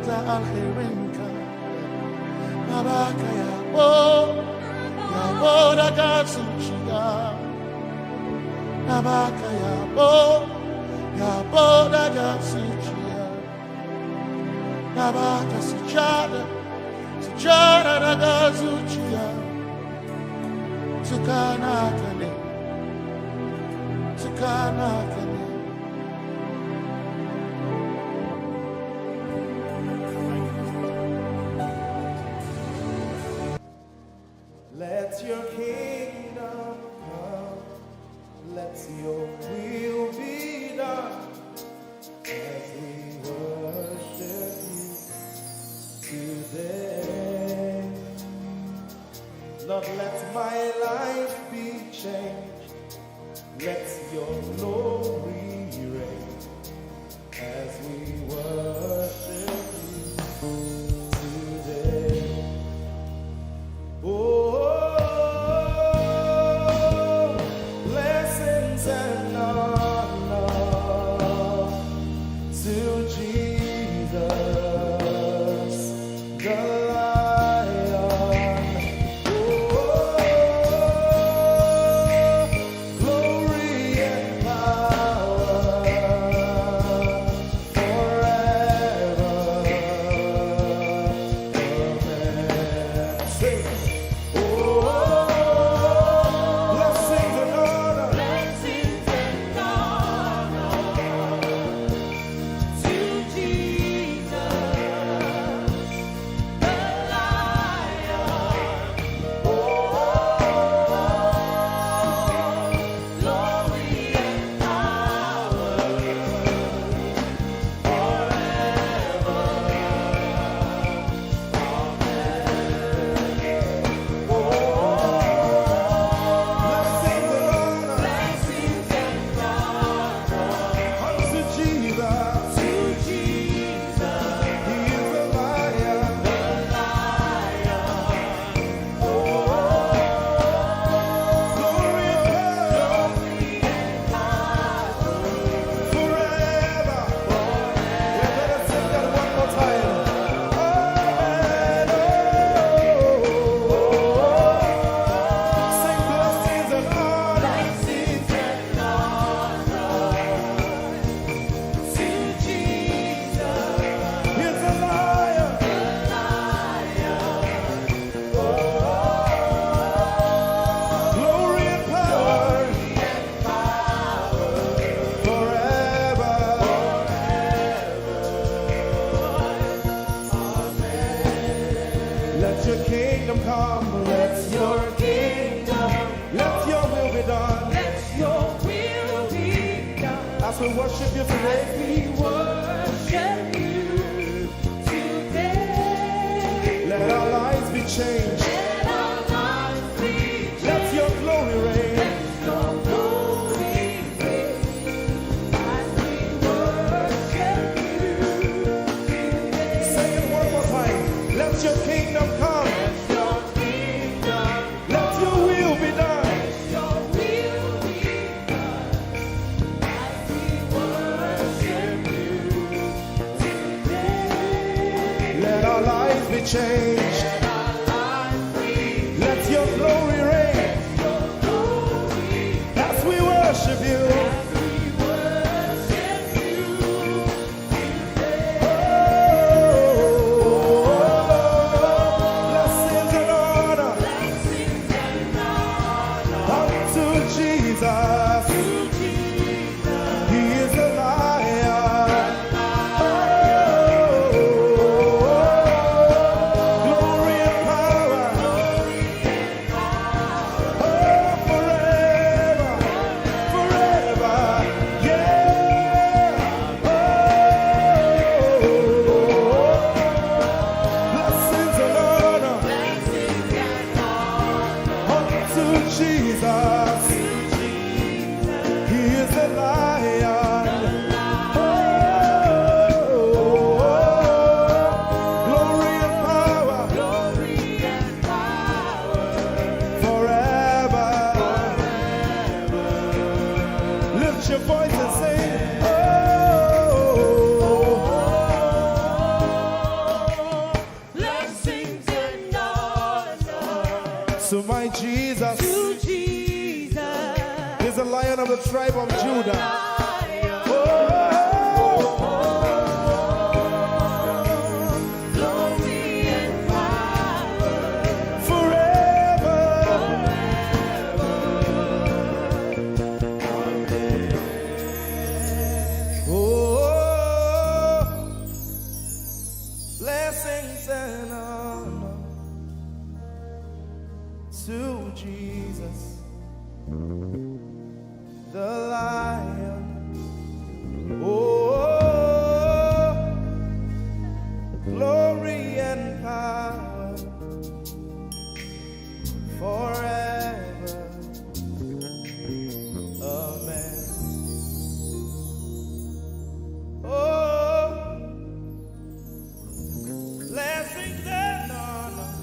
ta alherinka. Nabaka yabo, yabo daga zuciya. Nabaka yabo, yabo daga zuciya. Nabaka sujada, sujada daga zuciya. Tukana kane, tukana kane. Let your kingdom come, let your will be done as we worship you today. Lord, let my life be changed. Let your glory reign as we worship you today. Oh, blessings and honor to Jesus, the Lion. Oh, glory and power forever. to worship you today. We worship you today. Let our lives be changed. Let our lives be changed. Let your glory reign. Let your glory reign as we worship you today. Say it one more time. Let your kingdom come. Let your kingdom come. Let your will be done. Let your will be done. Let our lives be changed. Let your glory reign as we worship you. Oh, blessings and honor unto Jesus. He is a lion. Oh, glory and power. Oh, forever, forever, yeah. Oh, blessings and honor unto Jesus. He is a lion. Oh, glory and power forever. Lift your voice and sing. Oh, blessings and honor to my Jesus. To Jesus. He's the Lion of the tribe of Judah. Lion. Oh, glory and power forever. Forever. Amen. Oh, blessings and honor to Jesus, the Lion. Oh, glory and power forever. Amen. Oh, blessings and honor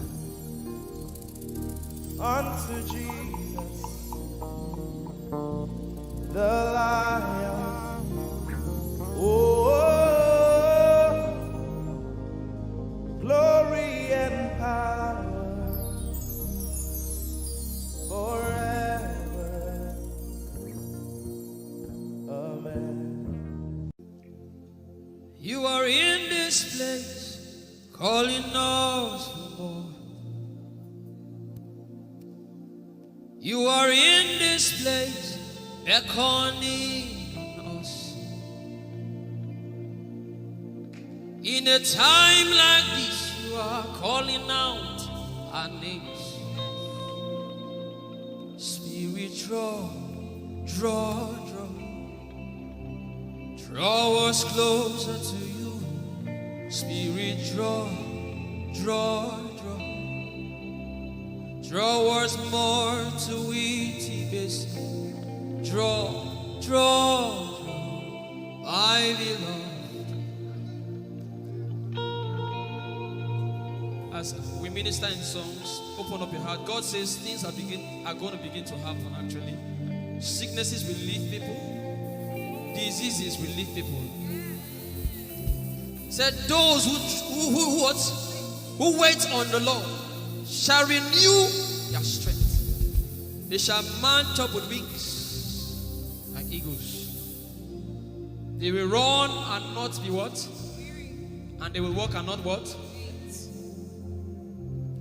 unto Jesus, the Lion. Oh, glory and power forever. Amen. You are in this place, calling us for more. You are in this place, beckoning us. In a time like this, you are calling out our names. Spirit, draw, draw, draw. Draw us closer to you. Spirit, draw, draw, draw. Draw us more to intimacy. Draw, draw, draw, my beloved. As we minister in songs, open up your heart. God says things are begin are going to begin to happen. Actually, sicknesses will leave people, diseases will leave people. Said, "Those who who who what who wait on the Lord shall renew their strength. They shall mount up with wings like eagles. They will run and not be what? And they will walk and not what?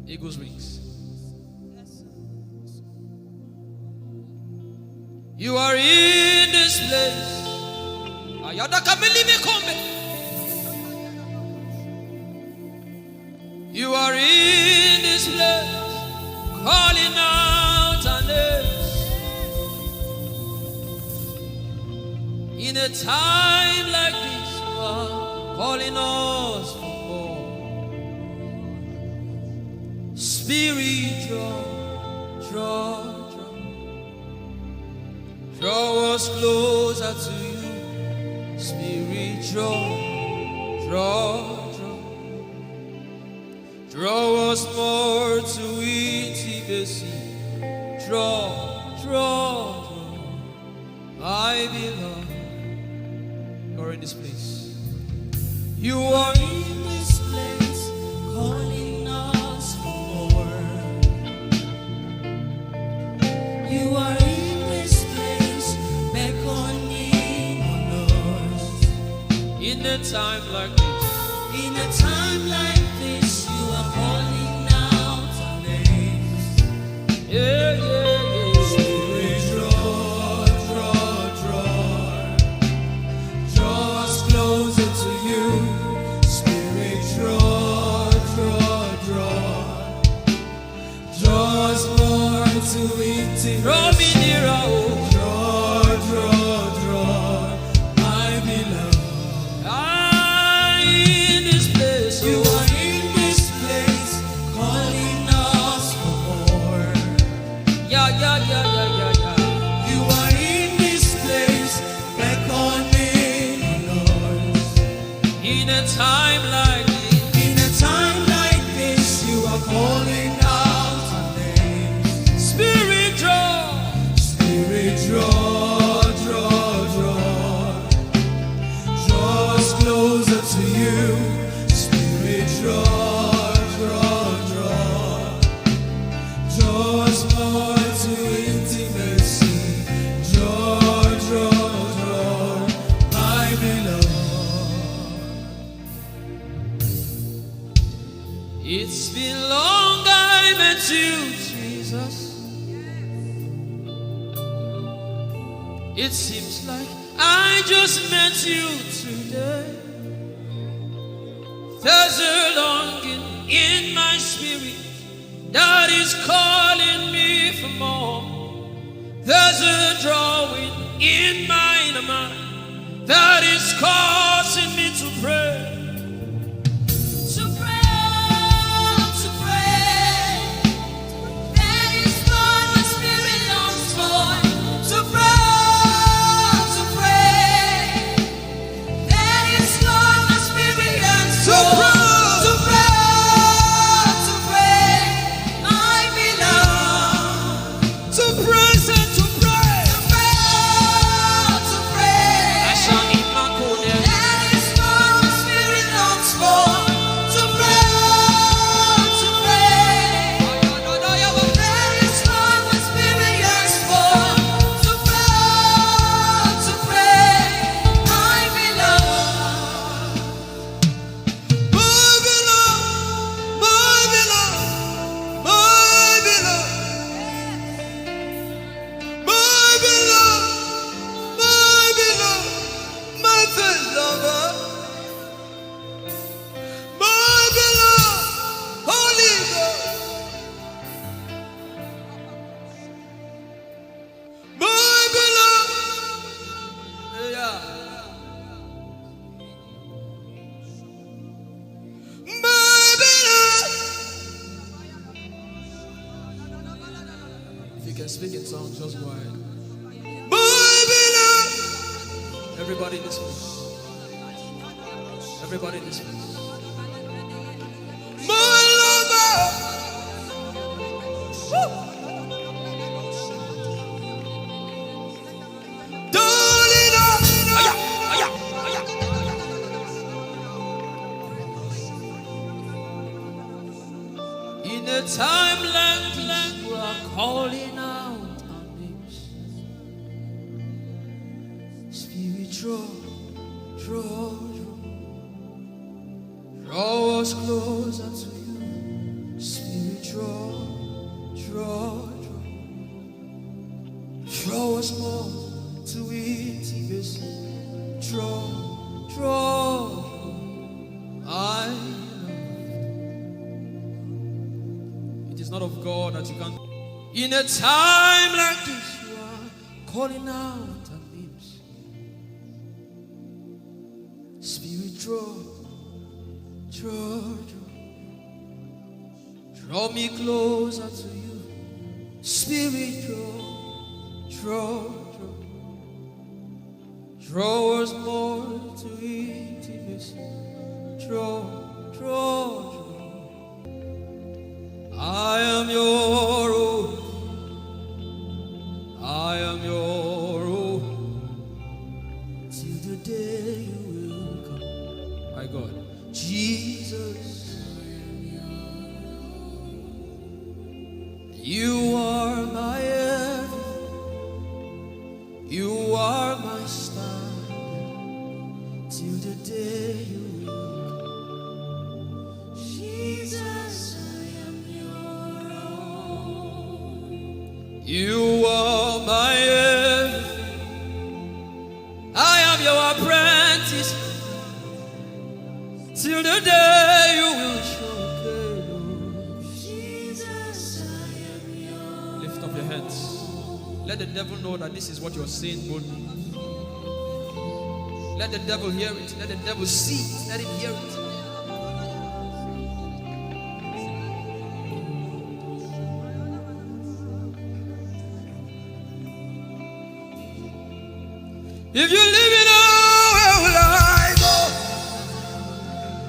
Eagles' wings." You are in this place. Ayada kamilimi kombe. You are in this place, calling out our names. In A time like this, you are calling us for more. Spirit, draw, draw, draw. Draw us closer to you. Spirit, draw, draw, draw. Draw us more to intimacy. Draw, draw, draw. My beloved, you're in this place. You are in this place, calling us for more. You are in this place, beckoning on us. In a time like this, in a time like this, you are calling out our names. Yeah, yeah, yeah. Spirit, draw, draw, draw. Draw us closer to you. Spirit, draw, draw, draw. Draw us more to intimacy. Draw me nearer, oh. Draw, draw, draw, my beloved. Ah, in this place, you are in this place, calling us for more. Yeah, yeah, yeah, yeah, yeah, yeah. You are in this place, beckoning on us. In a time like this, in a time like this, you are calling out our names. Spirit, draw. Spirit, draw, draw, draw. Draw us closer to you. Spirit, draw, draw, draw. Draw us more to intimacy. Draw, draw, draw, my beloved. It's been long I met you, Jesus. It seems like I just met you today. There's a longing in my spirit that is calling me for more. There's a drawing in my mind that is causing me to pray. To pray, to pray. That is what my spirit longs for. To pray, to pray. That is what my spirit yearns for. To pray, to pray, my beloved. To praise and to pray. To pray, to pray. That is what my spirit longs for. To pray, to pray. That is what my spirit yearns for. To pray, to pray, my beloved. My beloved, my beloved, my beloved. My beloved, my beloved, my first lover. My beloved, Holy Ghost. My beloved. Yeah. My beloved. If you can speak in tongues, just go ahead. My beloved. Everybody in this place. Everybody in this place. My lover. Woo! Darling, oh. Aya, aya, aya. In a time like this, you are calling out our names. Spirit, draw, draw, draw. Draw us closer to you. Spirit, draw, draw, draw. Draw us more to intimacy. Draw, draw. I love. It is not of God that you can. In a time like this, you are calling out our names. Spirit, draw, draw, draw. Draw me closer to you. Spirit, draw, draw, draw. Draw us more to intimacy. Draw, draw, draw. I am your own. I am your own. Till the day you will come. My God. Jesus. You are my everything. You are my standard. Till the day you will come. Jesus, I am your own. You are my everything. I am your apprentice. Till the day you will show up. Jesus, I am your own. Lift up your hands. Let the devil know that this is what you're saying boldly. Let the devil hear it. Let the devil see it. Let him hear it. If you leave me now, where will I go?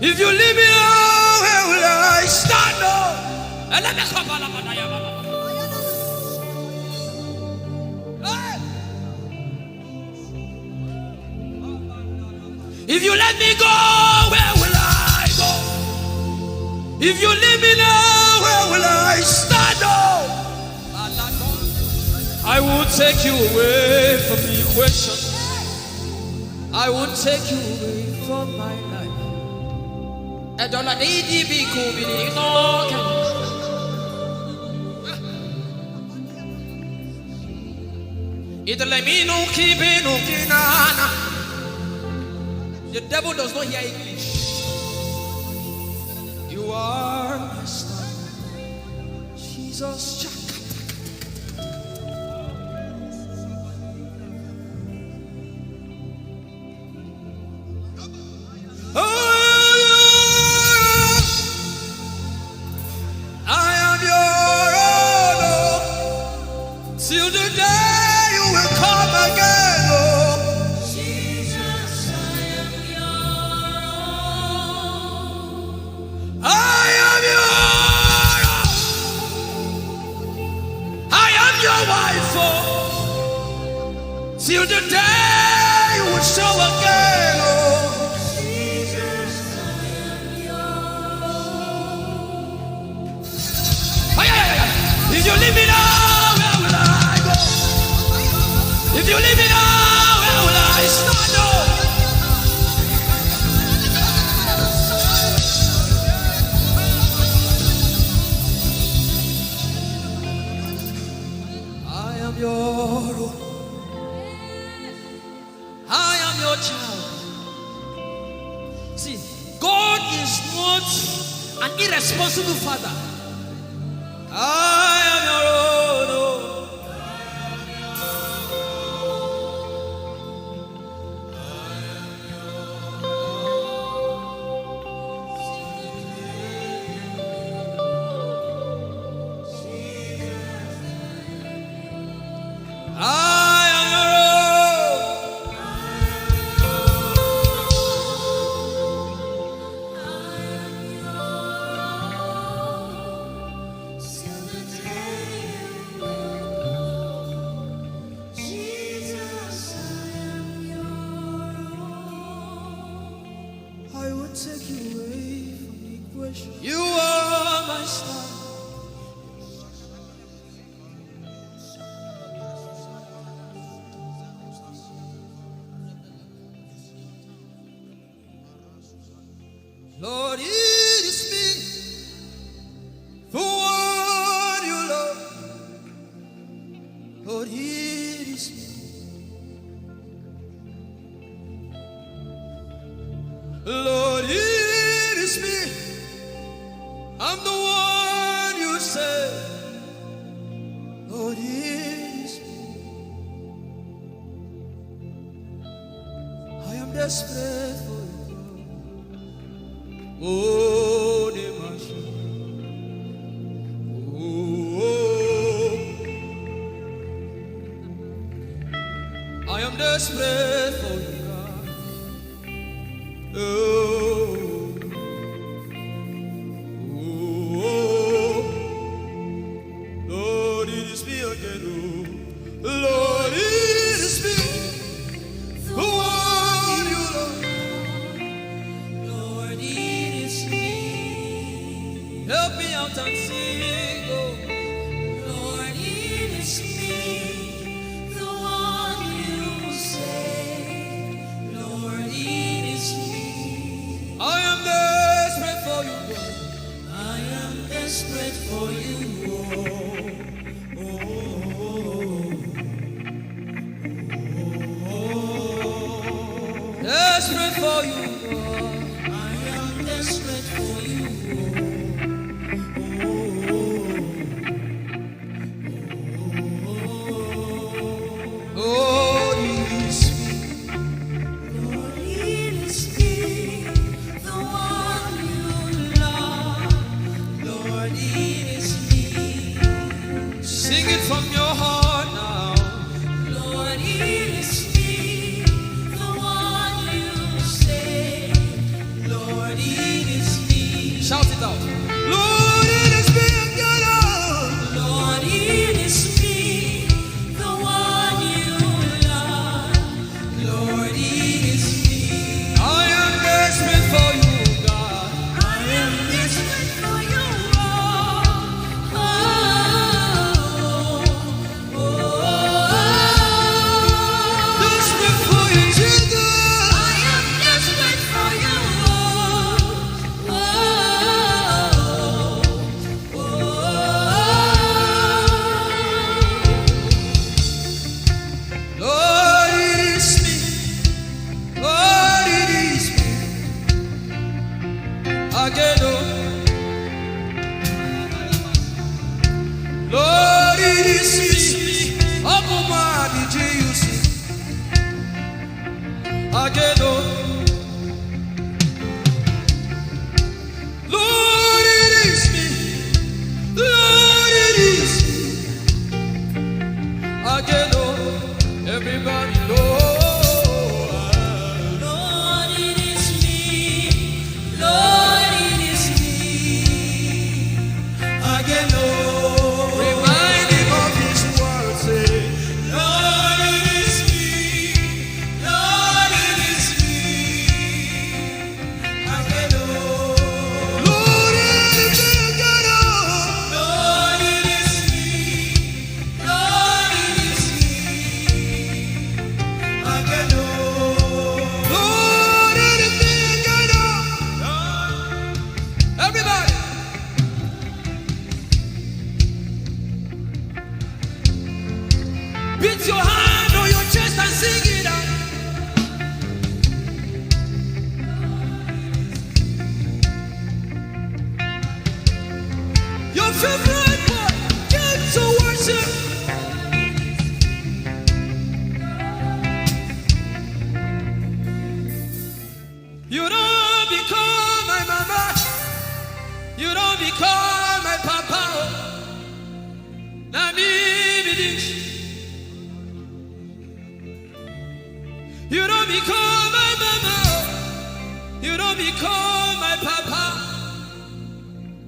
If you leave me now, where will I stand? Oh, and let me come. Hey! If you let me go, where will I go? If you leave me now, where will I stand? Oh, I won't take you away from the equation. I won't take you away from my life. Edola di di bi ku bi di no ke. Idole mi nu ki bi nu ki na na. The devil does not hear English. You are my standard. Jesus, chakata. Oh, I am your own, oh, till the day you will come again, oh. Jesus, I am your own. I am your own. I am your wife, oh, till the day you will show again, oh. Jesus, I am your own. Ay, ay, ay, ay. If you leave me now, where will I go? If you leave me now, where will I stand? Oh. I am your own. I am your child. See, God is not an irresponsible father. I am your own. Oh. I am your own. Jesus, I am your own. I will take you away from the equation. You are my star. Lord, it is me, the one you love. Lord, it is me. Lord, it is me. I'm the one you say. Lord, it is me. I am desperate for you. Oh, the mercy. Oh, I am desperate for you, God. Oh, oh, oh. Lord, it is me again, oh. Lord, it is me. The one you love. Lord, it is me. Help me out and sing, oh. Lord, it is me. The one you say. Lord, it is me. I am desperate for you, God. I am desperate for you, oh. Oh, oh, oh, oh. Desperate for you, God. I am desperate for you, oh. Oh, oh, oh, oh. Oh, it is me. Lord, it is me. The one you love. Lord, it is me. Sing it from your heart now. Lord, it is me. The one you say. Lord, it is me. Shout it out. Lord, it is me again, oh. Lord, it is me, the one you love. Lord, it is me. I am desperate for you, God. I am desperate for you, oh, oh, oh. Desperate for you, Jesus. I am desperate for you, oh, oh, oh, oh. Lord, it is me. Lord, it is me. Again, oh. Lord, it is me. Open my heart, did you see? Again, oh. Lord, it is me. Lord, it is me. Again, oh, everybody, Lord. Lord, it is me. Lord, it is me. Again, oh, remind him of his word, say, Lord, it is me. Lord, it is me. Everybody, beat your hand on your chest and sing it out. Your favorite part, get to worship. You don't become my mama. You don't become my papa. Now me be this. You don't become my mama. You don't become my papa.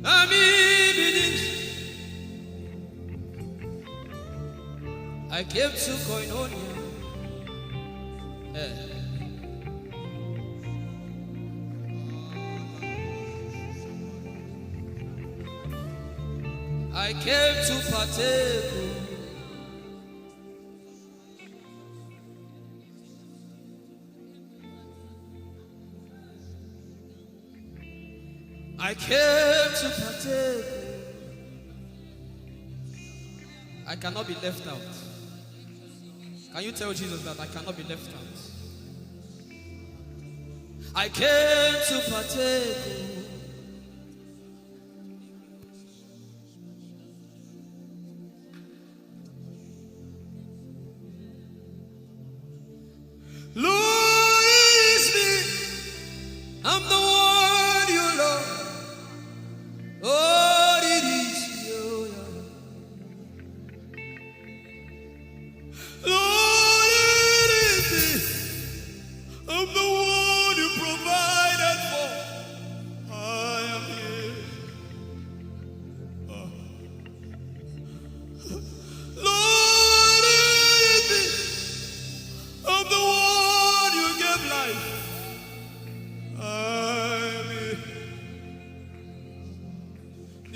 Now me be this. I came to Koinonia. Eh. I came to partake. I came to partake. I cannot be left out. Can you tell Jesus that I cannot be left out? I came to partake. Lord, it is me. I'm the one you love.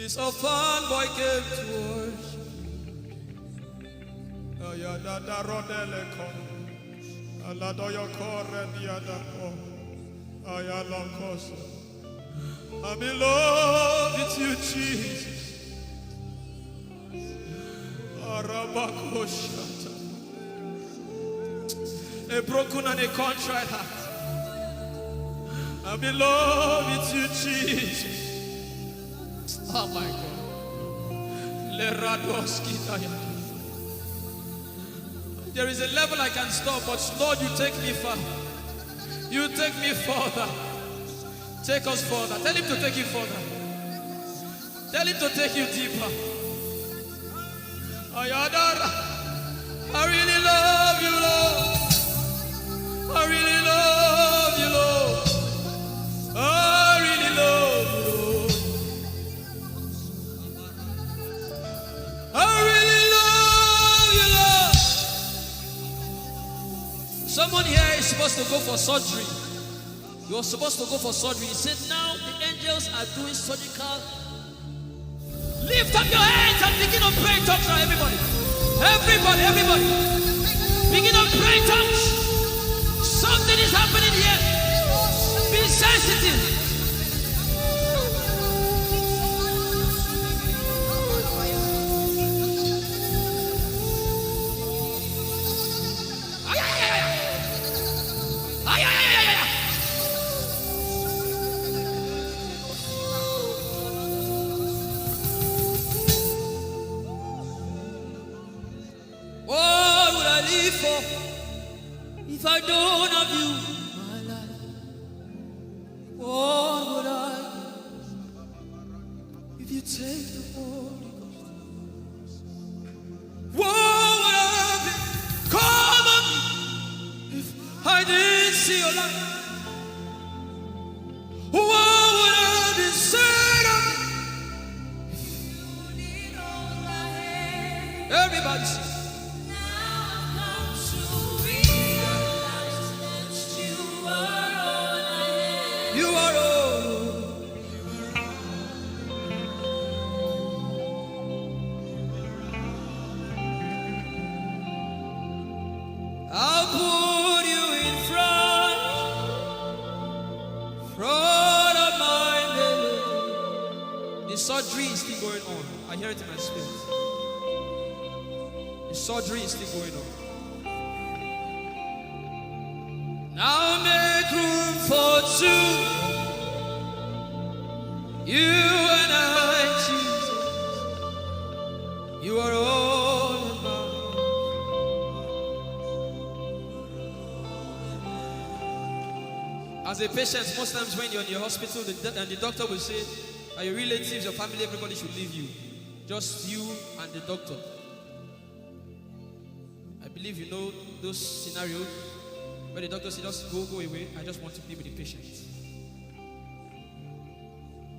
So fine boy came to worship. Ayadada rodele ko. Aladoyo kore diadako. Ayalokoso. I'm in love with you, Jesus. Arabakoshata. A broken and a contrite heart. I'm in love with you, Jesus. Oh my God. Leradoski daya. There is a level I can stop, but Lord, you take me far. You take me further. Take us further. Tell him to take you further. Tell him to take you deeper. Ayadara. I really love you, Lord. I really love you, Lord. I really love you, Lord. I really love you, Lord. Someone here is supposed to go for surgery. You're supposed to go for surgery. He said, "Now the angels are doing surgical." Lift up your hands and begin to pray in tongues now, everybody. Everybody, everybody. Begin to pray in tongues. Something is happening here. Be sensitive. Ay, ay, ay, ay, ay. Ay, ay, ay, ay, ay, ay. What would I live for if I don't have you in my life? What would I give if you take the Holy Ghost? What would have become of me if I didn't see your light? What would have been said of me? Everybody sing. You are all. I'll put you in front, front of my melody. The surgery is still going on. I hear it in my spirit. The surgery is still going on. Now make room for two. You and I, Jesus. You are all about. As a patient, most times when you're in the hospital, the, do- and the doctor will say, "Are your relatives, your family, everybody should leave you. Just you and the doctor." I believe you know those scenarios where the doctor says, "Just go, go away. I just want to be with the patient."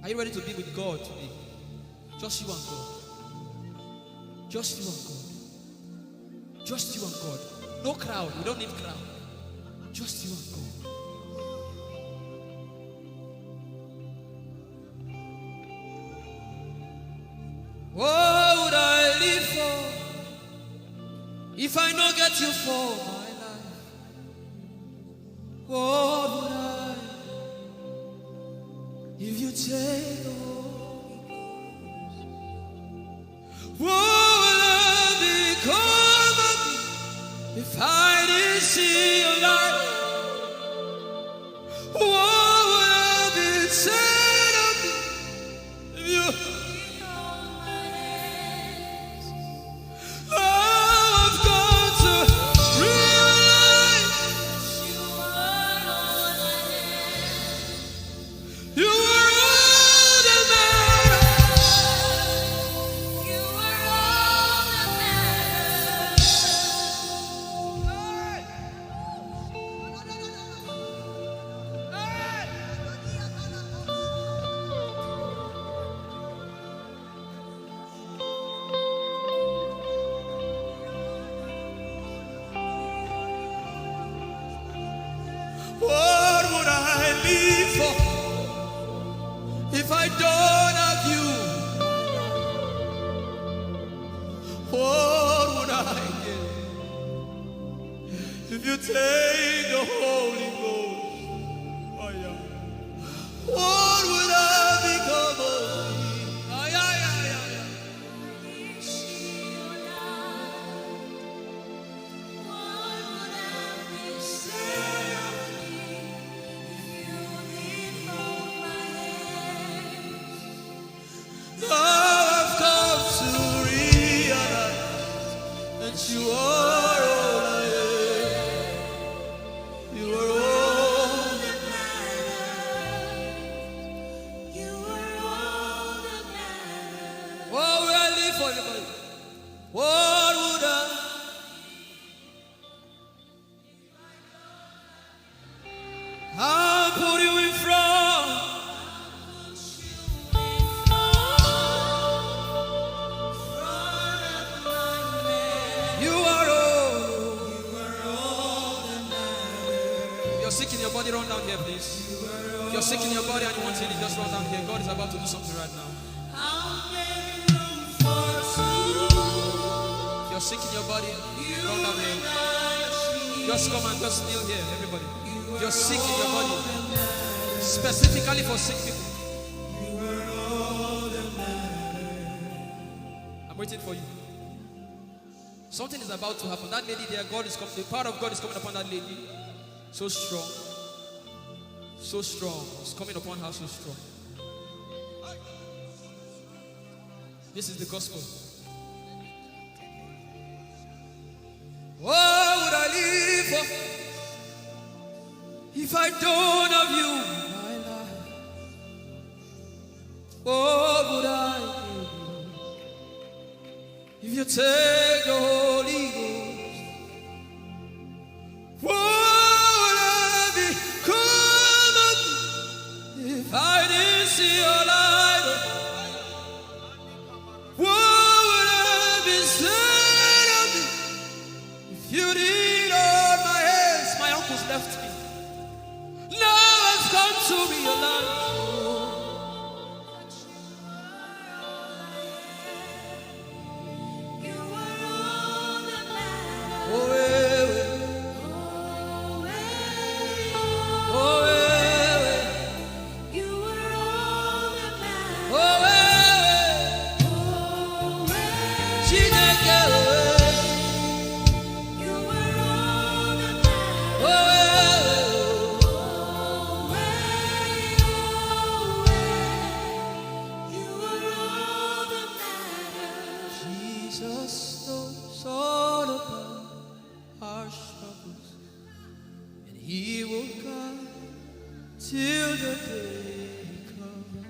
Are you ready to be with God today? Just you and God. Just you and God. Just you and God. No crowd. We don't need crowd. Just you and God. What would I live for if I no get you for my life? What would I if you take the Holy Ghost? What would have become of me if I didn't see your light? What would have been said of me if you I've come to realize you are all that matters. You are all that matters. What would I live for if I don't have you? You take the Holy Ghost. Oh, yeah. What would I become of me? Oh, yeah, yeah, yeah, yeah. Now I've come to realize that you are all I am. You are all that matters. You are all that matters. What would I live for, anybody? What would I? I'll put you in front. You are all. If you're sick in your body, run down here, please. If you're sick in your body and you want healing, just run down here. God is about to do something right now. If you're sick in your body, run down here. Just come and just kneel here, everybody. If you're sick in your body, specifically for sick people, I'm waiting for you. Something is about to happen. That lady there, God is coming. The power of God is coming upon that lady. So strong. So strong. It's coming upon her so strong. This is the gospel. What would I live for if I don't have you in my life? What would I do if you take the Holy Ghost? What would I become of me if I didn't see your light? What would I be said of me if you didn't hold my hands? My uncles left me. Now I've come to realize. Oh, eh, eh. Oh, eh, eh. Oh, eh, eh. Chineke, oh, eh. Oh, eh, eh. Jesus knows all about our struggles, and He will guide till the day comes.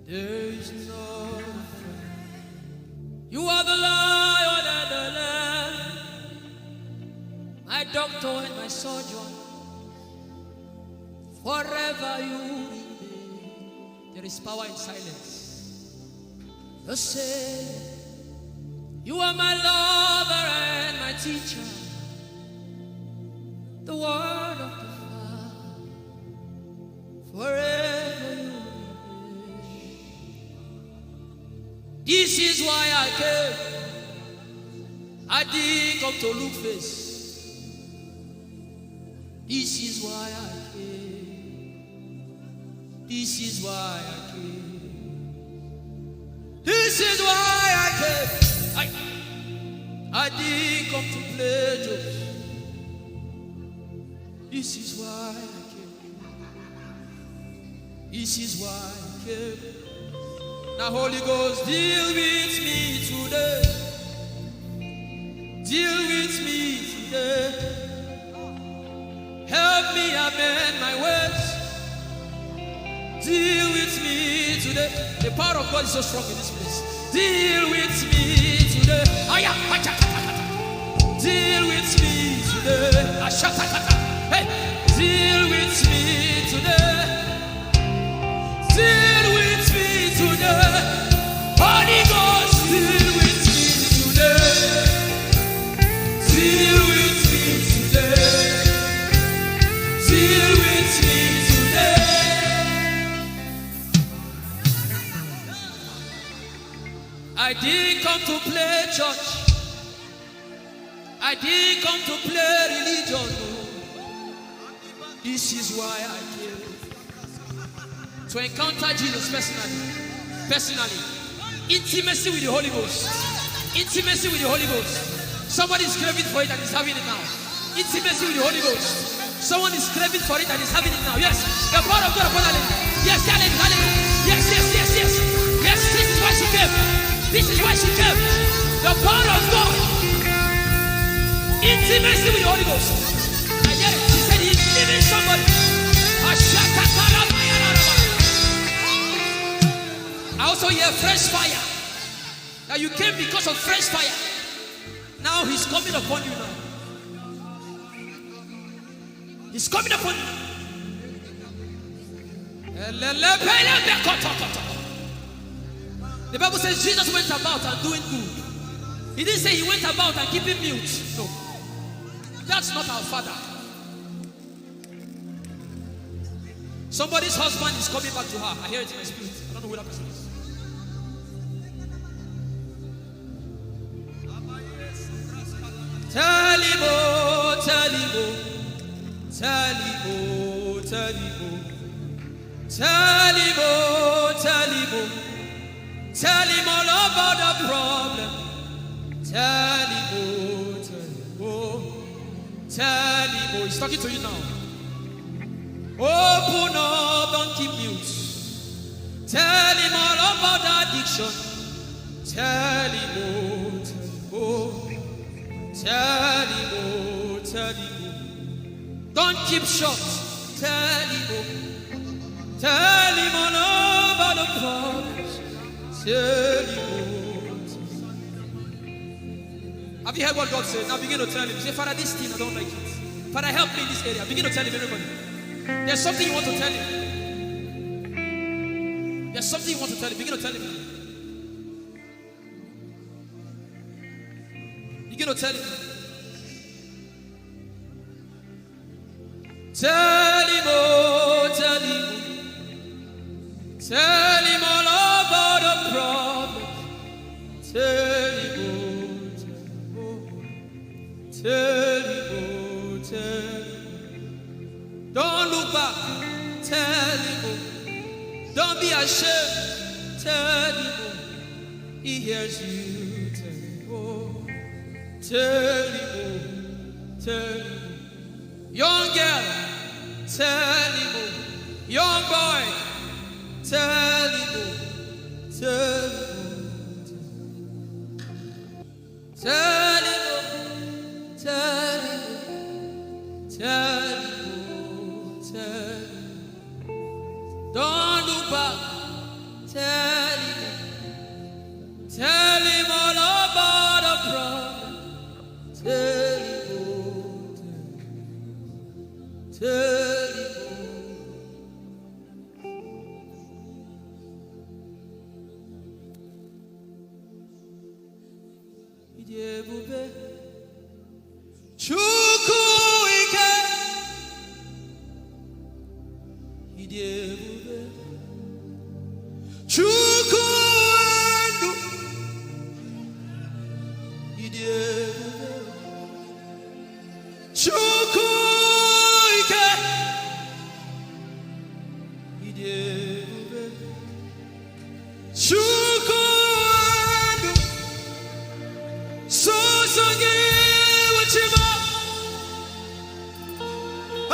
There is no fear. You are the Lion and the Lamb, my doctor and my surgeon. Forever you remain. There is power in silence. The same. You are my lover and my teacher. The word of the Father. Forever you remain. This is why I came. I didn't come to look face. This is why I came. This is why I came. This is why I came. I, I didn't come to play jokes. This is why I came. This is why I came. Now, Holy Ghost, deal with me today. Deal with me today. Help me amend my words. Deal with me today. The power of God is so strong in this place. Deal with me today. Aya, acha, acha, acha. Deal with me today. Asha, acha, acha. Hey, deal with me today. Deal with me today. Holy Ghost, deal with me today. Deal with me today. Deal with me today. I didn't come to play church. I I didn't come to play religion. Oh. This is why I came. To encounter Jesus personally. Personally. Intimacy with the Holy Ghost. Intimacy with the Holy Ghost. Somebody is craving for it and is having it now. Intimacy with the Holy Ghost. Someone is craving for it and is having it now. Yes. The power of God upon that lady. Yes, that lady, that lady. Yes, yes, yes, yes. Yes, this is why she came. This is why she came. The power of God. Intimacy with the Holy Ghost. I hear it. She said he's leaving somebody. I also hear fresh fire. That you came because of fresh fire. Now he's coming upon you now. He's coming upon you. The Bible says Jesus went about and doing good. He didn't say he went about and keeping mute. No. That's not our Father. Somebody's husband is coming back to her. I hear it in my spirit. I don't know who that person is. Tell him, oh, tell him, oh, tell him, oh, tell him, oh, tell him, oh, tell him, oh, tell him all about the problem. Tell him, oh, tell him, oh, tell him, oh. He's talking to you now. Open up, don't keep mute. Tell him all about the addiction. Tell him, oh, tell him, oh. Tell him, oh, tell him, oh. Don't keep short. Tell him, oh. Tell him all about the problems. Tell him, oh, tell him. Have you heard what God said? Now begin to tell him. Say, "Father, this thing, I don't like it. Father, help me in this area." Begin to tell him, everybody. There's something you want to tell him. There's something you want to tell him. Begin to tell him. Begin to tell him. Tell him, oh, tell him. Tell him all about the problem. Tell him, oh, tell him, oh. Tell him, oh, tell him. Don't look back. Tell him, oh. Don't be ashamed. Tell him, oh. He hears you. Tell him, oh. Tell him, oh. Tell him, oh. Young girl, tell him, oh. Young boy, tell him, oh. Tell him, oh. Tell him, oh. Tell him, oh. Tell him, oh. Tell him. Don't look back. Tell him. Tell him all about the problem. Tell him, oh, tell him. Tell him, oh. Ị dị ebube. Chukwu ike. Ị dị ebube. Chukwu ndụ. Ị dị ebube. Chukwu ike. Ị dị ebube. Chukwu ndụ. Sọsọ gị bụ chi m.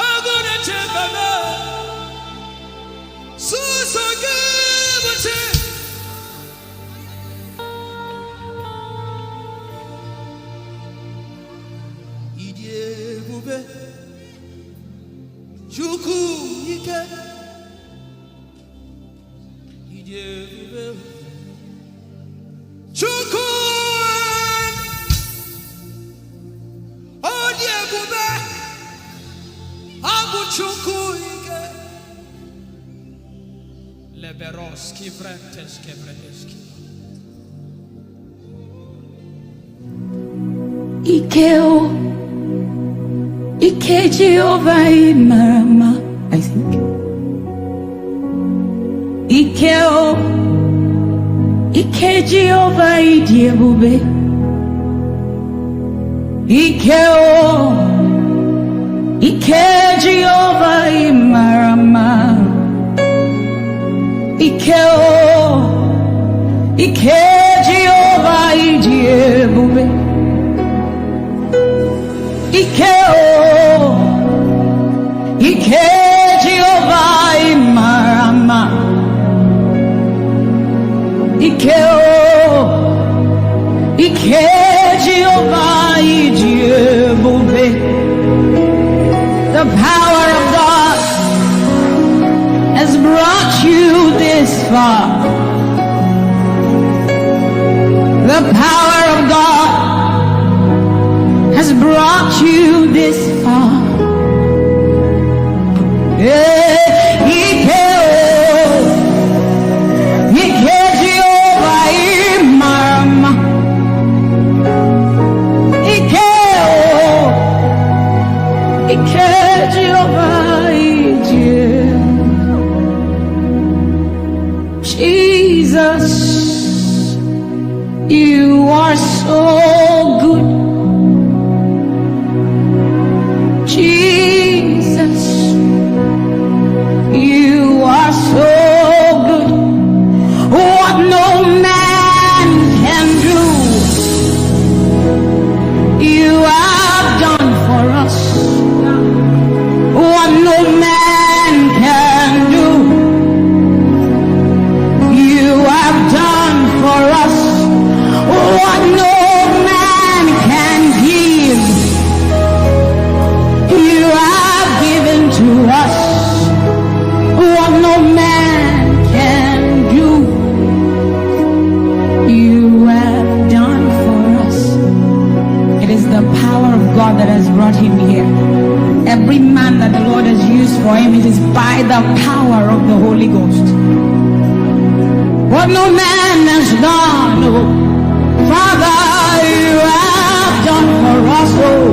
Agụ na-eche mba m. Sọsọ gị bụ chi. Ị dị ebube. Chukwu ike. Ị dị ebube. Chukwu. Ọ dị ebube. Ọ bụ Chukwu ike. Leberos kivrentes kevredeski. Ike o, ike Jehova ị mara mma, I think. Ike o, ike Jehova ị dị ebube. Ike o, ike Jehova ị mara mma. Ike o, ike Jehova ị dị ebube. Ike o, ike Jehova ị mara mma. Ike o, ike Jehova ị dị ebube. The power of God has brought you this far. The power of God has brought you this far. Eh, ike o, ike Jehova ị mara mma. Ike o, ike Jehova ị dị. Jesus, you are so good. Jesus, you are so good. What no man can do, you have done for us. What no man can do, you have done for us. What no man can give, you have given to us. What no man can do, you have done for us. It is the power of God that has brought him here. Every man that the Lord has used for him, it is by the power of the Holy Ghost. What no man has done, oh, Father, you have done for us, oh.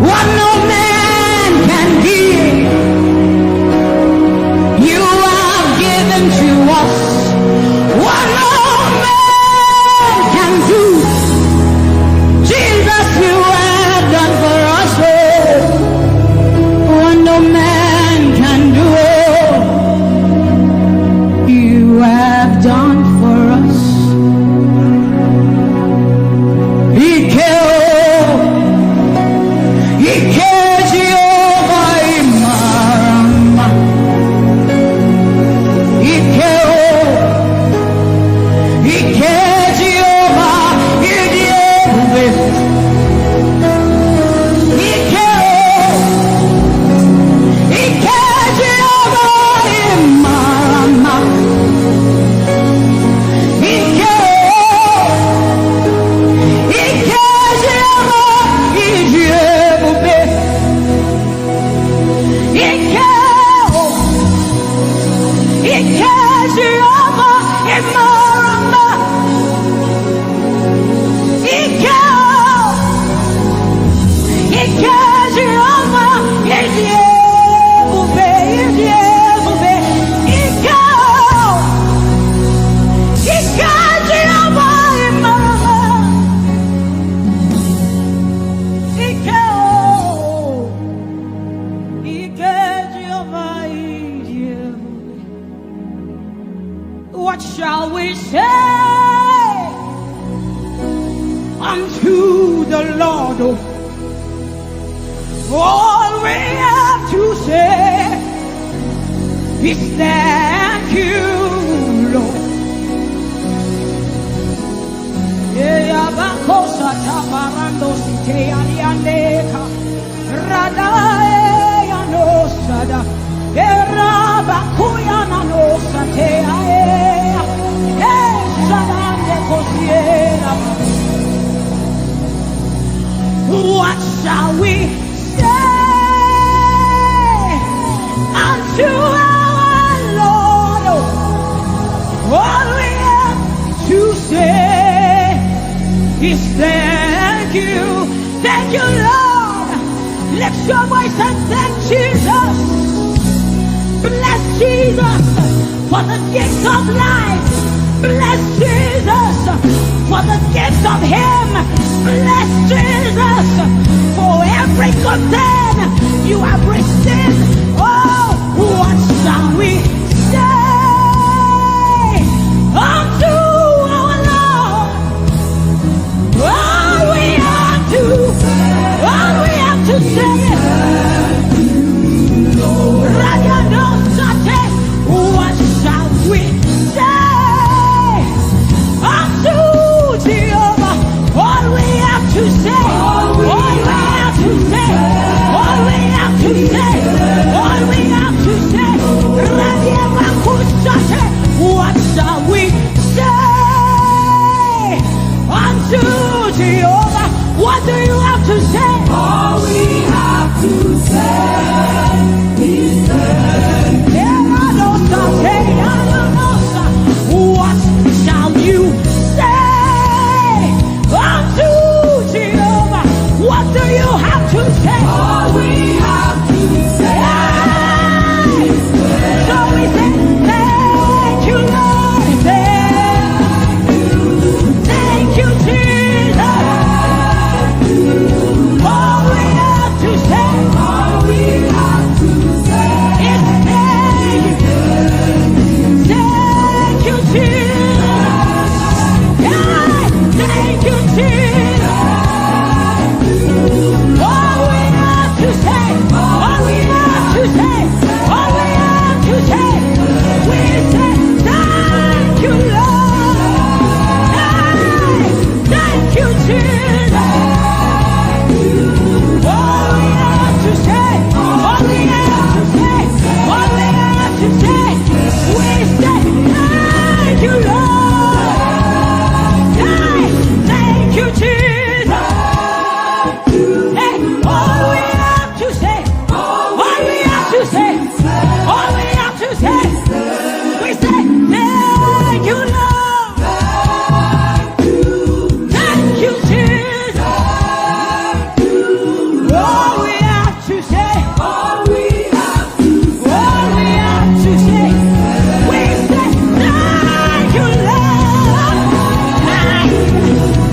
What no man can give, you have given to us. What no man can do, Jesus, you have done for us, oh. What no man can do, oh, you have done for us. Ike o, ike Jehova ị mara mma. Ike o, ike Jehova ị dị ebube. Ike o, ike Jehova ị mara mma. Ike o, ike Jehova ị dị ebube. Ike o, ike Jehova ị mara mma. Ike o, ike Jehova ị dị ebube, ị dị ebube. Ike o, ike Jehova ị mara mma. Ike o, ike Jehova ị dị ebube. What shall we say unto the Lord? All we have to say is thank you, Lord. Eyabakosa tabarando siteyaliandeka. Radae yanosada. Erabakuya nanosatea. Esadande kosiera. What shall we say unto our Lord? All we have to say is thank you. Thank you, Lord. Lift your voice and thank Jesus. Bless Jesus for the gift of life. Bless Jesus for the gift of Him. Bless Jesus. Then you have received. Oh, what shall we say unto our Lord? All we have to, all we have to say is, Rayanosate, what shall we say unto Jehovah? All we have to say, all we have to say, all we have to say, all we have to say, Rayabakusate, what shall we say unto Jehovah? What do you have to say? All we have to say is thank you. What shall you say unto Jehovah? What do you have to say? All we have to say is thank you. So we say, thank you, Lord. Thank you. Thank you, Jesus. All we have to say, all we have to say is thank you. Thank you, Jesus. Yeah, thank you, Jesus. All we have to say, all we have to say, all we have to say, we say, thank you, Lord. Hey, thank you, Jesus. All we have to say, all we have to say, all we have to say, we say, thank you, Lord. Hey, thank you, Jesus. Hey, all we have to say, all we have to say, all we have to say, we say, thank you, Lord. Thank you, Jesus. All we have to say, all we have to say, all we have to say, we say, thank you, Lord.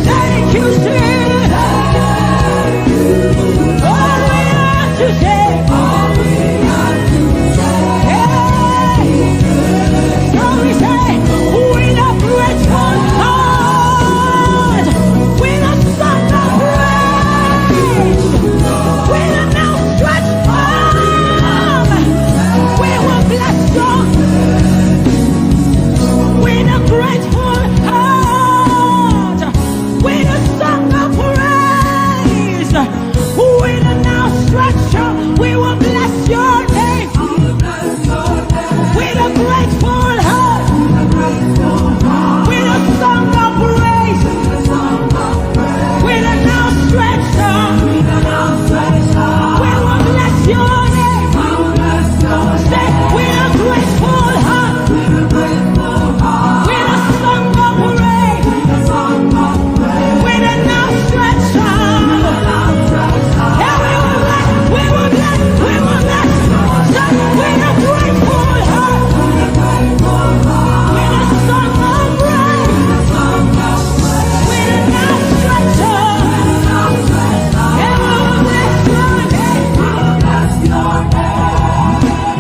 Thank you, Jesus. All we have to say, all we have to say, hey. So we say, with a grateful heart, with a song of praise, with an outstretched arm, we will bless you. With a grateful heart, with a song of praise, with an outstretched arm, we will bless your name. With a grateful heart, with a song of praise, with an outstretched arm, we will bless your name. Say, with a grateful heart, with a song of praise, with an outstretched arm. Yeah, we will bless, we will bless, we will bless. Say, with a grateful heart, with a song of praise, with an outstretched arm. Yeah, we will bless your name.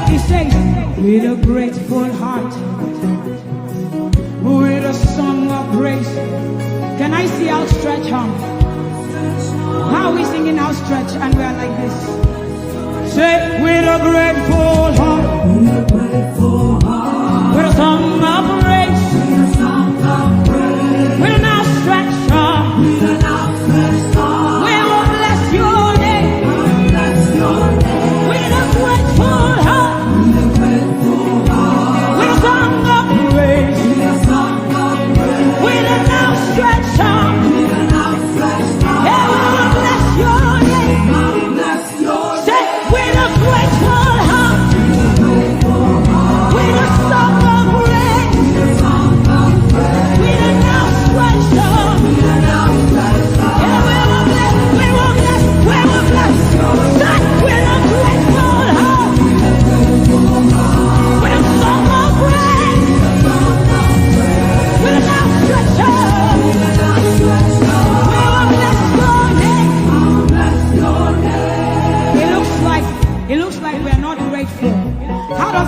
He says, with a grateful heart, with a song of praise. Can I see outstretched arm? How are we singing outstretched and we are like this? Say, with a grateful heart, with a song of praise, with an outstretched arm, we will bless your name. With a grateful heart, with a song of praise, with an outstretched arm, yeah, we will bless your name. Say, with a grateful heart,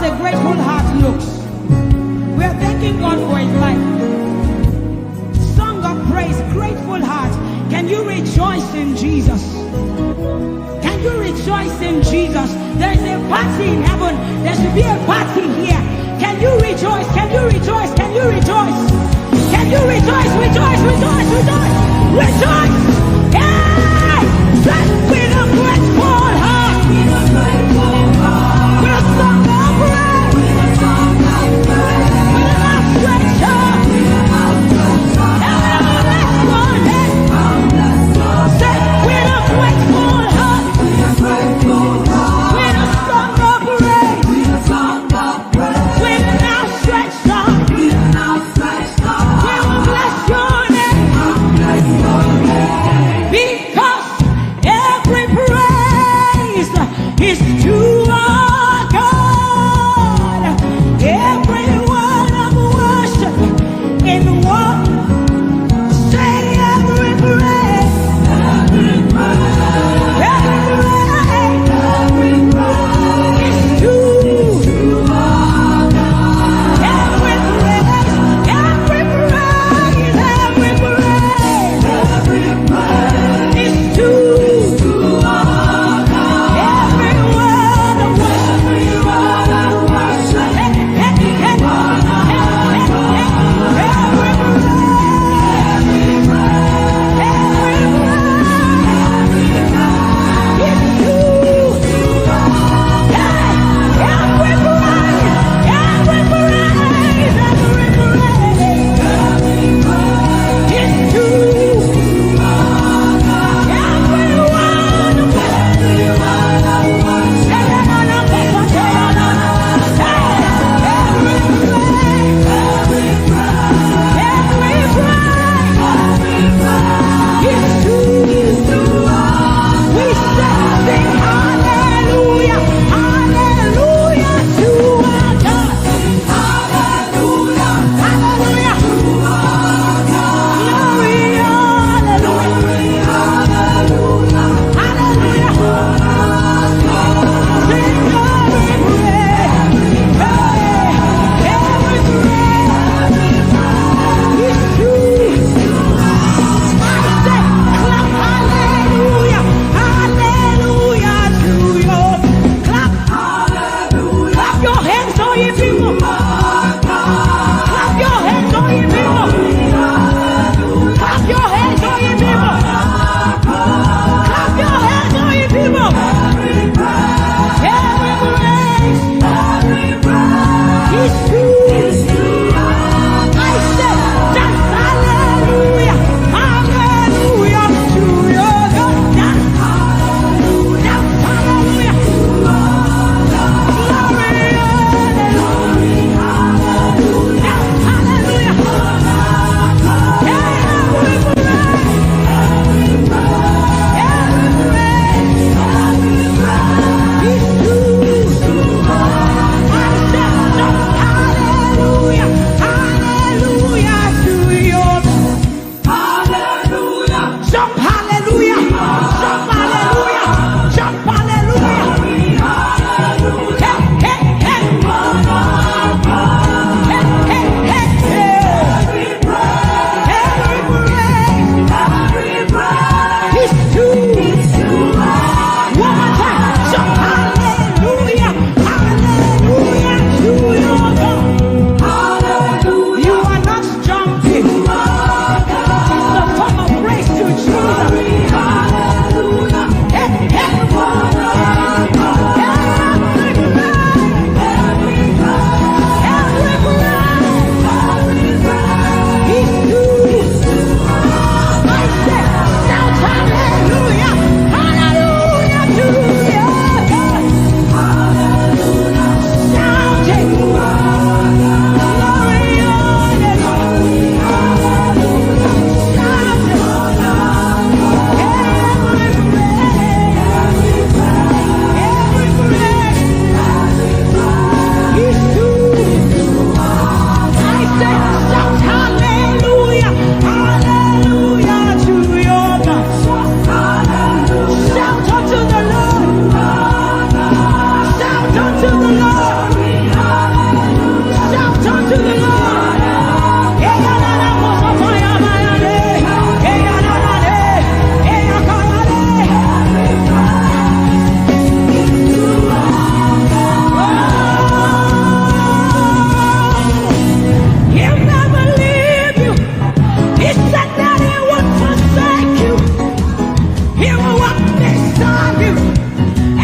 A grateful heart looks. We are thanking God for his life. Song of praise, grateful heart. Can you rejoice in Jesus? Can you rejoice in Jesus? There is a party in heaven. There should be a party here. Can you rejoice? Can you rejoice? Can you rejoice? Can you rejoice? Rejoice, rejoice, rejoice, rejoice. Hey! Just with a grateful heart. With a song of praise. With a outstretched hand. Everyone bless your name. Say, with a grateful heart. With a song of praise. With an outstretched hand. We will bless your name.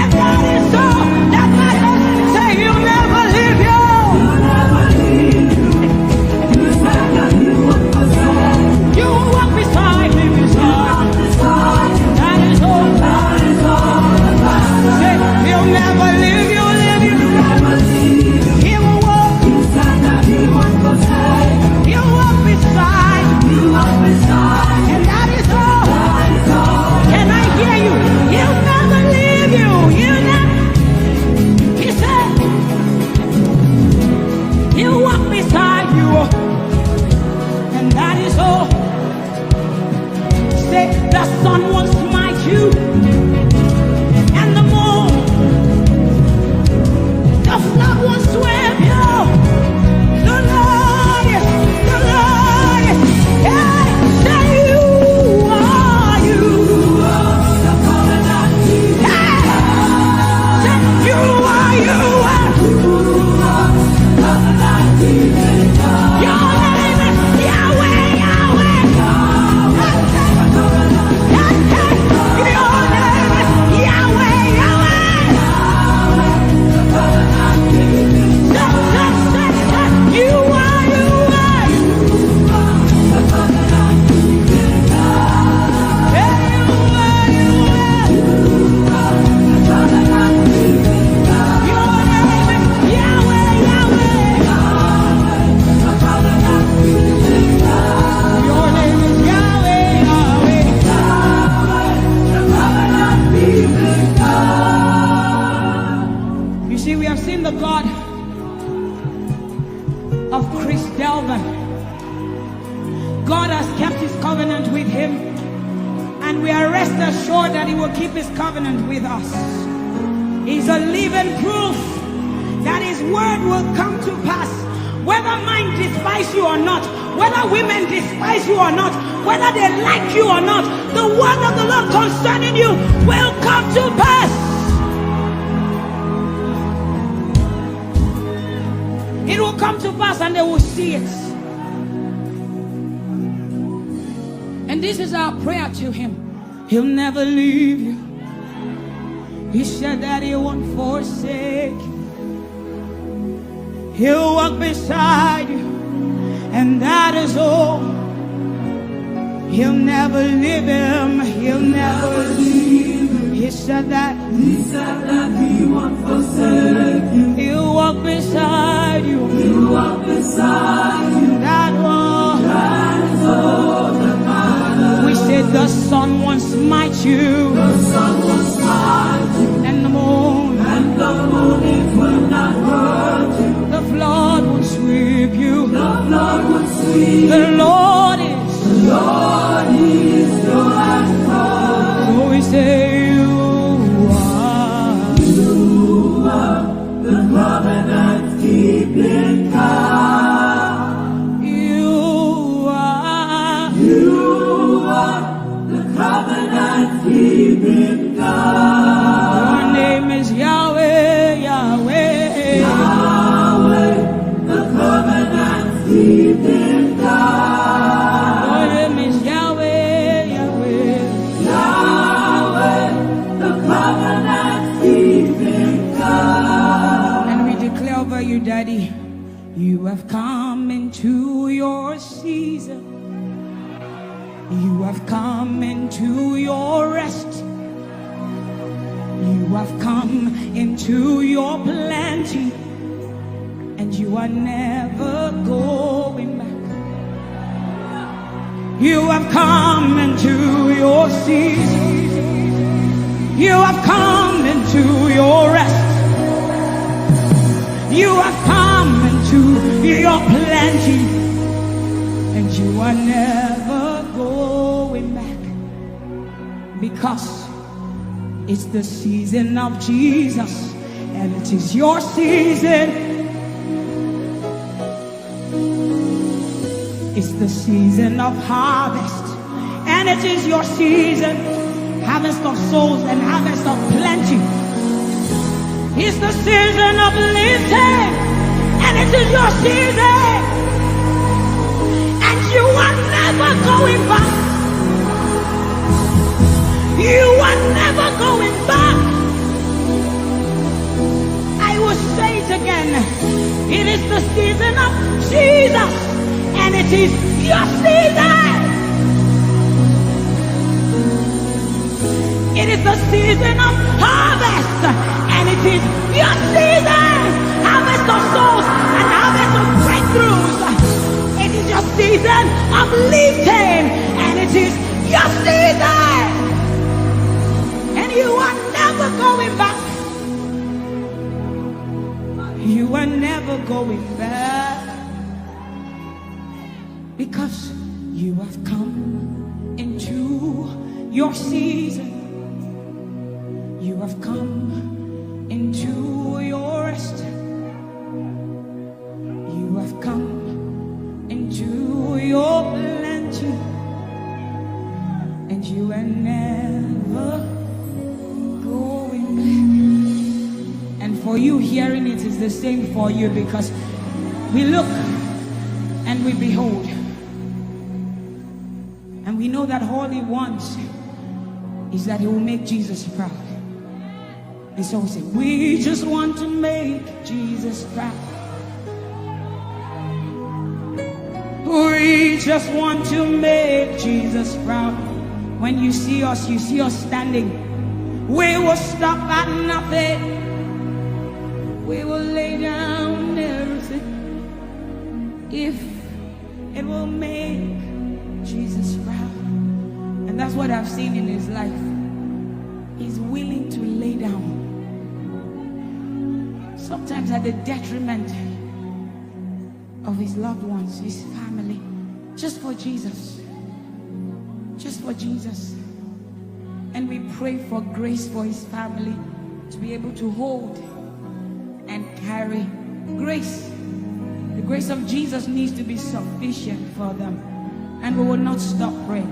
If God is so, that matters. Say, "He'll never leave you. You will walk beside me, beside." That is all. Say, "He'll never leave you, leave you. He will walk. He will walk beside." And that is all. Can I hear you? He'll never leave you. He'll never. He said, "He'll walk beside you." And that is all. Say, "The sun won't smite you, and the moon, the flood won't sweep you." The Lord is, the Lord is, hey, say, "You are, you are the covenant keeping God." Hey, say, "You are, you are." Your name is Yahweh, Yahweh. Hey, hey, hey. Your name is Yahweh, Yahweh. Say, say, say, say, "You are, you are." Hey, you are, you are. Your name is Yahweh, Yahweh. Your name is Yahweh, Yahweh. You see, we have seen the God of Chris Delvin. God has kept his covenant with him, and we are rest assured that he will keep his covenant with us. He's a living proof that his word will come to pass. Whether men despise you or not, whether women despise you or not, whether they like you or not, the word of the Lord concerning you will come to pass. It will come to pass and they will see it. And this is our prayer to him. He'll never leave you. He said that he won't forsake you. He'll walk beside you, and that is all. He'll never leave him. He'll never leave him. He said that. He said that he won't forsake you. He'll walk beside you. He'll walk beside you. That one. That is all that matters. We said the sun won't smite you. The sun won't smite you. And the moon. And the moon, it will not hurt you. The flood won't sweep you. The flood won't sweep you. The Lord is. The Lord is your anchor. So we say you are. You are the covenant keeping God. You are. You are the covenant keeping God. Your name is Yahweh, Yahweh. Yahweh, the covenant keeping God. Your name is Yahweh, Yahweh. Yahweh, the covenant keeping God. And we declare over you, Daddy, you have come into your season. You have come into your rest. You have come into your plenty. And you are never going back. You have come into your season. You have come into your rest. You have come into your plenty. And you are never going back. Because it's the season of Jesus, and it is your season. It's the season of harvest, and it is your season. Harvest of souls and harvest of plenty. It's the season of lifting, and it is your season. And you are never going back. You are never going back. I will say it again. It is the season of Jesus, and it is your season. It is the season of harvest, and it is your season. Harvest of souls and harvest of breakthroughs. It is your season of lifting, and it is your season. And you are never going back. You are never going back. Because you have come into your season. You have come into your rest. You have come into your plenty. And you are never going back. And for you, hearing it is the same for you, because we look and we behold. And we know that all he wants is that he will make Jesus proud. And so we say, we just want to make Jesus proud. We just want to make Jesus proud. When you see us, you see us standing. We will stop at nothing. We will lay down everything if it will make Jesus proud. And that's what I've seen in his life. He's willing to lay down, sometimes at the detriment of his loved ones, his family, just for Jesus. Just for Jesus. And we pray for grace for his family to be able to hold and carry grace. The grace of Jesus needs to be sufficient for them. And we will not stop praying.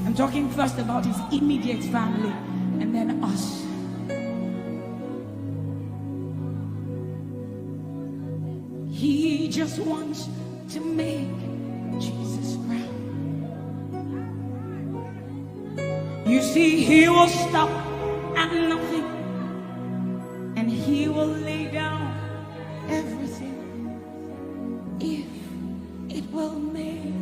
I'm talking first about his immediate family and then us. He just wants to make Jesus proud. You see, he will stop at nothing, and he will lay down everything if it will make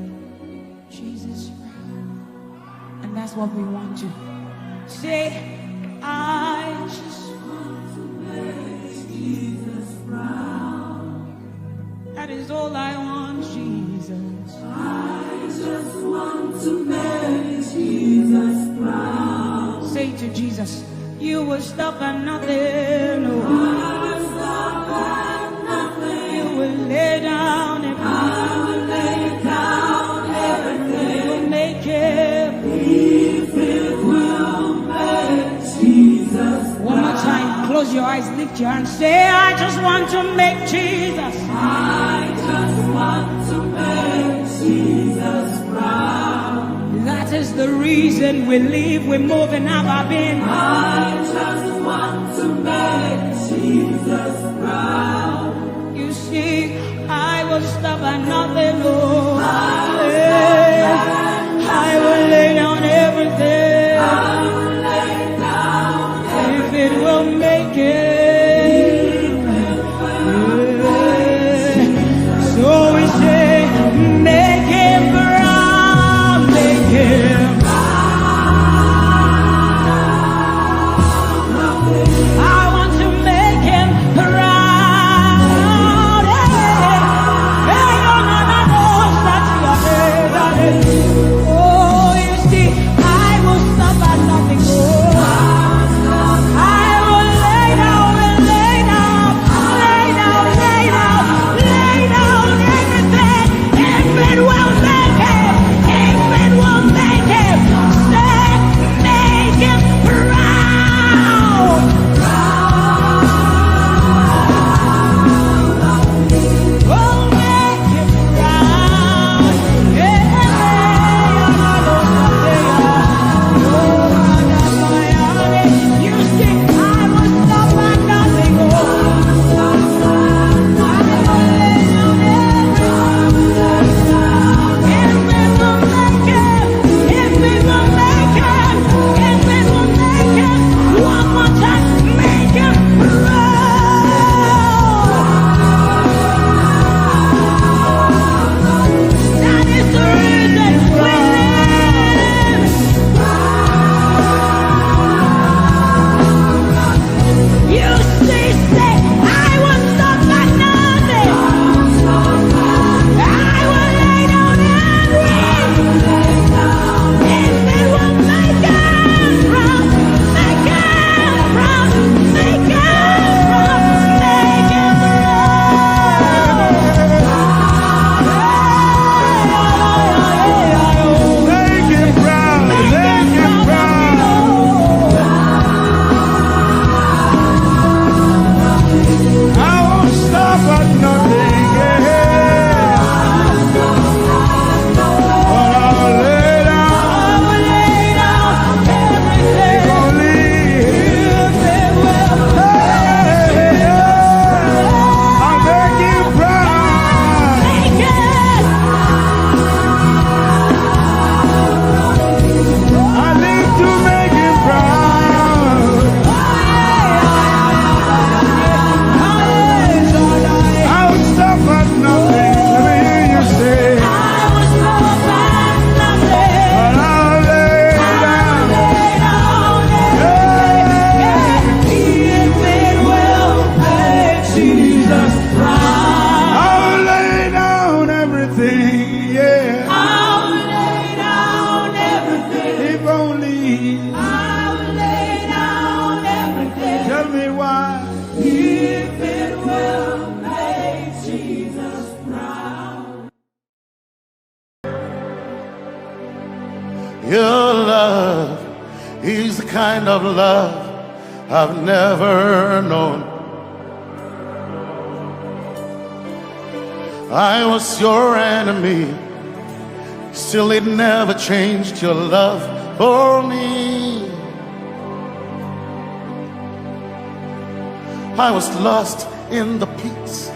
Jesus proud. And that's what we want to say. I just want to make Jesus proud. That is all I want, Jesus. I just want to make Jesus proud. Say to Jesus, you will stop at nothing. Oh. I will stop at nothing. You will lay down and I will lay down everything. You will make it. If it will make Jesus. One more time, close your eyes, lift your hand, say, I just want to make Jesus. I just want to make Jesus proud. That is the reason we live, we move, and have our being. I just want to make Jesus proud. You see, I will stop at nothing, Lord. I will lay down everything. I will lay down if it will make it. So we say, make him proud, make him. I want to make him proud. Your love is the kind of love I've never known. I was your enemy, still it never changed your love for me. I was lost in the pits,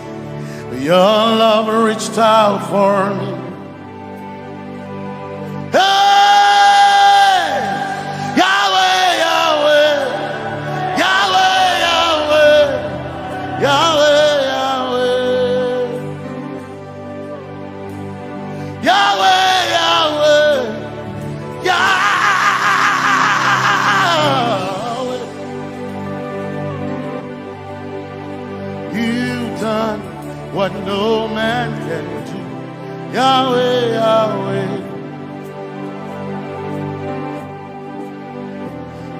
but your love reached out for me. Hey! Yahweh, Yahweh, Yahweh, Yahweh, Yahweh, Yahweh. Yahweh, Yahweh, Yahweh. You've done what no man can do. Yahweh, Yahweh.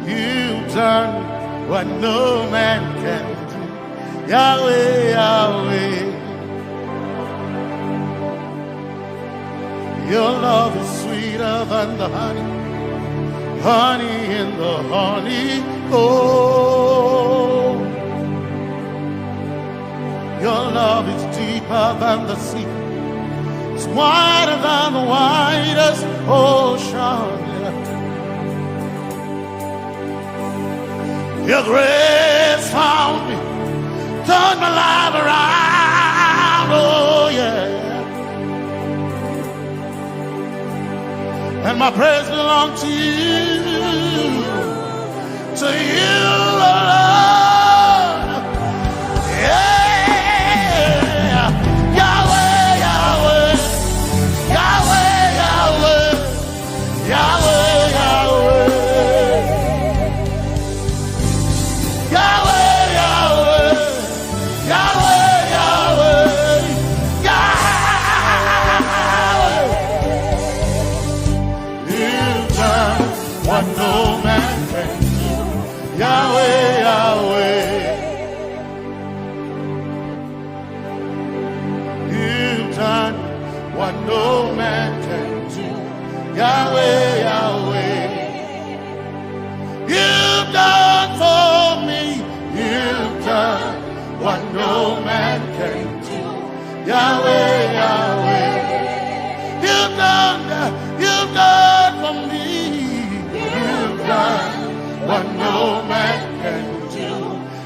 You've done what no man can do. Yahweh, Yahweh. Your love is sweeter than the honey, honey in the honeycomb. Your love is deeper than the sea. It's wider than the widest ocean. Your grace found me, turned my life around. Oh, yeah. And my praise belongs to you, to you alone. Yeah. Yahweh, Yahweh, Yahweh, Yahweh, Yahweh, Yahweh, Yahweh, Yahweh. Yahweh, Yahweh, Yahweh. You've done what no man can do. Yahweh, Yahweh. You've done what no man can do. Yahweh, Yahweh. You've done for me. You've done what no man can do. Yahweh, Yahweh. You've done, you've done for me. You've done what no man can do.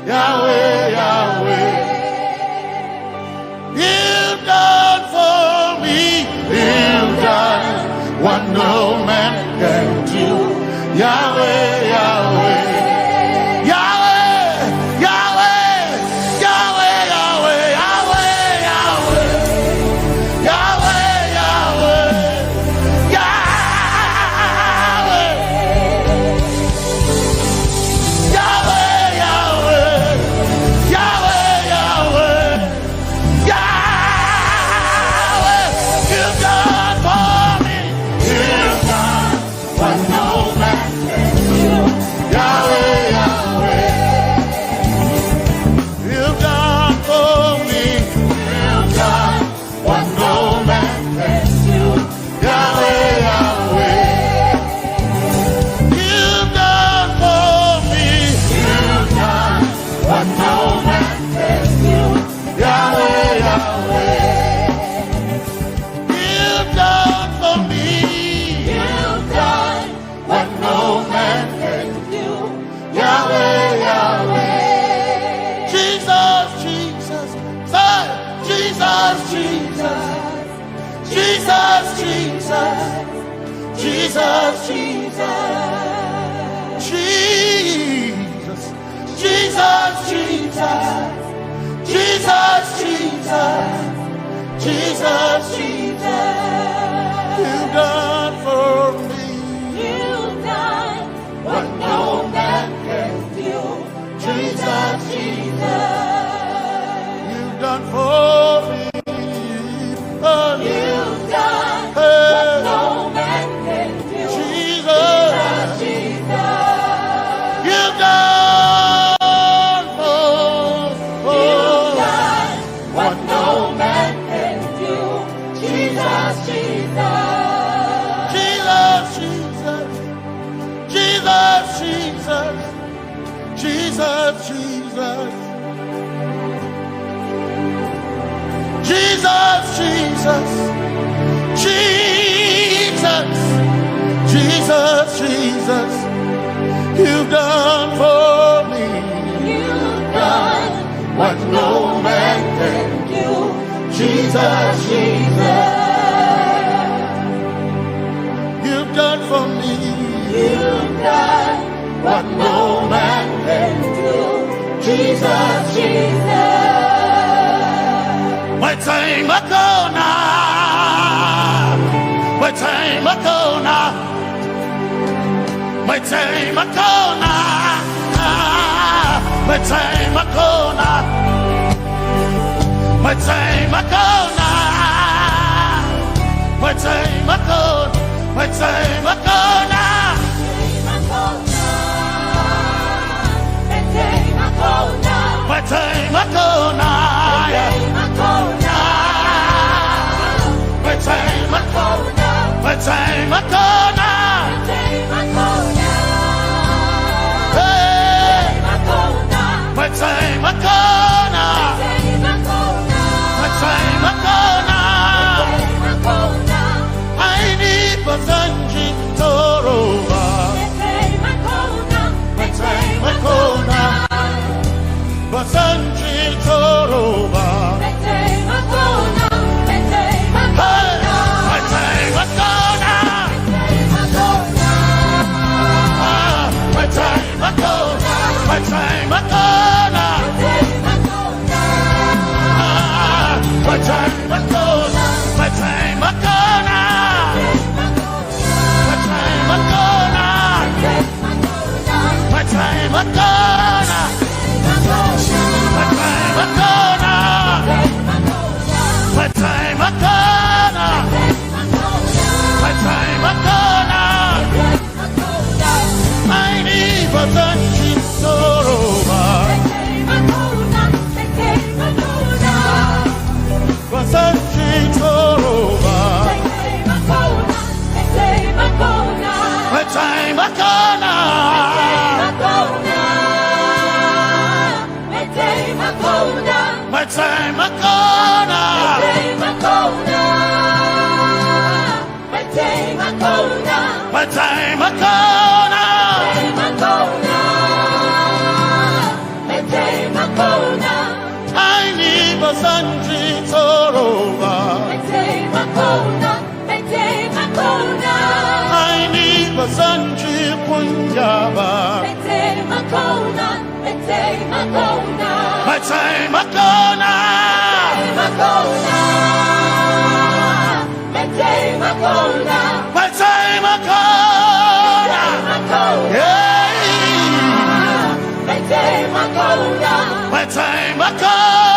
Yahweh, Yahweh. You've done for me. You've done what no man can do. Yahweh, Yahweh. Yahweh, Yahweh. Yahweh, Yahweh, Yahweh, Yahweh. Yahweh, Yahweh. Yahweh. Yahweh, Yahweh. Yahweh, Yahweh. Yahweh, you've done for me. You've done what no man can do. Yahweh, Yahweh. You've done for me. You've done what no man can do. Yahweh, Yahweh. You've done for me. You've done what no man can do. Yahweh, Yahweh. You've done for me. You've done what no man can do. Yahweh, Yahweh. Jesus, Jesus. Say, Jesus, Jesus. Jesus, Jesus. Jesus, Jesus. Jesus. Jesus, Jesus. Jesus, Jesus. Jesus, Jesus. You've done for me. You've done what no man can do. Jesus, Jesus. You've done for me. Oh. You've done, hey, what no man can do. Jesus. Jesus, Jesus. You've done for, oh. You've done what no man can do. Jesus, Jesus. Jesus, Jesus. Jesus, Jesus. Jesus, Jesus. You've done for me. You've done what no man can do. Jesus, Jesus. You've done for me. You've done what no man can do. Jesus, Jesus. Metsai makona. Metsai makona. Metsai makona. Metsai makona. Metsai makona. Metsai makona. Metsai makona. Metsai makona. Metsai makona. Metsai makona. Metsai makona. Hey. Metsai makona. Metsai makona. Aini bazanji toroba. Metsai makona. Bazanji toroba. Hey, metsai makona. Ah, metsai makona. Metsai makona. Ah, metsai makona. Metsai makona. Metsai makona. Metsai makona. Metsai makona. Metsai makona. Metsai makona. Aini bazanji toroba. Bazanji toroba. Metsai makona. Metsai makona. Metsai makona. Aini bazanji toroba. Aini bazanji kunyaba. Metsai makona. Metsai makona. Metsai makona. Hey. Metsai makona.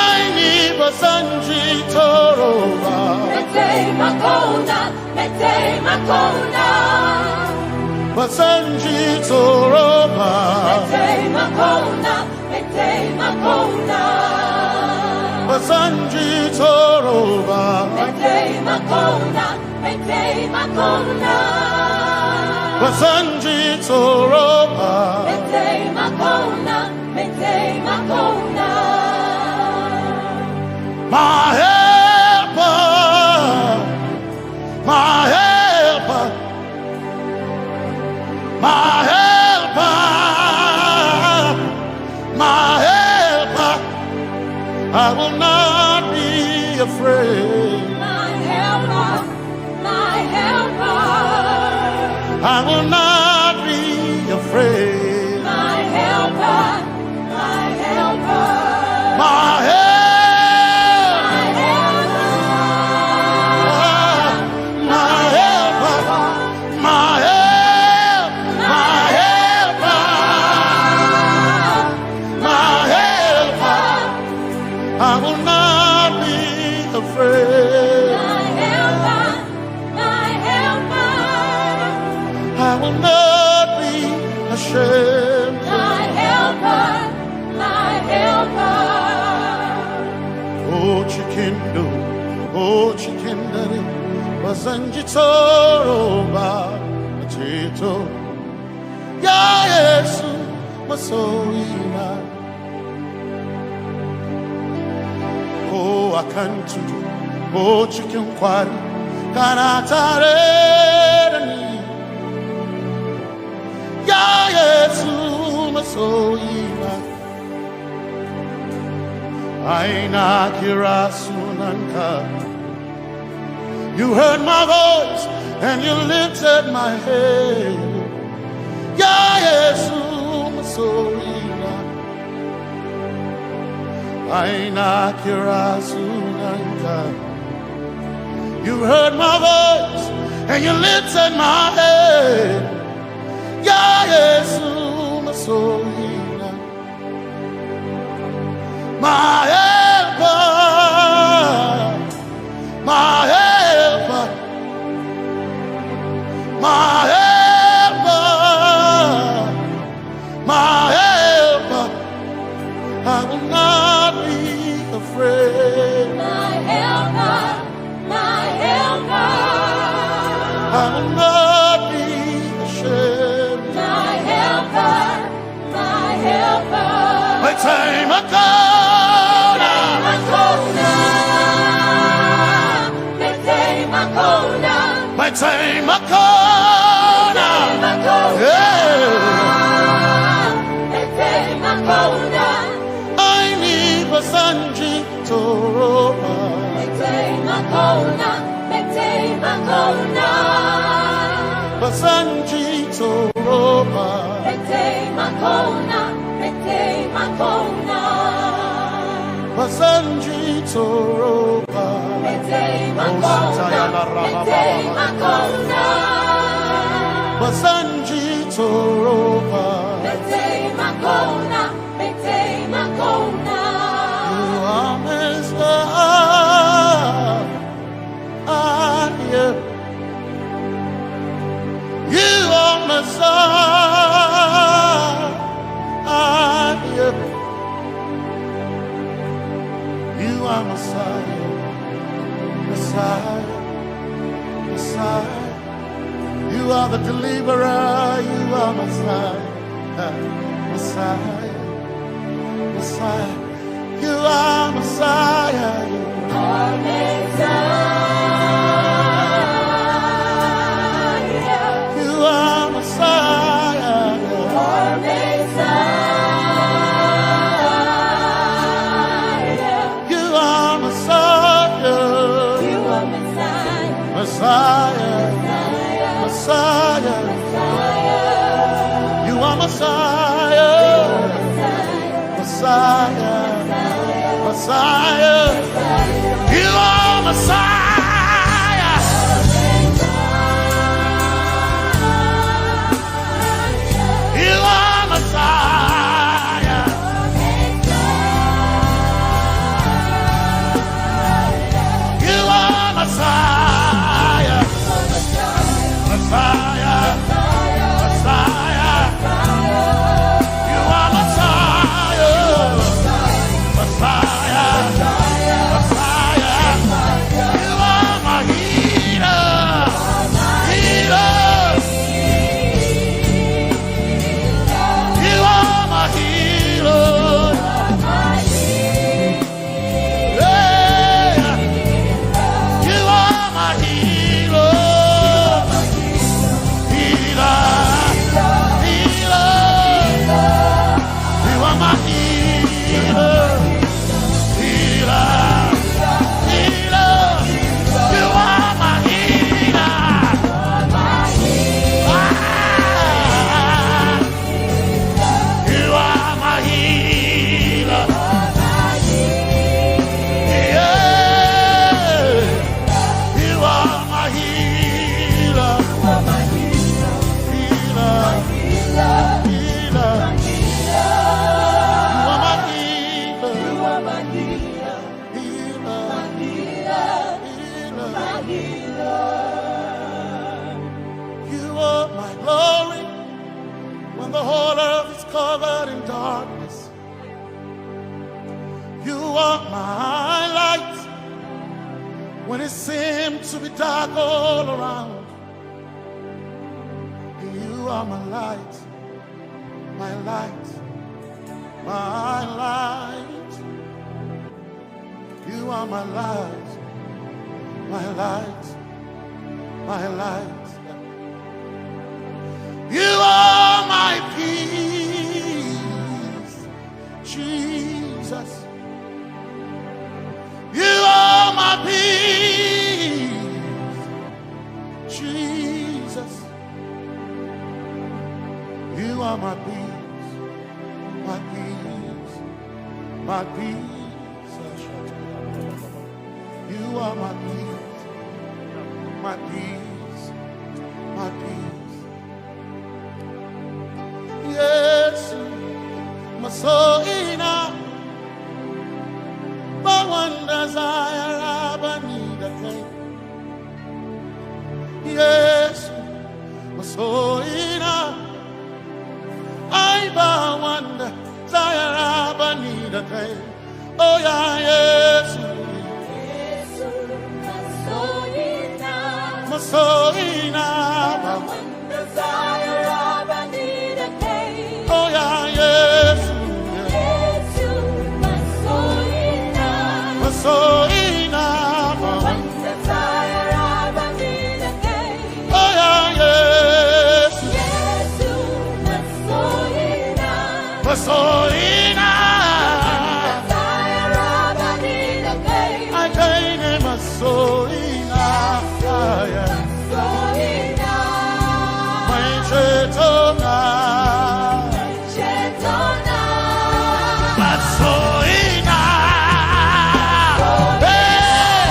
Aini bazanji toroba. Bazanji toroba. Bazanji toroba. Bazanji toroba. My helper, my helper, my helper, my helper. I will not be afraid. My helper, my helper. I will not be afraid. My helper, my helper. My help. My helper. My helper. My help. My helper. My helper. I will not be afraid. My helper, my helper. I will not be ashamed. My helper, my helper. Oh, chikindo, oh, chikindari. Ba zan ji tsoro ba, a ceto. Ya Yesu, masoyina. Ko a kan tudu, ko cikin kwari, kana tare da ni. Ya Yesu, masoyina. Ai na kira sunanka. You heard my voice and you lifted my head. Ya Yesu, masoyina. Ai na kira sunanka. You heard my voice and you lifted my head. Ya Yesu, masoyina. My helper, my helper, my helper, my helper. I will not be afraid. My helper, my helper. I will not be ashamed. My helper, my helper. Mai taimako na. Taimako na. Mai taimako na. Mai taimako na. Mai taimako na. Yeah. Mai taimako na. Ai ni ba zan ji tsoro ba. Mai taimako na, mai taimako na. Ba zan ji tsoro ba. Mai taimako na, mai taimako na. Ba zan ji tsoro ba. Mai taimako na, mai taimako na. Ba zan ji tsoro ba. Mai taimako na, mai taimako na. You are Messiah. You are Messiah. You are Messiah. Messiah. Messiah. You are the deliverer. You are Messiah. Messiah. Messiah. You are Messiah. You are Messiah. You are Messiah. You are Messiah. You are Messiah. You are Messiah. Messiah. Messiah. Messiah. You are Messiah. Messiah. Messiah. You are Messiah. You are Messiah. You are Messiah. Messiah. Messiah. You are Messiah. Messiah. Messiah. You are my healer. Healer. You are my healer. Yeah. You are my healer. Healer. Healer. You are my healer. Healer. Healer. You are my healer. Ah. You are my healer. Yeah. You are my healer. Healer. Healer. You are my healer. Healer. Healer. You are my glory when the whole earth is covered in darkness. You are my light When it seems to be dark all around, you are my light, my light, my light. You are my light, my light, my light. You are my peace, Jesus. You are my peace, Jesus. You are my peace, my peace, my peace. You are my peace, my peace, my peace. Yesu, masoina, bawanda zayara bani da kai. Yesu, masoina, ai bawanda zayara bani da kai. Oh ya Yesu, masoina, oh ya Yesu, masoina, oh ya Yesu, masoina, akaine masoina, mai cetona, masoina, hey,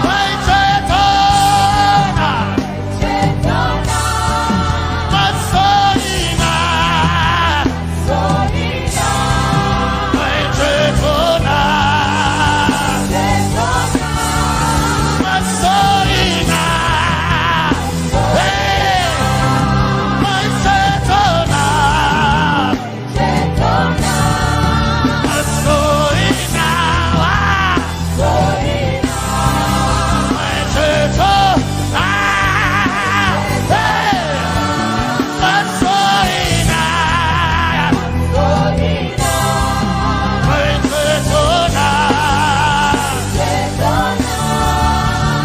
mai cetona, masoina, mai cetona, masoina, hey, mai cetona, masoina, mai cetona, hey, masoina, mai cetona,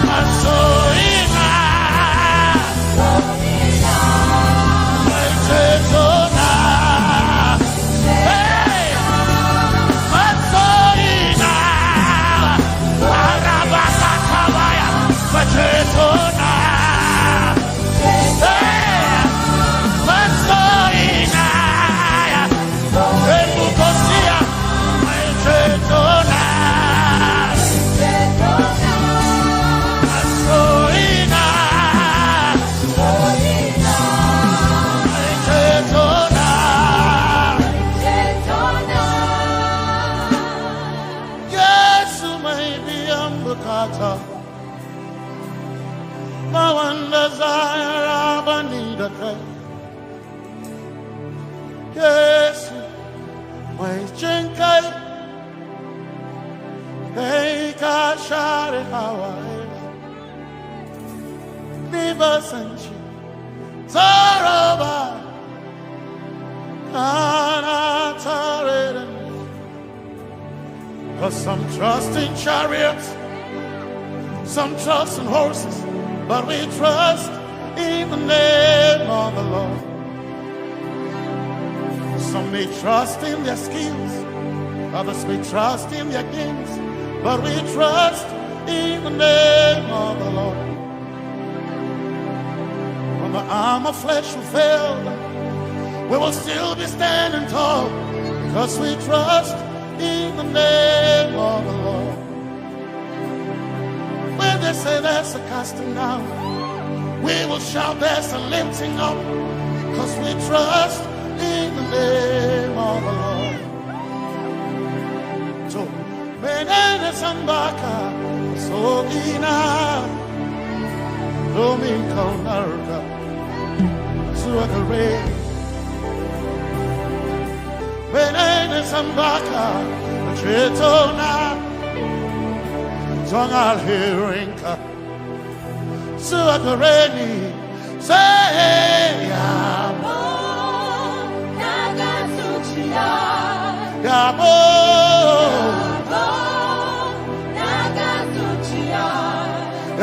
masoina, mai cetona, hey, masoina, arabasakabaya, mai cetona, hey, masoina, emukosia, mai cetona, masoina, mai cetona. Yesu mai biyan bukata, ba wanda zayara bani da kai. Yesu mai jin kai, kai ka share hawaye. Ni ba san shi tsoro ba, kana tare da ni. 'Cause some trust in chariots, some trust in horses, but we trust in the name of the Lord. Some may trust in their skills, others may trust in their gifts, but we trust in the name of the Lord. When the arm of flesh will fail, we will still be standing tall, 'cause we trust in the name of the Lord. When they say there's a casting down, we will shout there's a lifting up, 'cause we trust in the name of the Lord. So, menene sambaka, so ina, domin kaunarka, zuwa gare. Menene sambaka, cetona, Tongal hirinka. Suakareni. Say, Yabo. Yabo.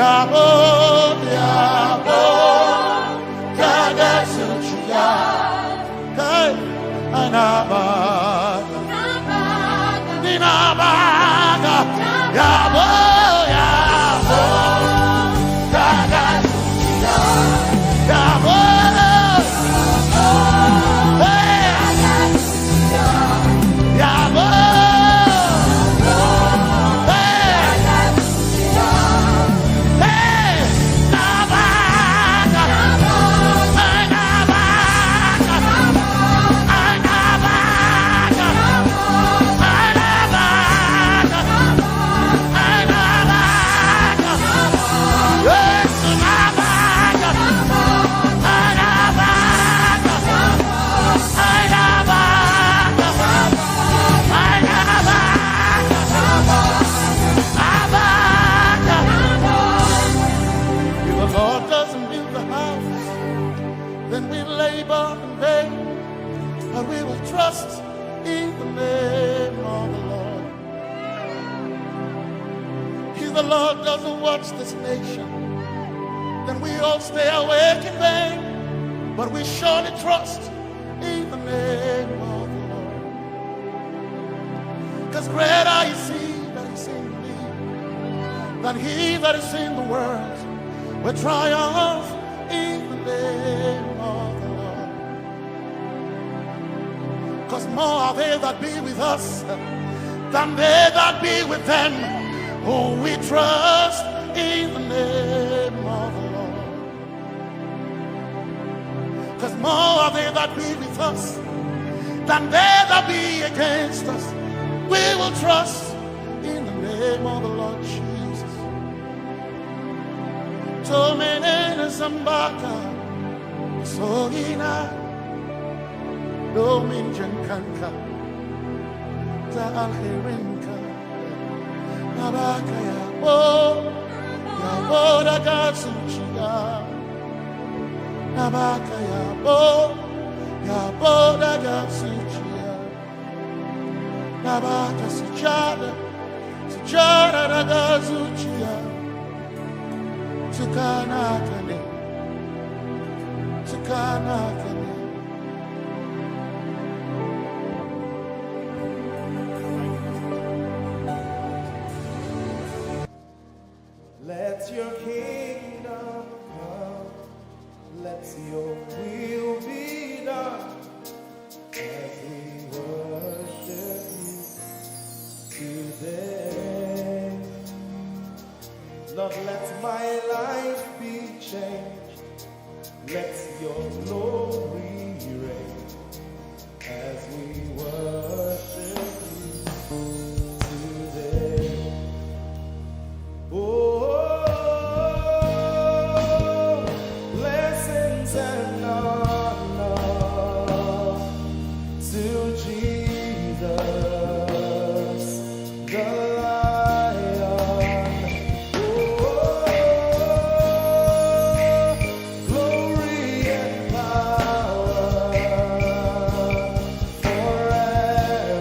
Yabo. Yabo. Hey, anaba. Ninabaga, yabo, yabo, yaga, yabo, hey, yabo, hey, hey, nabaga, nabaga, nabaga. If the Lord doesn't build the house, then we labor in vain, but we will trust in the name of the Lord. If the Lord doesn't watch this nation, then we all stay awake in vain, but we surely trust in the name of the Lord. Because greater is he that is in me than he that is in the world. We triumph in the name of the Lord. Because more are they that be with us than they that be with them who we trust in the name of the Lord. Because more are they that be with us than they that be against us. We will trust in the name of the Lord Jesus. Tomenene zambaka, sogina, domin jankanka, ta alherinka, nabaka yabo, yabo daga zuciya, nabaka yabo, yabo daga zuciya, nabaka sujada, sujada daga zuciya. Tukana kane. Tukana kane. Let your kingdom come. Let your will be done as we worship you today. Lord, let my life be changed. Let your glory reign as we worship you today. Oh, blessings and honor to Jesus, the Lion. Oh, glory and power forever.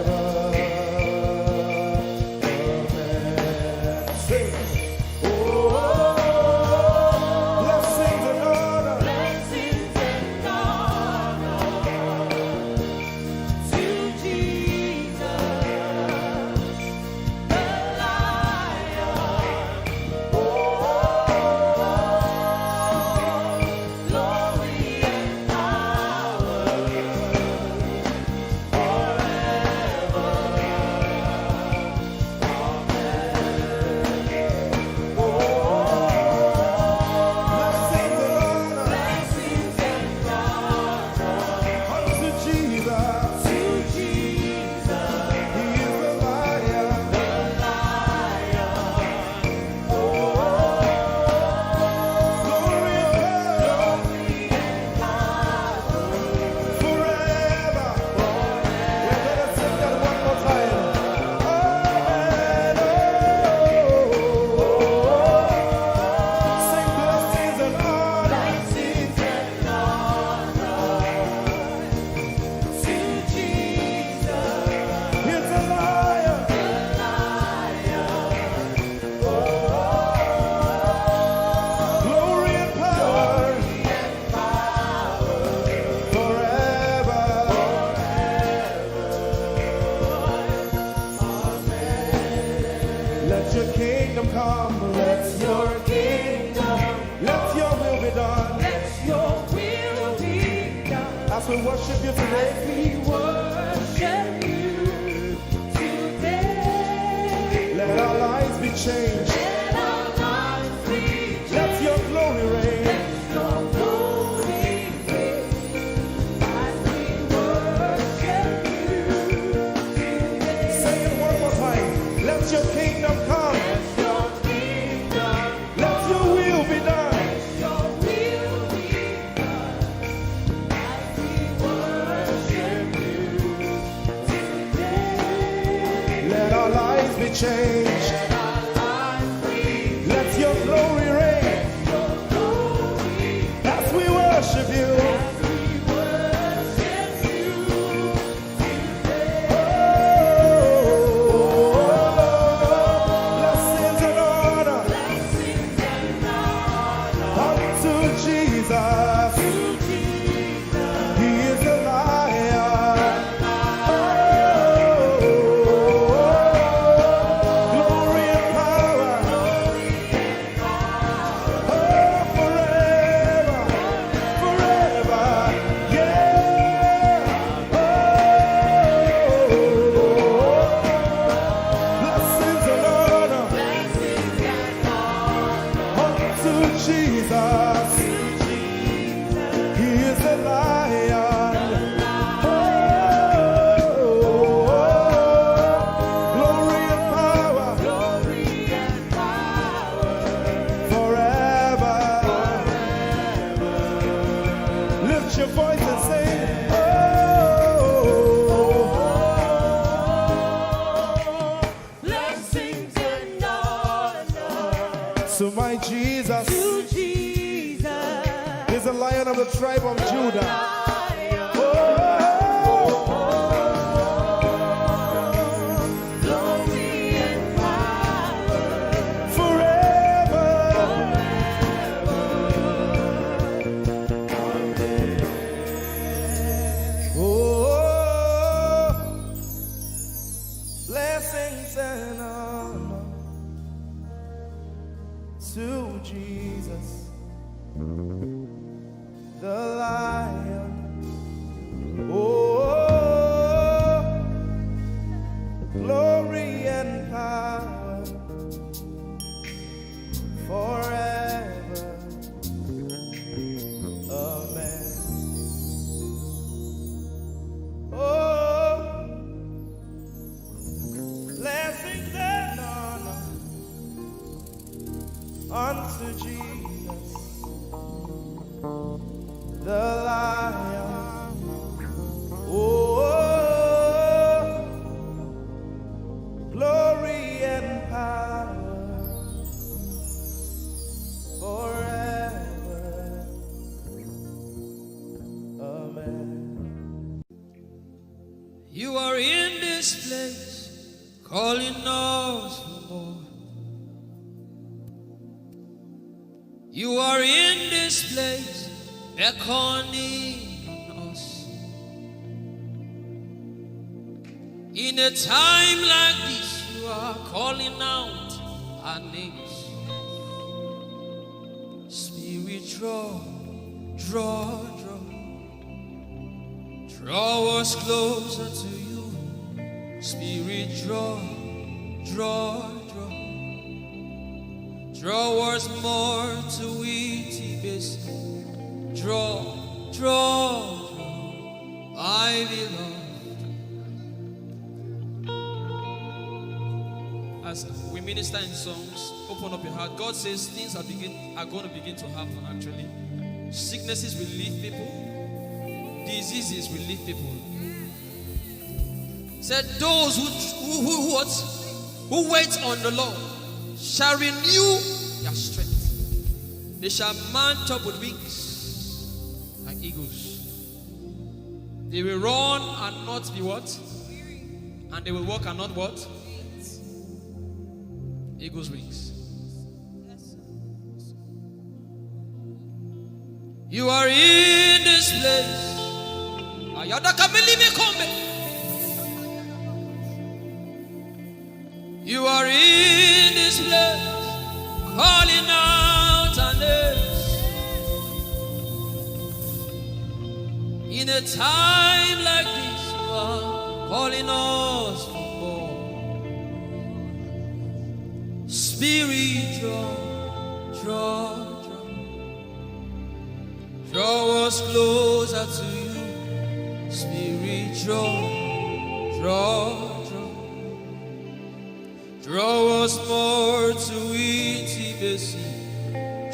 Let your kingdom, let your will be done. Let your will be done. As we worship you today, we worship you today. Let our lives be changed. Let our lives be changed. Let your glory reign. Let your glory reign. As we worship you today. Say it one more time. Let your kingdom come. Let your kingdom, let your will be done. Let your will be done. As we worship you today. Let our lives be changed. Let our lives be changed. Let your glory reign. Let your glory, as we worship you. As we worship you. Oh, blessings and honor unto Jesus. He is the Lion. Oh, glory and power. Oh, forever, forever, yeah. Oh, blessings and honor unto Jesus. He is the Lion. Oh, glory and power forever. Lift your voice and sing. Oh, blessings and honor to my Jesus. To Jesus. He's the Lion of the tribe of Judah. Oh, glory and power forever. Oh, blessings and honor to Jesus, the Lion. Oh, glory and power forever. Amen. Oh, blessings and honor unto Jesus, the Lion. Oh, glory and power forever. Amen. You are in this place, calling us for more. You are in this place, beckoning us. In a time like this, you are calling out our names. Spirit, draw, draw, draw. Draw us closer to you. Spirit, draw, draw, draw. Draw us more to it, Ibesi. Draw, draw, draw, my beloved. As we minister in songs, open up your heart. God says things are begin are going to begin to happen. Actually, sicknesses will leave people, diseases will leave people. Said those who who who, what, who wait on the Lord shall renew their strength. They shall mount up with wings like eagles. They will run and not be what? And they will walk and not what? Eagle's wings. You are in this place. Ayada kamili me kombe. You are in this place. Time like this, you are calling us for more. Spirit, draw, draw, draw. Draw us closer to you. Spirit, draw, draw, draw. Draw us more to intimacy.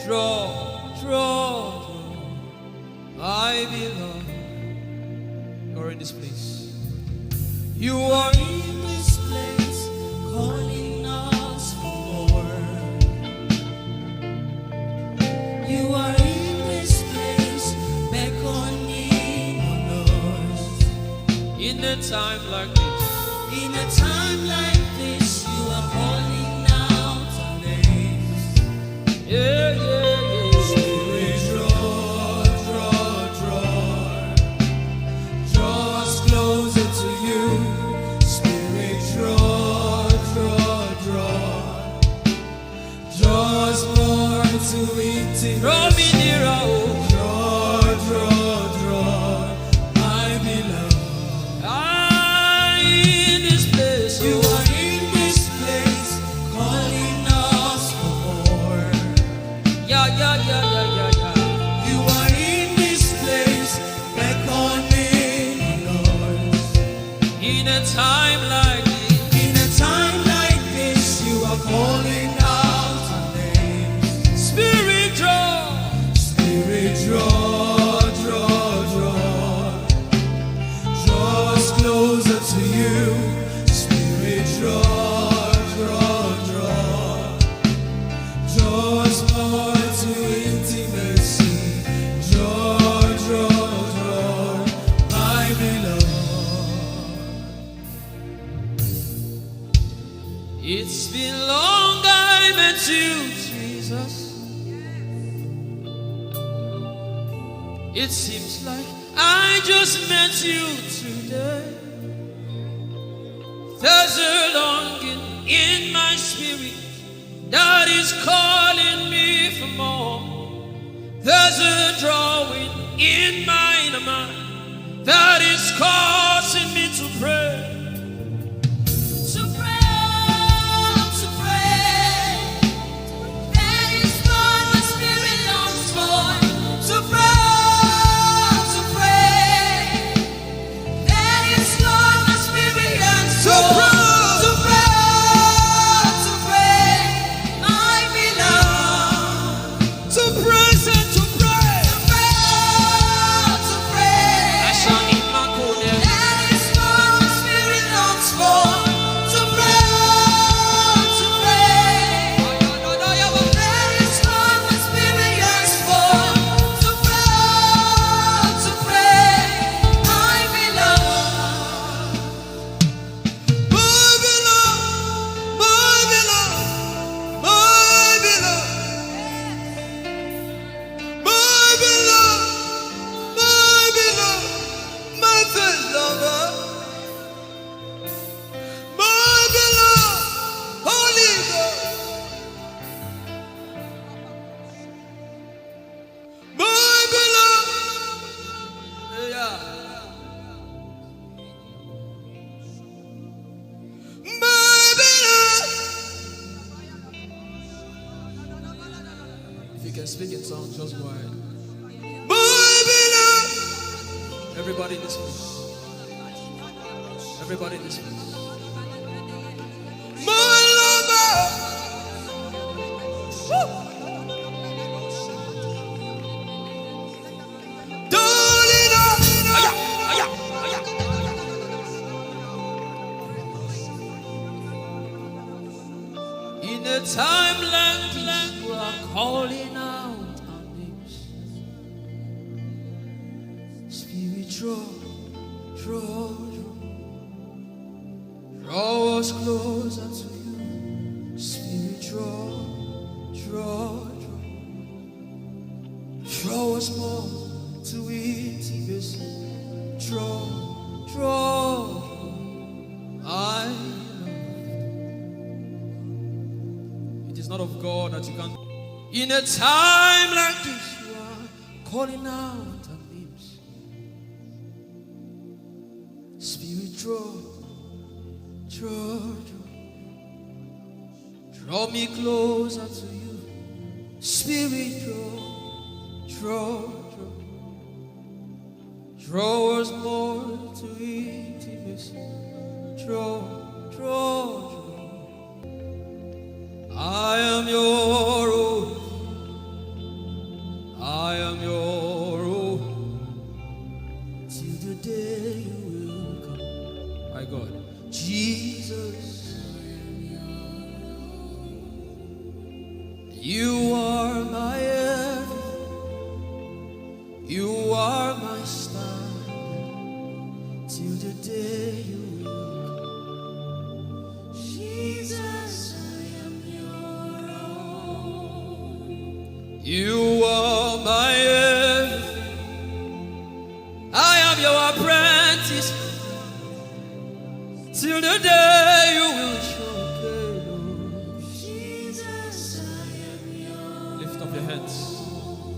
Draw, draw, draw. My beloved, you're in this place. You are in this place, calling us for more. You are in this place, beckoning on us. In a time like this, in a time like this, you are calling out our names. Yeah, yeah, yeah. Spirit, draw, draw, draw. Draw us closer to you. Spirit, draw, draw, draw. Draw us more to intimacy. Draw me nearer, oh. Draw, draw, draw, my beloved. Ah, in this place, you are in this place, calling us for more. Yeah, yeah, yeah, yeah, yeah, yeah. You are in this place, beckoning on us. In a time like this, in a time like this, you are calling out our names. Spirit, draw. Spirit, draw, draw, draw. Draw us closer to you. Spirit, draw, draw, draw. Draw us more to intimacy. Draw, draw, draw, my beloved. It's been long I met you, Jesus. It seems like I just met you today. There's a longing in my spirit that is calling me for more. There's a drawing in my mind that is causing me to pray. To pray, to pray. That is what my spirit longs for. To pray, to pray. That is what my spirit yearns for. To pray, to pray, my beloved. To praise and to pray. To pray, to pray. That is what my spirit longs for. To pray, to pray. That is what my spirit yearns for. To pray, to pray, my beloved. My beloved, my beloved, my beloved. My beloved, my beloved, my first lover. My beloved, Holy Ghost. My beloved. Yeah. My beloved. If you can speak in tongues, just go ahead. My beloved. Everybody in this place. Everybody in this place. My lover. Woo. Darling, oh. Aya, aya, aya. In a time like this, you are calling out our names. Spirit, draw, draw, draw. Draw us closer to you. Spirit, draw, draw, draw. Draw us more to intimacy. Draw, draw. I love. It is not of God that you can. In a time like this, you are calling out our names. Spirit, draw, draw, draw. Draw me closer to you. Spirit, draw, draw, draw. Draw us more to intimacy. Draw, draw, draw. I am your own. I am your own. Till the day you will come. My God. Jesus. You are my everything. You are my standard. Till the day you will come. Jesus, I am your own. You are my everything. I am your apprentice. Till the day you will show up. Jesus, I am your own. Lift up your hands.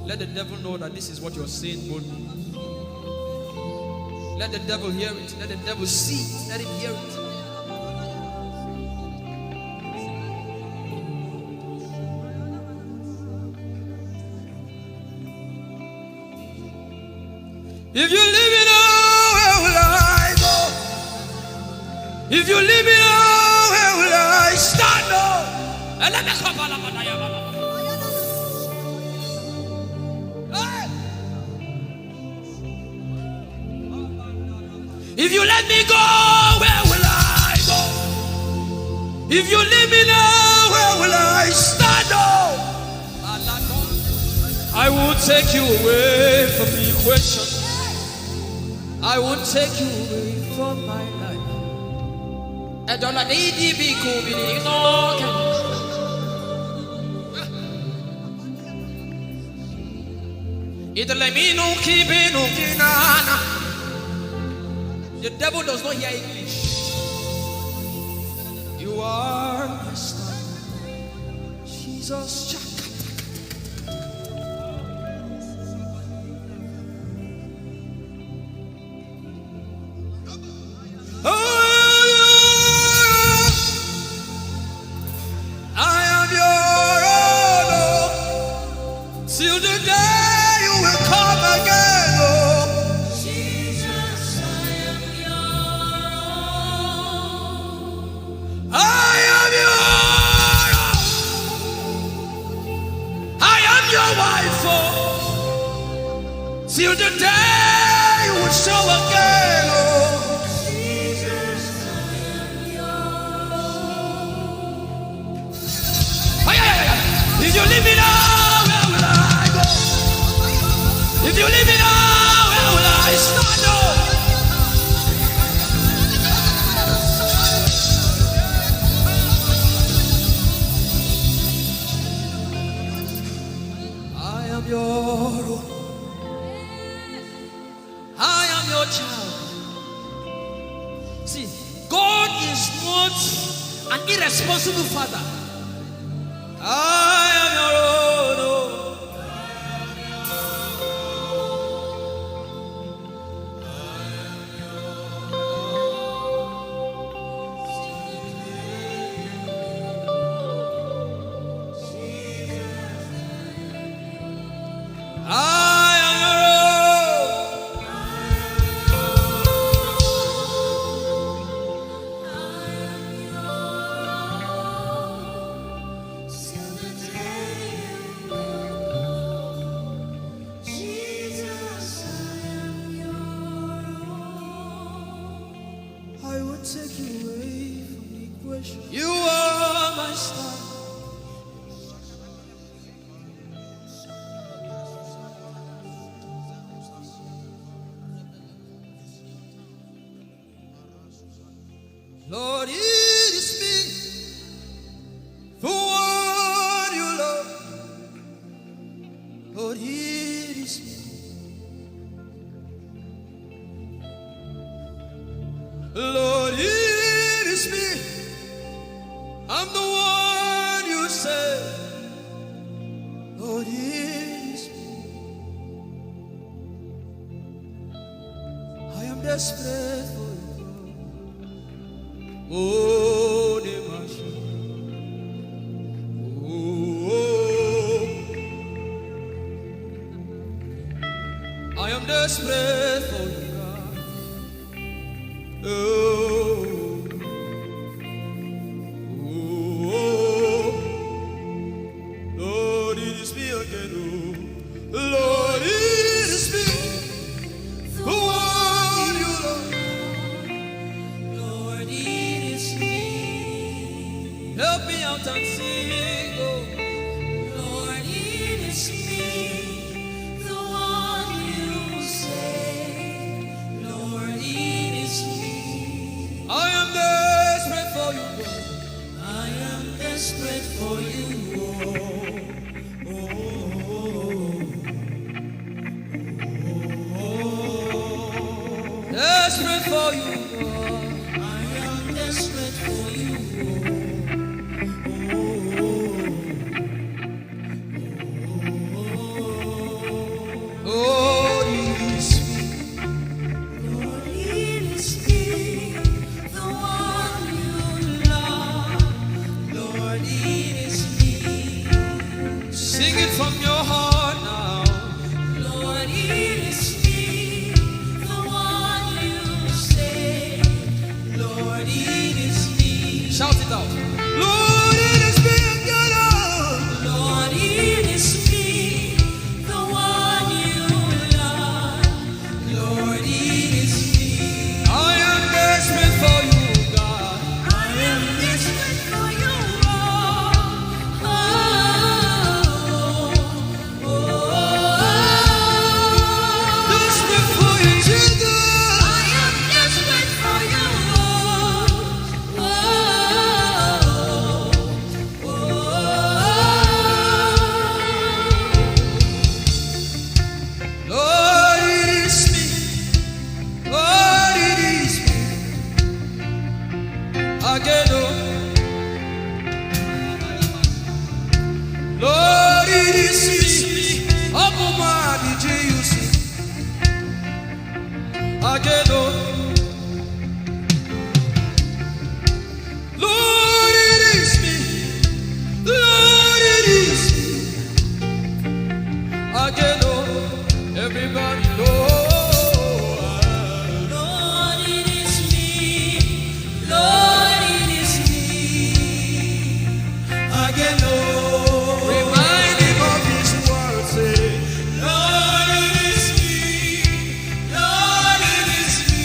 Let the devil know that this is what you're saying boldly. Let the devil hear it. Let the devil see it. Let him hear it. If you leave me now, where will I go? If you leave me now, where will I stand? Oh, and let me come. Hey! If you let me go, where will I go? If you leave me now, where will I stand? Oh, I won't take you away from the equation. I won't take you away from my life. Edola di di bi ku bi ni no ke. Italemino ki bino ki nana. The devil does not hear English. You are my star. Jesus. Oh, I am your own, oh, till the day you will come again, oh. Jesus, I am your own. I am your own. I am your wife, oh, till the day you will show again, oh. Ay, ay, ay, ay. If you leave me now, where will I go? If you leave me now, where will I stand? Oh. I am your own. I am your child. See, God is not an irresponsible father. I am your own. Oh. I am your own. Jesus, I am your own. I will take you away from the equation. You are my star. Lord, it is me. For what you love, Lord, it is me. Lord, it is me. I'm the one you say. Lord, it is me. I am desperate for you. Oh, the mercy. Oh, I am desperate for you, God. Oh, oh, oh. Lord, it is me again. Oh, Lord, it is me. The one you love. Lord, it is me. Help me out and sing, oh. Lord, it is me, the one you say. Lord, it is me. I am desperate for you, Lord. I am desperate for you, oh. Oh, oh, oh, oh. Desperate for you, Lord. I am desperate for you, oh. Oh, oh, oh, oh. Oh, it is me. Lord, it is me, the one you love. Lord, it is me. Sing it from your heart now. Lord, it is me, the one you say. Lord, it is me. Shout it out. Lord, it is me, God, oh. Lord, it is me, the one you love. Lord, it is me. I am desperate for you, God. I am desperate for you, oh, oh, oh, oh. Desperate for you, Jesus. I am desperate for you, oh, oh, oh, oh. Lord, it is me. Lord, it is me. Again, oh. Lord, it is me. Open my eyes, did you see? Again, oh. Lord, it is me. Lord, it is me. Again, oh, everybody, Lord. Lord, it is me. Lord, it is me. Again, oh, remind him of his word, say, Lord, it is me. Lord, it is me.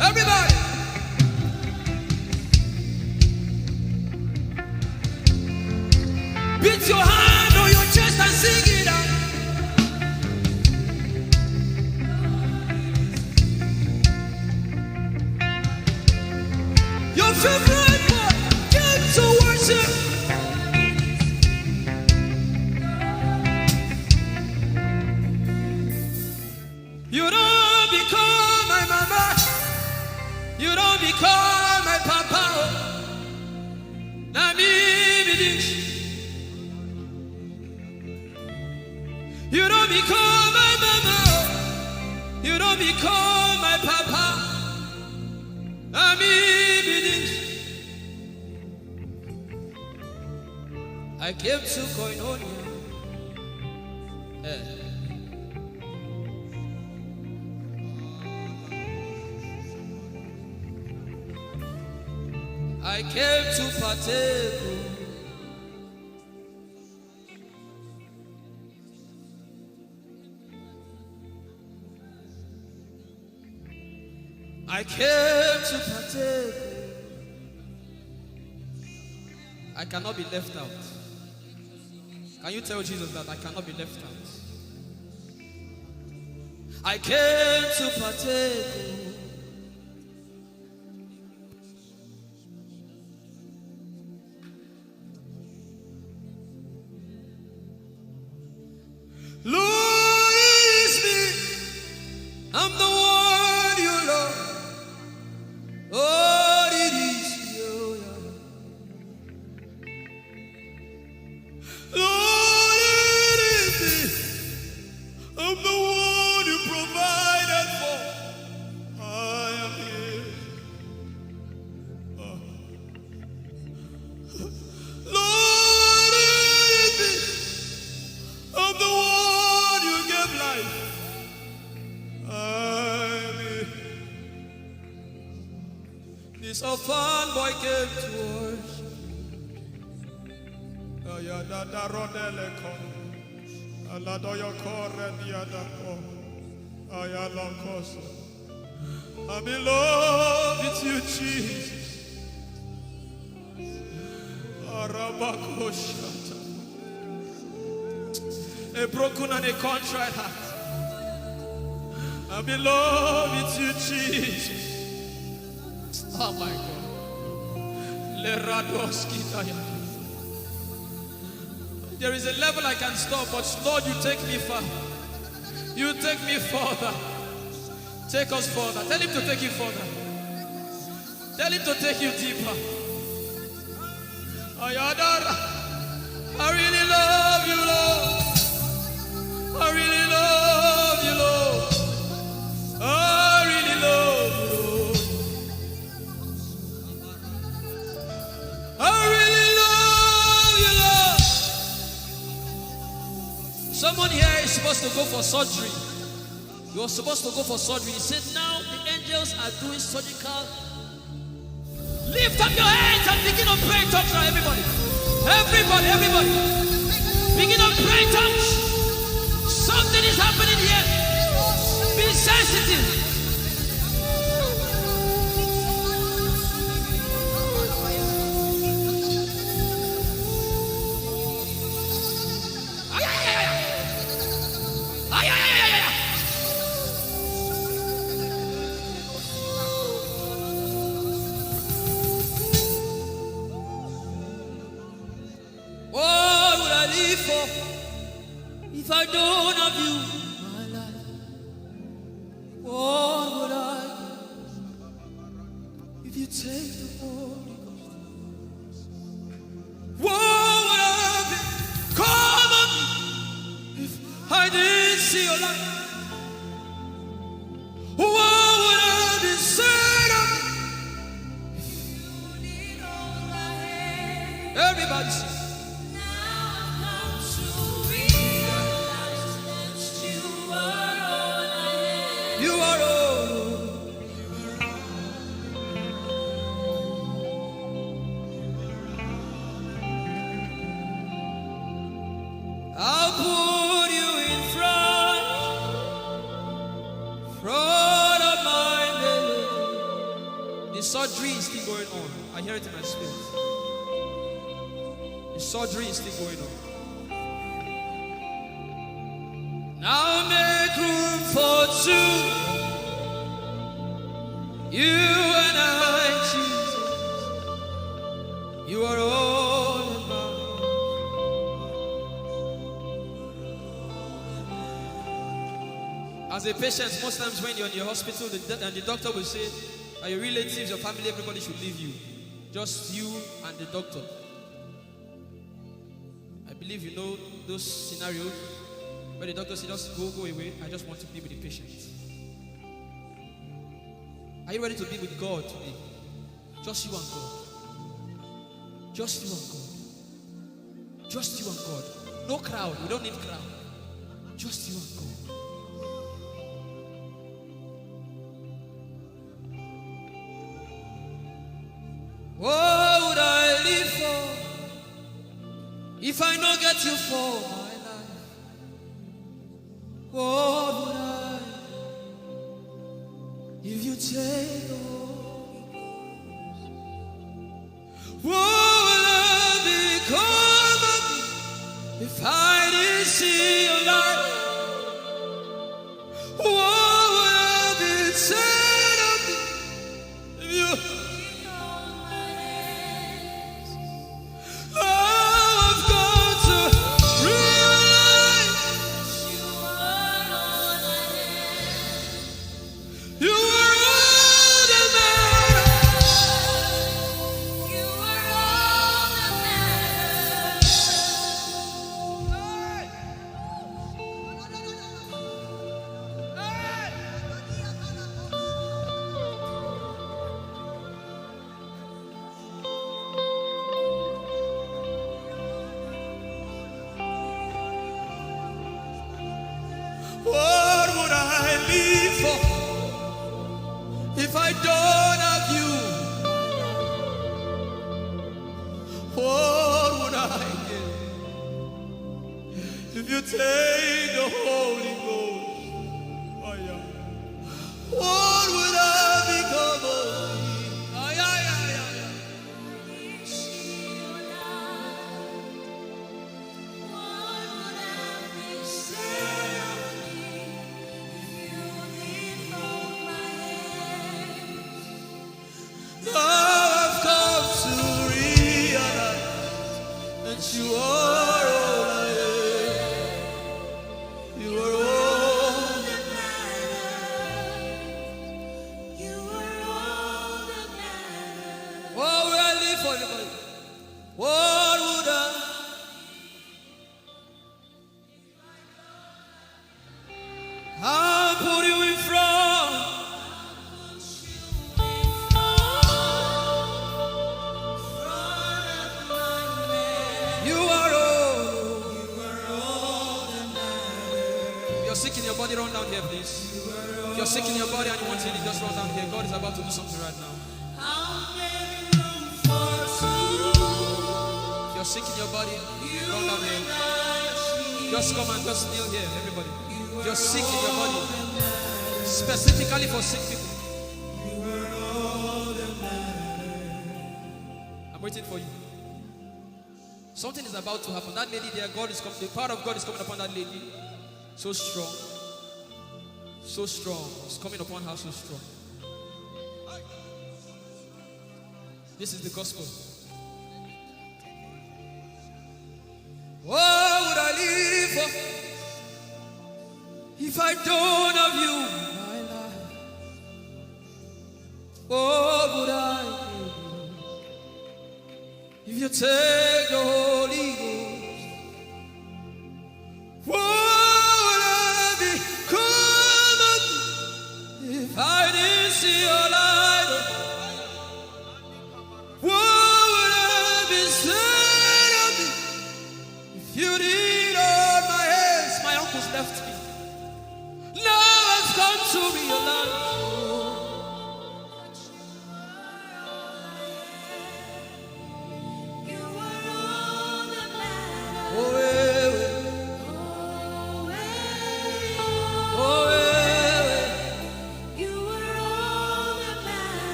Everybody, beat your hand on your chest and sing it out. Your favorite part, came to worship. You don't become my mama. You don't become my papa. Oh. Na me be this. You don't become my mama. You don't become my papa. Na me be this. I came to koinonia. Eh. I came to partake. I came to partake. I cannot be left out. Can you tell Jesus that I cannot be left out? I came to partake. Lord, it is me. I'm the one you love. So fine boy came to worship. Ayadada rodele kono. Aladoyo kore diadako. Ayalokoso. I'm in love with you, Jesus. Arabakoshata. A broken and a contrite heart. I'm in love with you, Jesus. Oh my God. Leradoskitaya. There is a level I can stop, but Lord, you take me far. You take me further. Take us further. Tell him to take you further. Tell him to take you deeper. Ayadara. I really love you, Lord. I really love you, Lord. I really love you, Lord. I really love you, Lord. Someone here is supposed to go for surgery. You're supposed to go for surgery. He said, "Now the angels are doing surgical." Lift up your hands and begin to pray in tongues now, everybody. Everybody, everybody. Begin to pray in tongues. Something is happening here. Be sensitive. Ay, ay, ay, ay, ay. Ay, ay, ay, ay, ay, ay. What would I live for if I don't have you in my life? What would I give if you take the Holy Ghost? What would I have become of me if I didn't see your light? What would I have been said of me? Everybody sing. Now I've come to realize that you are all I have. You are all. I'll put you in front, front of my belly. The surgery is still going on. I hear it in my spirit. The surgery is still going on. Now make room for two. You and I, Jesus. You are all about. As a patient, most times when you're in your hospital, the, do- and the doctor will say, "Are your relatives, your family, everybody should leave you. Just you and the doctor." I believe you know those scenarios where the doctor says, "Just go, go away. I just want to be with the patient." Are you ready to be with God today? Just you and God. Just you and God. Just you and God. No crowd. We don't need crowd. Just you and God. What would I live for if I no get you for my life? What would I if you take the Holy Ghost? What would I become of me if I didn't see your light? What would I be said of me if you Now I've come to realize you are all that matters. What would I live for if I don't have you? Take the Holy Ghost. Oh, yeah. What would I become of thee? Oh, yeah, yeah, yeah, yeah. Now I've come to realize that you are all I am. You are all that matters. You are all that matters. Oh, where I live for everybody. What would I I'll put you in front. You are all. If you're sick in your body, run down here, please. If you're sick in your body and you want healing, just run down here. God is about to do something right now. If you're sick in your body, run down here. Just come and just kneel here, everybody. If you're sick in your body, specifically for sick people. I'm waiting for you. Something is about to happen. That lady there, God is coming. The power of God is coming upon that lady. So strong. So strong. It's coming upon her so strong. This is the gospel. What would I live for if I don't have you in my life? What would I give if you take the Holy Ghost? What would I become of me if I didn't see your light? What would I be said of me if you didn't hold my hands? My uncles left me. Now I've come to realize.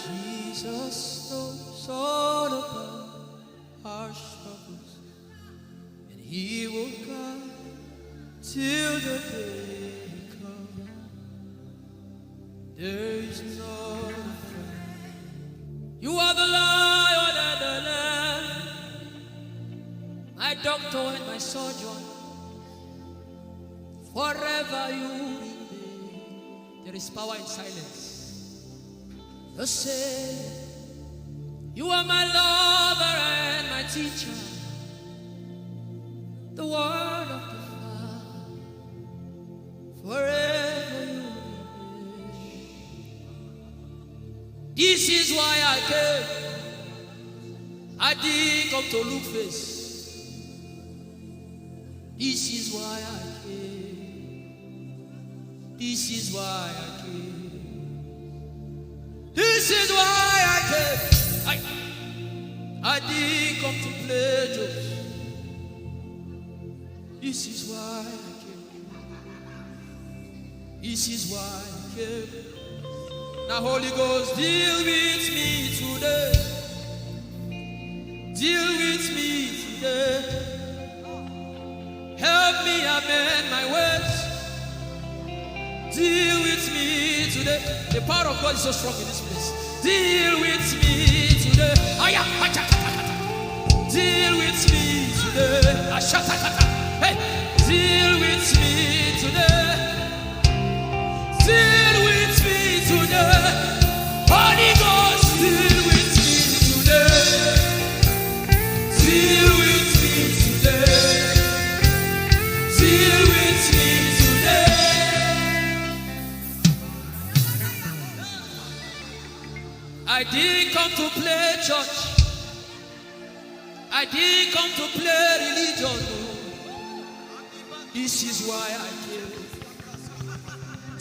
Jesus knows all about our struggles, and He will guide till the day comes. There is no fear. You are the Lion and the Lamb, my doctor and my surgeon. Forever you remain. There is power in silence. The same. You are my lover and my teacher. The word of the Father. Forever you remain. This is why I came. I didn't come to look face. This is why I came. This is why I came. This is why I came. I, I didn't come to play jokes. This is why I came. This is why I came. Now, Holy Ghost, deal with me today. Deal with me today. Help me amend my ways. Deal with me today. The power of God is so strong in this place. Deal with me today. Aya, acha, acha, acha. Deal with me today. Ashatakata. Hey, deal with me today. Deal with me today. Holy Ghost, deal with me today. Deal with me today. Deal with me today. I didn't come to play church. I I didn't come to play religion. Oh. This is why I came.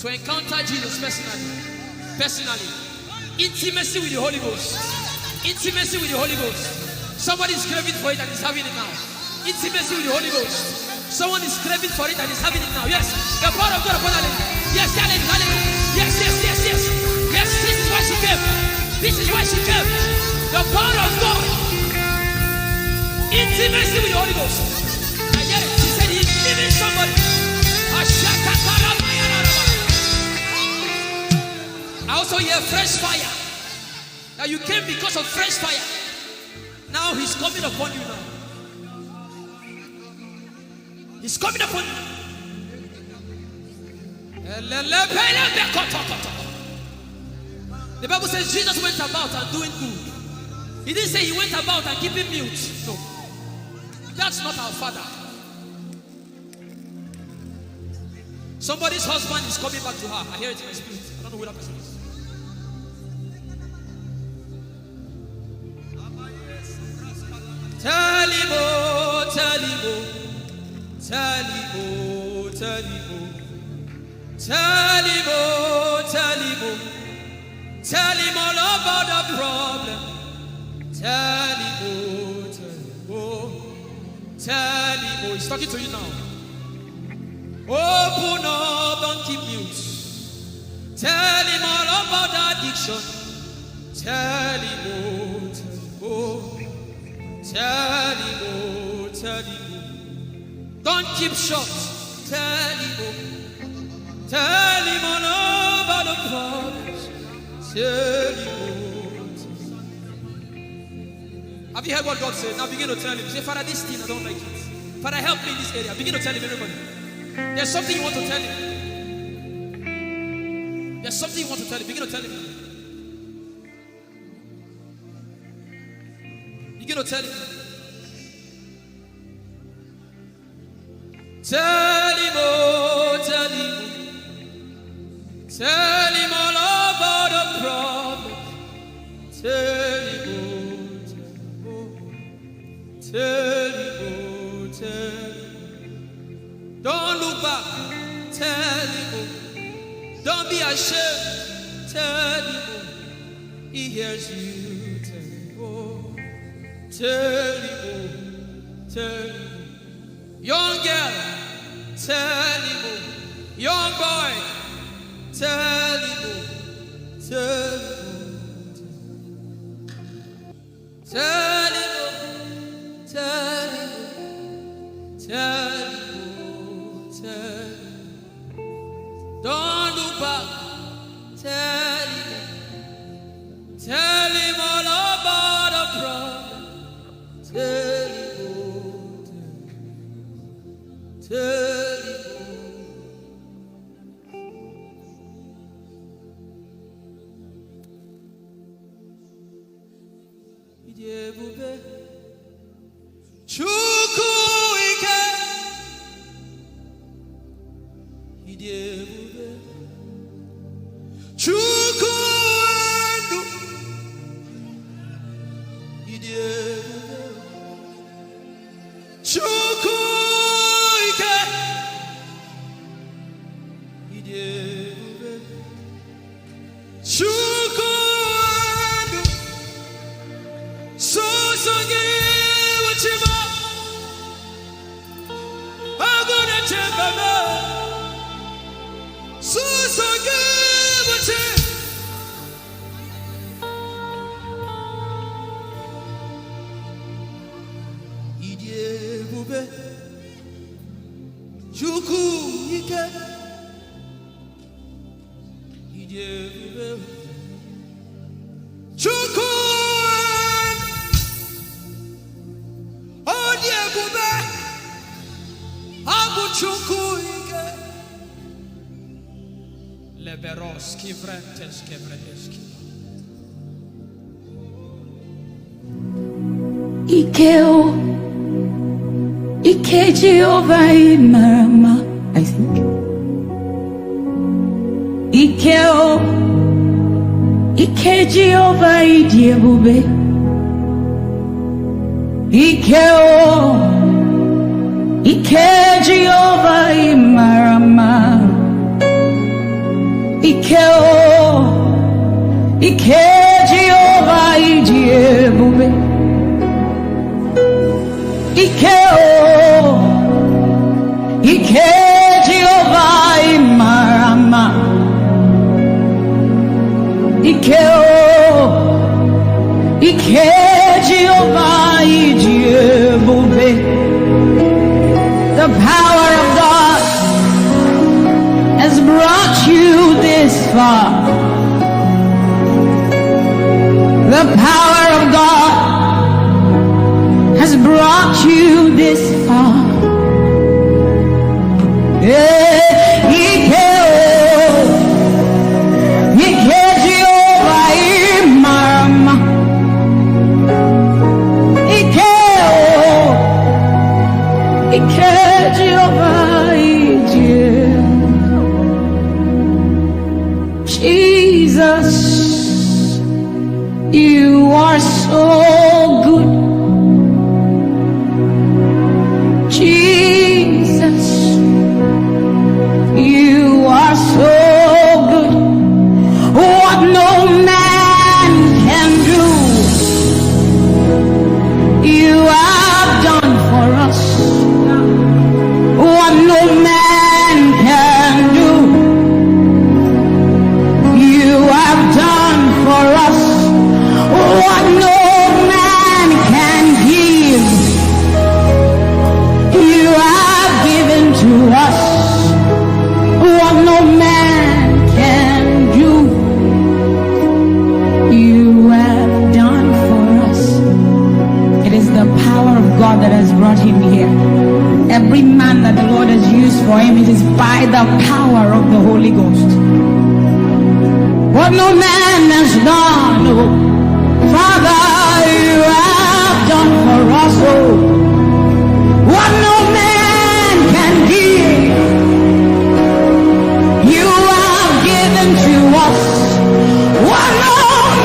To encounter Jesus personally. Personally. Intimacy with the Holy Ghost. Intimacy with the Holy Ghost. Somebody is craving for it and is having it now. Intimacy with the Holy Ghost. Someone is craving for it and is having it now. Yes. The power of God upon that lady. Yes, that lady, that lady. Yes, yes, yes, yes. Yes, this is why she came. This is why she came. The power of God. Intimacy with the Holy Ghost. I hear it. She said he's leaving somebody. I also hear fresh fire. Now you came because of fresh fire. Now he's coming upon you now. He's coming upon you. The Bible says Jesus went about and doing good. He didn't say he went about and keeping mute. No. That's not our Father. Somebody's husband is coming back to her. I hear it in my spirit. I don't know who that person is. Tell him, oh, tell him, oh, tell him, oh, tell him, oh, tell him, oh, tell him, oh, tell him all about the problem. Tell him, oh, tell him, oh, tell him, oh. He's talking to you now. Open up, don't keep mute. Tell him all about the addiction. Tell him, oh, tell him, oh. Tell him, oh, tell him, oh. Don't keep short. Tell him, oh. Tell him all about the problems. Tell him, oh, tell him. Have you heard what God said? Now begin to tell him. Say, "Father, this thing, I don't like it. Father, help me in this area." Begin to tell him, everybody. There's something you want to tell him. There's something you want to tell him. Begin to tell him. Begin to tell him. Tell him, oh, tell him. Tell him all about the problem. Tell him, oh, tell him, oh. Tell him, oh, tell him. Don't look back. Tell him, oh. Don't be ashamed. Tell him, oh. He hears you. Tell him, oh. Tell him, oh. Tell him, oh. Young girl, tell him, oh. Young boy, tell him, oh. Tell him, oh. Tell him, oh. Tell him, oh. Tell him, oh. Tell him. Don't look back. Tell him, oh. Tell him all about the problem. Tell him, oh, tell him, tell him, oh. Ị dị ebube, Chukwu ike. Ị dị ebube, Chukwu ndụ. Ị dị ebube, Chukwu ike. Ị dị ebube, Chukwu ndụ. Sọsọ gị bụ chi m. Agụ na-eche mba m. Sọsọ gị bụ chi. Ị dị ebube, Chukwu ike. Ị dị ebube, Chukwu. Ọ dị ebube, ọ bụ Chukwu ike. Leberos kivrentes kevredeski. Ike o, ike Jehova ị mara mma, I think. Ike o, ike Jehova ị dị ebube. Ike o, ike Jehova ị mara mma. Ike o, ike Jehova ị dị ebube. Ike o, ike Jehova ị mara mma. Ike o, ike Jehova ị dị ebube. The power of God has brought you this far. The power of God has brought you this far. Eh, ike o, ike Jehova ị mara mma. Ike o, ike Jehova ị dị ebube. Jesus, you are so good. Jesus, you are so good. What no man can do, you have done for us. What no man can do, you have done for us. What no man can give, you have given to us. What no man can do, you have done for us. It is the power of God that has brought him here. Every man that the Lord has used for him, it is by the power of the Holy Ghost. What no man has done, oh, Father, you have done for us, oh. What no man can give, you have given to us. What no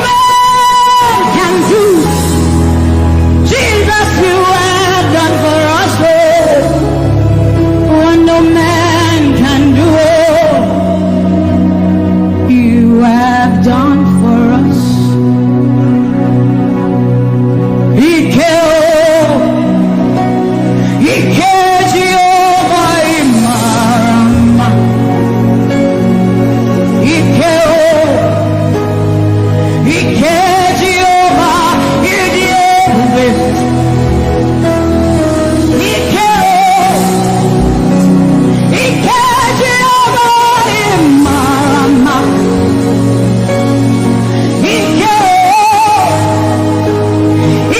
man can do, Jesus, you have done for us, oh. What no man can do, oh, you have done for us. Ike o, ike Jehova ị mara mma. Ike o, ike Jehova ị dị ebube. Ike o, ike Jehova ị mara mma. Ike o,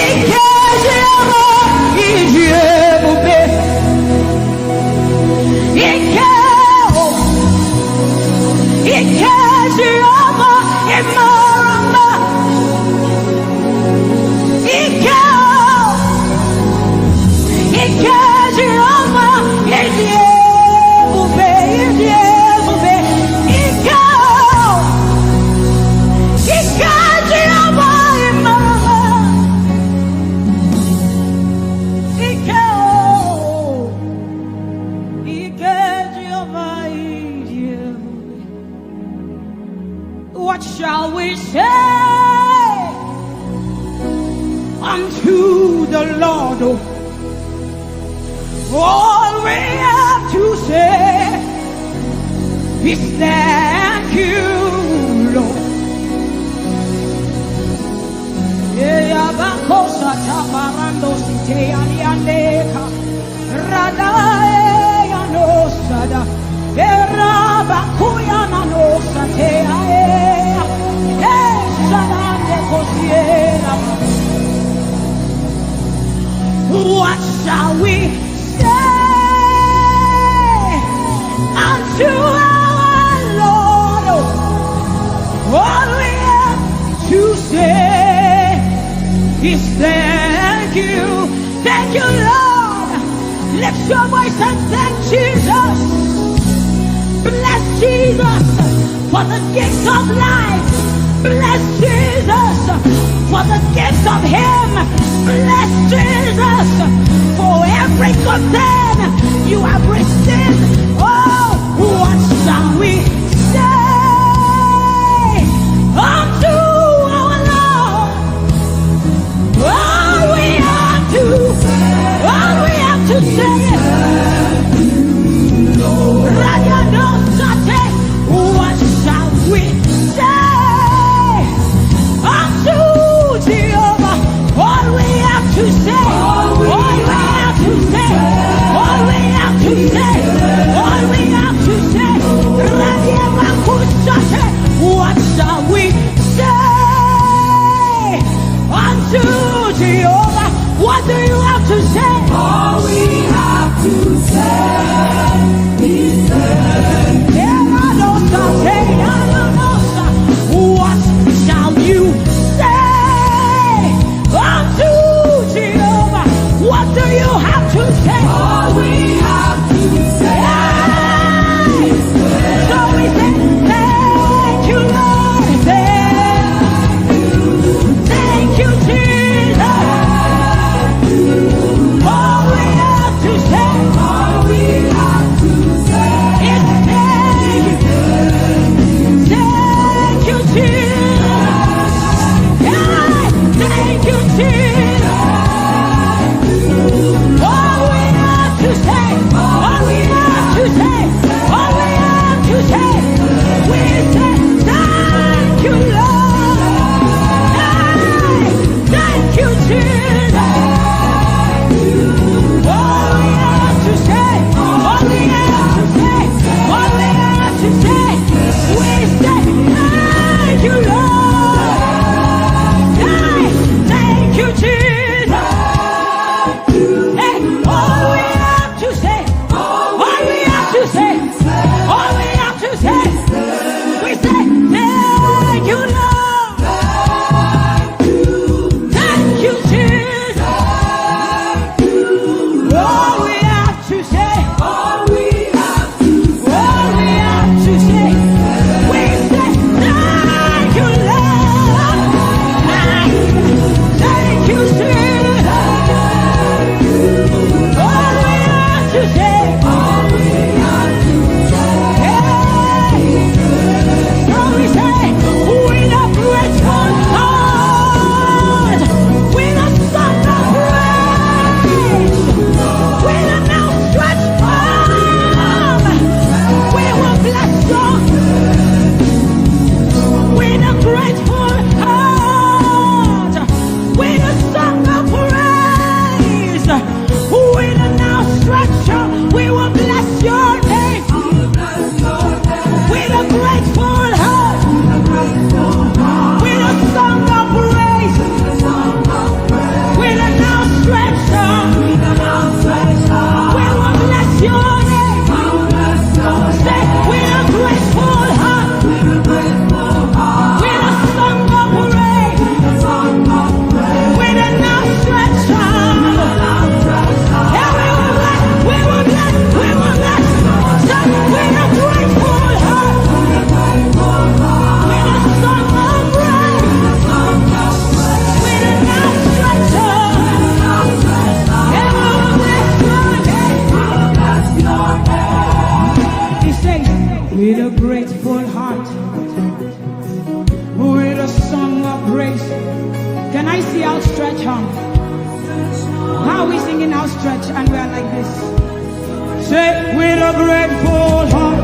ike Jehova ị dị ebube. Ike o, ike Jehova ị mara mma. Ike o, ike Jehova ị dị ebube, ị dị ebube. Ike o, ike Jehova ị mara mma. Ike o, ike Jehova ị dị ebube. What shall we say unto the Lord? All we have to say is thank you, Lord. Eya bakosa tabarando site aliandeka. Radae ya no sada. Era bakuya na no sate ae. Eh, sada de kosiera. What shall we say unto our Lord? All we have to say is thank you. Thank you, Lord. Lift your voice and thank Jesus. Bless Jesus for the gift of life. Bless Jesus for the gift of Him. Bless Jesus. Then you have received. Oh, what shall we say unto our Lord? All we have to, all we have to say is, Radia no Sate, what shall we say unto Jehovah? All we have to say, all we have to say, all we have to say, all we have to say, Radia Makusate, what shall we say unto Jehovah? What do you have to say? All we have to say is, what shall you say unto Jehovah? What do you have to say? All we have to say is, so we say, thank you, Lord. Thank you. Thank you, Jesus. All we have to say, all we have to say is thank you. Thank you, Jesus. Yeah, thank you, Jesus. All we have to say, all we have to say, all we have to say, we say, thank you, Lord. Hey, thank you, Jesus. All we have to say, all we have to say, all we have to say, we say, thank you, Lord. Hey, thank you, Jesus. Hey, all we have to say, all we have to say, all we have to say, we say, thank you, Lord. Thank you, Jesus. All we have to say, all we have to say, all we have to say, we say, thank you, Lord. Thank you, Jesus. All we have to say, all we have to say, hey. So we say, with a grateful heart, with a song of praise, with an outstretched arm, we will bless you. With a grateful heart, with a song of praise, with an outstretched arm, we will bless your name. With a grateful heart, with a song of praise, with an outstretched arm, we will bless your name. Say, with a grateful heart, with a song of praise, with an outstretched arm. Yeah, we will bless, we will bless, we will bless. Say, with a grateful heart, with a song of praise, with an outstretched arm. Yeah, we will bless your name. He says, with a grateful heart, with a song of praise. Can I see outstretched hand? How are we singing outstretched and we are like this? Say, with a grateful heart,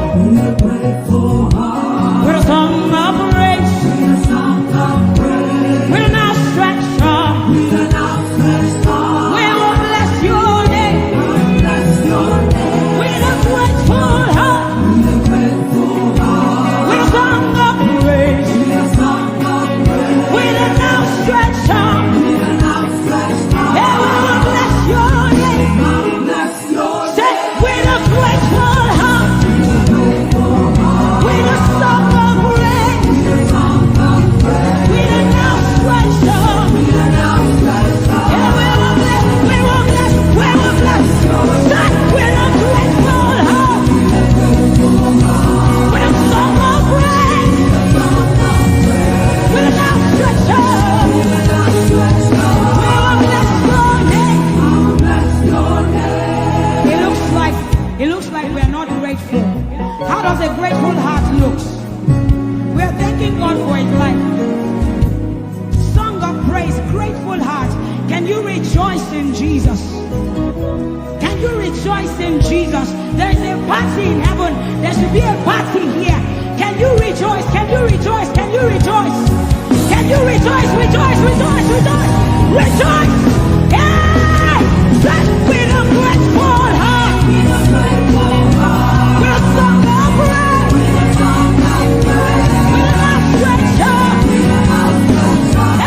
with a song of praise, with an outstretched arm, we will bless your name. With a grateful heart, with a song of praise, with an outstretched arm, yeah, we will bless your name. Say, with a grateful heart, Can you rejoice in Jesus? Can you rejoice in Jesus? There is a party in heaven. There should be a party here. Can you rejoice? Can you rejoice? Can you rejoice? Can you rejoice? Rejoice, rejoice, rejoice, rejoice. Hey! Just with a grateful heart. We'll sing of praise. With an outstretched hand.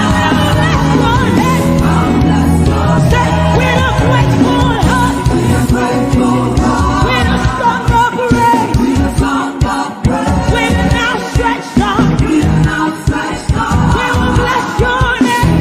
And we'll bless your name. Say, with a grateful heart. With a song of praise. With an outstretched hand. We will bless your name.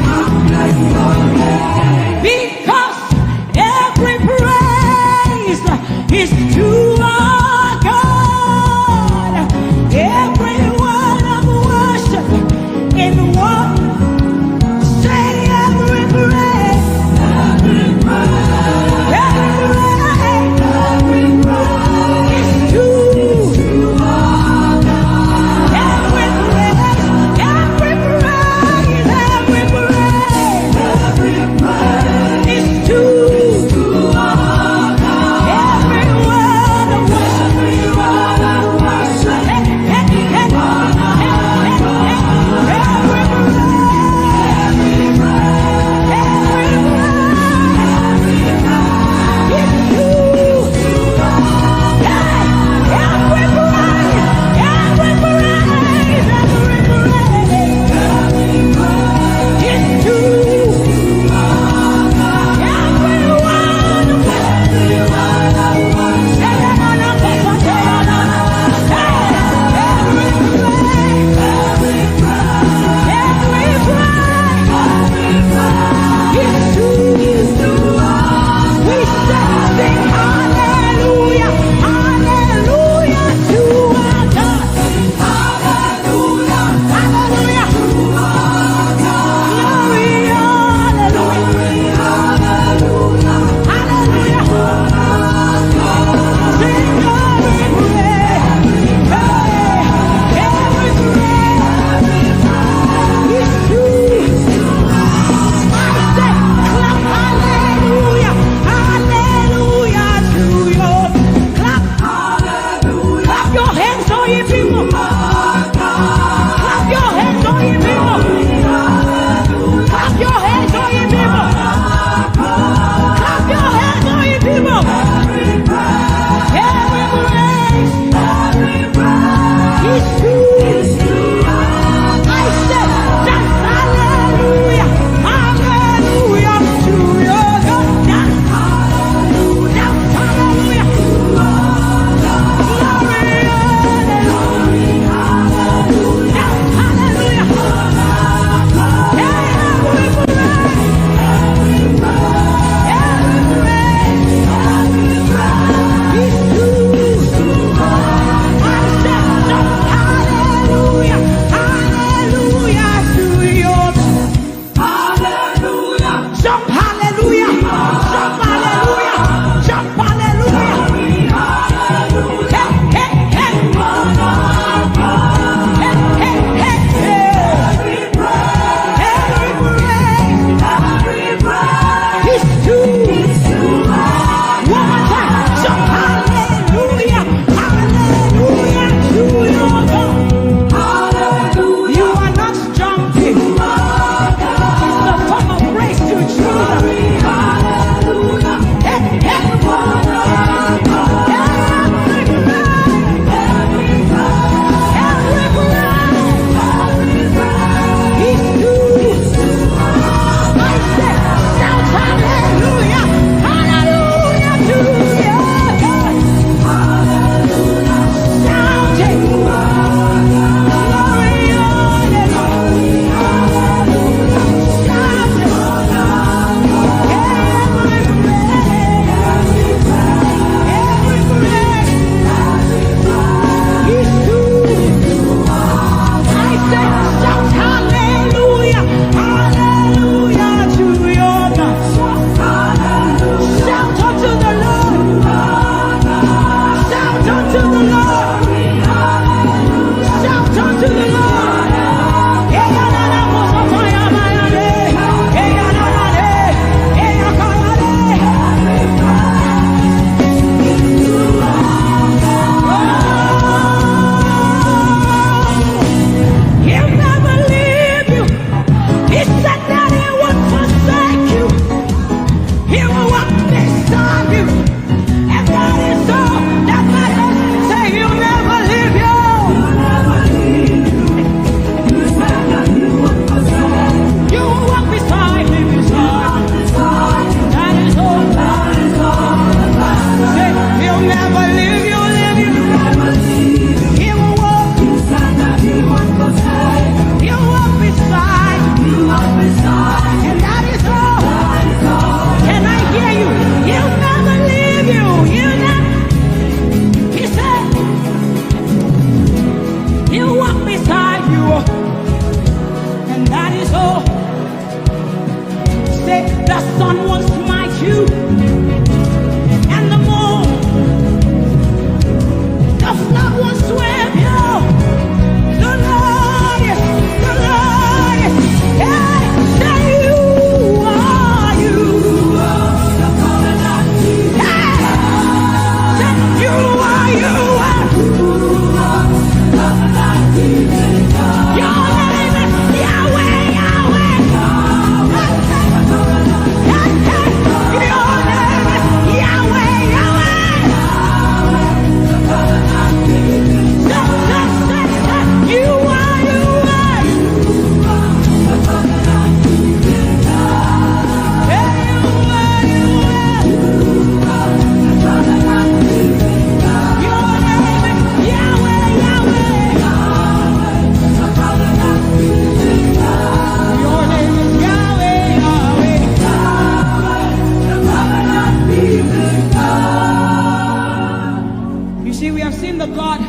The God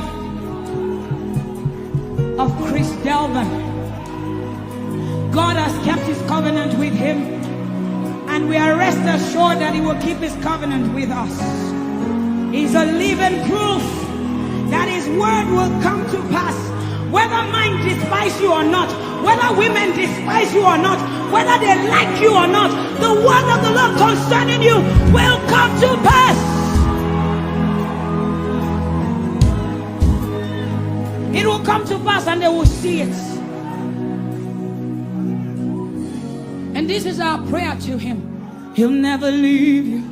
of Chris Delvin. God has kept his covenant with him, and we are rest assured that he will keep his covenant with us. He's a living proof that his word will come to pass. Whether men despise you or not, whether women despise you or not, whether they like you or not, the word of the Lord concerning you will come to pass. It will come to pass and they will see it. And this is our prayer to him. He'll never leave you.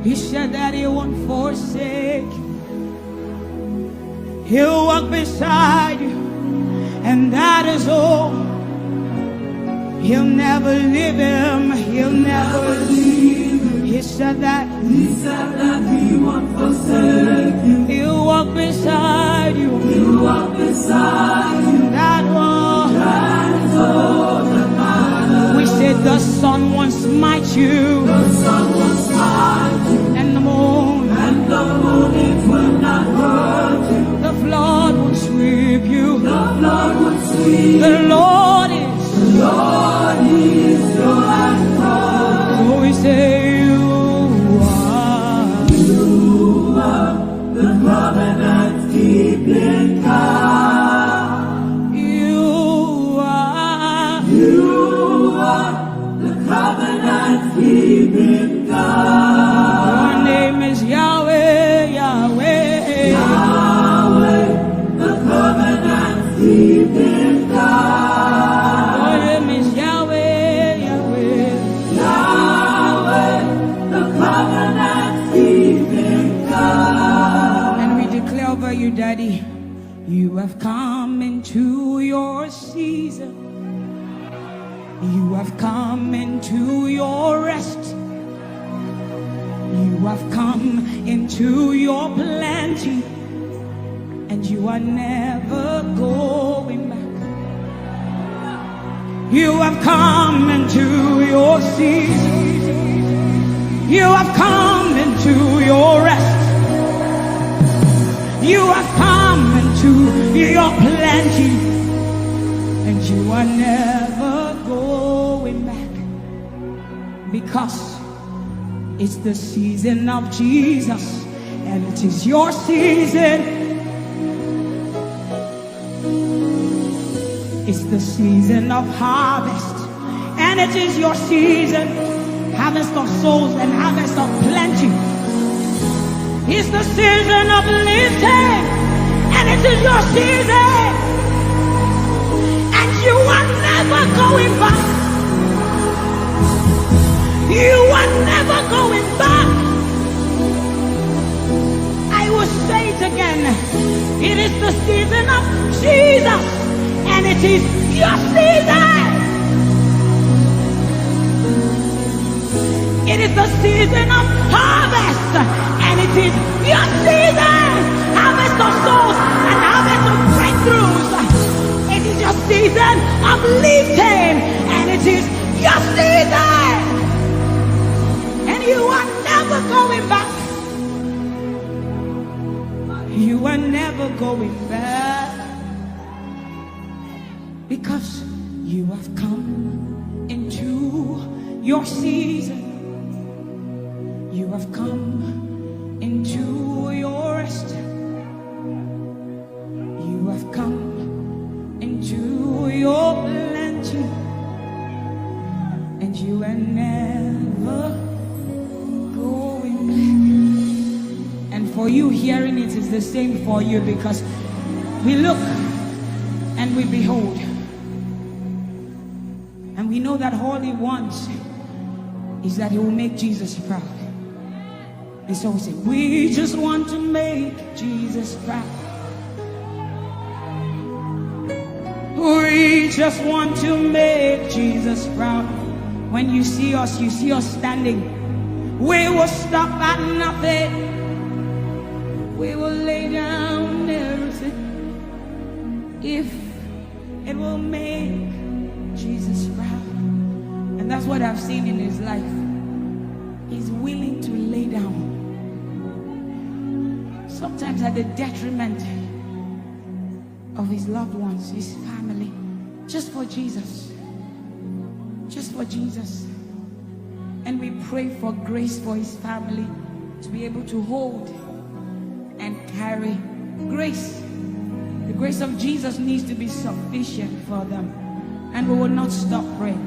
He said that he won't forsake you. He'll walk beside you, and that is all. He'll never leave him. He'll never leave him. He said that. He said that he won't forsake you. He'll walk beside you. He'll walk beside you. That one. That is all that matters. We said the sun won't smite you. The sun won't smite you. And the moon. And the moon, it will not hurt you. The flood won't sweep you. The flood won't sweep you. The Lord is. The Lord is your anchor. So we say you are. You are the covenant keeping God. You are. You are the covenant keeping God. Your name is Yahweh, Yahweh. Yahweh, the covenant keeping God. Your name is Yahweh, Yahweh. Yahweh, the covenant keeping God. And we declare over you, Daddy, you have come into your season. You have come into your rest. You have come into your plenty. And you are never going back. You have come into your season. You have come into your rest. You have come into your plenty. And you are never going back. Because it's the season of Jesus, and it is your season. It's the season of harvest, and it is your season. Harvest of souls and harvest of plenty. It's the season of lifting, and it is your season. And you are never going back. You are never going back. I will say it again. It is the season of Jesus, and it is your season. It is the season of harvest, and it is your season. Harvest of souls and harvest of breakthroughs. It is your season of lifting, and it is your season. And you are never going back. You are never going back. Because you have come into your season. You have come into your rest. You have come into your plenty. And you are never going back. And for you, hearing it is the same for you, because we look and we behold. And we know that all he wants is that he will make Jesus proud. And so we say, we just want to make Jesus proud. We just want to make Jesus proud. When you see us, you see us standing. We will stop at nothing. We will lay down everything if it will make Jesus proud. And that's what I've seen in his life. He's willing to lay down. sometimes at the detriment of his loved ones, his family, just for Jesus. Just for Jesus. And we pray for grace for his family to be able to hold and carry grace. The grace of Jesus needs to be sufficient for them. And we will not stop praying.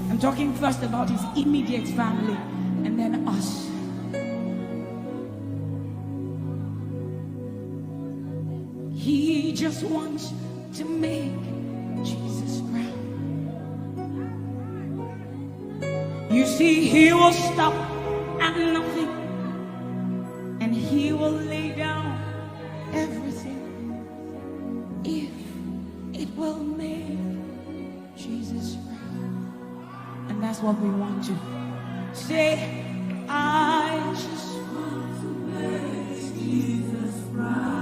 I'm talking first about his immediate family and then us. He just wants to make Jesus proud. You see, he will stop at nothing and he will lay down everything if it will make Jesus proud. And that's what we want to say. I just want to make Jesus proud.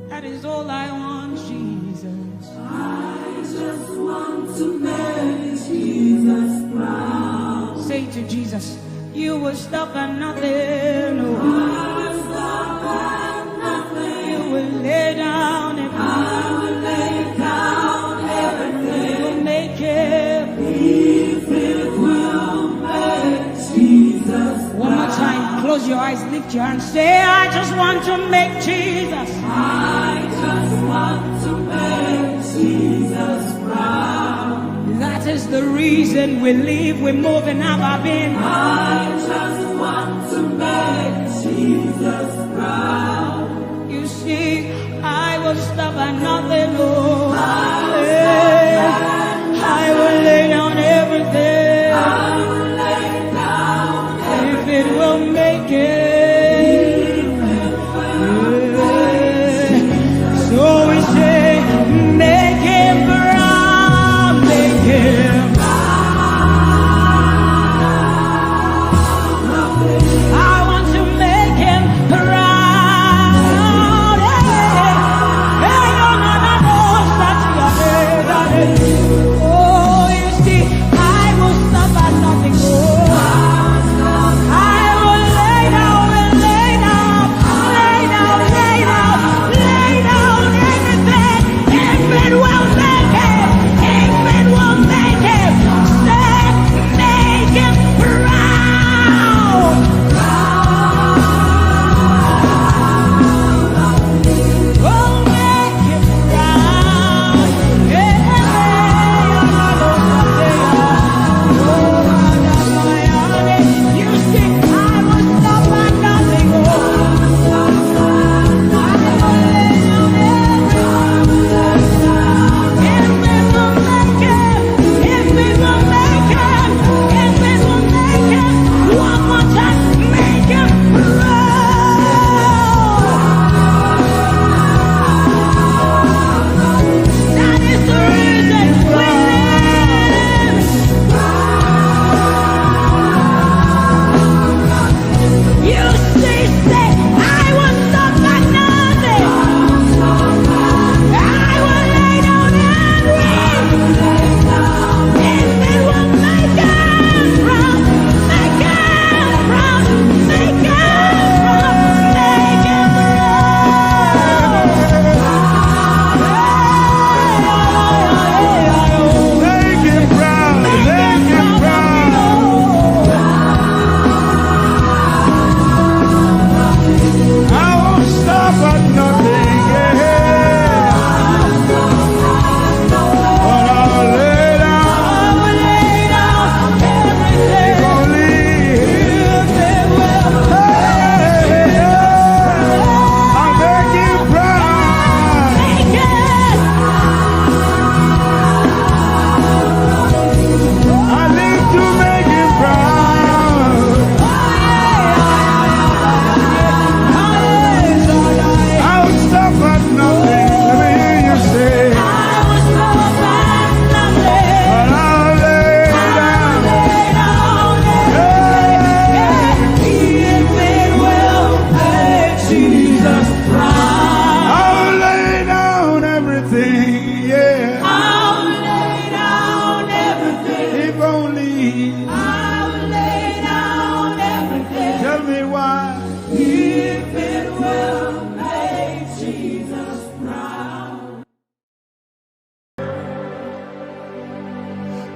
That is all I want, Jesus. I just want to make Jesus proud. Say to Jesus, you will stop at nothing. Oh. I will stop at nothing. You will lay down and I will lay down everything. You will make it. If it will make Jesus. One more time, close your eyes, lift your hand, say, I just want to make Jesus. I just want to make Jesus proud. That is the reason we live, we move, and have our being. I just want to make Jesus proud. You see, I will stop at nothing, oh. I will stop at nothing. I will lay down everything. I will lay down everything. If it will make it. So we say, make him proud, make him proud. I want to make him proud.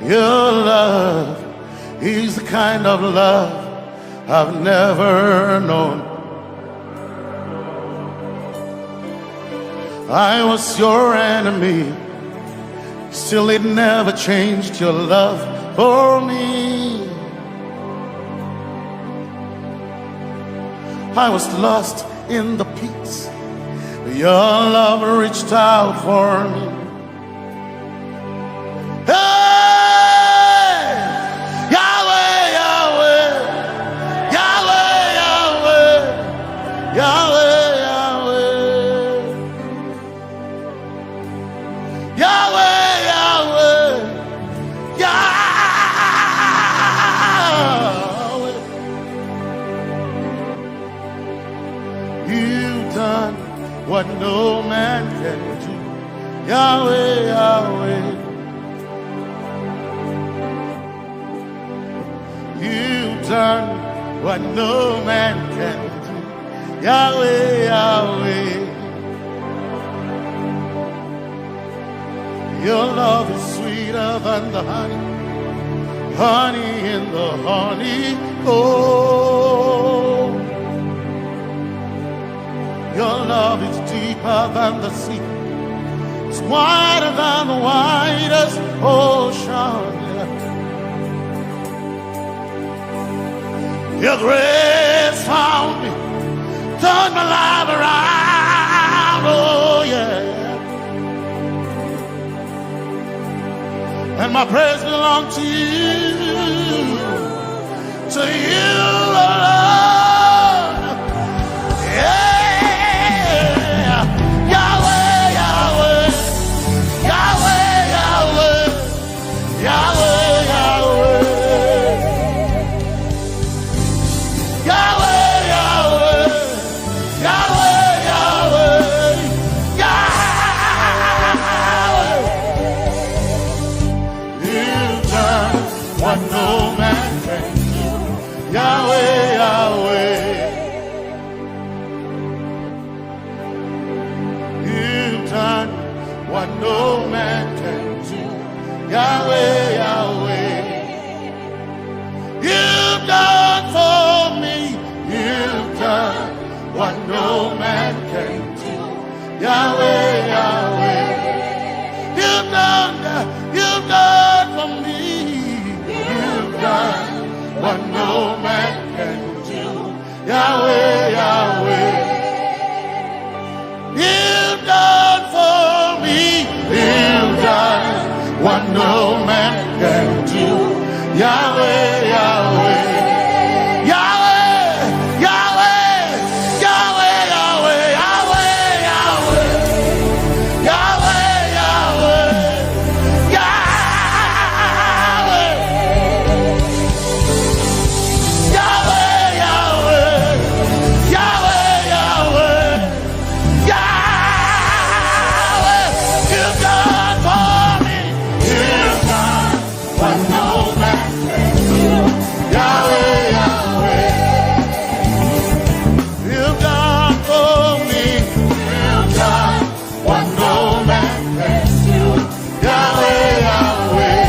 Your love is the kind of love I've never known. I was your enemy, still it never changed your love for me. I was lost in the pits, but your love reached out for me. Hey! Yahweh, Yahweh, Yahweh, Yahweh, Yahweh, Yahweh. Yahweh, Yahweh, Yahweh. You've done what no man can do. Yahweh, Yahweh. You've done what no man can do. Yahweh, Yahweh. Your love is sweeter than the honey, honey in the honeycomb. Your love is deeper than the sea. It's wider than the widest ocean. Yeah. Your grace found me, turned my life around. Oh yeah. And my praise belongs to you, to you alone. Yeah. Yahweh, Yahweh, Yahweh, Yahweh, Yahweh, Yahweh, Yahweh, Yahweh. Yahweh, Yahweh, Yahweh. You've done what no man can do. Yahweh, Yahweh. You've done what no man can do. Yahweh, Yahweh. You've done for me. You've done what no man can do. Yahweh, Yahweh. You've done, you've done for me. You've done what no man can do. Yahweh, Yahweh. You've done for me. You've done what no man can do. Yahweh, Yahweh. Yahweh, Yahweh. Yahweh, Yahweh, Yahweh, Yahweh. Yahweh, Yahweh. Yahweh. Yahweh, Yahweh. Yahweh, Yahweh. Yahweh, you've done for me. You've done what no man can do. Yahweh, Yahweh. You've done for me. You've done what no man can do. Yahweh, Yahweh.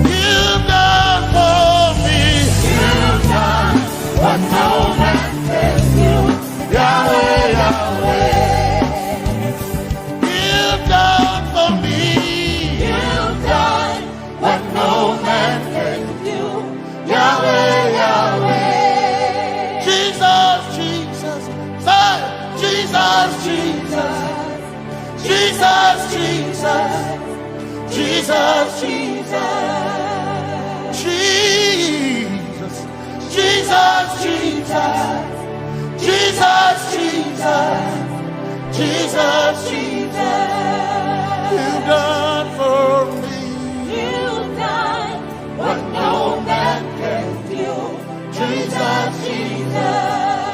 You've done for me. You've done what no man can do. Yahweh, Yahweh. You've done for me. You've done what no man can do. Yahweh, Yahweh. Jesus, Jesus. Say, Jesus, Jesus. Jesus, Jesus. Jesus, Jesus. Jesus. Jesus, Jesus. Jesus, Jesus. Jesus, Jesus. You've done for me. You've done what no man can do. Jesus, Jesus.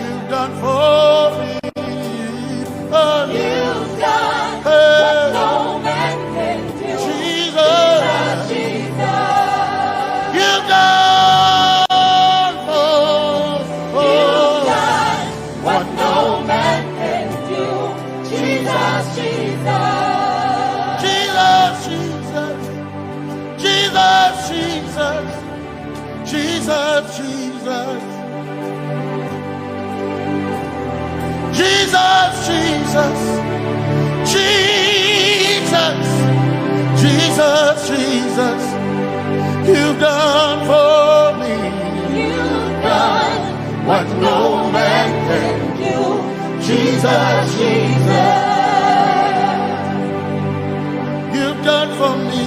You've done for me. Oh, you've done, hey, what no man can do. Jesus. Jesus, Jesus. You've done for, you've done what no man can do. Jesus, Jesus. Jesus, Jesus, Jesus, you've done for me. You've done what no man can do. Jesus, Jesus, you've done for me.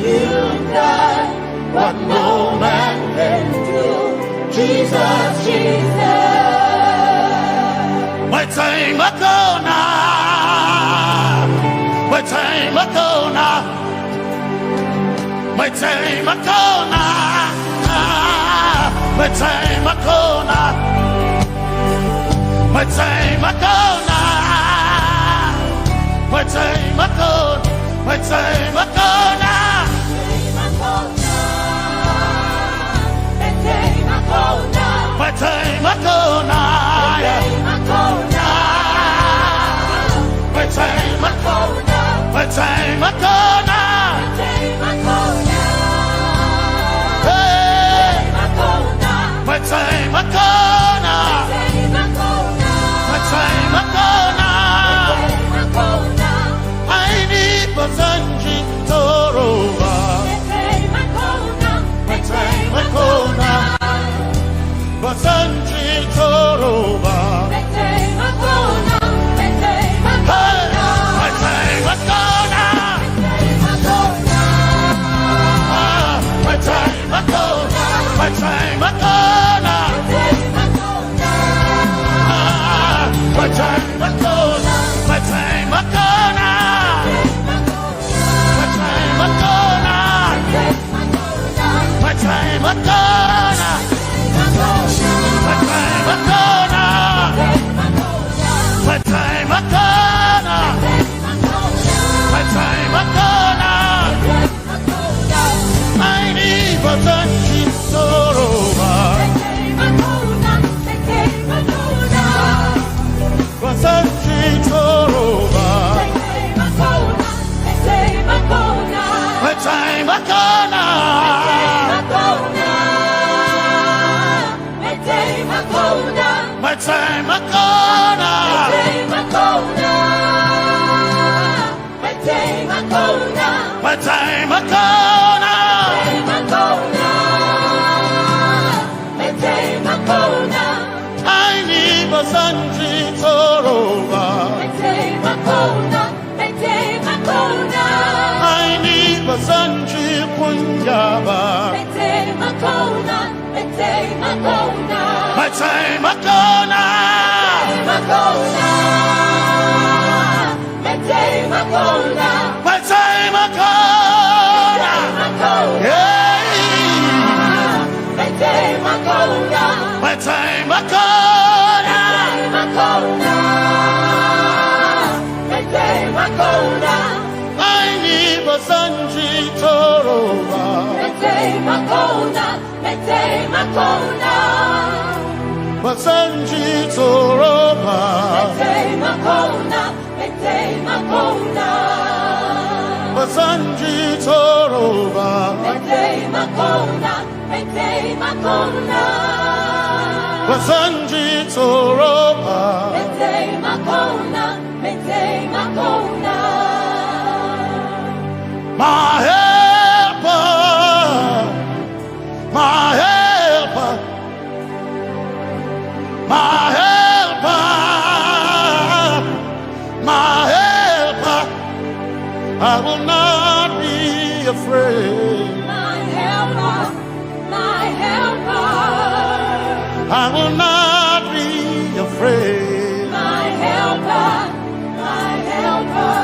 You've done what no man can do. Jesus, Jesus. Metsei makona. Metsei makona. Metsei makona. Metsei makona. Metsei makona. Metsei makona. Metsei makona. Metsei makona. Metsei makona. Metsei makona. Hey. Metsei makona. Metsei makona. Aini bazanji toroba. Metsei makona. Bazanji toroba. Hey, metsei makona. Ah, metsei makona. Metsei makona. Ah, metsei makona. Metsei makona. Metsei makona. Metsei makona. Metsei makona. Metsei makona. Metsei makona. Aini bazanji toroba. Bazanji toroba. Metsei makona. Metsei makona. Metsei makona. Aini bazanji toroba. Aini bazanji kunyaba. Metsei makona. Metsei makona. Metsei makona. Metsei makona. Hey. Metsei makona. Metsei makona. Metsei makona. Aini bazanji toroba. Metsei makona. Metsei makona. Bazanji toroba. Metsei makona. Metsei makona. Bazanji toroba. Metsei makona. Metsei makona. Bazanji toroba. Metsei makona. Metsei makona. My helper. My helper, my helper, my helper, I will not be afraid. My helper, my helper, I will not be afraid. My helper, my helper.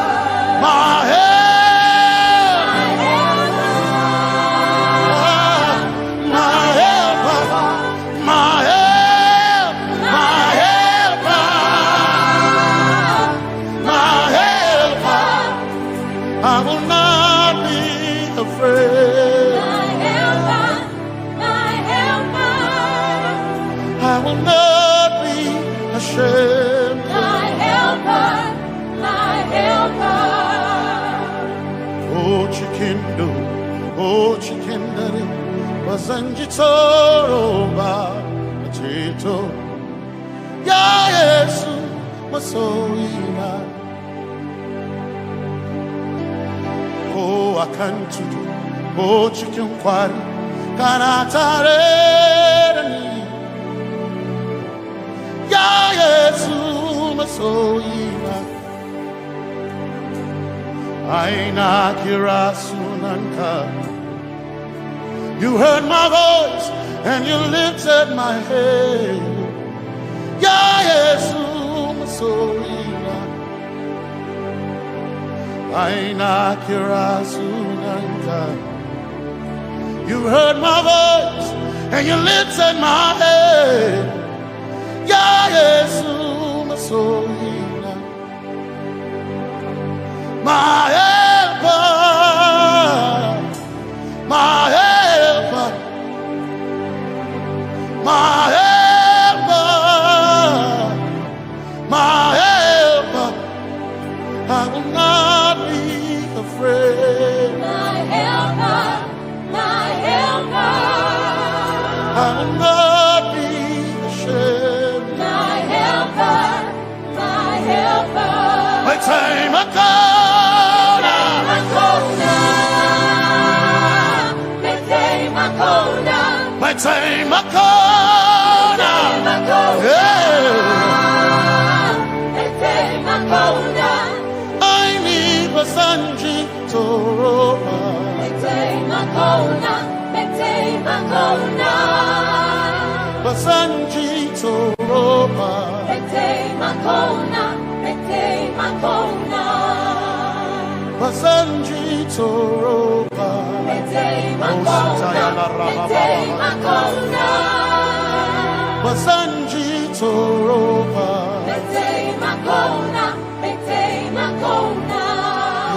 My help. My helper. My helper. My help. My helper. My helper. I will not be afraid. My helper. My helper. I will not be ashamed. My helper, my helper. Oh, chikindo, oh, chikindere, bazanji toroba, chito. Ya Yesu, masoina. Akantudu, o cikin kwari, kana tare da ni. Ya Yesu masoyina, ai na kira sunanka. You heard my voice and you lifted my head. Ya Yesu masoyina, ai na kira sunanka. You heard my voice and you lifted my head. Ya Yesu masoyina, my helper, my helper, my helper, my helper. I will not be afraid. My helper, my helper. I will not be ashamed. My helper, my helper. Mete makona. Mete makona. Mete makona. Mete makona. Mete makona. Yeah. Mete makona. Ai ni basanji toroba. Mete makona. Mete makona. Basanji toroba. Mete makona. Mete makona. Basanji toroba. Mete makona. Ositaya la rababa. Mete makona. Basanji toroba. Mete makona. Mete makona.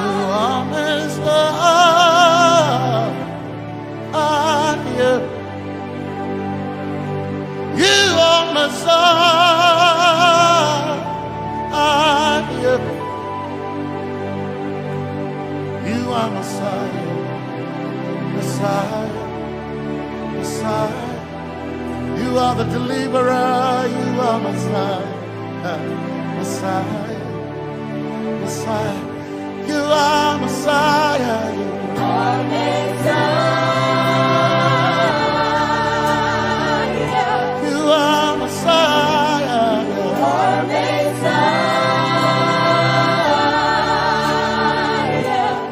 You are Messiah. You are Messiah. You are Messiah. Messiah. Messiah. You are the deliverer. You are Messiah. Messiah. Messiah. You are Messiah. You are Messiah. You are Messiah.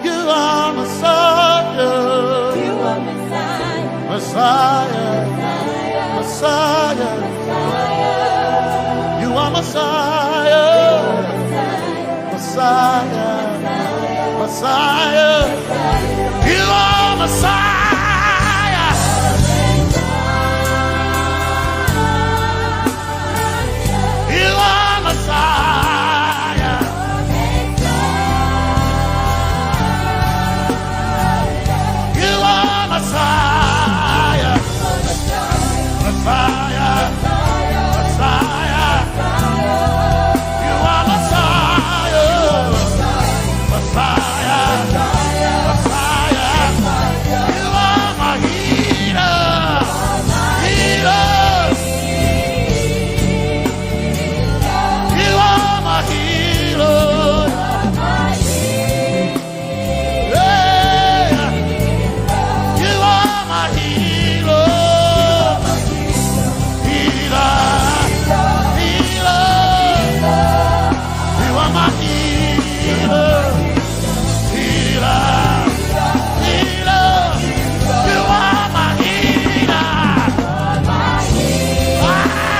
You are Messiah. You are Messiah. You are Messiah. Messiah. Messiah. Messiah. You are Messiah. Messiah. Messiah. You are Messiah. You are Messiah. You are Messiah. Messiah. Messiah. You are Messiah. Messiah. Messiah. You are my healer. Healer. You are my healer. Yeah. You are my healer. Healer. Healer. You are my healer. Healer. Healer. You are my healer. Ah.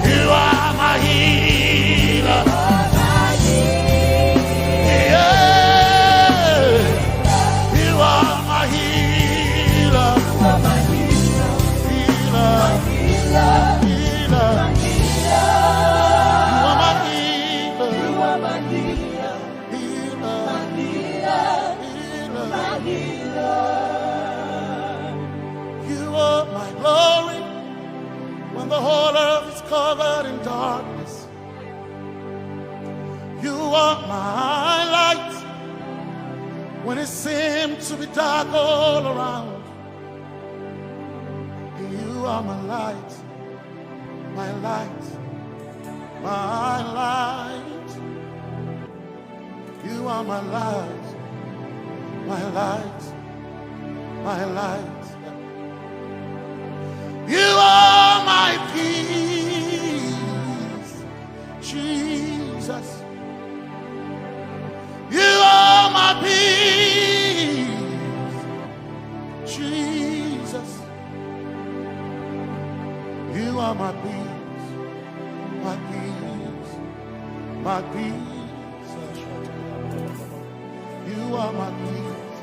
You are my healer. Yeah. You are my healer. Healer. Healer. You are my healer. Healer. Healer. You are my glory when the whole earth is covered in darkness. You are my light when it seems to be dark all around. You are my light, my light, my light. You are my light, my light, my light. You are my peace, Jesus. You are my peace, Jesus. You are my peace, my peace, my peace. You are my peace,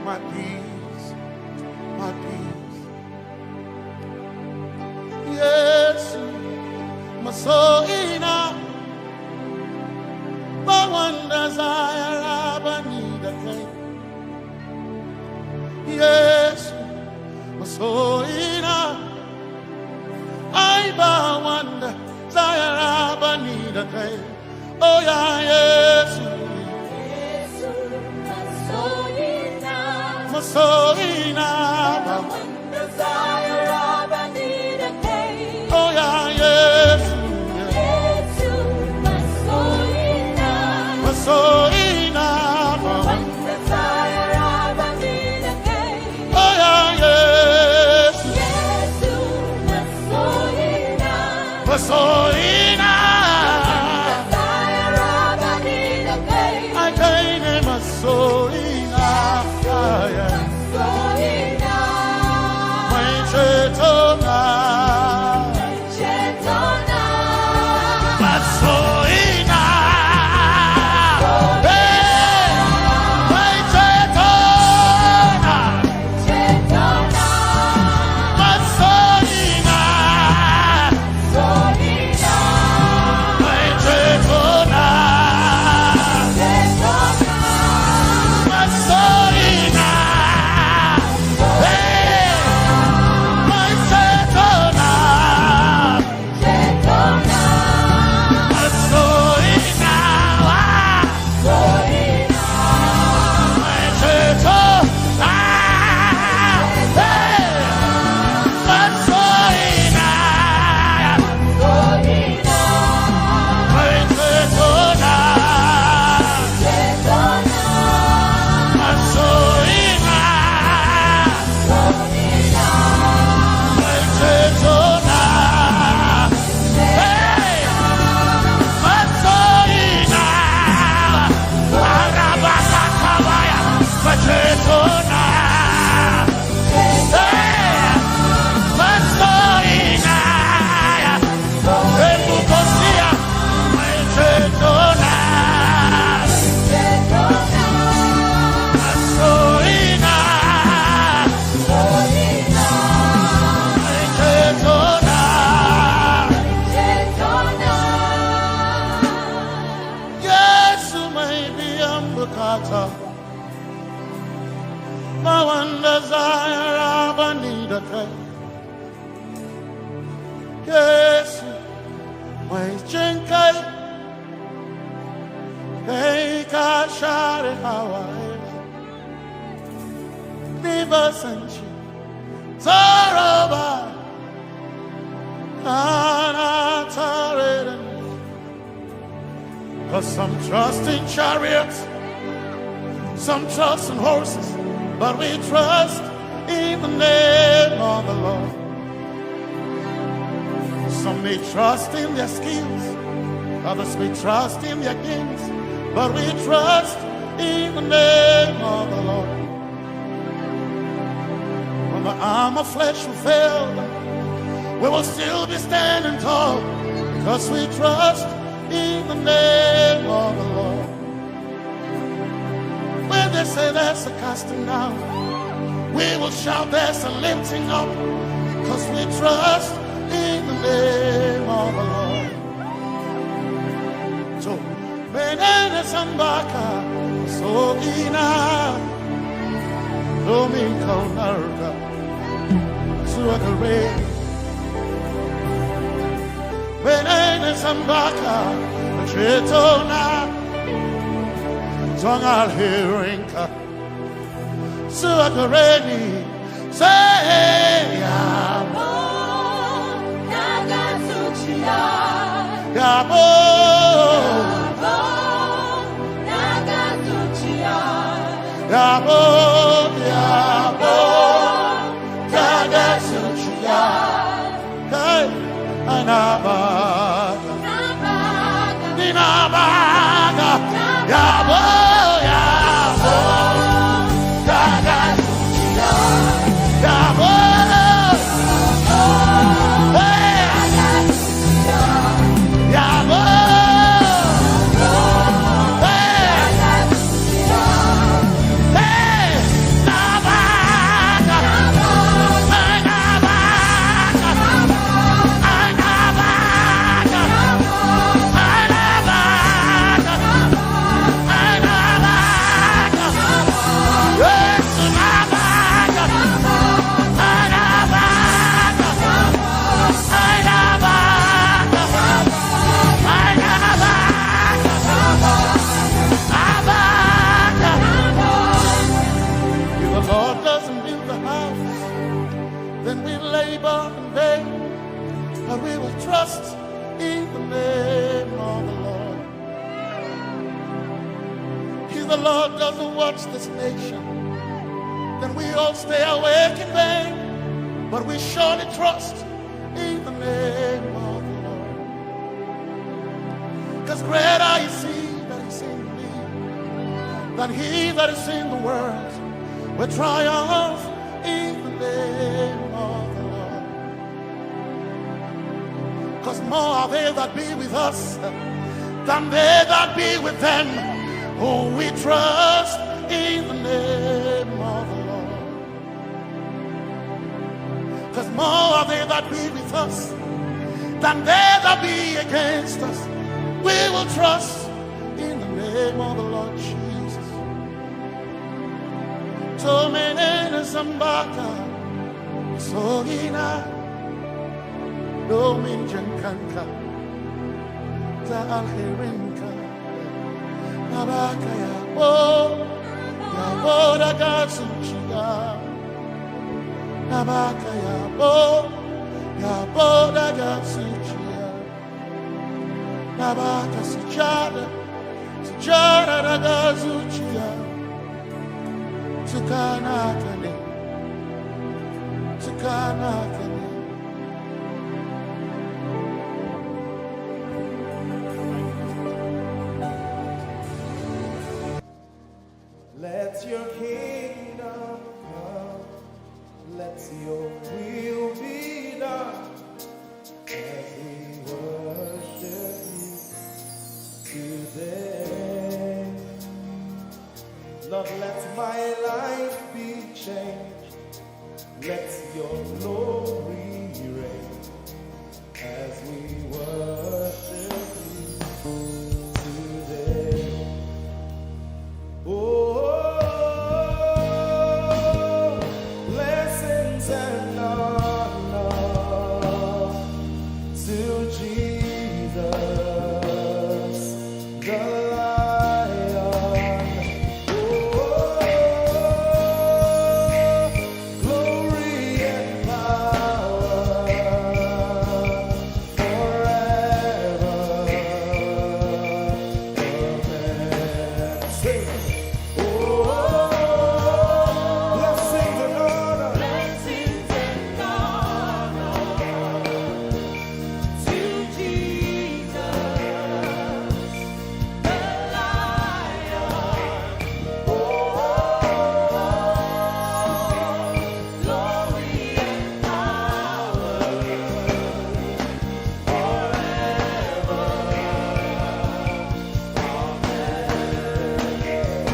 my peace, my peace. Yesu, masoina, ba wanda zayara ba ni da kai. Yesu, masoina, ai ba wanda zayara ba ni da kai. Oh ya Yesu, masoina, ba wanda zayara ba ni da kai. Oh ya Yesu, masoina, masoina, ba wanda zayara ba ni da kai. Oh ya Yesu, masoina, masoina. Ai kai ne masoina, mai cetona, masoina. Hey, mai cetona, masoina. Yesu mai biyan bukata, ba wanda zayara ba ni da kai. Yesu mai jin kai, kai ka share hawaye. Ni ba san shi tsoro ba, kana tare da ni. 'Cause some trust in chariots, some trust in horses, but we trust in the name of the Lord. Some may trust in their skills, others may trust in their gifts, but we trust in the name of the Lord. When the arm of flesh will fail, we will still be standing tall because we trust in the name of the Lord. When they say there's a casting down, we will shout there's a lifting up because we trust in the name of the Lord. So, menene sambaka, so ina, domin kaunarka, zuwa gare ni. Menene sambaka, cetona, zon alherinka, zuwa gare ni. Say, yabo, daga zuciya, yabo, yabo, Yabo, yabo, dada suchiya. Hey, anaba. Ninabaga. Yabo, yabo, dada suchiya. Yabo. Hey. If the Lord doesn't build the house, then we labor in vain, but we will trust in the name of the Lord. If the Lord doesn't watch this nation, then we all stay awake in vain, but we surely trust in the name of the Lord. Because greater is he that is in me than he that is in the world. We triumph in the name of the Lord. Because more are they that be with us than they that be with them, who we trust in the name of the Lord. Because more are they that be with us than they that be against us. We will trust in the name of the Lord Jesus. Tomenene zambaka, sogina, domin jankanka, ta alherinka. Nabaka yabo, yabo daga zuciya. Nabaka yabo, yabo daga zuciya. Nabaka sujada, sujada daga zuciya. Tukana kane, tukana kane. Let your kingdom come, let your will be done as we worship you today. Lord, let my life be changed. Let your glory reign as we worship you today. Oh, blessings and honor to Jesus, the Lion. Oh, glory and power forever. Amen. Sing. Oh, blessings and honor. Blessings and honor to Jesus, the Lion. Oh, glory and power forever. Amen.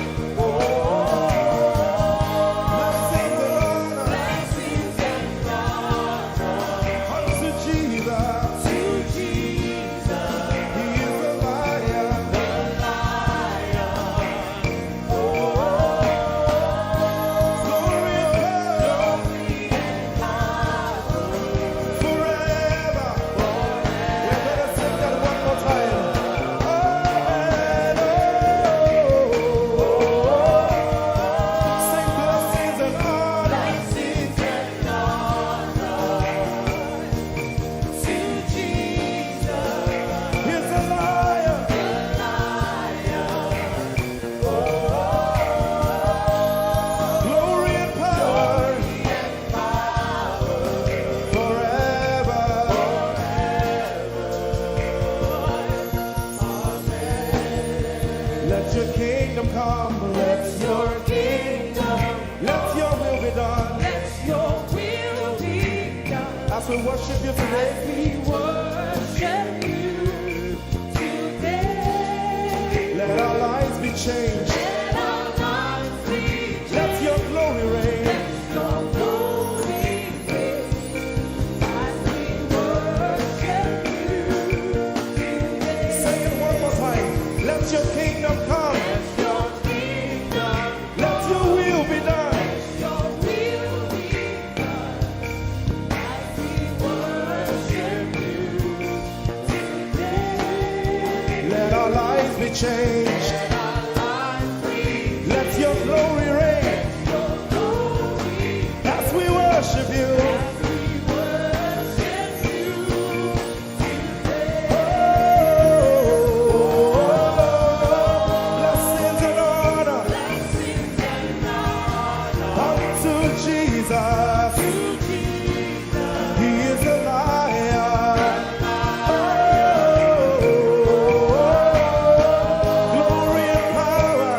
Come, let your kingdom, let your will be done. Let your will be done. As we worship you today, as we worship you today, let our lives be changed. Let our lives be changed. Let your glory reign. Let your glory reign. As we worship you today. Say it one more time. Let your kingdom come. Let your kingdom, let your will be done. Let your will be done. As we worship you today. Let our lives be changed. Let our lives be changed. Let your glory reign. Let your glory. As we worship you. As we worship you. Oh, blessings and honor unto Jesus. He is the Lion. Oh, glory and power.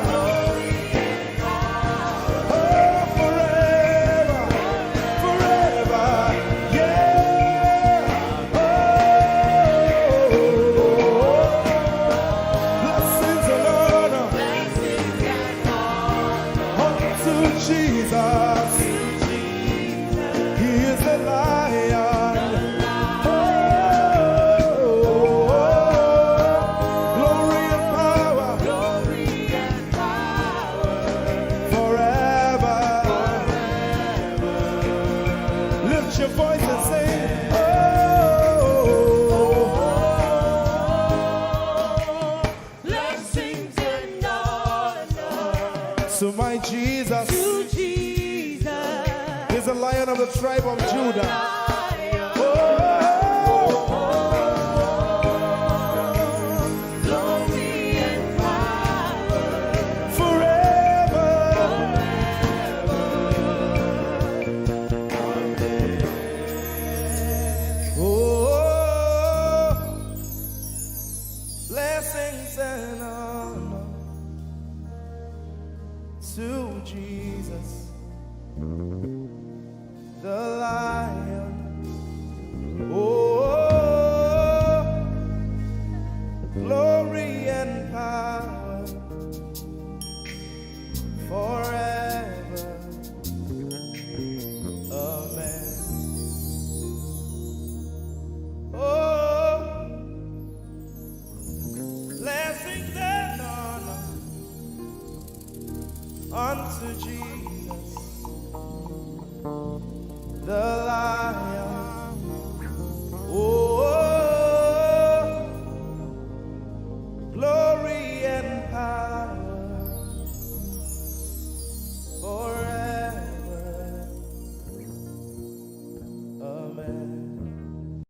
Oh, forever, forever, yeah. Oh, blessings and honor unto Jesus. He is the Lion. Oh, glory and power. Forever. Lift your voice and sing. Oh, blessings and honor to my Jesus. To Jesus. He's the Lion of the tribe of Judah. Oh, glory and power. Forever. Oh, blessings and honor to Jesus, the Lion. Oh, glory and power forever. Amen. Oh, blessings and honor unto Jesus, the Lion. Oh, glory and power forever. Amen.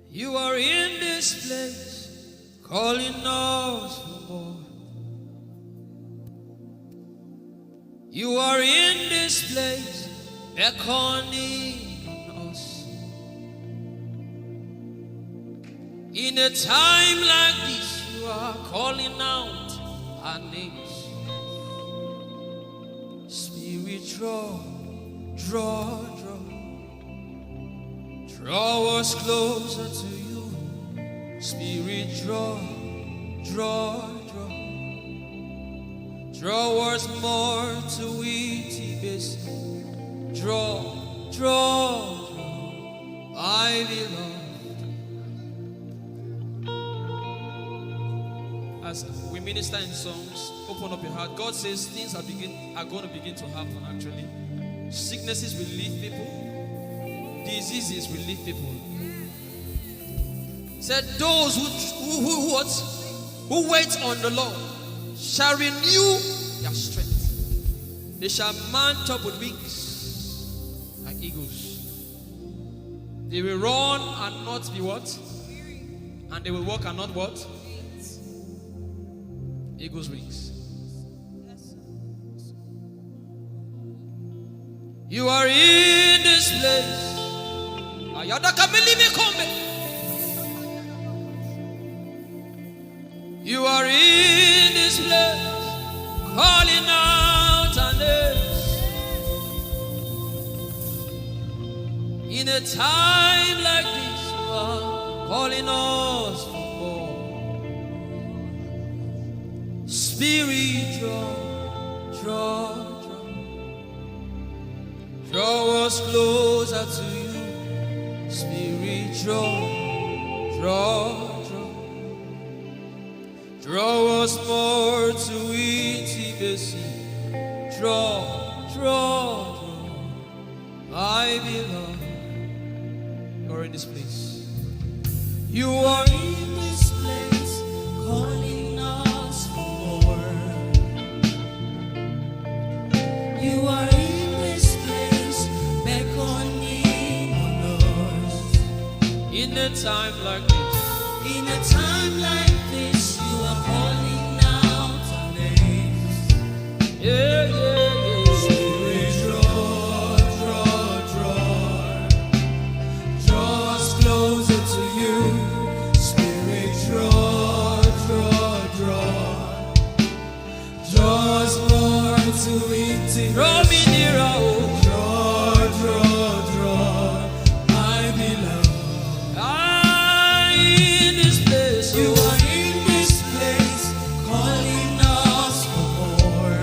You are in this place, calling us for more. You are in this place, beckoning us. In a time like this, you are calling out our names. Spirit, draw, draw, draw. Draw us closer to you. Spirit, draw, draw, draw. Draw us more to it, Ibis. Draw, draw, draw. I belong. As we minister in songs, open up your heart. God says things are begin are going to begin to happen. Actually, sicknesses will leave people, diseases will leave people. Said those who who who what who wait on the Lord shall renew their strength. They shall mount up with wings like eagles. They will run and not be what? And they will walk and not what? Eagle's wings. You are in this place. Ayada kamili mi kombe. You are in this place. A time like this, you are calling us for more. Spirit, draw, draw, draw. Draw us closer to you. Spirit, draw, draw, draw. Draw us more to intimacy. Draw, draw, draw. My beloved, you're in this place. You are in this place, calling us for more. You are in this place, beckoning on us. In a time like this, in a time like this, you are calling out our names. Yeah, yeah, yeah. Spirit, draw, draw, draw. Draw us closer to you. Spirit, draw, draw, draw. Draw us more to intimacy. Draw me nearer, oh. Draw, draw, draw, my beloved. Ah, in this place, you are in this place, calling us for more.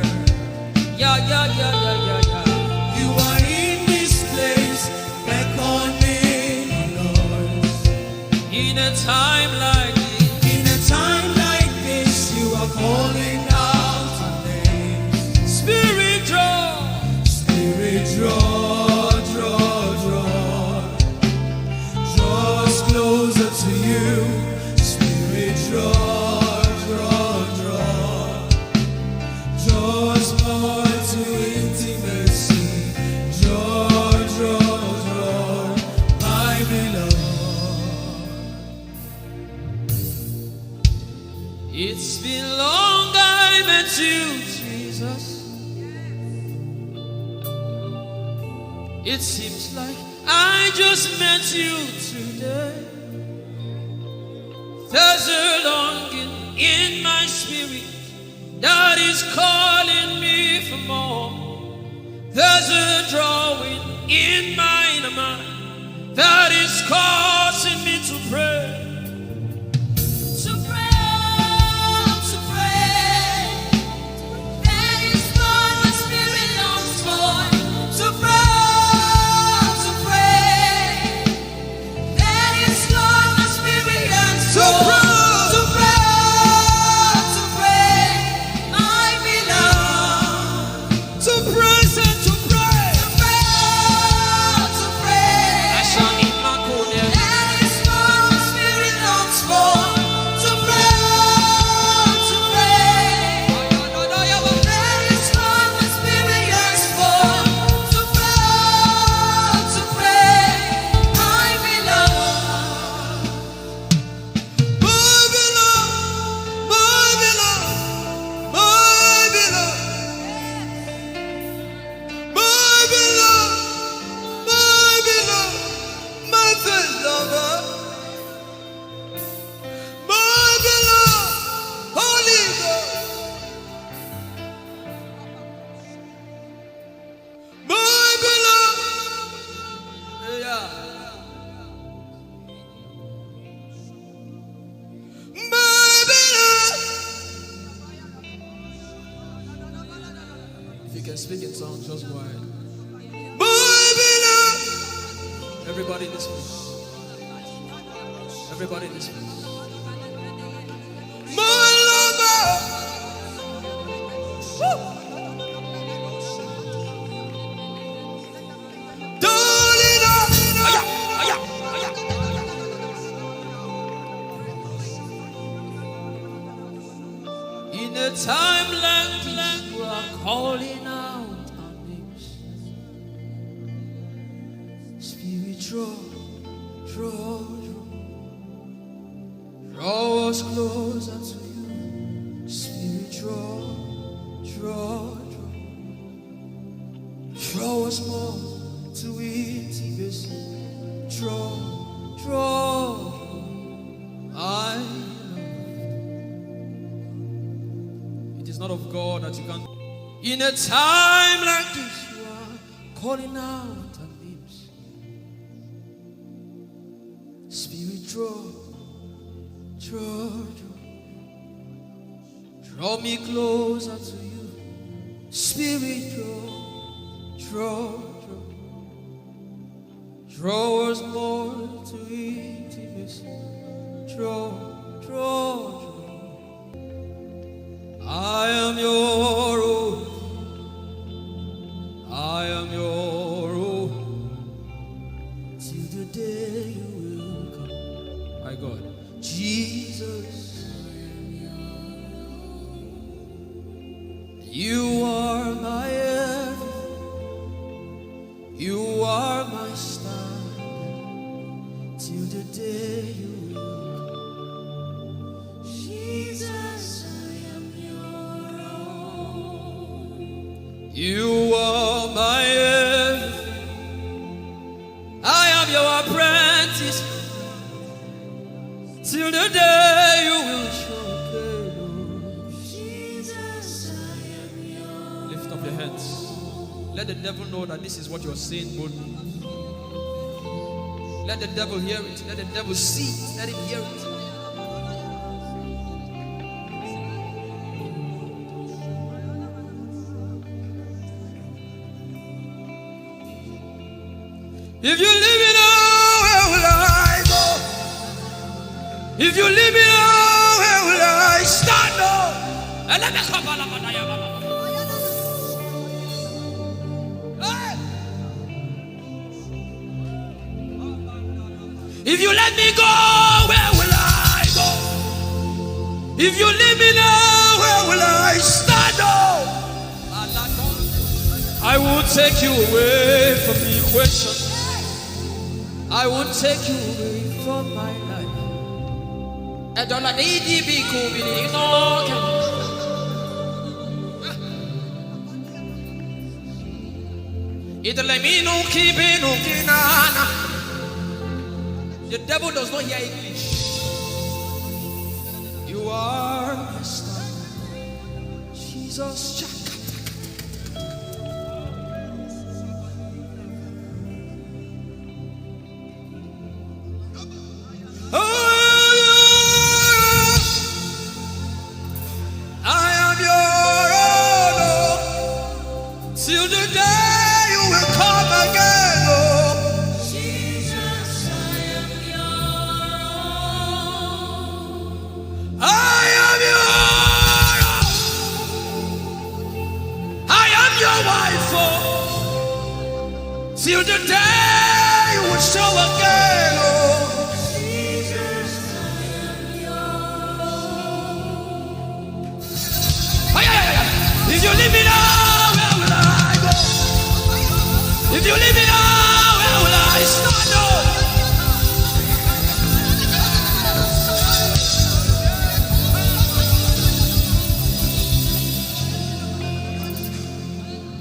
Yeah, yeah, yeah, yeah, yeah, yeah. You are in this place, beckoning on us. In a time like this, in a time like this, you are calling out our names. Spirit, draw. Spirit, draw, draw, draw. Draw us closer to you. Spirit, draw, draw, draw. Draw us more to intimacy. Draw, draw, draw, my beloved. It's been long I met you, Jesus. It seems like I just met you today. There's a longing in my spirit that is calling me for more. There's a drawing in my mind that is causing me to pray. To pray, to pray. That is what my spirit longs for. To pray, to pray. That is what my spirit yearns for. To pray, to pray, my beloved. To praise and to pray. To pray, to pray. That is what my spirit longs for. To pray, to pray. That is what my spirit yearns for. To pray, to pray, my beloved. My beloved, my beloved, my beloved, my beloved, my beloved, my first lover, my beloved, Holy Ghost. My beloved. Yeah. My beloved. If you can speak in tongues, just go ahead. My beloved. Everybody in this place. Everybody in this place. My lover. Woo! Darling, oh. Aya, aya, aya. In a time like this, you are calling out our names. Spirit, draw, draw, draw. Draw us closer to you. Spirit, draw, draw, draw. Draw us more to intimacy. Draw, draw. I love. It is not of God that you can. In a time like this, you are calling out our names. Spirit, draw, draw, draw, draw me closer to you. Spirit, draw, draw, draw, draw us more to intimacy. Draw, draw, draw. I am your own. I am your own. Till the day you will come. My God. Jesus. You are my everything. You are my standard. Till the day you will come. Jesus, I am your own. You are my everything. I am your apprentice. Till the day you will show up. Jesus, I am your own. Lift up your hands. Let the devil know that this is what you're saying boldly. Let the devil hear it. Let the devil see it. Let him hear it. If you leave me now, where will I go? If you leave me now, where will I stand? Oh, and let me come. Hey! If you let me go, where will I go? If you leave me now, where will I stand? Oh, I won't take you away from the equation. I won't take you away from my life. Edola di di bi ku bi ni no ke. Idole mi nu ki bi nu ki na na. The devil does not hear English. You are my star. Jesus. Oh, I am your own, oh, till the day you will come again, oh. Jesus, I am your own. I am your own. I am your wife, oh, till the day you will show again, oh. Ay, ay, ay, ay. If you leave me now, where will I go? If you leave me now, where will I stand? Oh.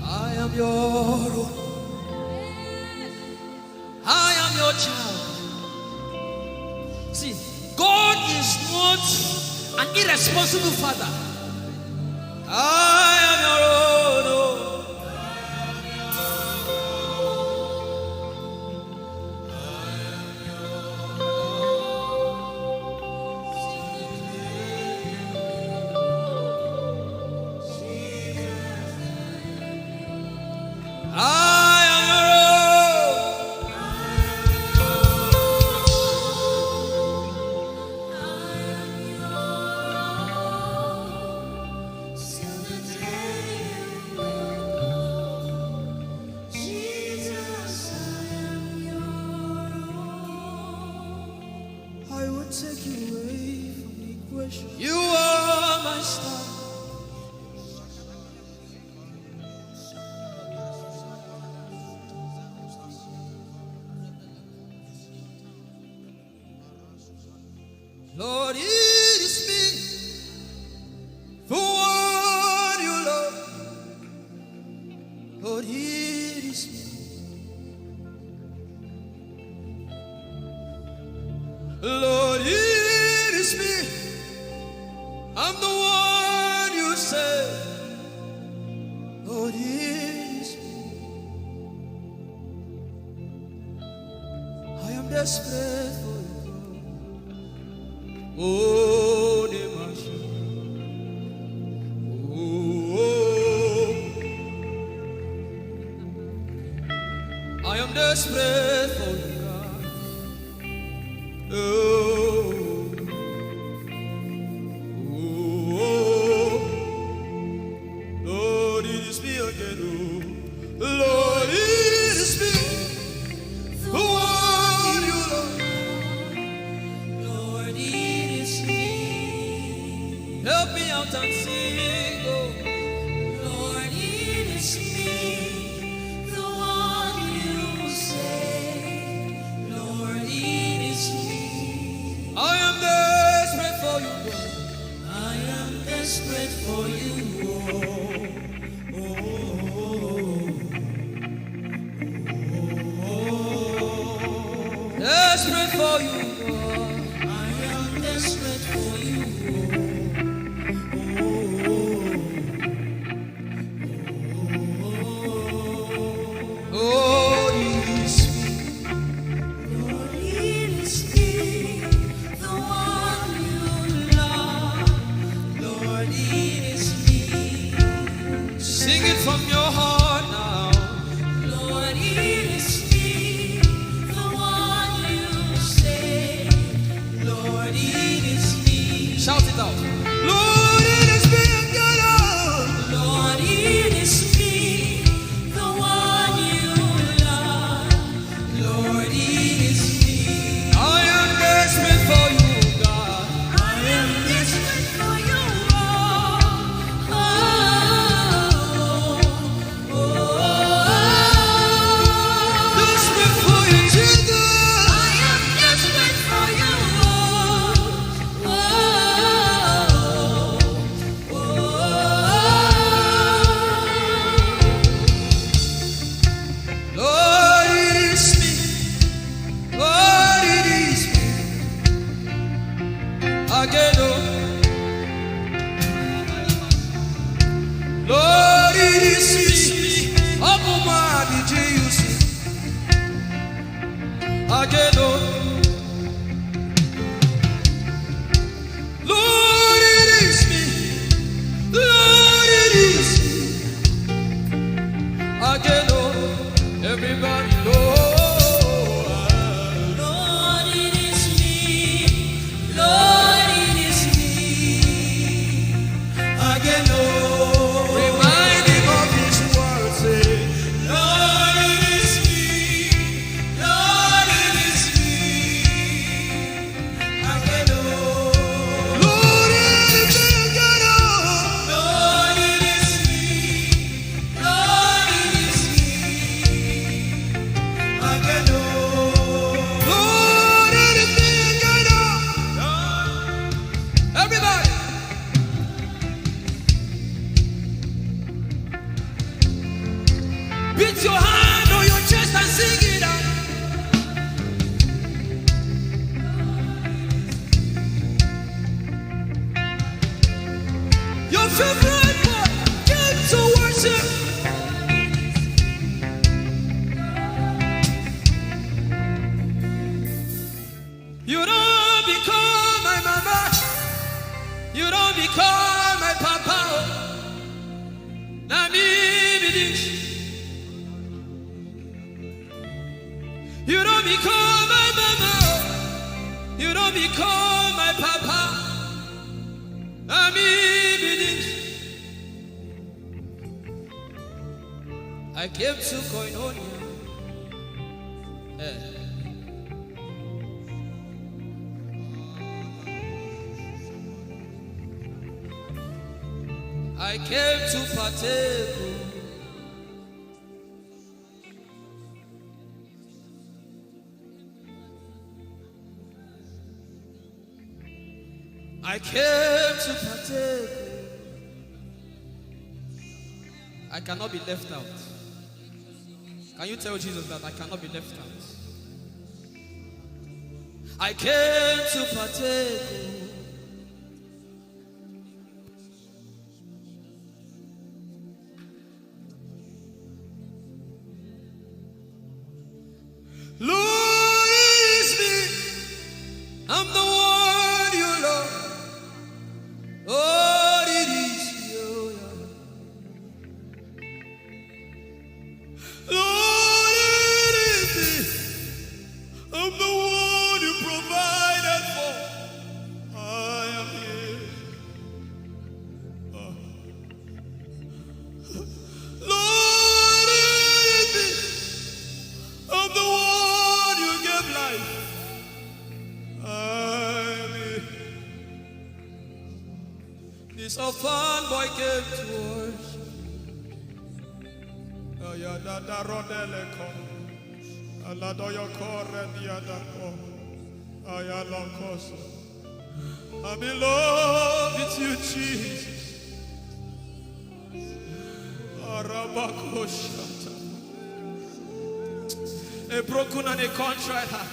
I am your own. I am your child. See, God is not an irresponsible father. I am your own. Oh. I am your own. Jesus, I am your own. I will take you away from the equation. You are my star. Lord, it is me. For what you love. Lord, it is me. Lord, it is me. I'm the one you say. Lord, it is me. I am desperate for you. Oh, the mercy. Oh, I am desperate for you, God. Oh, oh, oh. Lord, it is me again, oh. Lord, it is me. The one you love. Lord, it is me. Help me out and sing, oh. Lord, it is me. The one you say. Lord, it is me. I am desperate for you, God. I am desperate for you, oh. Oh, oh, oh, oh. Desperate for you, God. I am desperate for you, oh. Oh, oh, oh, oh. Oh, it is me. Lord, it is me. The one you love. Lord, it is me. Sing it from your heart now. Lord, it is me. The one you say. Lord, it is me. Shout it out. Lord, it is me again, oh. Lord, it is me, the one you love. Lord, it is me. I am desperate for you, God. I am desperate for you, oh, oh, oh, oh. Desperate for you, Jesus. I am desperate for you, oh, oh, oh, oh. Lord, it is me. Lord, it is me. Again, oh. Lord, it is me. Open my eyes, did you see? Again, oh. Lord, it is me. Lord, it is me. Again, oh, everybody, Lord. Lord, it is me. Lord, it is me. Again, oh, remind him of his word, say, Lord, it is me. Lord, it is me. Everybody, beat your hand on your chest and sing it out. Your favorite part, came to worship. You don't become my mama. You don't become my papa. Na me be this. You don't become my mama. You don't become my papa. Na me be this. I came to Koinonia. Eh. I came to partake. I came to partake. I cannot be left out. Can you tell Jesus that I cannot be left out? I came to partake. Lord, it's me. I'm the one you love. So fine boy came to worship. Ayadada rodele ko. Aladoyo kore diadako. Ayalokoso. I'm in love with you, Jesus. Arabakoshata. A broken and a contrite heart.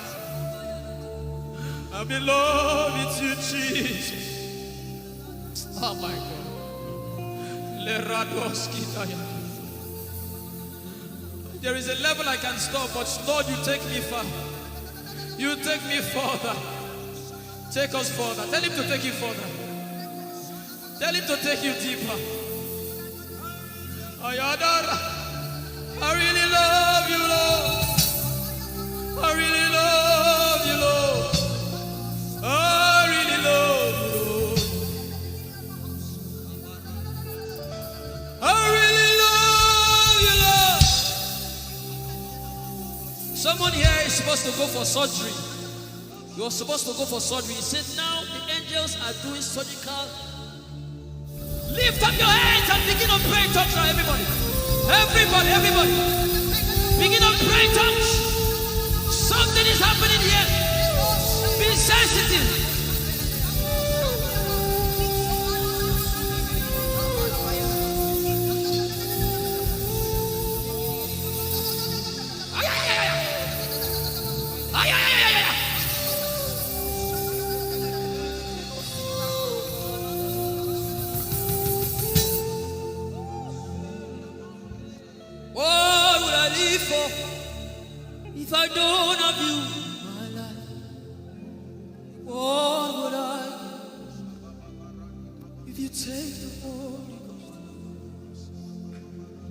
I'm in love with you, Jesus. Oh my God. Leradoski daya. There is a level I can stop, but Lord, you take me far. You take me further. Take us further. Tell him to take you further. Tell him to take you deeper. Ayadara. I really love you, Lord. I really love you, Lord. I really love you, Lord. I really love you, Lord. Someone here is supposed to go for surgery. You're supposed to go for surgery. He said, "Now the angels are doing surgical." Lift up your hands and begin to pray in tongues now, everybody. Everybody, everybody. Begin to pray in tongues. Something is happening here. Be sensitive. What would I live for if I don't have you in my life? What would I give if you take the Holy Ghost?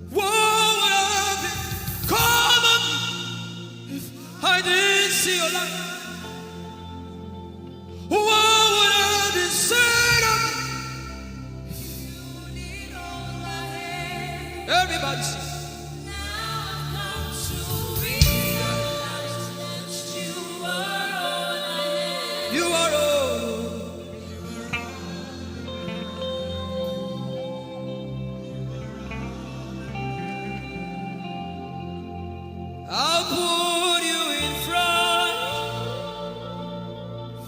What would I become of me if I didn't see your light? What would I be said of me? Everybody sing. You are all. I'll put you in front,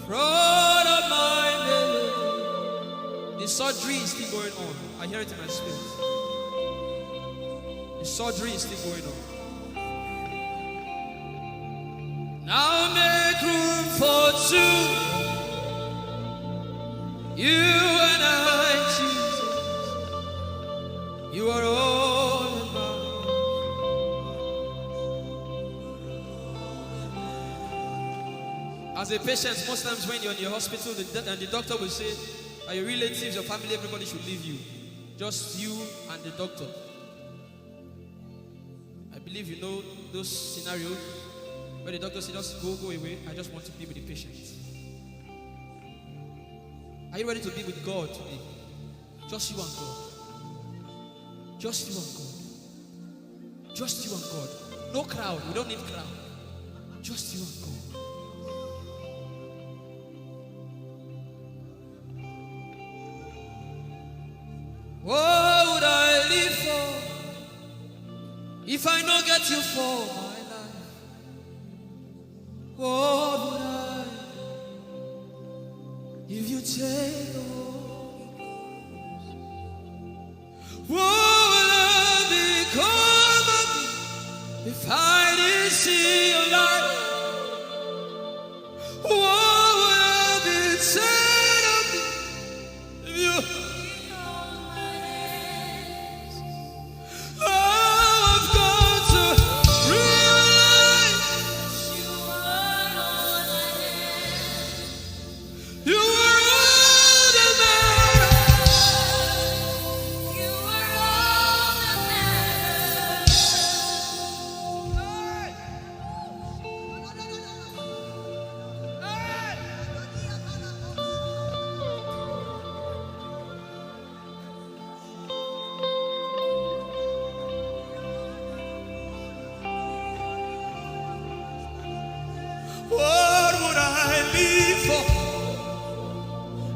front of my belly. The surgery is still going on. I hear it in my spirit. The surgery is still going on. Now make room for two. You and I, Jesus. You are all in my. As a patient, most times when you're in your hospital, the, and the doctor will say, "Are your relatives, your family, everybody should leave you. Just you and the doctor." I believe you know those scenarios where the doctor says, "Just go, go away. I just want to be with the patient." Are you ready to be with God today? Just you and God. Just you and God. Just you and God. No crowd. We don't need crowd. Just you and God. What would I live for if I no get you for my life? What would I if you take the Holy Ghost? What would I become of me if I didn't see your light? What would have been said of me if you? I've come to realize you were all that matters. You were all that matters. What would I live for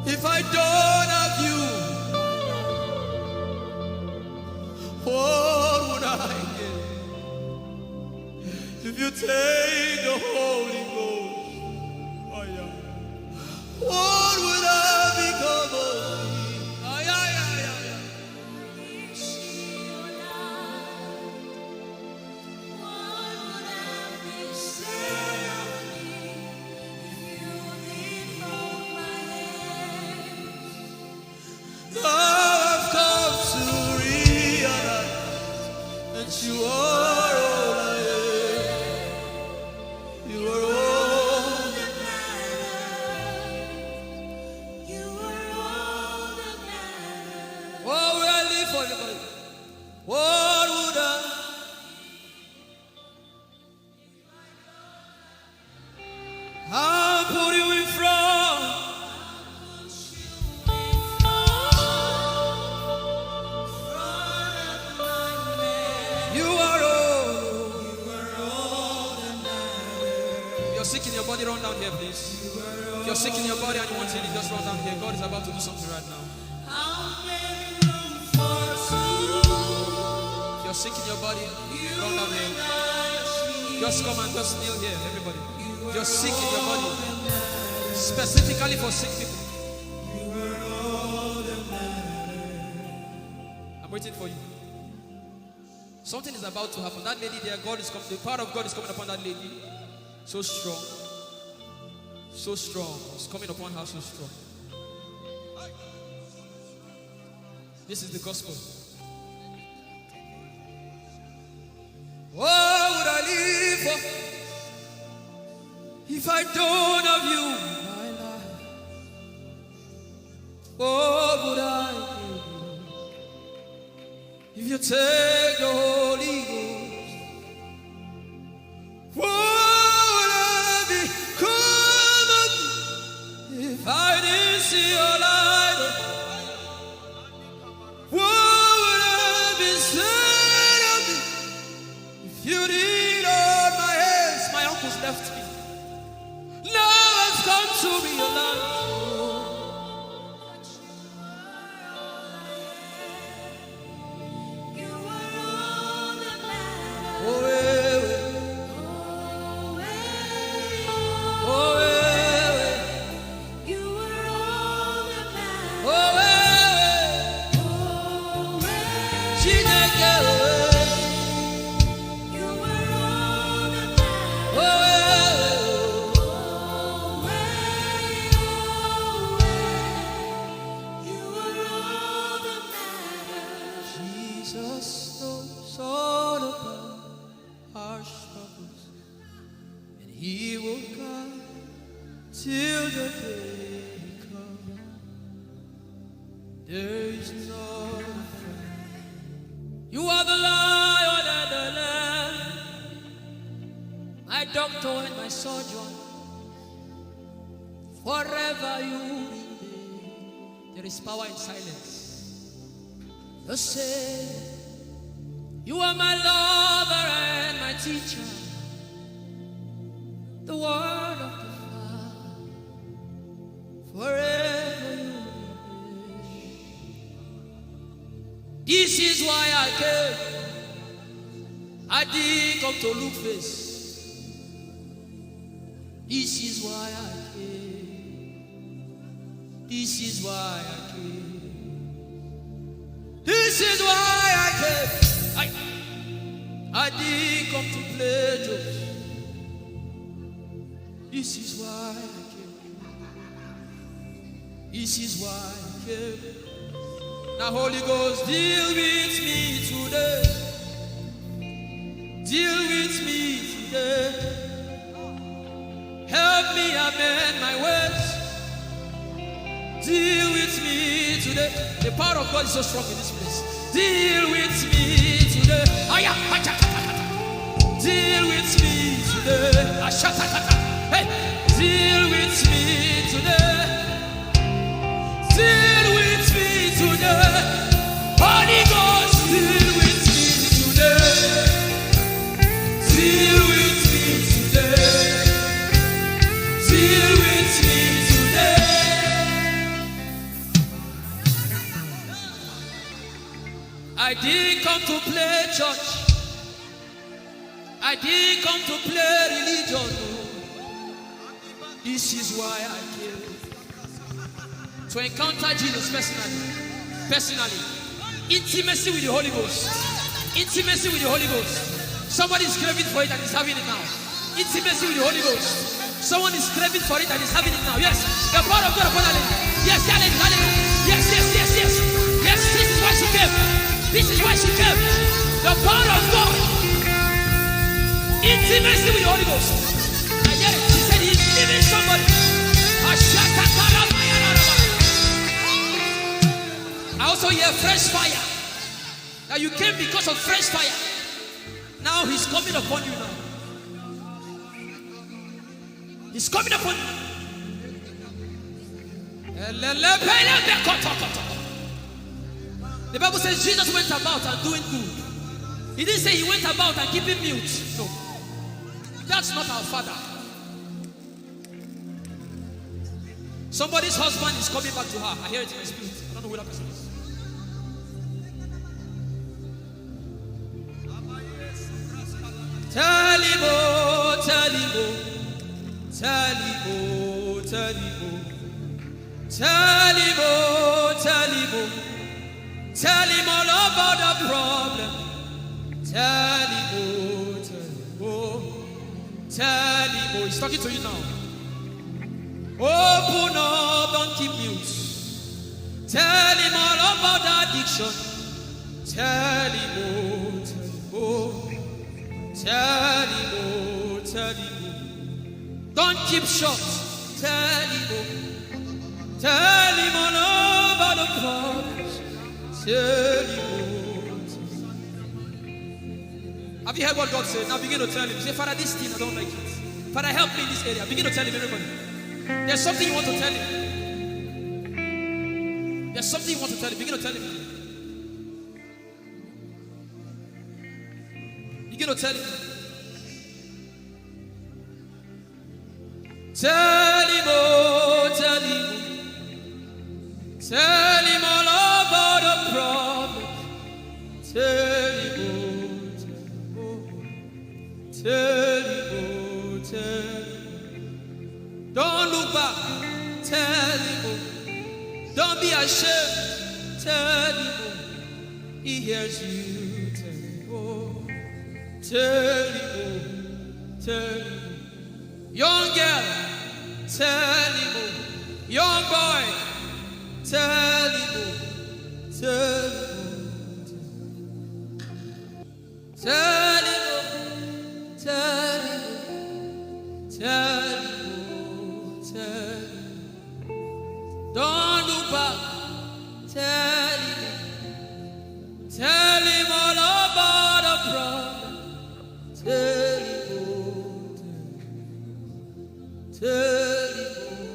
if I don't have you? What would I give if you take the Holy Ghost? Oh, yeah. What would I become of me? Oh, yeah, yeah, yeah, yeah. Now I've come to realize that you are all I am. You are all that matters. You are all that matters. Oh, we are live for everybody. What would I I'll put you in front. You are all. If you're sick in your body, run down here, please. If you're sick in your body and you want healing, just run down here. God is about to do something right now. If you're sick in your body, run down here. Just come and just kneel here, everybody. If you're sick in your body, specifically for sick people, I'm waiting for you. Something is about to happen. That lady there, God is coming. The power of God is coming upon that lady. So strong. So strong. It's coming upon her so strong. This is the gospel. What would I live for if I don't have you in my life? What would I give if you take the Holy Ghost? What would I become of me if I didn't see your light? What would I be said of me if you didn't hold my hands? My uncles left me. Now I've come to realize. Oh, eh, eh. Oh, eh, eh. Oh, eh, eh. Chineke, oh, eh. Oh, eh, eh. Jesus knows all about our struggles, and He will guide till the day comes. There is no fear. You are the Lion and the Lamb, my doctor and my surgeon. Forever you remain. There is power in silence. You say, you are my lover and my teacher. The word of the Father. Forever you remain. This is why I came. I didn't come to look face. This is why I came. This is why I came. This is why I came. I, I didn't come to play jokes. This is why I came. This is why I came. Now, Holy Ghost, deal with me today. Deal with me today. Help me amend my ways. Deal with me today. The power of God is so strong in this place. Deal with me today. Aya, acha, acha, acha. Deal with me today. Ashatakata. Hey, deal with me today. Deal with me today. Holy Ghost, deal with me today. Deal with me today. Deal with me today. I Didn't come to play church. I didn't come to play religion. Oh. This is why I came. To encounter Jesus personally. Personally. Intimacy with the Holy Ghost. Intimacy with the Holy Ghost. Somebody is craving for it and is having it now. Intimacy with the Holy Ghost. Someone is craving for it and is having it now. Yes. The power of God upon that lady. Yes, that lady, that lady. Yes, yes, yes, yes. Yes, this is why she came. This is why she came. The power of God. Intimacy with the Holy Ghost. I hear it. She said he's leaving somebody. I also hear fresh fire. That you came because of fresh fire. Now he's coming upon you now. He's coming upon you. The Bible says Jesus went about and doing good. He didn't say he went about and keeping mute. No. That's not our Father. Somebody's husband is coming back to her. I hear it in my spirit. I don't know who that person is. Tell him, oh, tell him, oh, tell him, oh, tell him, oh, tell him, oh, tell him, oh, tell him all about the problem. Tell him, oh, tell him, oh, tell him, oh. He's talking to you now. Open up, don't keep mute. Tell him all about the addiction. Tell him, oh, tell him, oh. Tell him, oh, tell him, oh. Don't keep short. Tell him, oh. Tell him all about the problems. Tell him, oh. Have you heard what God said? Now begin to tell him. Say, "Father, this thing, I don't like it. Father, help me in this area." Begin to tell him, everybody. There's something you want to tell him. There's something you want to tell him. Begin to tell him. Begin to tell him. Tell him, oh, tell him. Tell him all about the problem. Tell him, oh, tell him, oh. Tell him, oh, tell him. Don't look back. Tell him, oh. Don't be ashamed. Tell him, oh. He hears you. Tell him, oh. Tell him, oh. Tell him, oh. Young girl, tell him, oh. Young boy, tell him, oh. Tell him, oh. Tell him, oh. Tell him, oh. Tell him, oh. Tell him, oh. Don't look back. Tell him, oh. Tell him all about the problem. Tell him, oh, tell him, oh.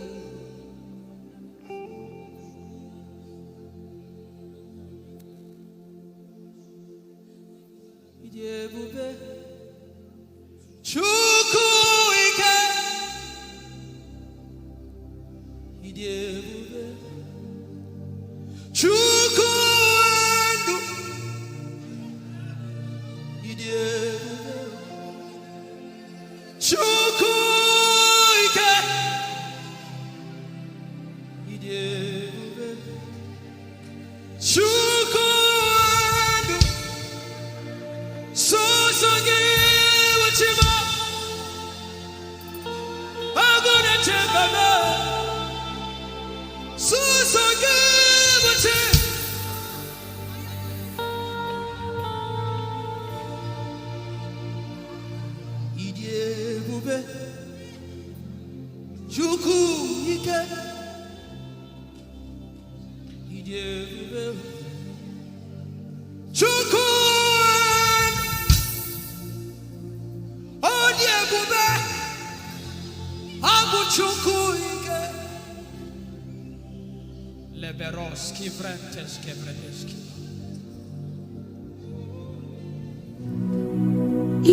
Ị dị ebube. Chukwu ike. Ị dị ebube. Chukwu ndụ. Ị dị ebube. Chukwu ike. Ị dị ebube. Chukwu ndụ. Sọsọ gị bụ chi m. Agụ na-eche mba m. Sọsọ gị bụ chi. Ị dị ebube. Chukwu ike. Ị dị ebube. Chukwu. Ọ dị ebube. Ọ bụ Chukwu ike. Leberos kivretes kevretes kiva.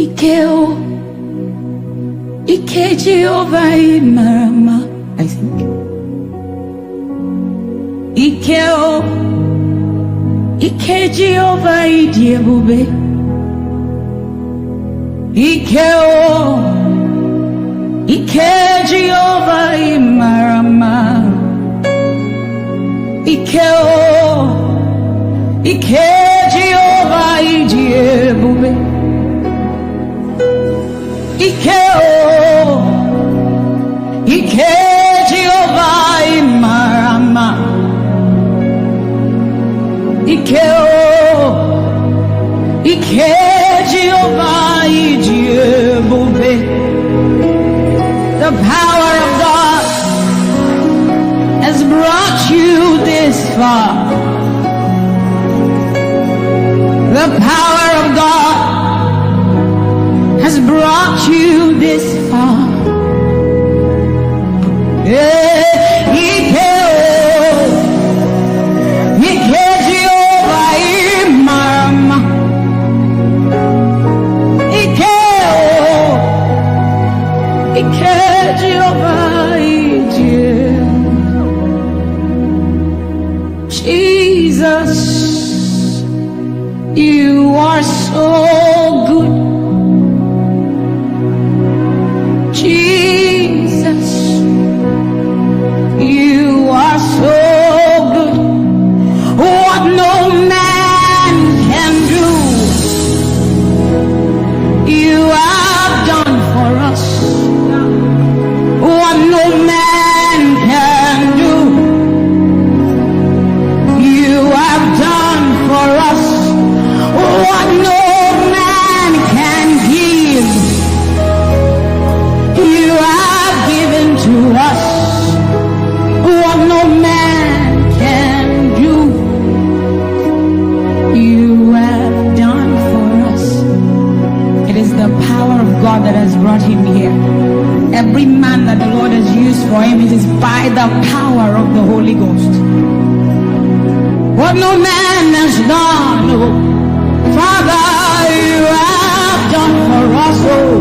Ike o, ike Jehova ị mara mma, I think. Ike o, Ike Jehova ịdị ebube. Ike o. Ike Jehova ị mara mma. Ike o. Ike Jehova ịdị ebube. Ike o. Ike Jehova ị mara mma. Ike o. Ike Jehova ịdị ebube. The power of God has brought you this far. The power of God has brought you this far. Eh, Ike o, Ike Jehova ị mara mma. Ike o, Ike Jehova ịdị ebube. Jesus, you are so good. Jesus, you are so good. What no man can do, you have done for us. What no man can do, you have done for us. What no man can give, you have given to us. What no man can do, you have done for us. It is the power of God that has brought him here. Every man that the Lord has used for him, it is by the power of the Holy Ghost. What no man has done, oh, Father, you have done for us, oh.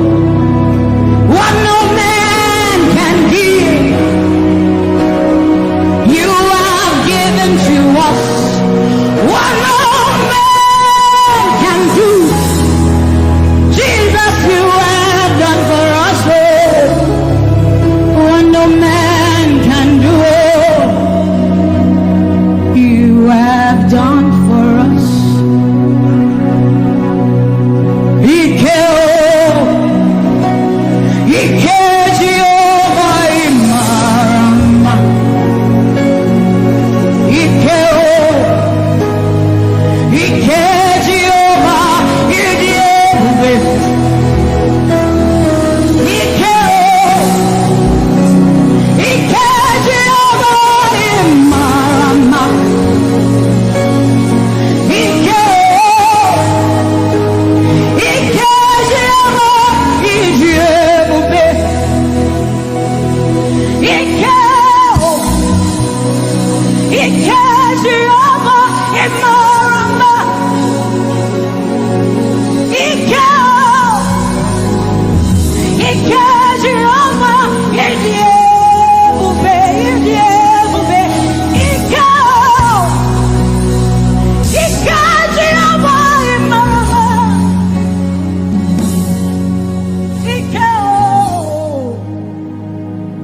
What no man can give, you have given to us. What no man can do, Jesus, you have done for us, oh. What no man can do, oh, you have done for us. Ike o, Ike Jehova ị mara mma. Ike o, Ike Jehova ịdị ebube. Ike o, Ike Jehova ị mara mma. Ike o, Ike Jehova ịdị ebube. Ike o, Ike Jehova ị mara mma. Ike o, Ike Jehova ịdị ebube, ịdị ebube. Ike o, Ike Jehova ị mara mma. Ike o,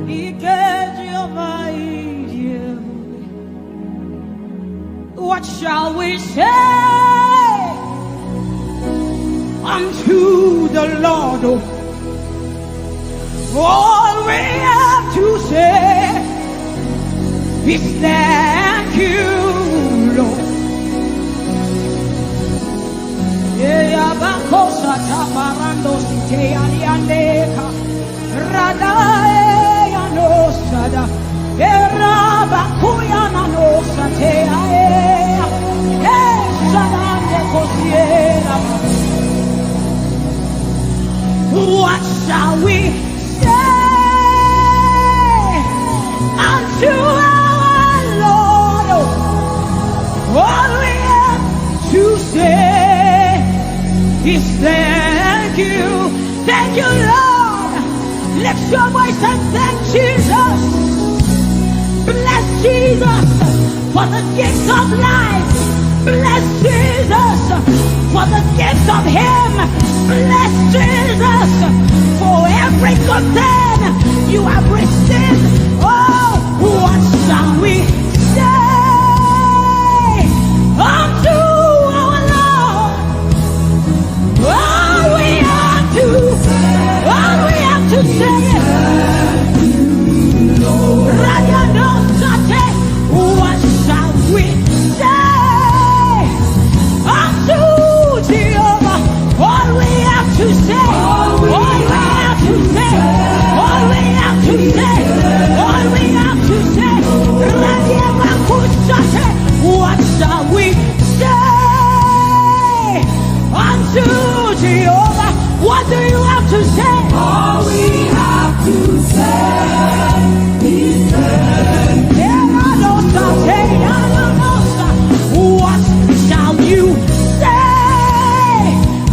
Ike Jehova ịdị ebube. What shall we say unto the Lord? All we have to say is thank you, Lord. Eya bakosa tabarando site aliandeka. Radae ya no sada. Era bakuya na no sate ae. Eh, sadande kosiera. What shall we say unto our Lord? All we have to say is thank you. Thank you, Lord. Lift your voice and thank Jesus. Bless Jesus for the gift of life. Bless Jesus for the gift of Him. Bless Jesus for every good thing you have received. Oh, what shall we say unto our Lord? All we have to, all we have to say is, Radianosate, what shall we say unto Jehovah? All we have to say, all we have to say, all we have to say, all we have to say, Radiabakusate, what shall we say unto Jehovah? What do you have to say? All we have to say is thank you. What shall you say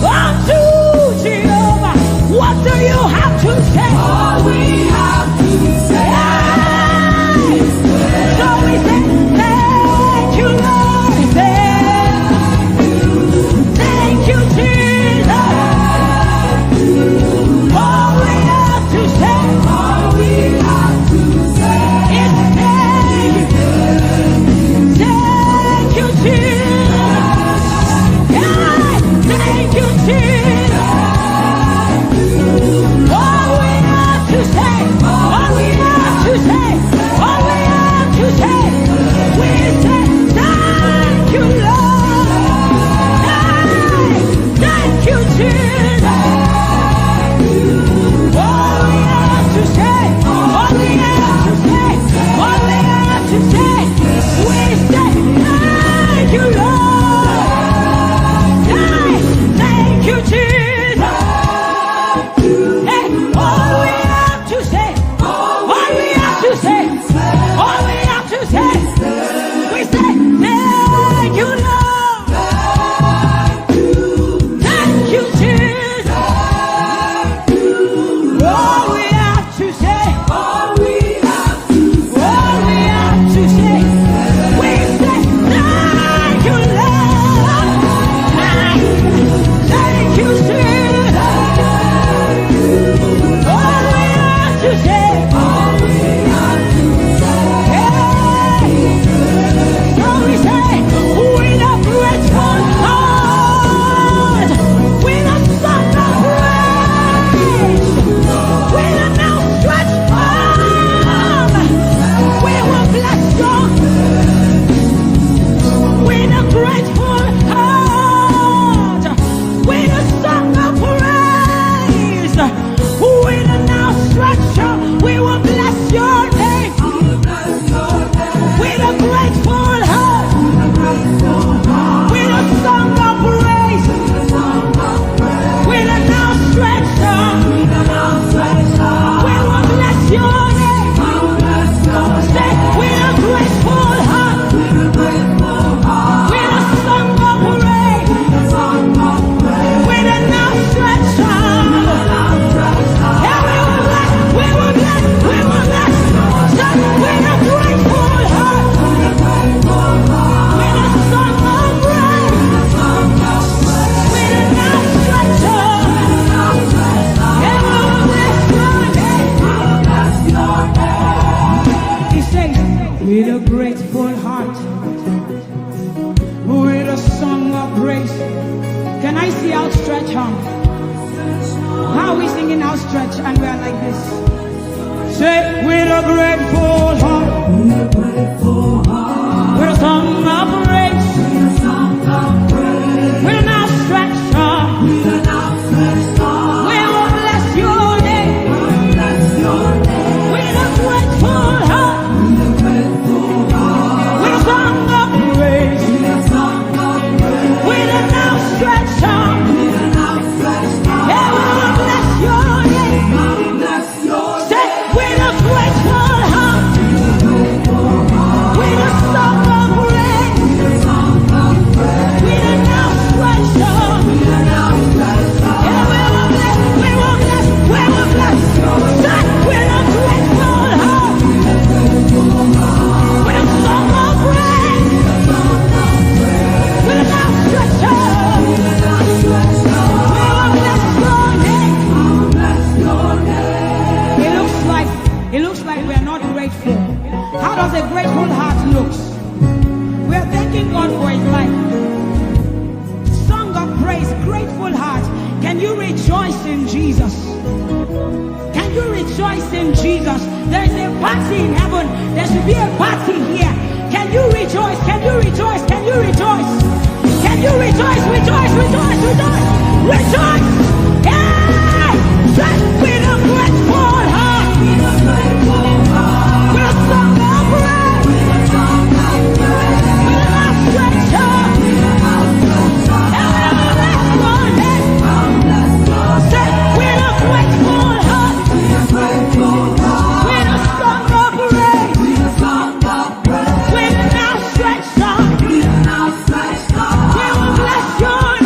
unto Jehovah? What do you have to say? All we have to say is thank you. So we say, thank you, Lord. Thank you, Jesus. All we have to say, all we have to say is thank you. Thank you, Jesus. Yeah, thank you, Jesus. All we have to say, all we have to say, all we have to say, we say, thank you, Lord. Hey, thank you, Jesus. All we have to say, all we have to say, all we have to say, we say, thank you, Lord. Hey, thank you, Jesus. Hey, all we have to say, all we have to say, all we have to say, we say, thank you, Lord. Thank you, Jesus. All we have to say, all we have to say, we say, thank you, Lord. Thank you, Jesus. All we have to say, all we have to say, hey. So we say, with a grateful heart, with a song of praise, with an outstretched arm, we will bless you. With a grateful heart, with a song of praise, with an outstretched arm, we will bless your name. With a grateful heart, with a song of praise, with an outstretched arm, we will bless your name. Say, with a grateful heart, with a song of praise, with an outstretched arm. Yeah, we will bless, we will bless, we will bless. Just with a grateful heart, with a song of praise, with an outstretched arm. Yeah, we will bless your name. He says, with a grateful heart, with a song of praise. Can I see outstretched arm? How are we singing outstretched and we are like this? Say, with a grateful heart, with a song of praise, with an outstretched arm, we will bless your name. With a grateful heart, with a song of praise, with an outstretched arm, yeah, we will bless your name. Say, with a grateful heart, with a song of praise, with an outstretched arm, yeah, we will bless, we will bless, we will bless. Say, with a grateful heart, with a song of praise, Jesus. Can you rejoice in Jesus? There is a party in heaven. There should be a party here. Can you rejoice? Can you rejoice? Can you rejoice? Can you rejoice? Rejoice, rejoice, rejoice, rejoice. Hey! Say, with a grateful heart. With a grateful heart. With a song of praise. With a song of praise. With an outstretched hand. With an outstretched hand. And we will bless your name. Say, with a grateful heart. With a grateful heart. With a song of praise. With a song of praise. With an outstretched hand. With an outstretched hand. We will bless your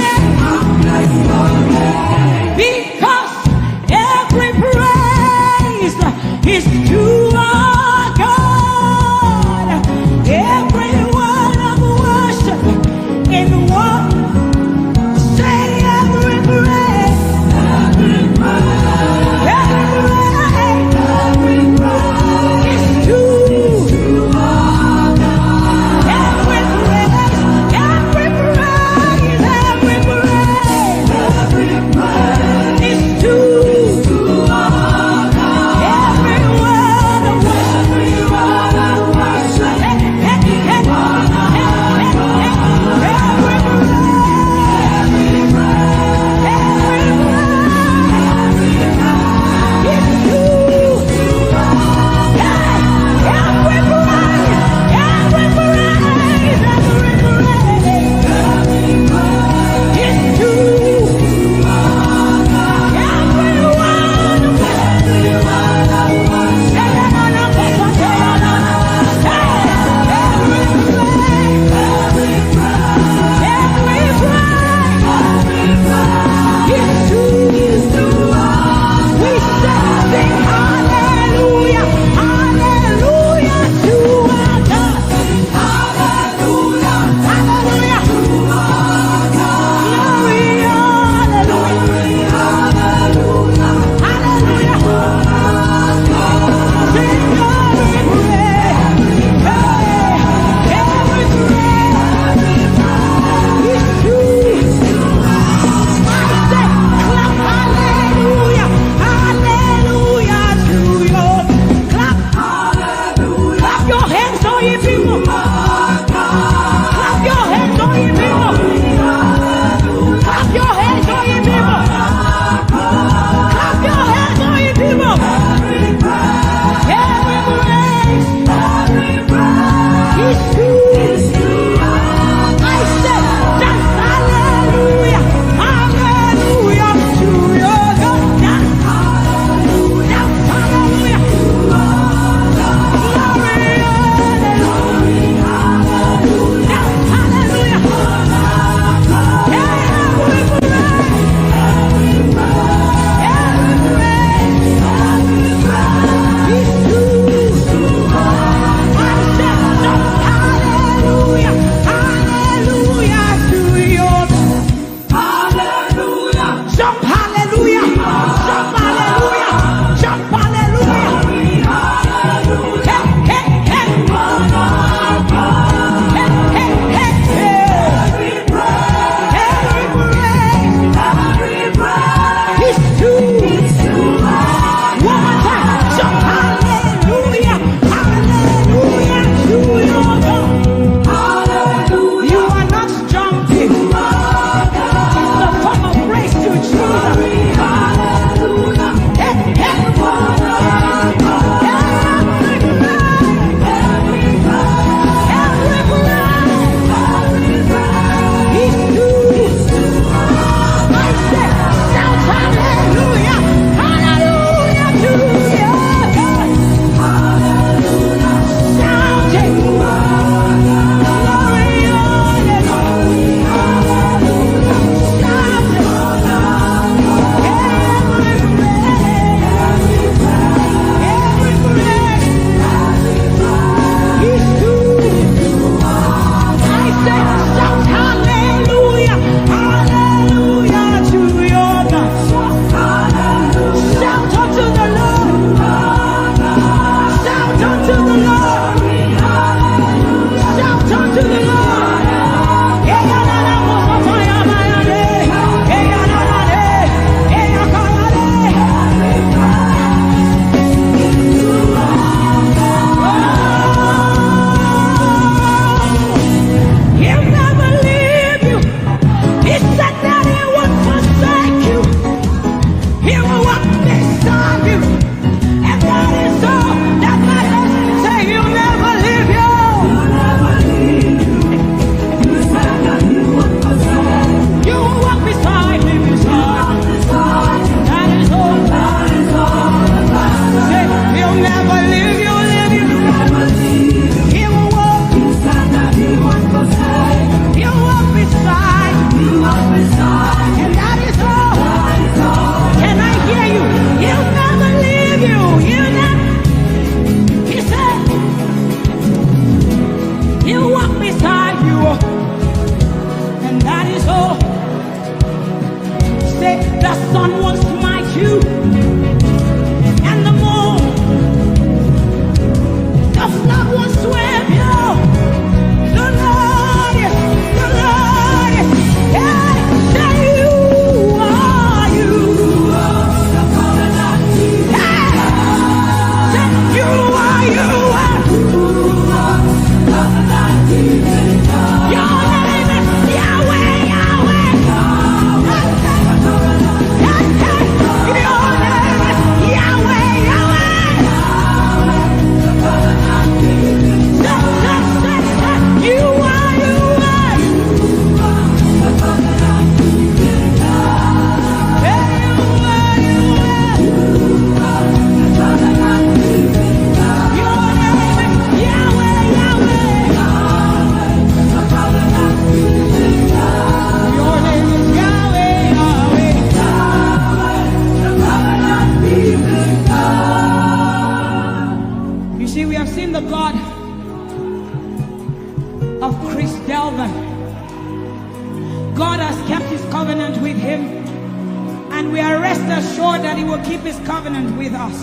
Rest assured that He will keep His covenant with us.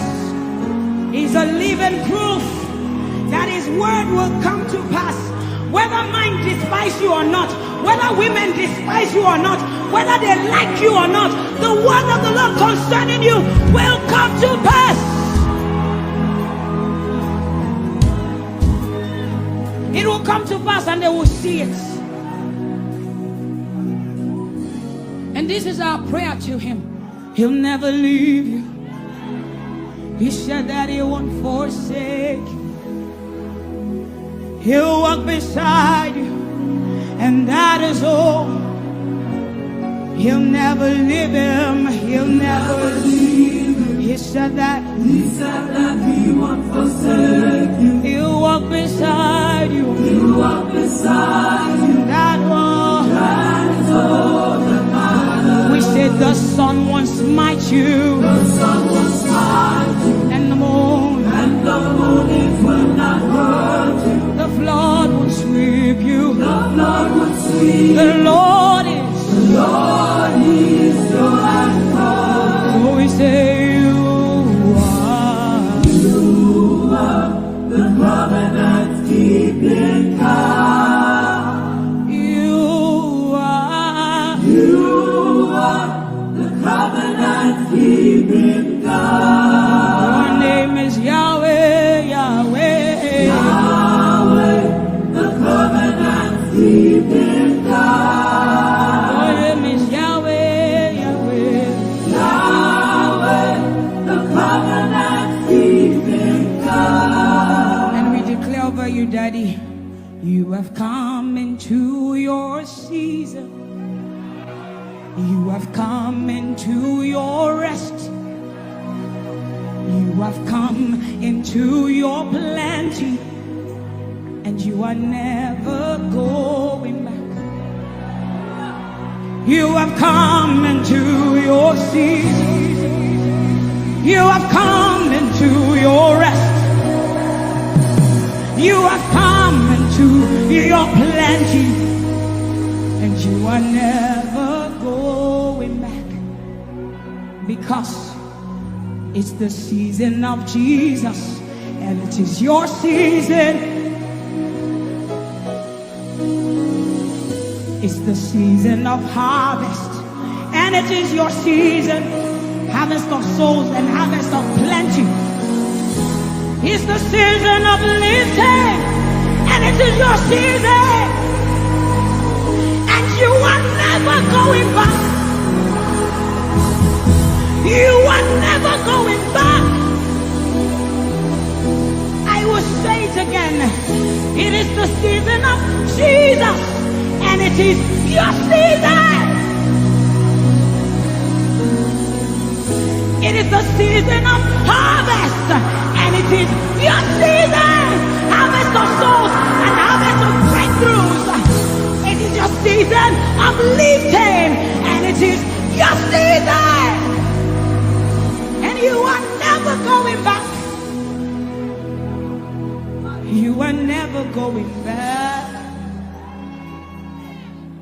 He's a living proof that His word will come to pass. Whether men despise you or not, whether women despise you or not, whether they like you or not, the word of the Lord concerning you will come to pass. It will come to pass and they will see it. And this is our prayer to Him. He'll never leave you. He said that He won't forsake you. He'll walk beside you, and that is all. He'll never leave him. He'll never leave him. He said that. He said that He won't forsake you. He'll walk beside you. He'll walk beside you. That one. That is all that matters. We said the sun won't smite you. The sun won't smite you. And the moon. And the moon, it will not hurt you. The flood won't sweep you. The flood won't sweep. The Lord is. The Lord is your anchor. So we say you are. You are the covenant keeping God. You are. You are the covenant keeping God. Your name is Yahweh, Yahweh. Yahweh, the covenant keeping God. Your name is Yahweh, Yahweh. Yahweh, the covenant keeping God. And we declare over you, Daddy, you have come into your season. You have come into your rest. You have come into your plenty. And you are never going back. You have come into your season. You have come into your rest. You have come into your plenty. And you are never going back. Because it's the season of Jesus, and it is your season. It's the season of harvest, and it is your season. Harvest of souls and harvest of plenty. It's the season of lifting, and it is your season. And you are never going back. You are never going back. I will say it again. It is the season of Jesus, and it is your season. It is the season of harvest, and it is your season. Harvest of souls and harvest of breakthroughs. It is your season of lifting, and it is your season. And you are never going back. You are never going back.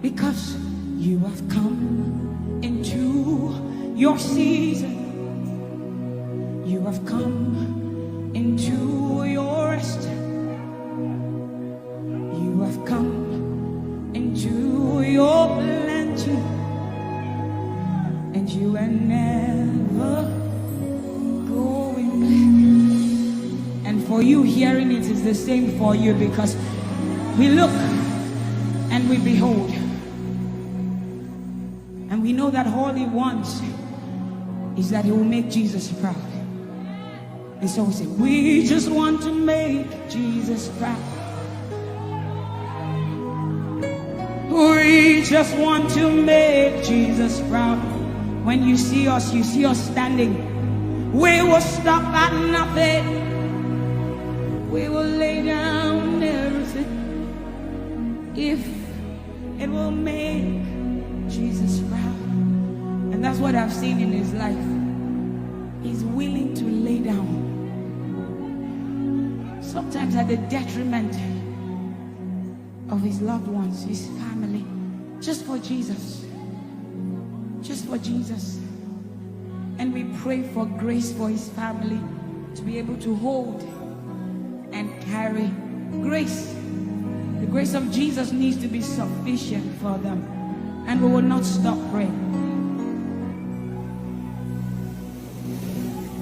Because you have come into your season. You have come into your rest. You have come into your plenty. And you are never going back. And for you, hearing it is the same for you, because we look and we behold. And we know that all He wants is that He will make Jesus proud. And so we say, we just want to make Jesus proud. We just want to make Jesus proud. When you see us, you see us standing. We will stop at nothing. We will lay down everything if it will make Jesus proud. And that's what I've seen in His life. He's willing to lay down, sometimes at the detriment of his loved ones, his family, just for Jesus. Just for Jesus. And we pray for grace for his family to be able to hold and carry grace. The grace of Jesus needs to be sufficient for them. And we will not stop praying.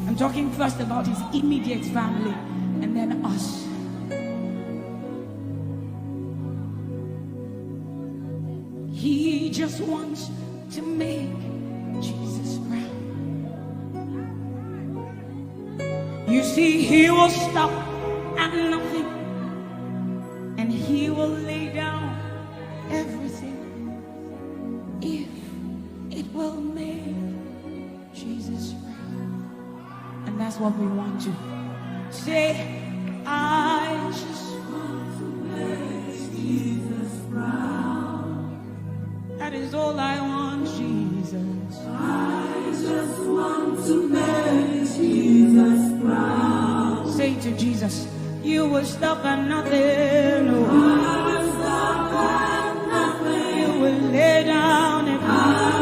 I'm talking first about his immediate family and then us. He just wants to make Jesus proud. You see, he will stop at nothing and he will lay down everything if it will make Jesus proud. And that's what we want to say. I just want to make Jesus proud. That is all I want, Jesus. I just want to make Jesus proud. Say to Jesus, you will stop at nothing. Oh. I will stop at nothing. You will lay down everything. I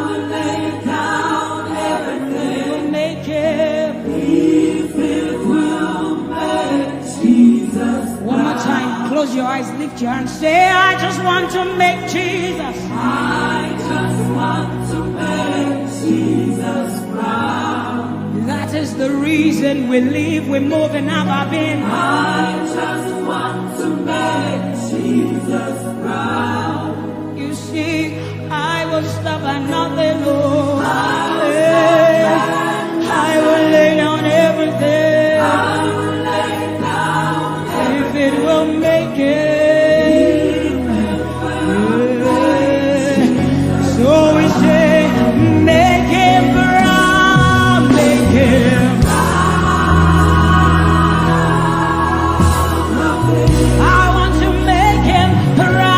will lay down everything. You will make it. If it will make Jesus proud. One more time, close your eyes, lift your hand, say, I just want to make Jesus. I just want to make Jesus proud. That is the reason we live, we move, and have our being. I just want to make Jesus proud. You see, I will stop at nothing, Lord. I will stop at nothing. I will lay down everything. I will lay down everything. If it will make it. So we say, make him proud, make him proud. I want to make him proud.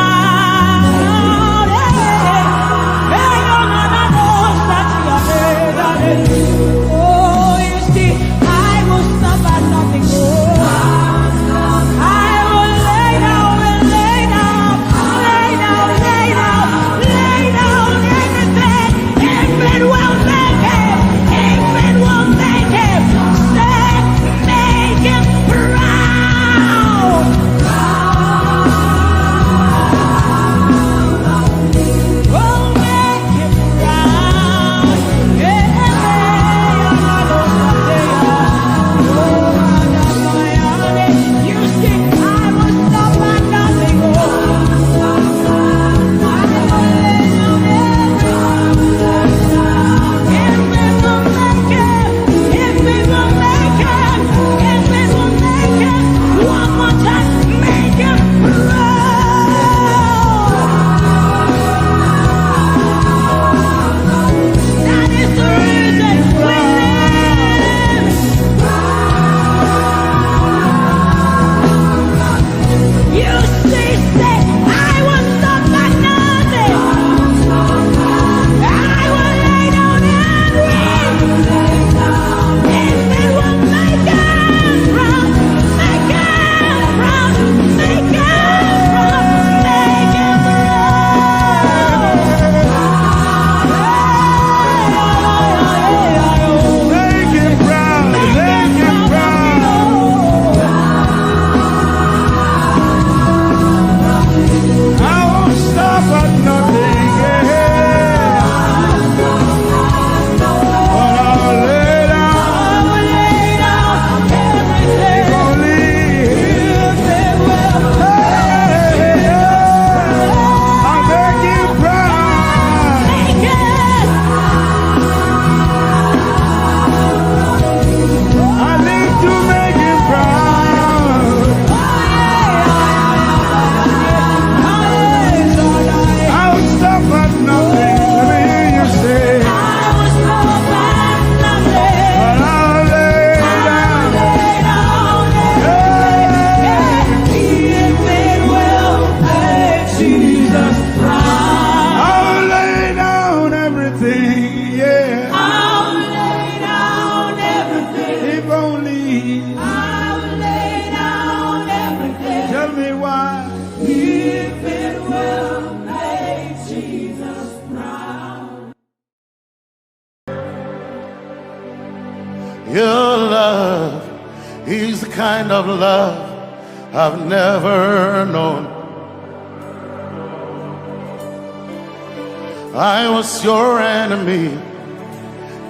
Oh, you see, I will stop at nothing. Oh, I will lay down, will lay down, lay down, lay down, lay down everything. If it will make him, if it will make him, say, make him proud. Oh, make him proud. Yeah. You sing, I will stop at nothing. Oh. You say, say, I will stop at nothing. I will lay down everything. If it will make us proud, make us proud, make us proud, make us proud. Make him proud, make him proud. I won't stop at nothing, yeah. But I'll lay down, if only, hey, I'll make him proud. I live to make him proud. I will stop at nothing. Let me hear you say, I will stop at nothing. But I'll lay down. I'll lay down everything if it will make Jesus proud. I'll lay down everything, yeah. I'll lay down everything. If only. I'll lay down everything. Tell me why. If it will make Jesus proud. Your love is the kind of love I've never known. I was your enemy,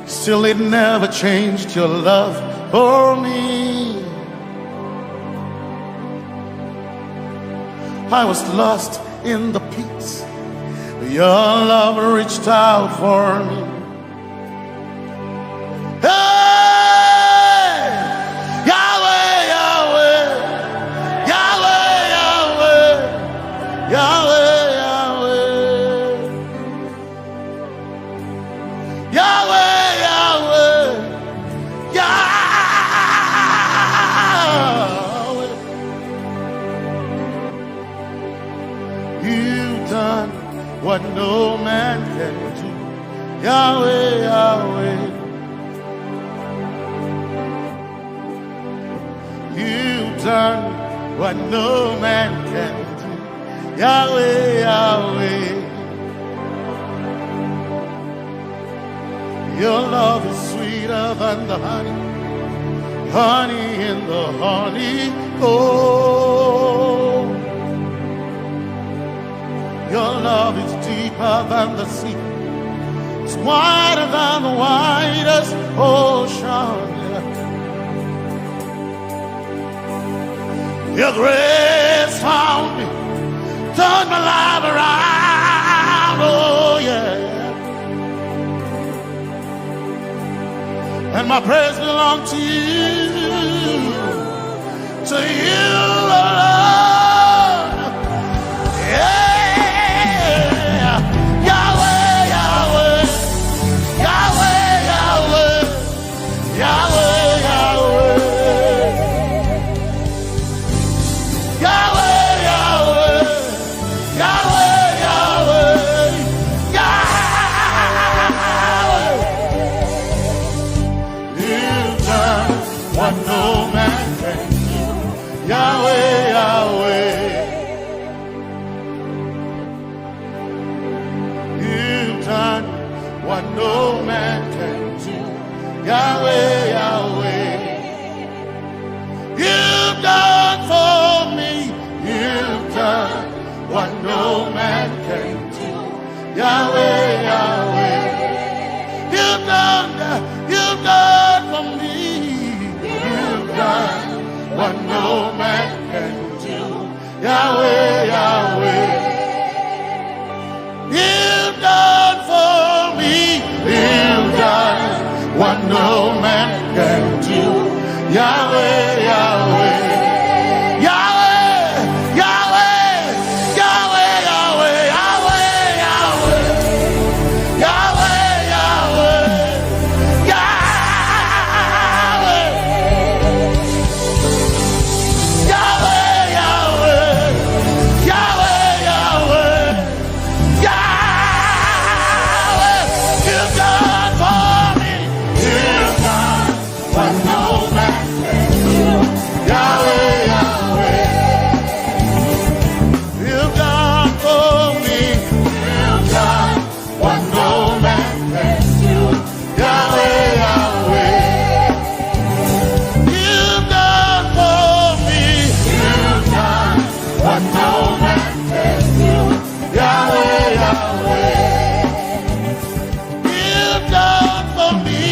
still it never changed your love for me. I was lost in the pits, but your love reached out for me. Hey! Yahweh, Yahweh, Yahweh, Yahweh, Yahweh, Yahweh. Yahweh, Yahweh, Yahweh. You've done what no man can do. Yahweh, Yahweh. You've done what no man can do. Yahweh, Yahweh. Your love is sweeter than the honey, honey in the honeycomb. Your love is deeper than the sea. It's wider than the widest ocean. Your grace found me, turned my life around, oh yeah. And my praise belongs to you, to you alone. Yeah. Yahweh, Yahweh, Yahweh, Yahweh. Yahweh, Yahweh. Yahweh, Yahweh. Yahweh, Yahweh. Yahweh. You've done what no man can do. Yahweh, Yahweh. You've done what no man can do. Yahweh, Yahweh. You've done for me. You've done what no man can do. Yahweh, Yahweh. You've done, you've done for me. You've done what no man can do. Yahweh, Yahweh. You've done for me. You've done what no man can do. Yahweh, Yahweh. Yahweh, Yahweh. Yahweh, Yahweh, Yahweh, Yahweh. Yahweh, Yahweh. Yahweh. Yahweh, Yahweh. Yahweh, Yahweh. Yahweh, you've done for me. You've done what no man can do. Yahweh, Yahweh. You've done for me. You've done what no man can do. Yahweh, Yahweh. You've done for me. You've done what no man can do. Yahweh, Yahweh. You've done for me.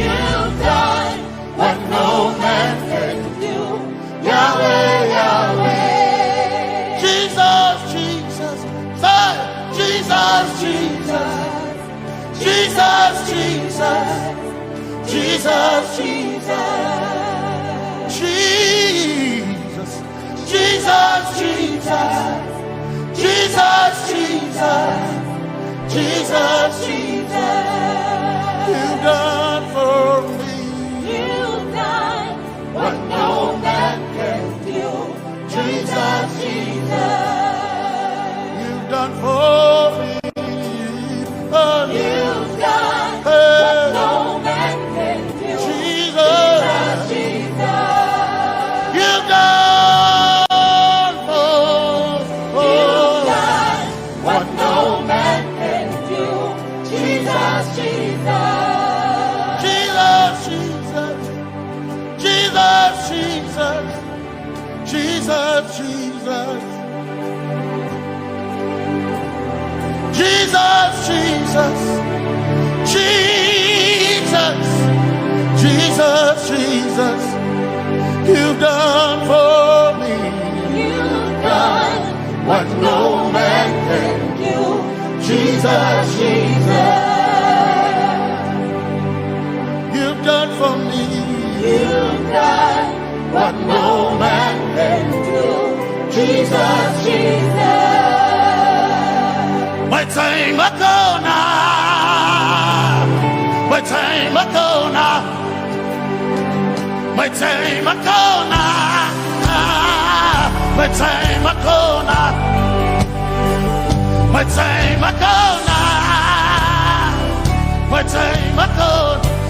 You've done what no man can do. Yahweh, Yahweh. Jesus, Jesus. Say, Jesus, Jesus. Jesus, Jesus. Jesus, Jesus. Jesus. Jesus, Jesus. Jesus, Jesus. Jesus, Jesus. You've done for me. You've done what no man can do. Jesus, Jesus. You've done for me. Oh, you've done, hey, what no man can do. Jesus. Jesus, Jesus. You've done for, oh, you've done what no man can do. Jesus, Jesus. Jesus, Jesus. Jesus, Jesus, Jesus, Jesus, you've done for me. You've done what no man can do. Jesus, Jesus, you've done for me. You've done what no man can do. Jesus, Jesus. Metsei makona. Metsei makona. Metsei makona. Metsei makona. Metsei makona.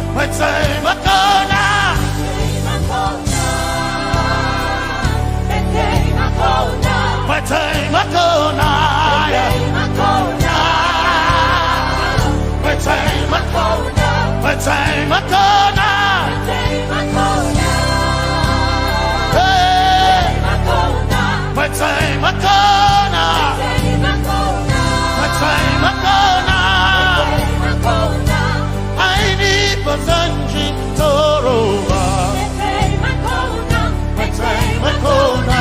Metsei makona. Metsei makona. Metsei makona. Metsei makona. Metsei makona. Hey. Metsei makona. Metsei makona. Aini basanji toroba. Metsei makona.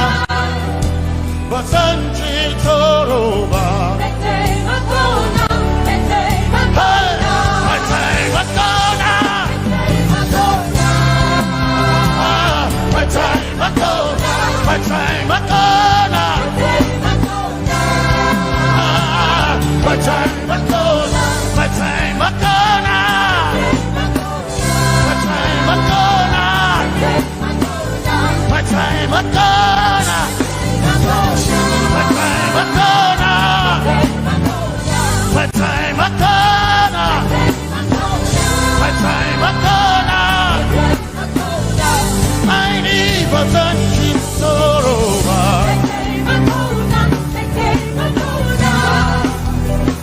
Basanji toroba. Hey, metsei makona. Ah, metsei makona. Metsei makona. Ah, metsei makona. Metsei makona. Metsei makona. Metsei makona. Metsei makona. Metsei makona. Metsei makona. Aini basanji toroba.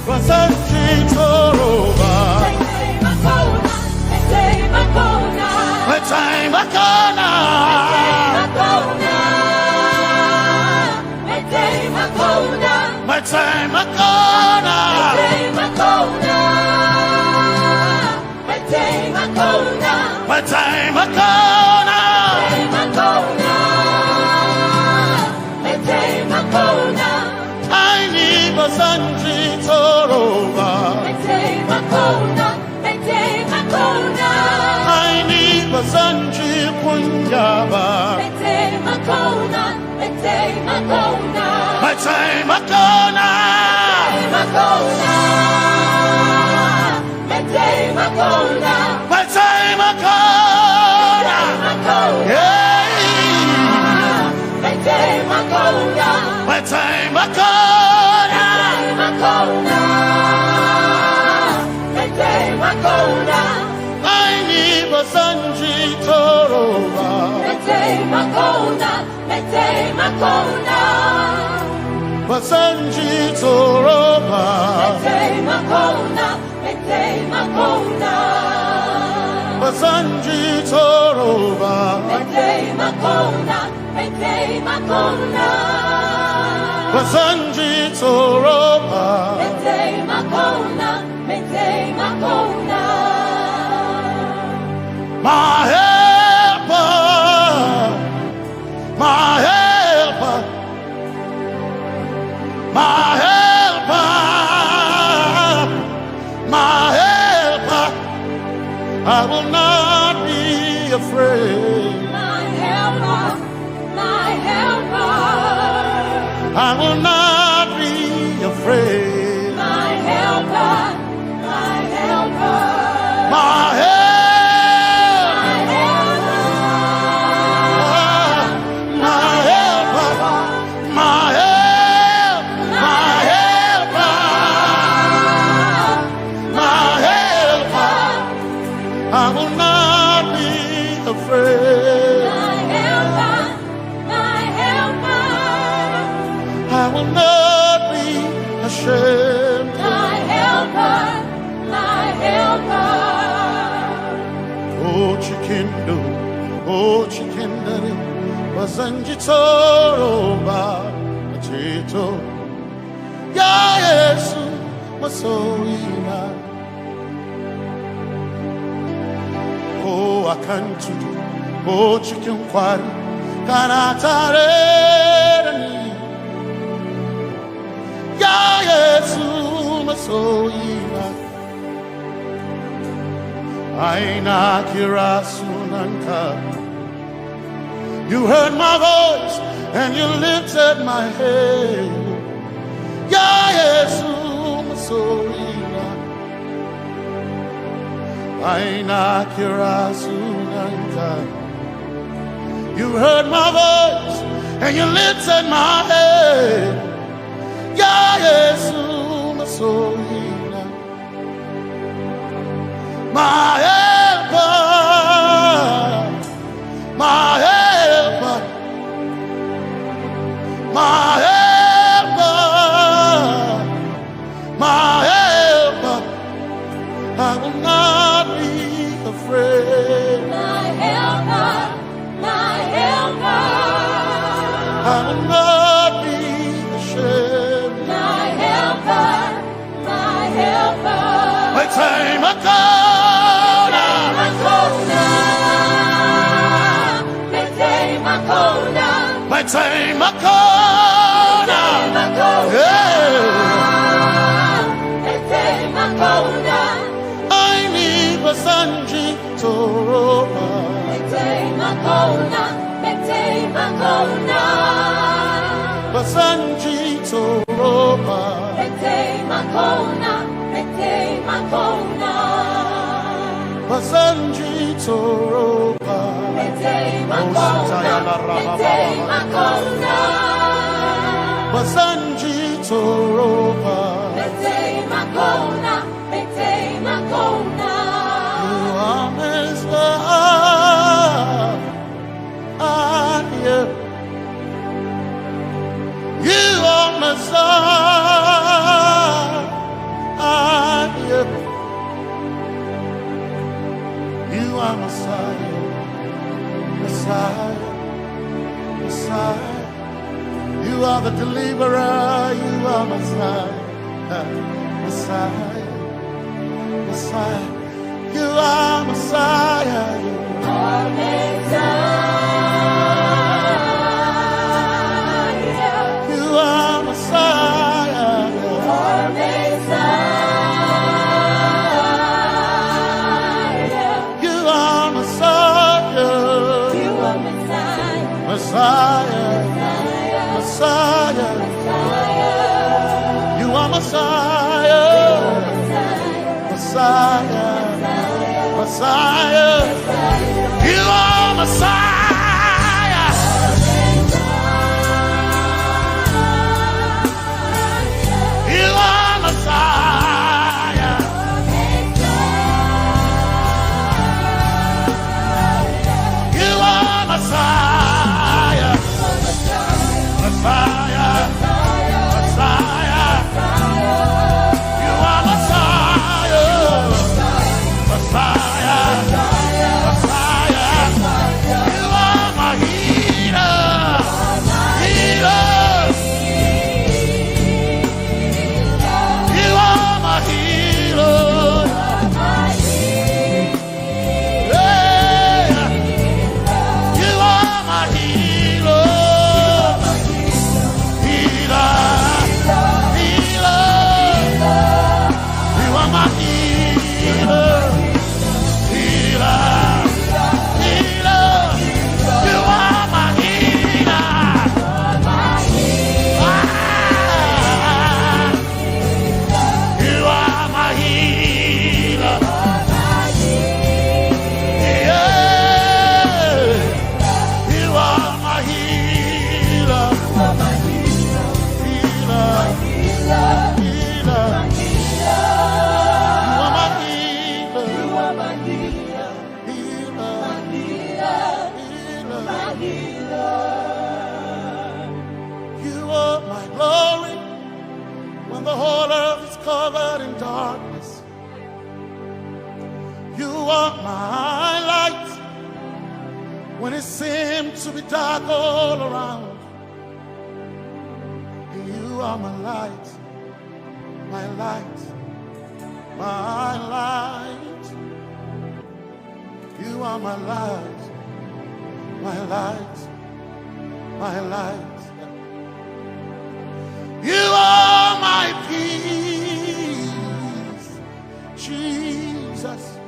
Basanji toroba. Metsei makona. Metsei makona. Metsei makona. Aini basanji toroba. Aini basanji kunyaba. Metsei makona. Metsei makona. Metsei makona. Metsei makona. Hey. Metsei makona. Metsei makona. Metsei makona. Aini basanji toroba. Metsei makona. Metsei makona. Basanji toroba. Metsei makona. Metsei makona. Basanji toroba. Metsei makona. Metsei makona. Basanji toroba. Metsei makona. Metsei makona. My helper, my helper, my helper, my helper. I will not be afraid. My helper, my helper. I will not be afraid. My helper, my helper. My help. My helper. My helper. My help. My helper. My helper. I will not be afraid. My helper, my helper. I will not be ashamed. My helper, my helper. Oh, chikindo, oh, chikindari, basanji toroba, chito. Ya Yesu, masoyina. Ko a kan tudu, ko cikin kwari, kana tare da ni. Ya Yesu masoyina, ai na kira sunanka. You heard my voice and you lifted my head. Ya Yesu masoyina, ai na kira sunanka. You heard my voice and you lifted my head. Ya Yesu masoyina, my helper, my helper, my helper, my helper. I will not be afraid. My helper, my helper. I will not be ashamed. My helper, my helper. Mai taimako na. Mai taimako na. Mai taimako na. Mai taimako na. Yeah. Mai taimako na. Ai ni ba zan ji tsoro ba. Mai taimako na, mai taimako na. Ba zan ji tsoro ba. Mai taimako na, mai taimako na. Ba zan ji tsoro ba. Mai taimako na, mai taimako na. Ba zan ji tsoro ba. Mai taimako na. You are Messiah. You are Messiah. You are Messiah. Messiah. Messiah. You are the deliverer. You are Messiah. Messiah. Messiah. You are Messiah. You are Messiah. You are Messiah. You are Messiah. You are Messiah. You are Messiah. Messiah. Messiah. Messiah. You are Messiah. Messiah. Messiah. You are Messiah. You are Messiah. You are Messiah. Messiah. Messiah. You are Messiah. Messiah. Messiah. You are my healer. Healer. You are my healer. Yeah. You are my healer. Healer. Healer. You are my healer. Healer. Healer. You are my healer. Ah. You are my healer. Yeah. You are my healer. Healer. Healer. You are my healer. Healer. Healer. You are my glory when the whole earth is covered in darkness. You are my light when it seems to be dark all around. You are my light, my light, My light, you are my light, my light, my light. You are my peace, Jesus.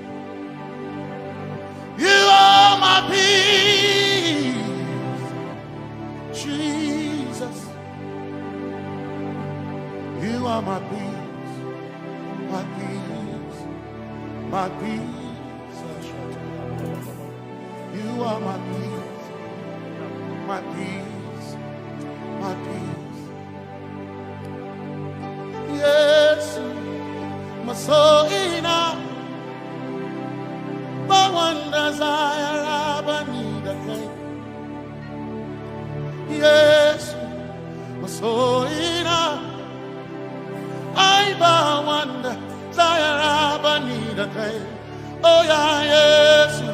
You are my peace, Jesus. You are my peace, my peace, my peace. You are my peace, my peace, my peace. Yesu, masoina, bawanda zayara banida kai. Yesu, masoina, ai bawanda zayara banida kai. Oh yeah, Yesu,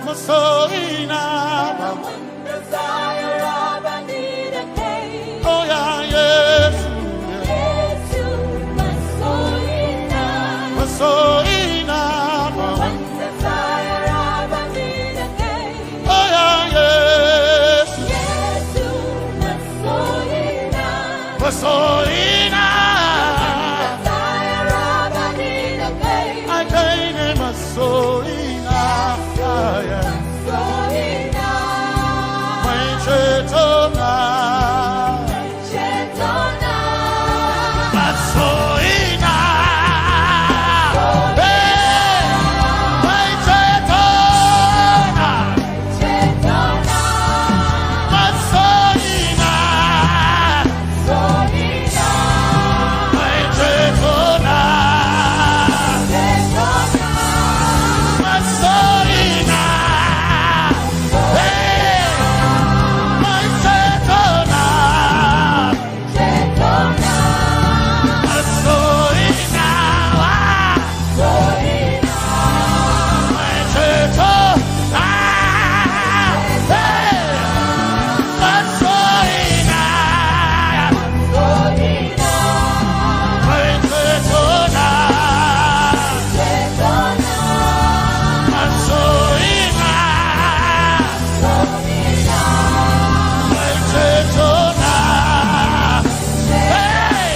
masoina, bawanda zayara banida kai. Oh yeah, Yesu, masoina, masoina, bawanda zayara banida kai. Oh yeah, Yesu, masoina, masoina, zayara banida kai. Ai kai ne masoina, yeah. Mai cetona, masoina, hey, mai cetona, masoina, mai cetona, masoina, hey, mai cetona, masoina, mai cetona, hey, masoina, mai cetona, masoina, mai cetona, hey,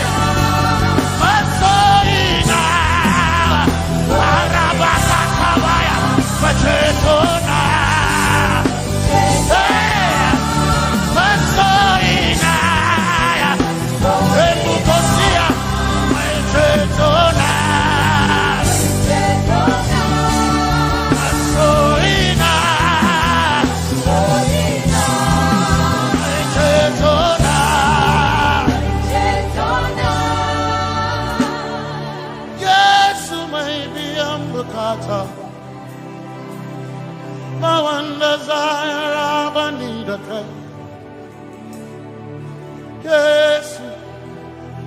masoina, arabakakabaya, mai cetona, hey, masoina, ebukosia, mai cetona, masoina, mai cetona. Yesu mai biyan bukata, ba wanda zayara banida kai. Yesu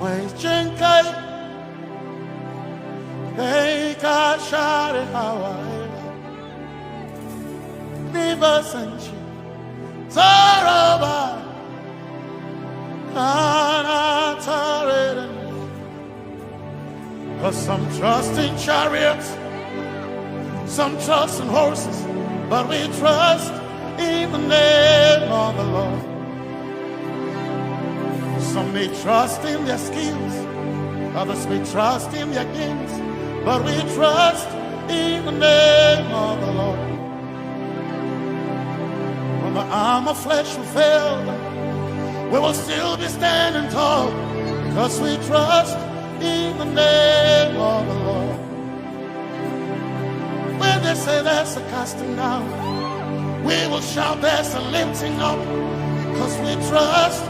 mai jinkai, kai ka share hawaye. Rivers and Toroba, kana tarere. 'Cause some trust in chariots, some trust in horses, but we trust in the name of the Lord. Some may trust in their skills, others may trust in their gifts, but we trust in the name of the Lord. When the arm of flesh will fail, we will still be standing tall, 'cause we trust in the name of the Lord. When they say there's a casting down, we will shout there's a lifting up, 'cause we trust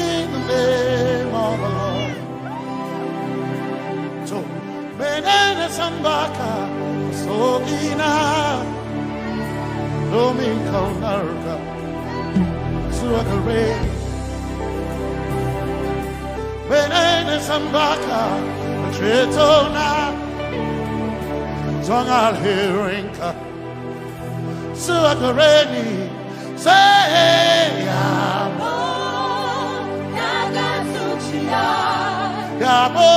in the name of the Lord. So, menene sambaka, sogina, domin kaunarka, zuwa gare. Menene sambaka, cetona, don alherinka, zuwa gare ni, sai ya. Daga zuciya. Yabo,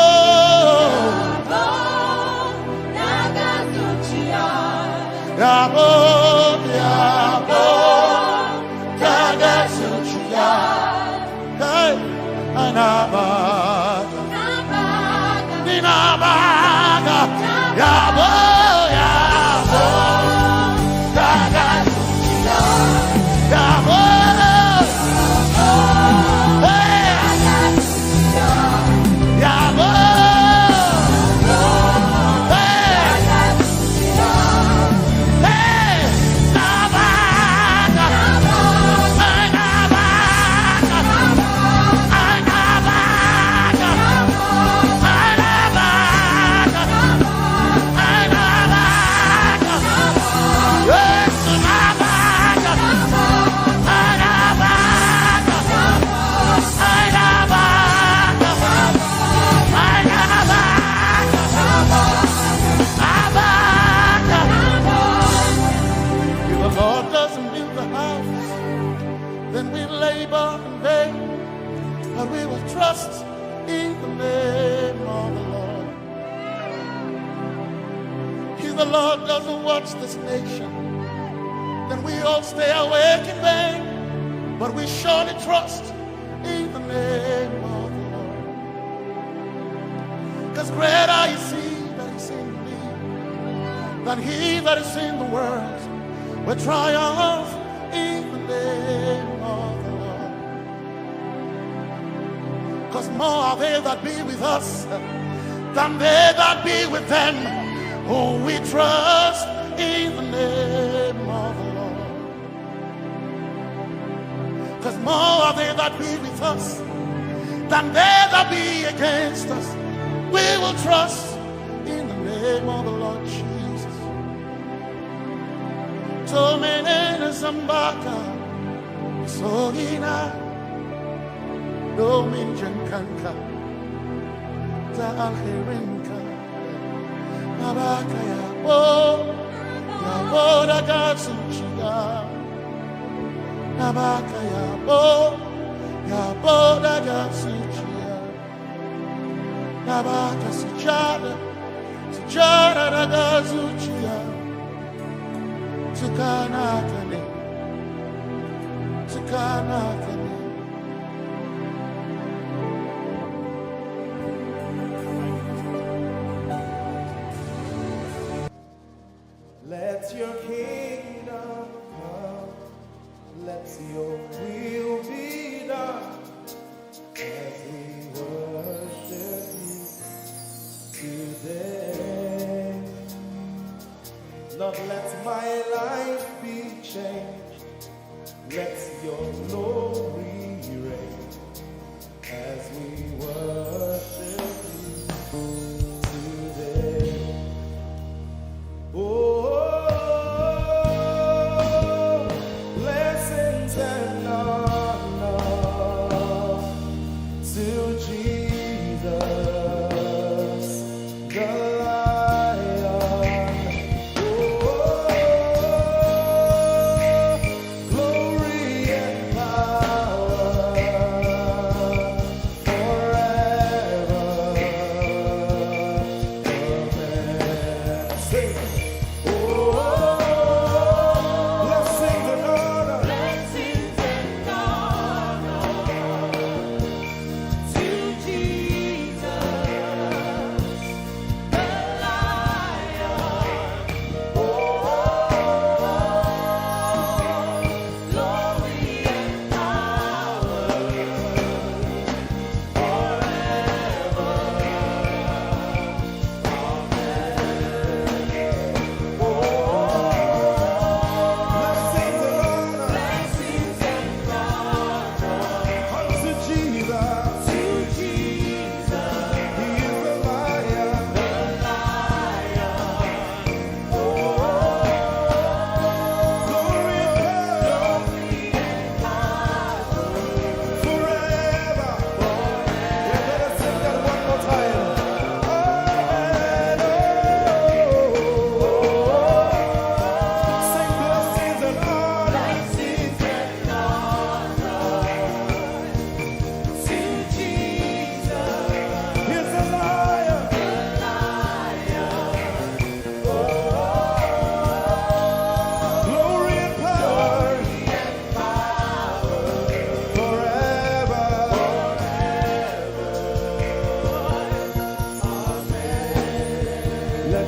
yabo, yabo, yabo, yabo, yabo, yabo,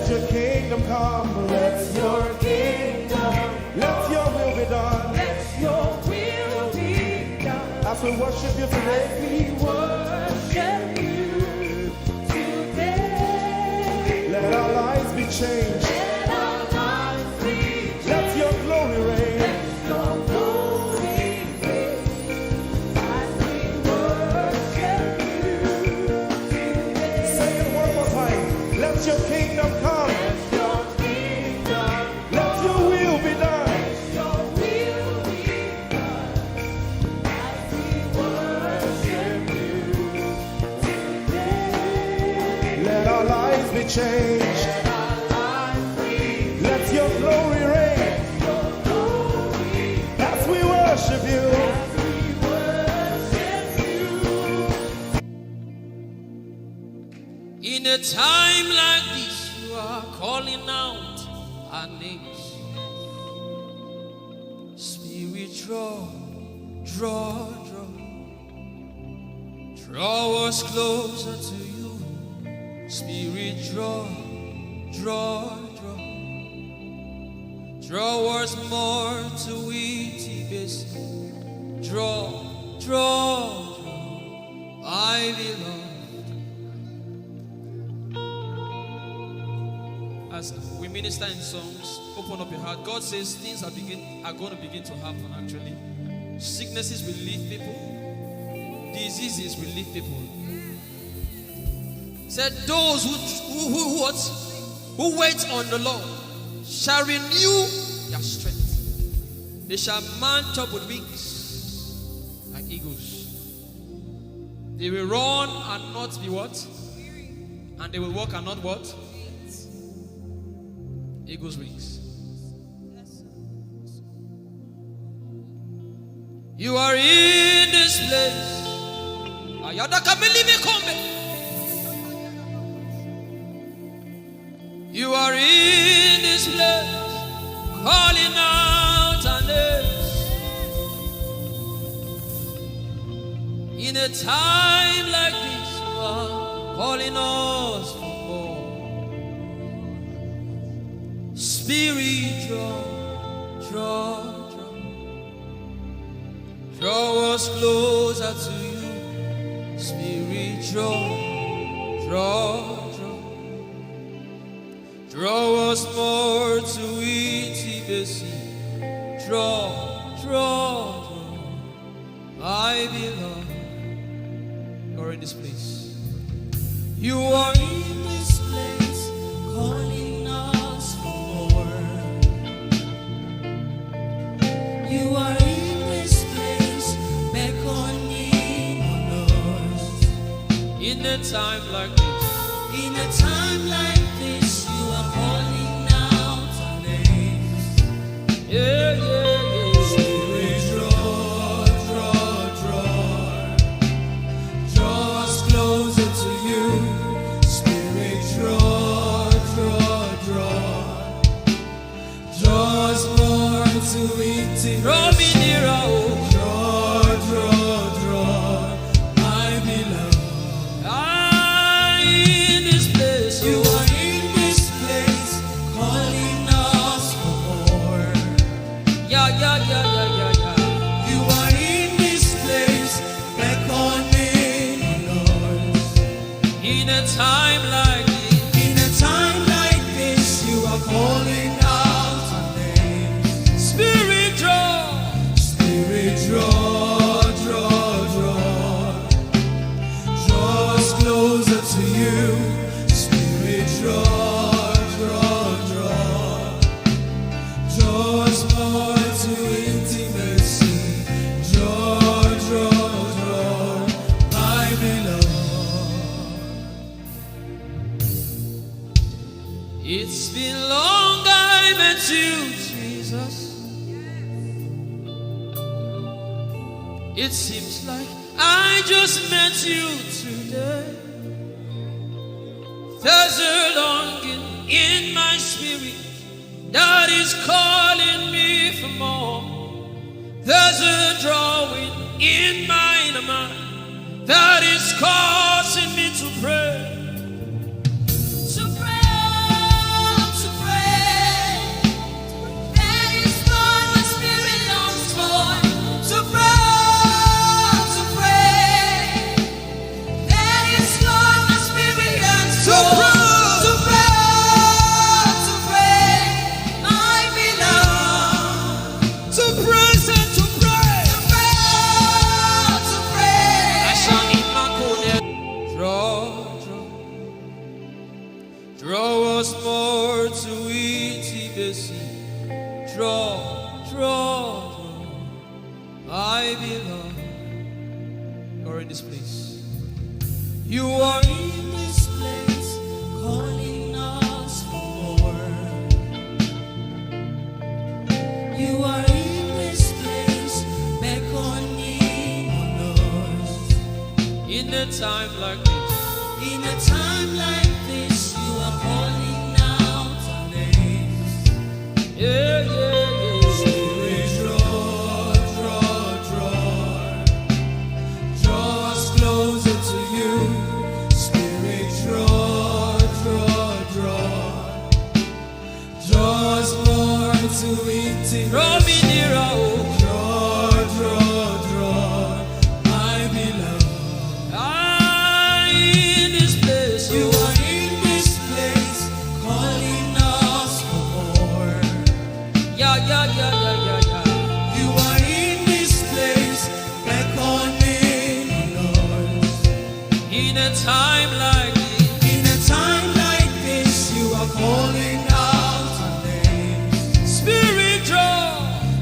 Your kingdom come. Let your kingdom. Let your will be done. Let your will be done. As we worship you today. As we worship you today. Let our lives be changed. Let our lives be changed. Let your glory reign. Let your glory reign. As we worship you today. Say it one more time. Let your kingdom come. Let your kingdom. Let your will be done. Let your will be done. As we worship you today. Let our lives be changed. Let our lives be. Let your glory reign. Let your glory. As we worship you. As we worship you. In a time like this, you are calling out our names. Spirit, draw, draw, draw. Draw us closer to you. Spirit, draw, draw, draw. Draw us more to intimacy. Draw, draw, draw. My beloved. As we minister in songs, open up your heart. God says things are begin are going to begin to happen. Actually, sicknesses will leave people, diseases will leave people. Said those who who who, who, what, who wait on the Lord shall renew their strength. They shall mount up with wings like eagles. They will run and not be what? And they will walk and not what? Eagle's wings. You are in this place. Ayada kamili mi kombe. You are in this place, calling out our names. In a time like this, you are calling us for more. Spirit, draw, draw, draw. Draw us closer to you. Spirit, draw, draw, draw. Draw us more to intimacy. Draw, draw, draw. My beloved, you're in this place. You are in this place, calling us for more. You are in this place, beckoning on us. In a time like this. In a time like this, you are calling out our names. Yeah, yeah, yeah. Spirit, draw, draw, draw. Draw us closer to you. Spirit, draw, draw, draw. Draw us more to intimacy. Draw me nearer, oh. Draw, draw, draw, my beloved. Ah, in this place, you are in this place, calling us for more. Yeah, yeah, yeah, yeah, yeah, yeah. You are in this place, beckoning on us. In a time like this. In a time like this, you are calling out our names. Spirit, draw. Spirit, draw, draw, draw. Draw us closer to you. Spirit, draw, draw, draw. Draw us more to intimacy. Draw, draw, draw, my beloved. It's been long I met you, Jesus. It seems like I just met you today. There's a longing in my spirit that is calling me for more. There's a drawing in my mind that is causing me to pray. To pray. Draw us more to intimacy. Draw, draw, draw, my beloved. You're in this place. You are in this place, calling us for more. You are in this place, beckoning on us. In a time like this, in a time like this, you are calling out our names. Yeah, yeah, yeah. Spirit, draw, draw, draw. Draw us closer to you. Spirit, draw, draw, draw. Draw us more to intimacy. Draw me nearer, oh. Draw, draw, draw, my beloved. Ah, in this place, you are in this place, calling us for more. Yeah, yeah, yeah, yeah, yeah, yeah. You are in this place, beckoning on us. In a time like this, in a time like this, you are calling out our names. Spirit, draw.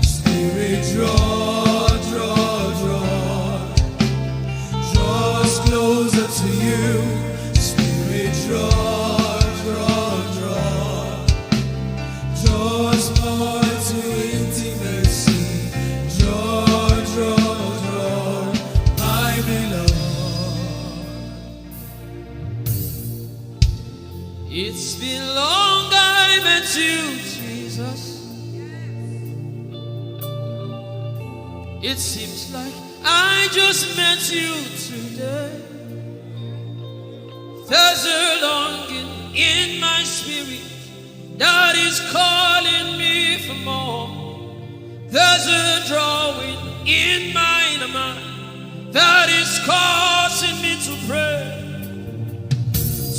Spirit, draw, draw, draw. Draw us closer to you. Spirit, draw, draw, draw. Draw us more to intimacy. Draw, draw, draw, my beloved. It's been long I met you, Jesus. It seems like I just met you today. There's a longing in my spirit that is calling me for more. There's a drawing in my mind that is causing me to pray.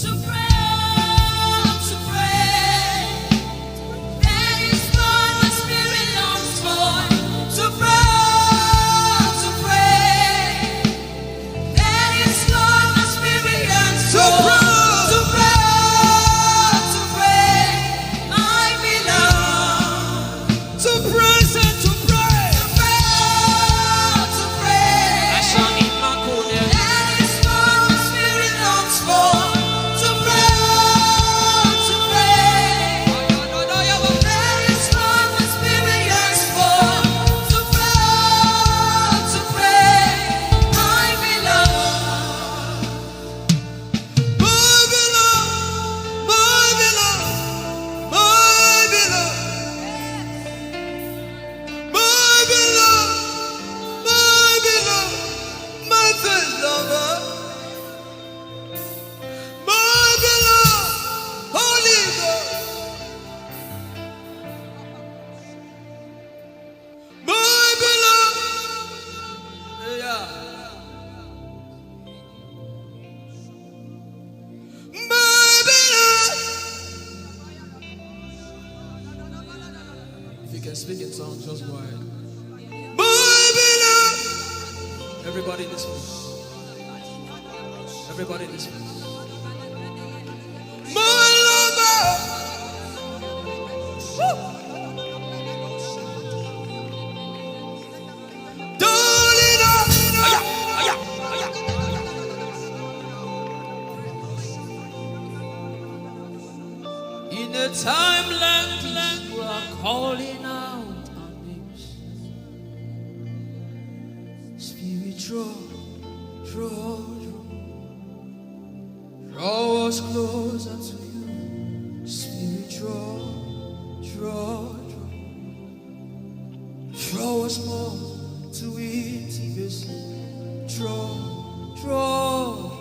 To pray, to pray. That is what my spirit longs for. To pray, to pray. That is what my spirit yearns for. To pray, to pray, to pray, my beloved. To praise and to pray. To pray, to pray. That is what my spirit longs for. To pray, to pray. That is what my spirit yearns for. To pray, to pray, my beloved. My beloved, my beloved, my beloved. My beloved, my beloved, my first lover. My beloved, Holy Ghost. My beloved. Yeah. My beloved. If you can speak in tongues, just go ahead. My beloved. Everybody in this place. Everybody in this place. My lover. Woo. Darling, I Aya, aya, aya. In a time like this, you are calling out our names. Spirit, draw, draw, draw. Draw us closer to you. Spirit, draw, draw, draw. Draw us more to intimacy. Draw, draw.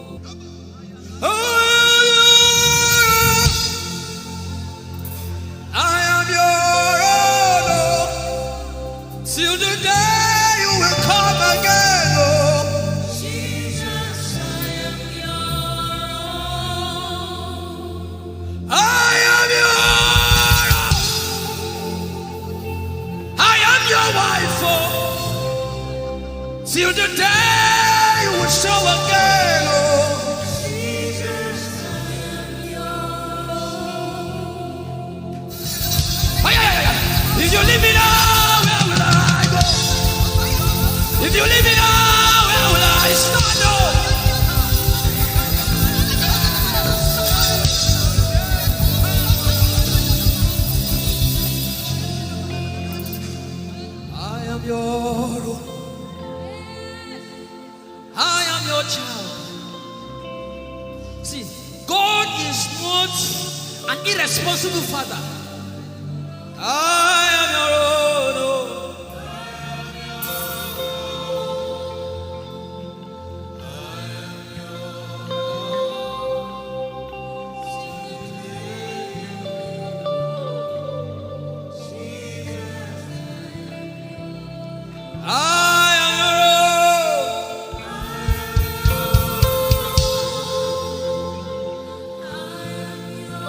I am your own, oh, till the day you will come again, oh. Jesus, I am your own. I am your own. I am your wife, oh, till the day you will show again, oh. Jesus, I am your Your own. I am your child. See, God is not an irresponsible father. I am your own. Oh. I am your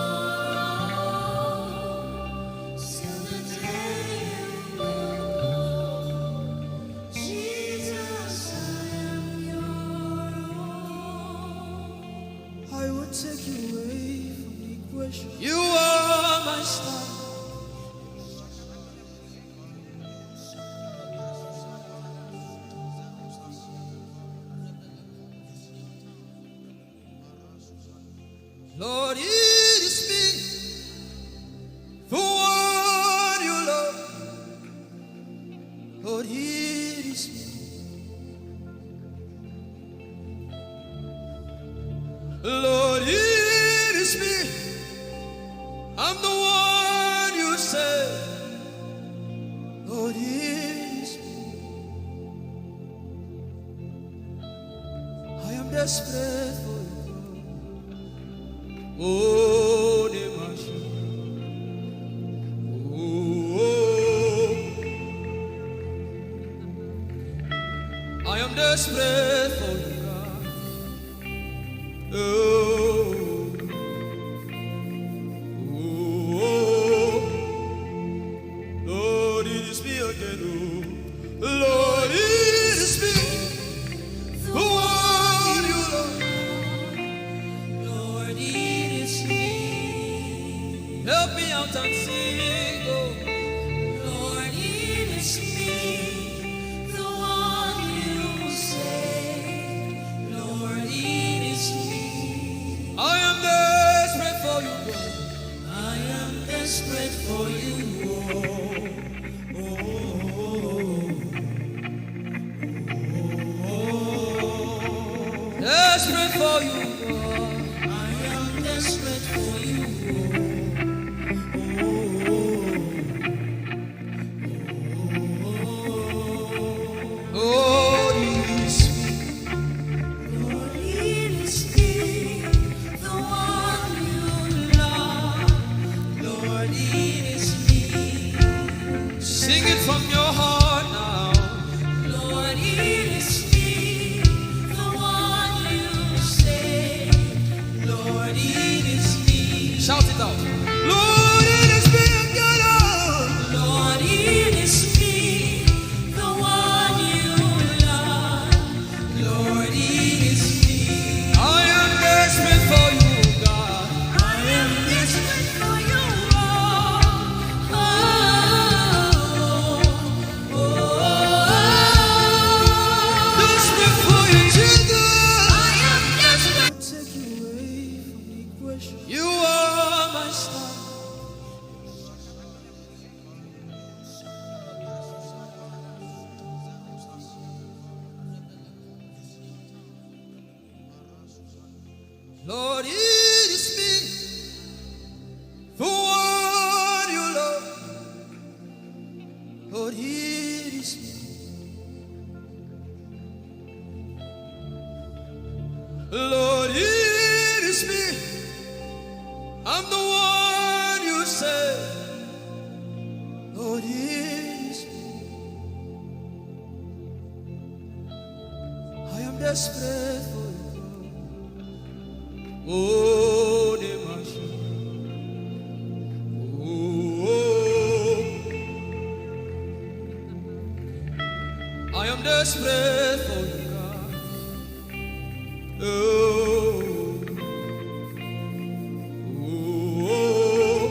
own. Till the day you come, Jesus, I am your own. I will take you away from the equation. You are my star. Lord, it is me. The one you love. Lord, it is me. Lord, it is me. I'm the one you say. Lord, it is me. I am desperate for you. Oh, the Mashiach. Oh, oh. I am desperate for you, God. Oh, oh, oh. Lord, it is me again. Oh, Lord, it is me. The one you love. Lord, it is me. Help me out and sing, oh. Lord, it is me, the one you say. Lord, it is me. I am desperate for you, God. I am desperate for you, oh. Desperate for you, God. I am desperate for you, oh. Oh, it is me. Lord, it is me, the one you love. Lord, it is me. Sing it from your heart now. Lord, it is me, the one you say. Lord, it is me. Shout it out. Lord, it is me again, oh. Lord, it is me, the one you love. Lord, it is me. I am desperate for you, God. I am desperate for you, oh, oh, oh, oh. Desperate for you, Jesus. I am desperate. Take you away from the equation. You are my star. Lord, it is me, the one you love. Lord, it is me. Lord, it is me. I'm the one you say. Lord, it is me. I am desperate for you, God. Oh, the Mashiach. Oh, oh. I am desperate for you, God. Oh, oh, oh.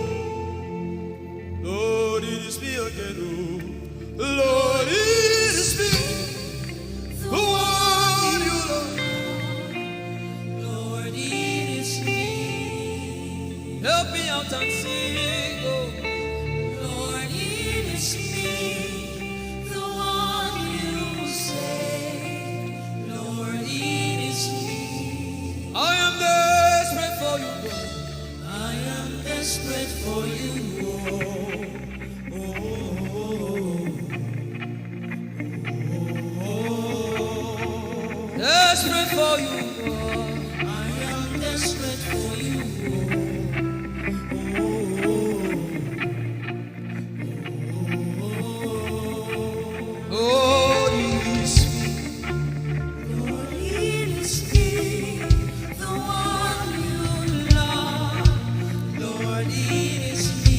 Lord, it is me again, oh. Lord, it is me. The one you love. Lord, it is me. Help me out and sing, oh. Lord, it is me. The one Desperate for you, oh, oh, oh, oh, oh. Desperate for you, God. I am desperate for you, oh, oh, oh, oh. Oh, it is me. Lord, it is me, the one you love. Lord, it is me.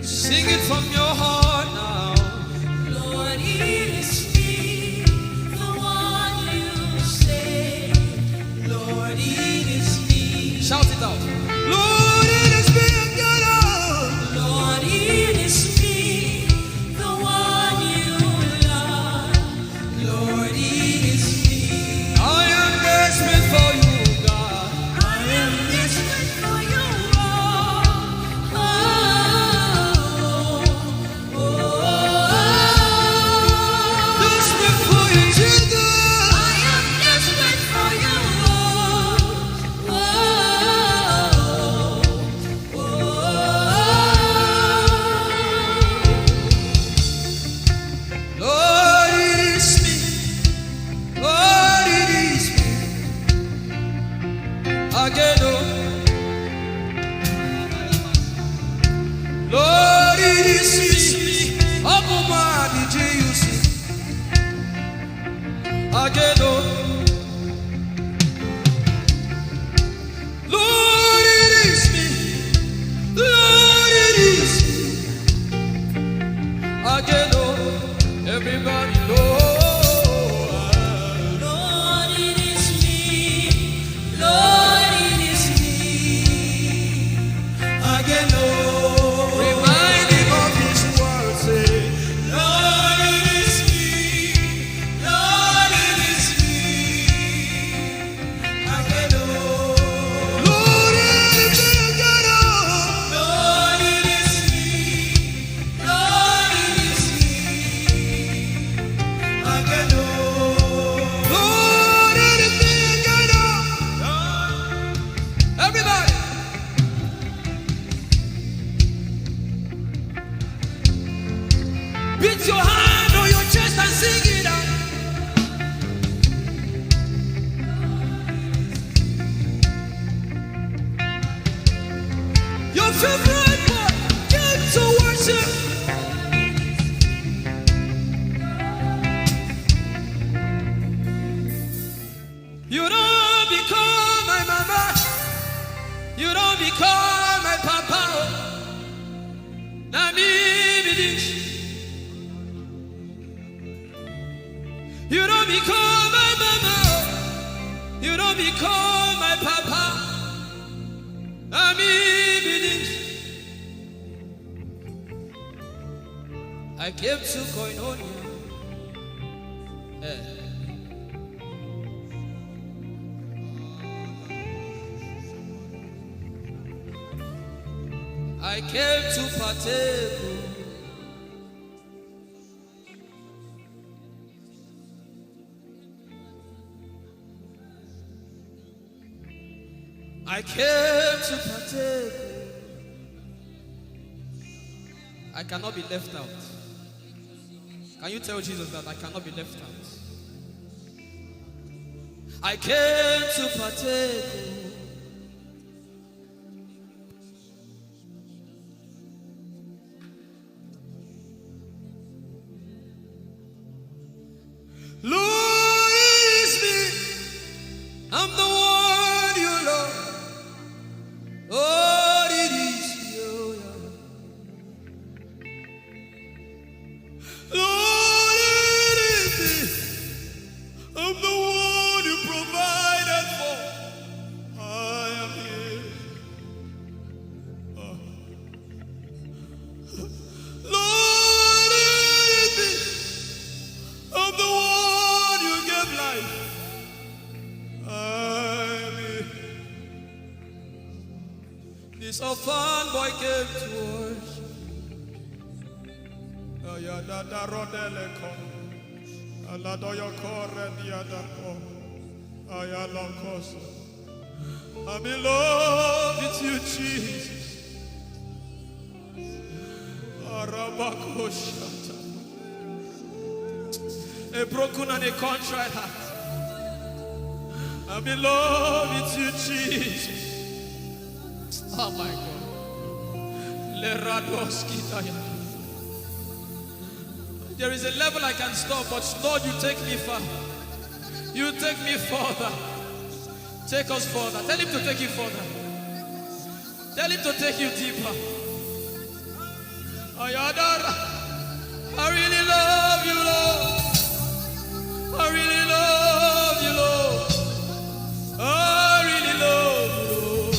Sing it from your heart now. Lord, it is me, the one you save. Lord, it is me. Shout it out. Lord, it is me again, oh. Lord, it is me, the one you love. Lord, it is me. I am desperate for you, God. I am desperate for you, oh. Oh, oh, oh, oh. Desperate for you, Jesus. I am desperate for you, oh. Oh, oh, oh, oh. Lord, it is me. Lord, it is me. Again, oh. Lord, it is me. Open my heart, did you see? Again, oh. Lord, it is me. Lord, it is me. Again, oh, everybody, Lord. Lord, it is me. Lord, it is me. Again, oh, remind him of his word, say, Lord, it is me. Lord, it is me. Lord, it is me. Lord, it is me. Lord, it is me. Everybody. Beat your hand on your chest and sing it out. Your favorite part, came to worship. You don't become my mama. You don't become my papa. Oh. Na me be this. You don't become my mama. Oh. You don't become my papa. Na me be this. I came to koinonia. Eh. I came to partake. I came to partake. I cannot be left out. Can you tell Jesus that I cannot be left out? I came to partake. Lord, it is me. I'm the one you love. Lord, it is you. Lord, it is me. I'm the one you provided for. I am here. Oh. Lord, it is me. I'm the one you gave life. I am here. This orphan boy came to worship. Ayadada rodele ko. Aladoyo kore diada ko. Ayalokoso. I'm in love with you, Jesus. Bakoshata. A broken and a contrite heart. I'm in love with you, Jesus. Oh my God. Leradoski taya. There is a level I can stop, but Lord, you take me far. You take me further. Take us further. Tell him to take you further. Tell him to take you deeper. Ayadara. I really love you, Lord. I really love you, Lord. I really love you, Lord.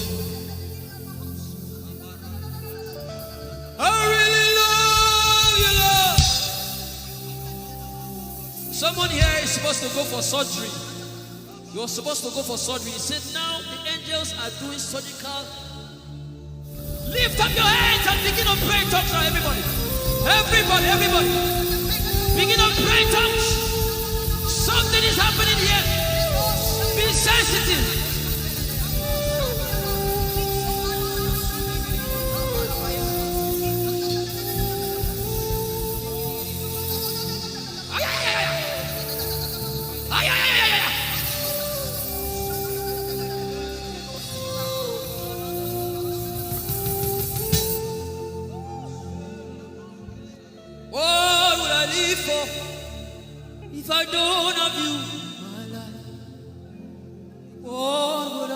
I really love you, Lord. Someone here is supposed to go for surgery. You're supposed to go for surgery. He said, "Now the angels are doing surgical." Lift up your hands and begin to pray in tongues now, everybody. Everybody, everybody. Begin to pray in tongues. Something is happening here. Be sensitive. What would I live for if I don't have you in my life? What would I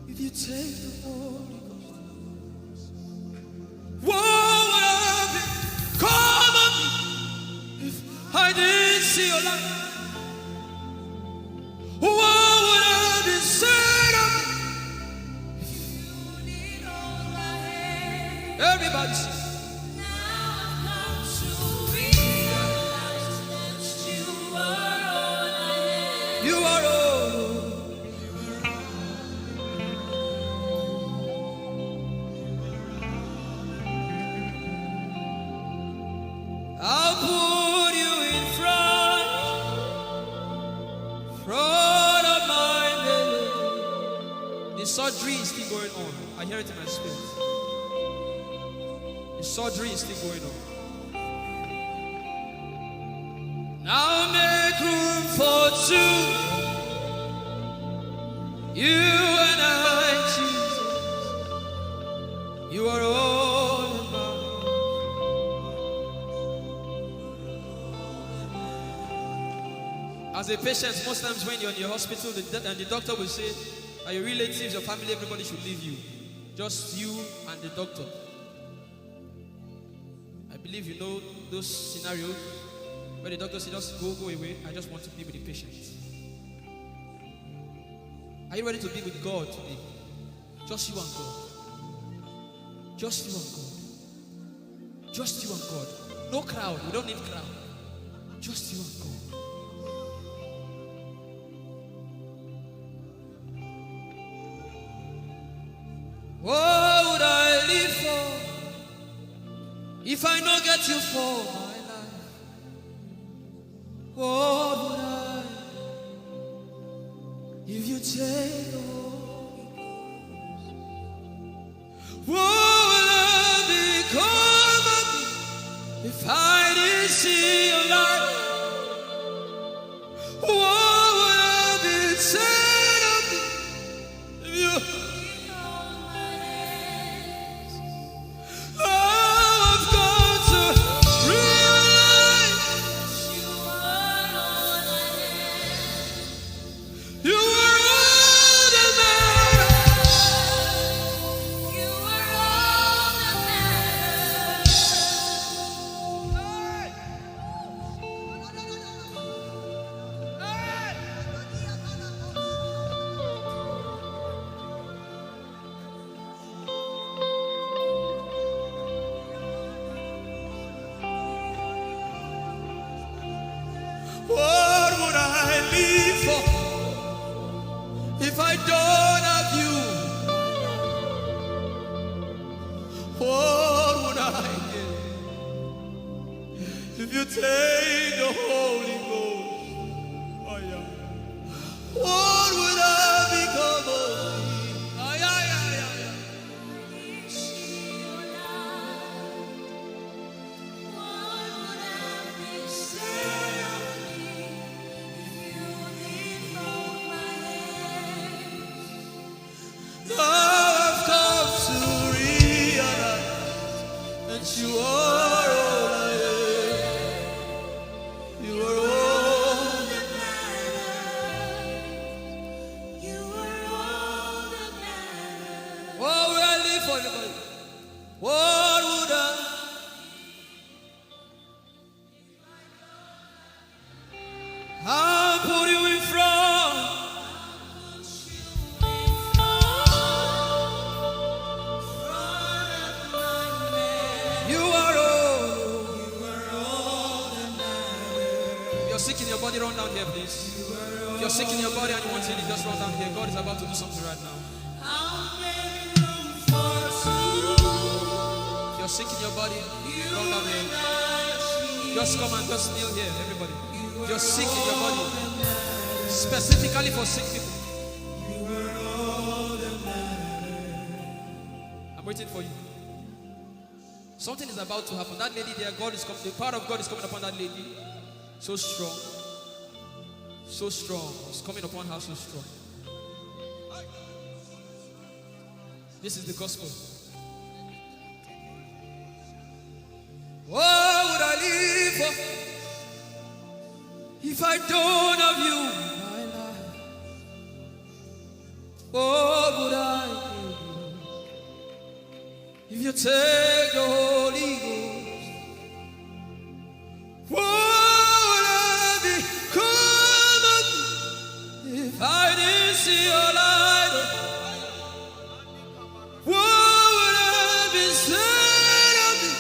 give if you take the Holy Ghost? What would I have become of me if I didn't see your light? What would I have been said of me? Everybody sing. Now I've come to realize that you are all I have. You are all. I'll put you in front, front of my melody. The surgery is still going on. I hear it in my spirit. The surgery is still going on. Now make room for two. You and I, Jesus. You are all about. As a patient, most times when you're in your hospital, the, do- and the doctor will say, "Are your relatives, your family, everybody should leave you. Just you and the doctor." I believe you know those scenarios where the doctor says, "Just go, go away. I just want to be with the patient." Are you ready to be with God today? Just you and God. Just you and God. Just you and God. No crowd. We don't need crowd. Just you and God. What would I live for if I no get you for my life? What would I if you take the Holy Ghost? What would I become of me if I didn't see your light? What would I be said of me if you I've come to realize you are all that matters. You are all that matters. What would I live for if I don't have you? What would I give if you take the Holy Ghost? Oh, yeah. What would I become of me? Ay, ay, ay, ay, ay. for everybody. What would I? I'll put you in front. You are all. If you're sick in your body, run down here, please. If you're sick in your body and you want healing, just run down here. God is about to do something right now. If you're sick in your body, run down here. Just come and just kneel here, everybody. If you're sick in your body, specifically for sick people. I'm waiting for you. Something is about to happen. That lady there, God is coming. The power of God is coming upon that lady. So strong. So strong. It's coming upon her so strong. This is the gospel. What would I live for if I don't have you in my life? What would I give if you take the Holy Ghost? What would I become of me if I didn't see your light? What would I be said of me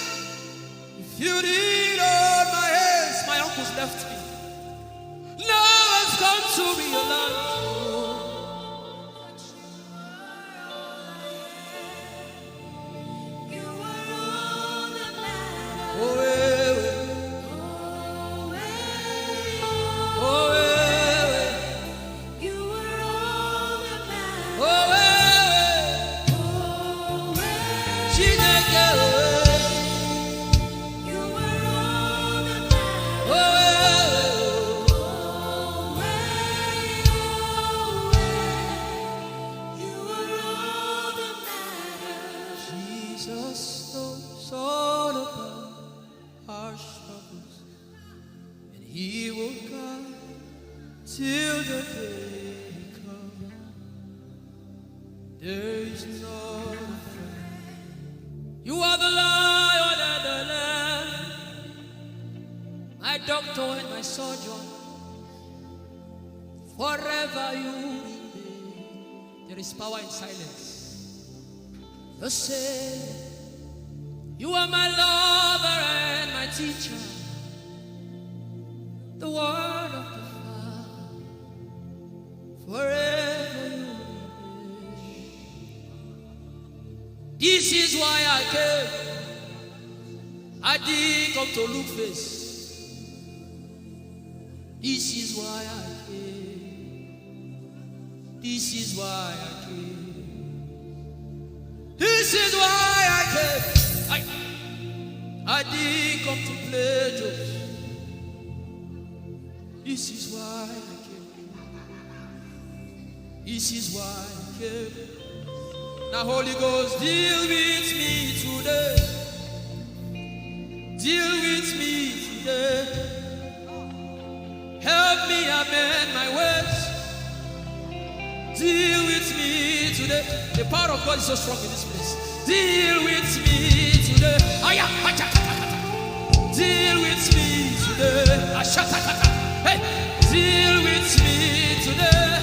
if you didn't hold my hands? My uncles left me. Now I've come to realize. Jesus knows all about our struggles, and He will guide till the day comes. There is no fear. You are the Lion and the Lamb, my doctor and my surgeon. Forever you remain. There is power in silence. The same. You are my lover and my teacher. The word of the Father. Forever you remain. This is why I came. I didn't come to look face. This is why I came. This is why I came. This is why I came. I, I didn't come to play jokes. This is why I came. This is why I came. Now, Holy Ghost, deal with me today. Deal with me today. Help me amend my ways. Deal with me today. The power of God is so strong in this place. Deal with me today. Aya, acha, acha, acha. Deal with me today. Ashata, acha. Hey, deal with me today.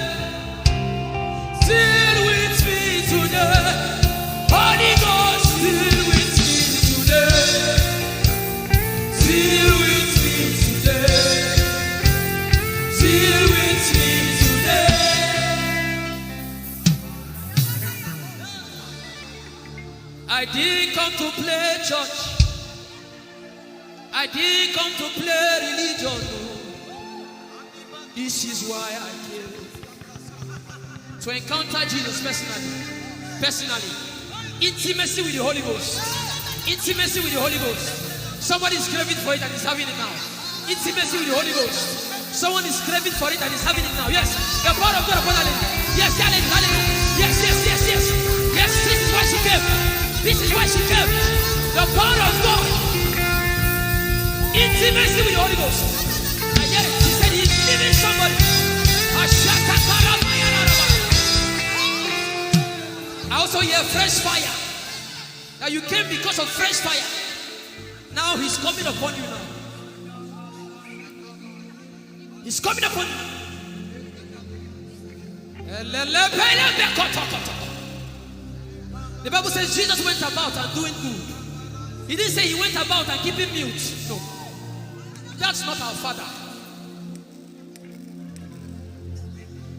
Deal with me today. Holy Ghost, deal with me today. Deal with me today. Deal with me today. I didn't come to play church. I didn't come to play religion. No. This is why I came. To encounter Jesus personally. Personally. Intimacy with the Holy Ghost. Intimacy with the Holy Ghost. Somebody is craving for it and is having it now. Intimacy with the Holy Ghost. Someone is craving for it and is having it now. Yes. The power of God upon that lady. Yes, that lady, that lady. Yes, yes, yes, yes. Yes, this is why she came. This is why she came. The power of God. Intimacy with the Holy Ghost. I hear it. He said he's leaving somebody. Ashakatarabayaraba. I also hear fresh fire. That you came because of fresh fire. Now he's coming upon you now. He's coming upon you. The Bible says Jesus went about and doing good. He didn't say he went about and keeping mute. No. That's not our Father.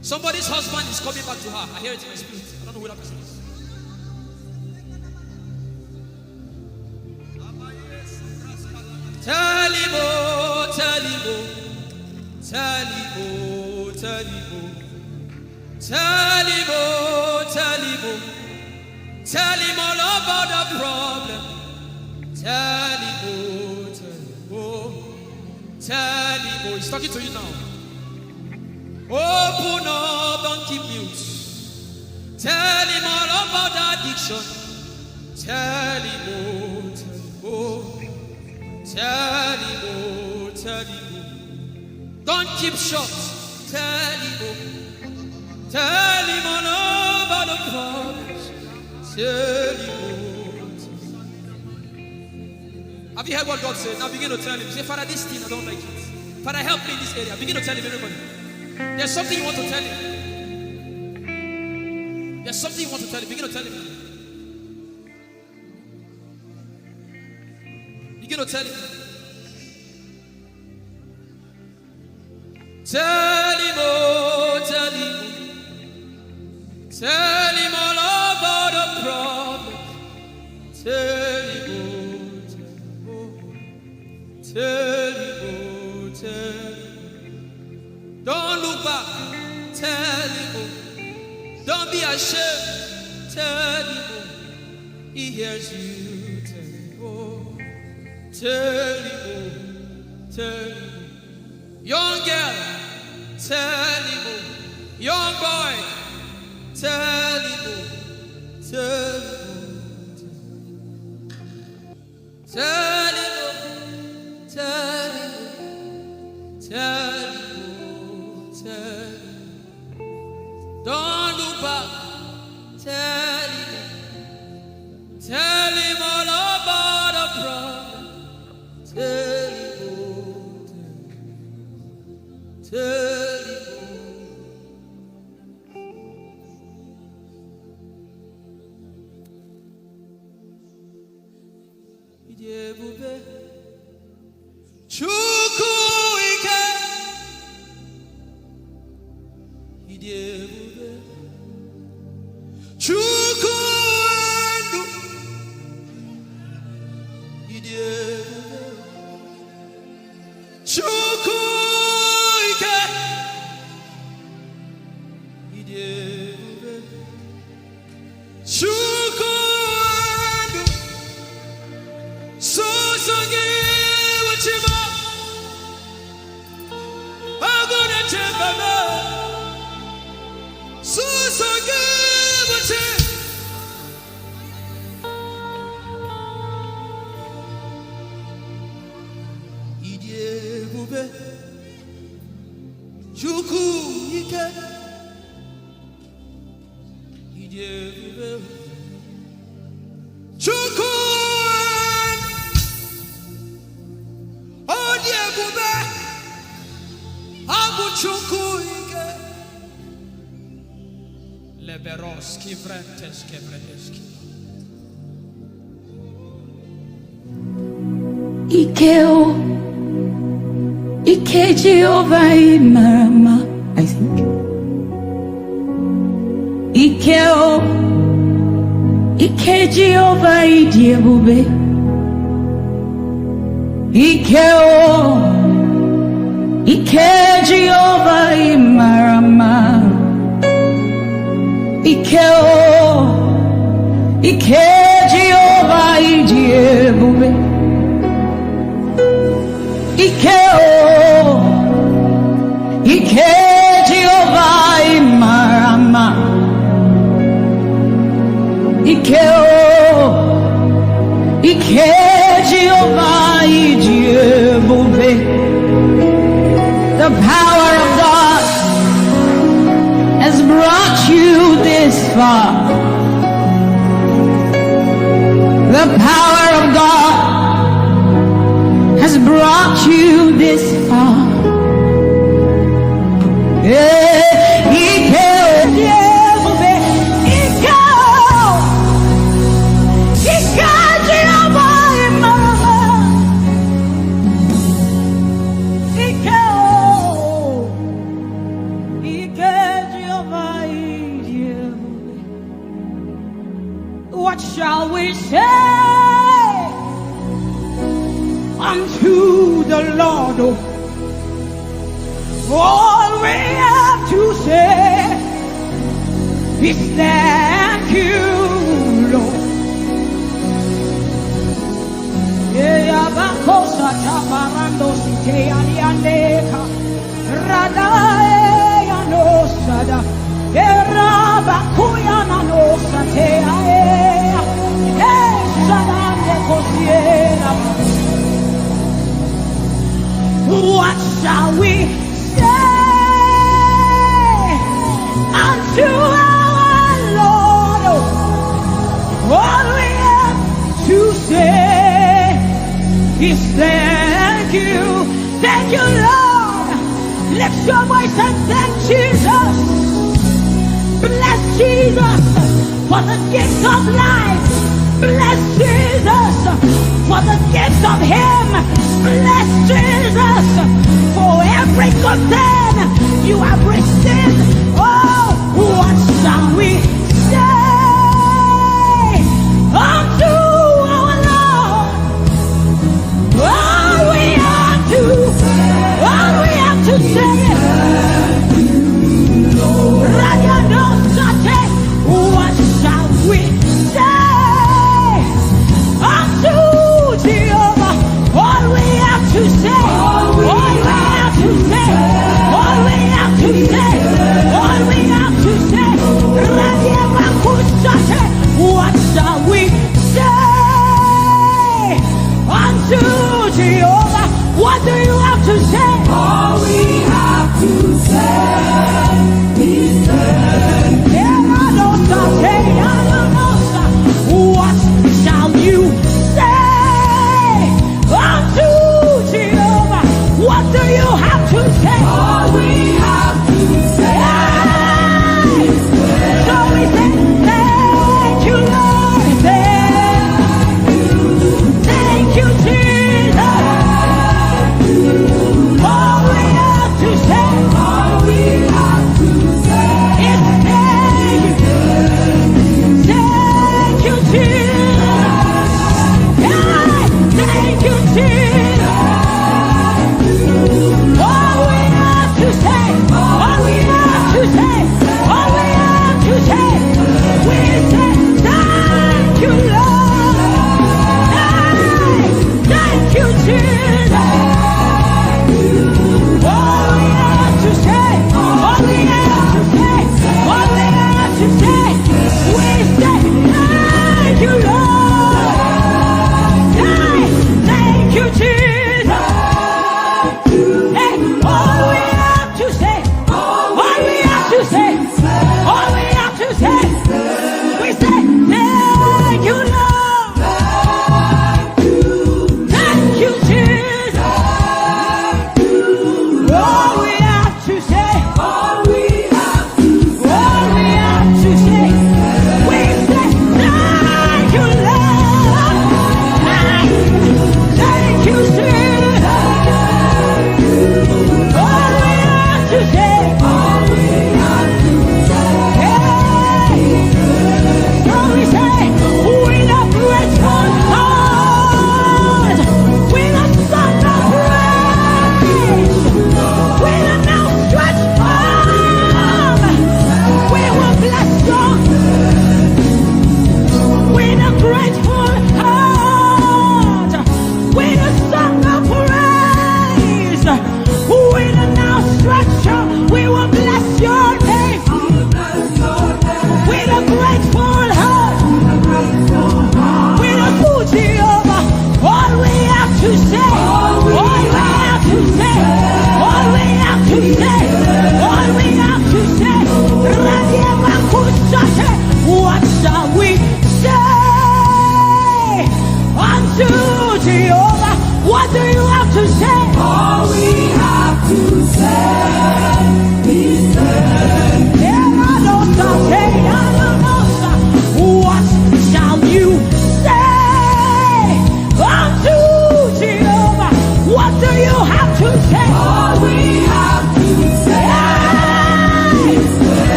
Somebody's husband is coming back to her. I hear it in my spirit. I don't know who that person is. Tell him, oh, tell him, oh, tell him, oh, tell him, oh, tell him, oh, tell him, oh, tell him all about the problem. Tell him, oh, tell him, oh, tell him, oh. He's talking to you now. Open up, don't keep mute. Tell him all about the addiction. Tell him, oh, tell him, oh. Tell him, oh, tell him, oh. Don't keep short. Tell him, oh. Tell him all about the problems. Tell him, oh, tell him. Have you heard what God said? Now begin to tell him. Say, "Father, this thing, I don't like it. Father, help me in this area." Begin to tell him, everybody. There's something you want to tell him. There's something you want to tell him. Begin to tell him. Begin to tell him. Tell him, oh, tell him, oh. Tell him all about the problem. Tell him, oh, tell him, oh. Tell him, oh, tell him. Don't look back. Tell him, oh. Don't be ashamed. Tell him, oh. He hears you. Tell him, oh. Tell him, oh. Tell him, oh. Young girl, tell him, oh. Young boy, tell him, oh. Tell him, oh. Tell him, oh. Tell him, oh. Tell him, oh. Tell him. Don't look back. Tell him, oh. Tell him all about the problem. Tell him, oh, tell him, tell him, oh. Ị dị ebube. Chukwu ike. Ị dị ebube. Chukwu ndụ. Ị dị ebube. Chukwu ike. Ị dị ebube. Chukwu ndụ. Sọsọ gị bụ Chi m. Agụ na-eche mba m. Sọsọ gị bụ Chi. Ị dị ebube. Chukwu ike. Ị dị ebube. Chukwu. Ọ dị ebube. Ọ bụ Chukwu ike. Leberos kivretes kevredeski. Ike o, ike Jehova ị mara mma, I think. Ike o, ike Jehova ị dị ebube. Ike o, ike Jehova ị mara mma. Ike o, ike Jehova ị dị ebube. Ike o, ike Jehova ị mara mma. Ike o, ike Jehova ị dị ebube. The power of God has brought you this far. Shall we say unto the Lord, oh, all we have to say is thank you, Lord. Eya bakosa tabarando site aliandeka. Radae anosada. Era bakuya nanosa te aea. Hey, sadande kosiera. What shall we say unto our Lord? All we have to say is thank you. Thank you, Lord. Lift your voice and thank Jesus. Bless Jesus for the gift of life. Bless Jesus for the gift of Him. Bless Jesus for every good thing you have received. Oh, what shall we say unto our Lord? All we have to, all we have to say is, Radianosate, what shall we say unto Jehovah? All we have to say, all we have to say, all we have to say, all we have to say, Radiabakusate, what shall we say unto Jehovah? What do you have to say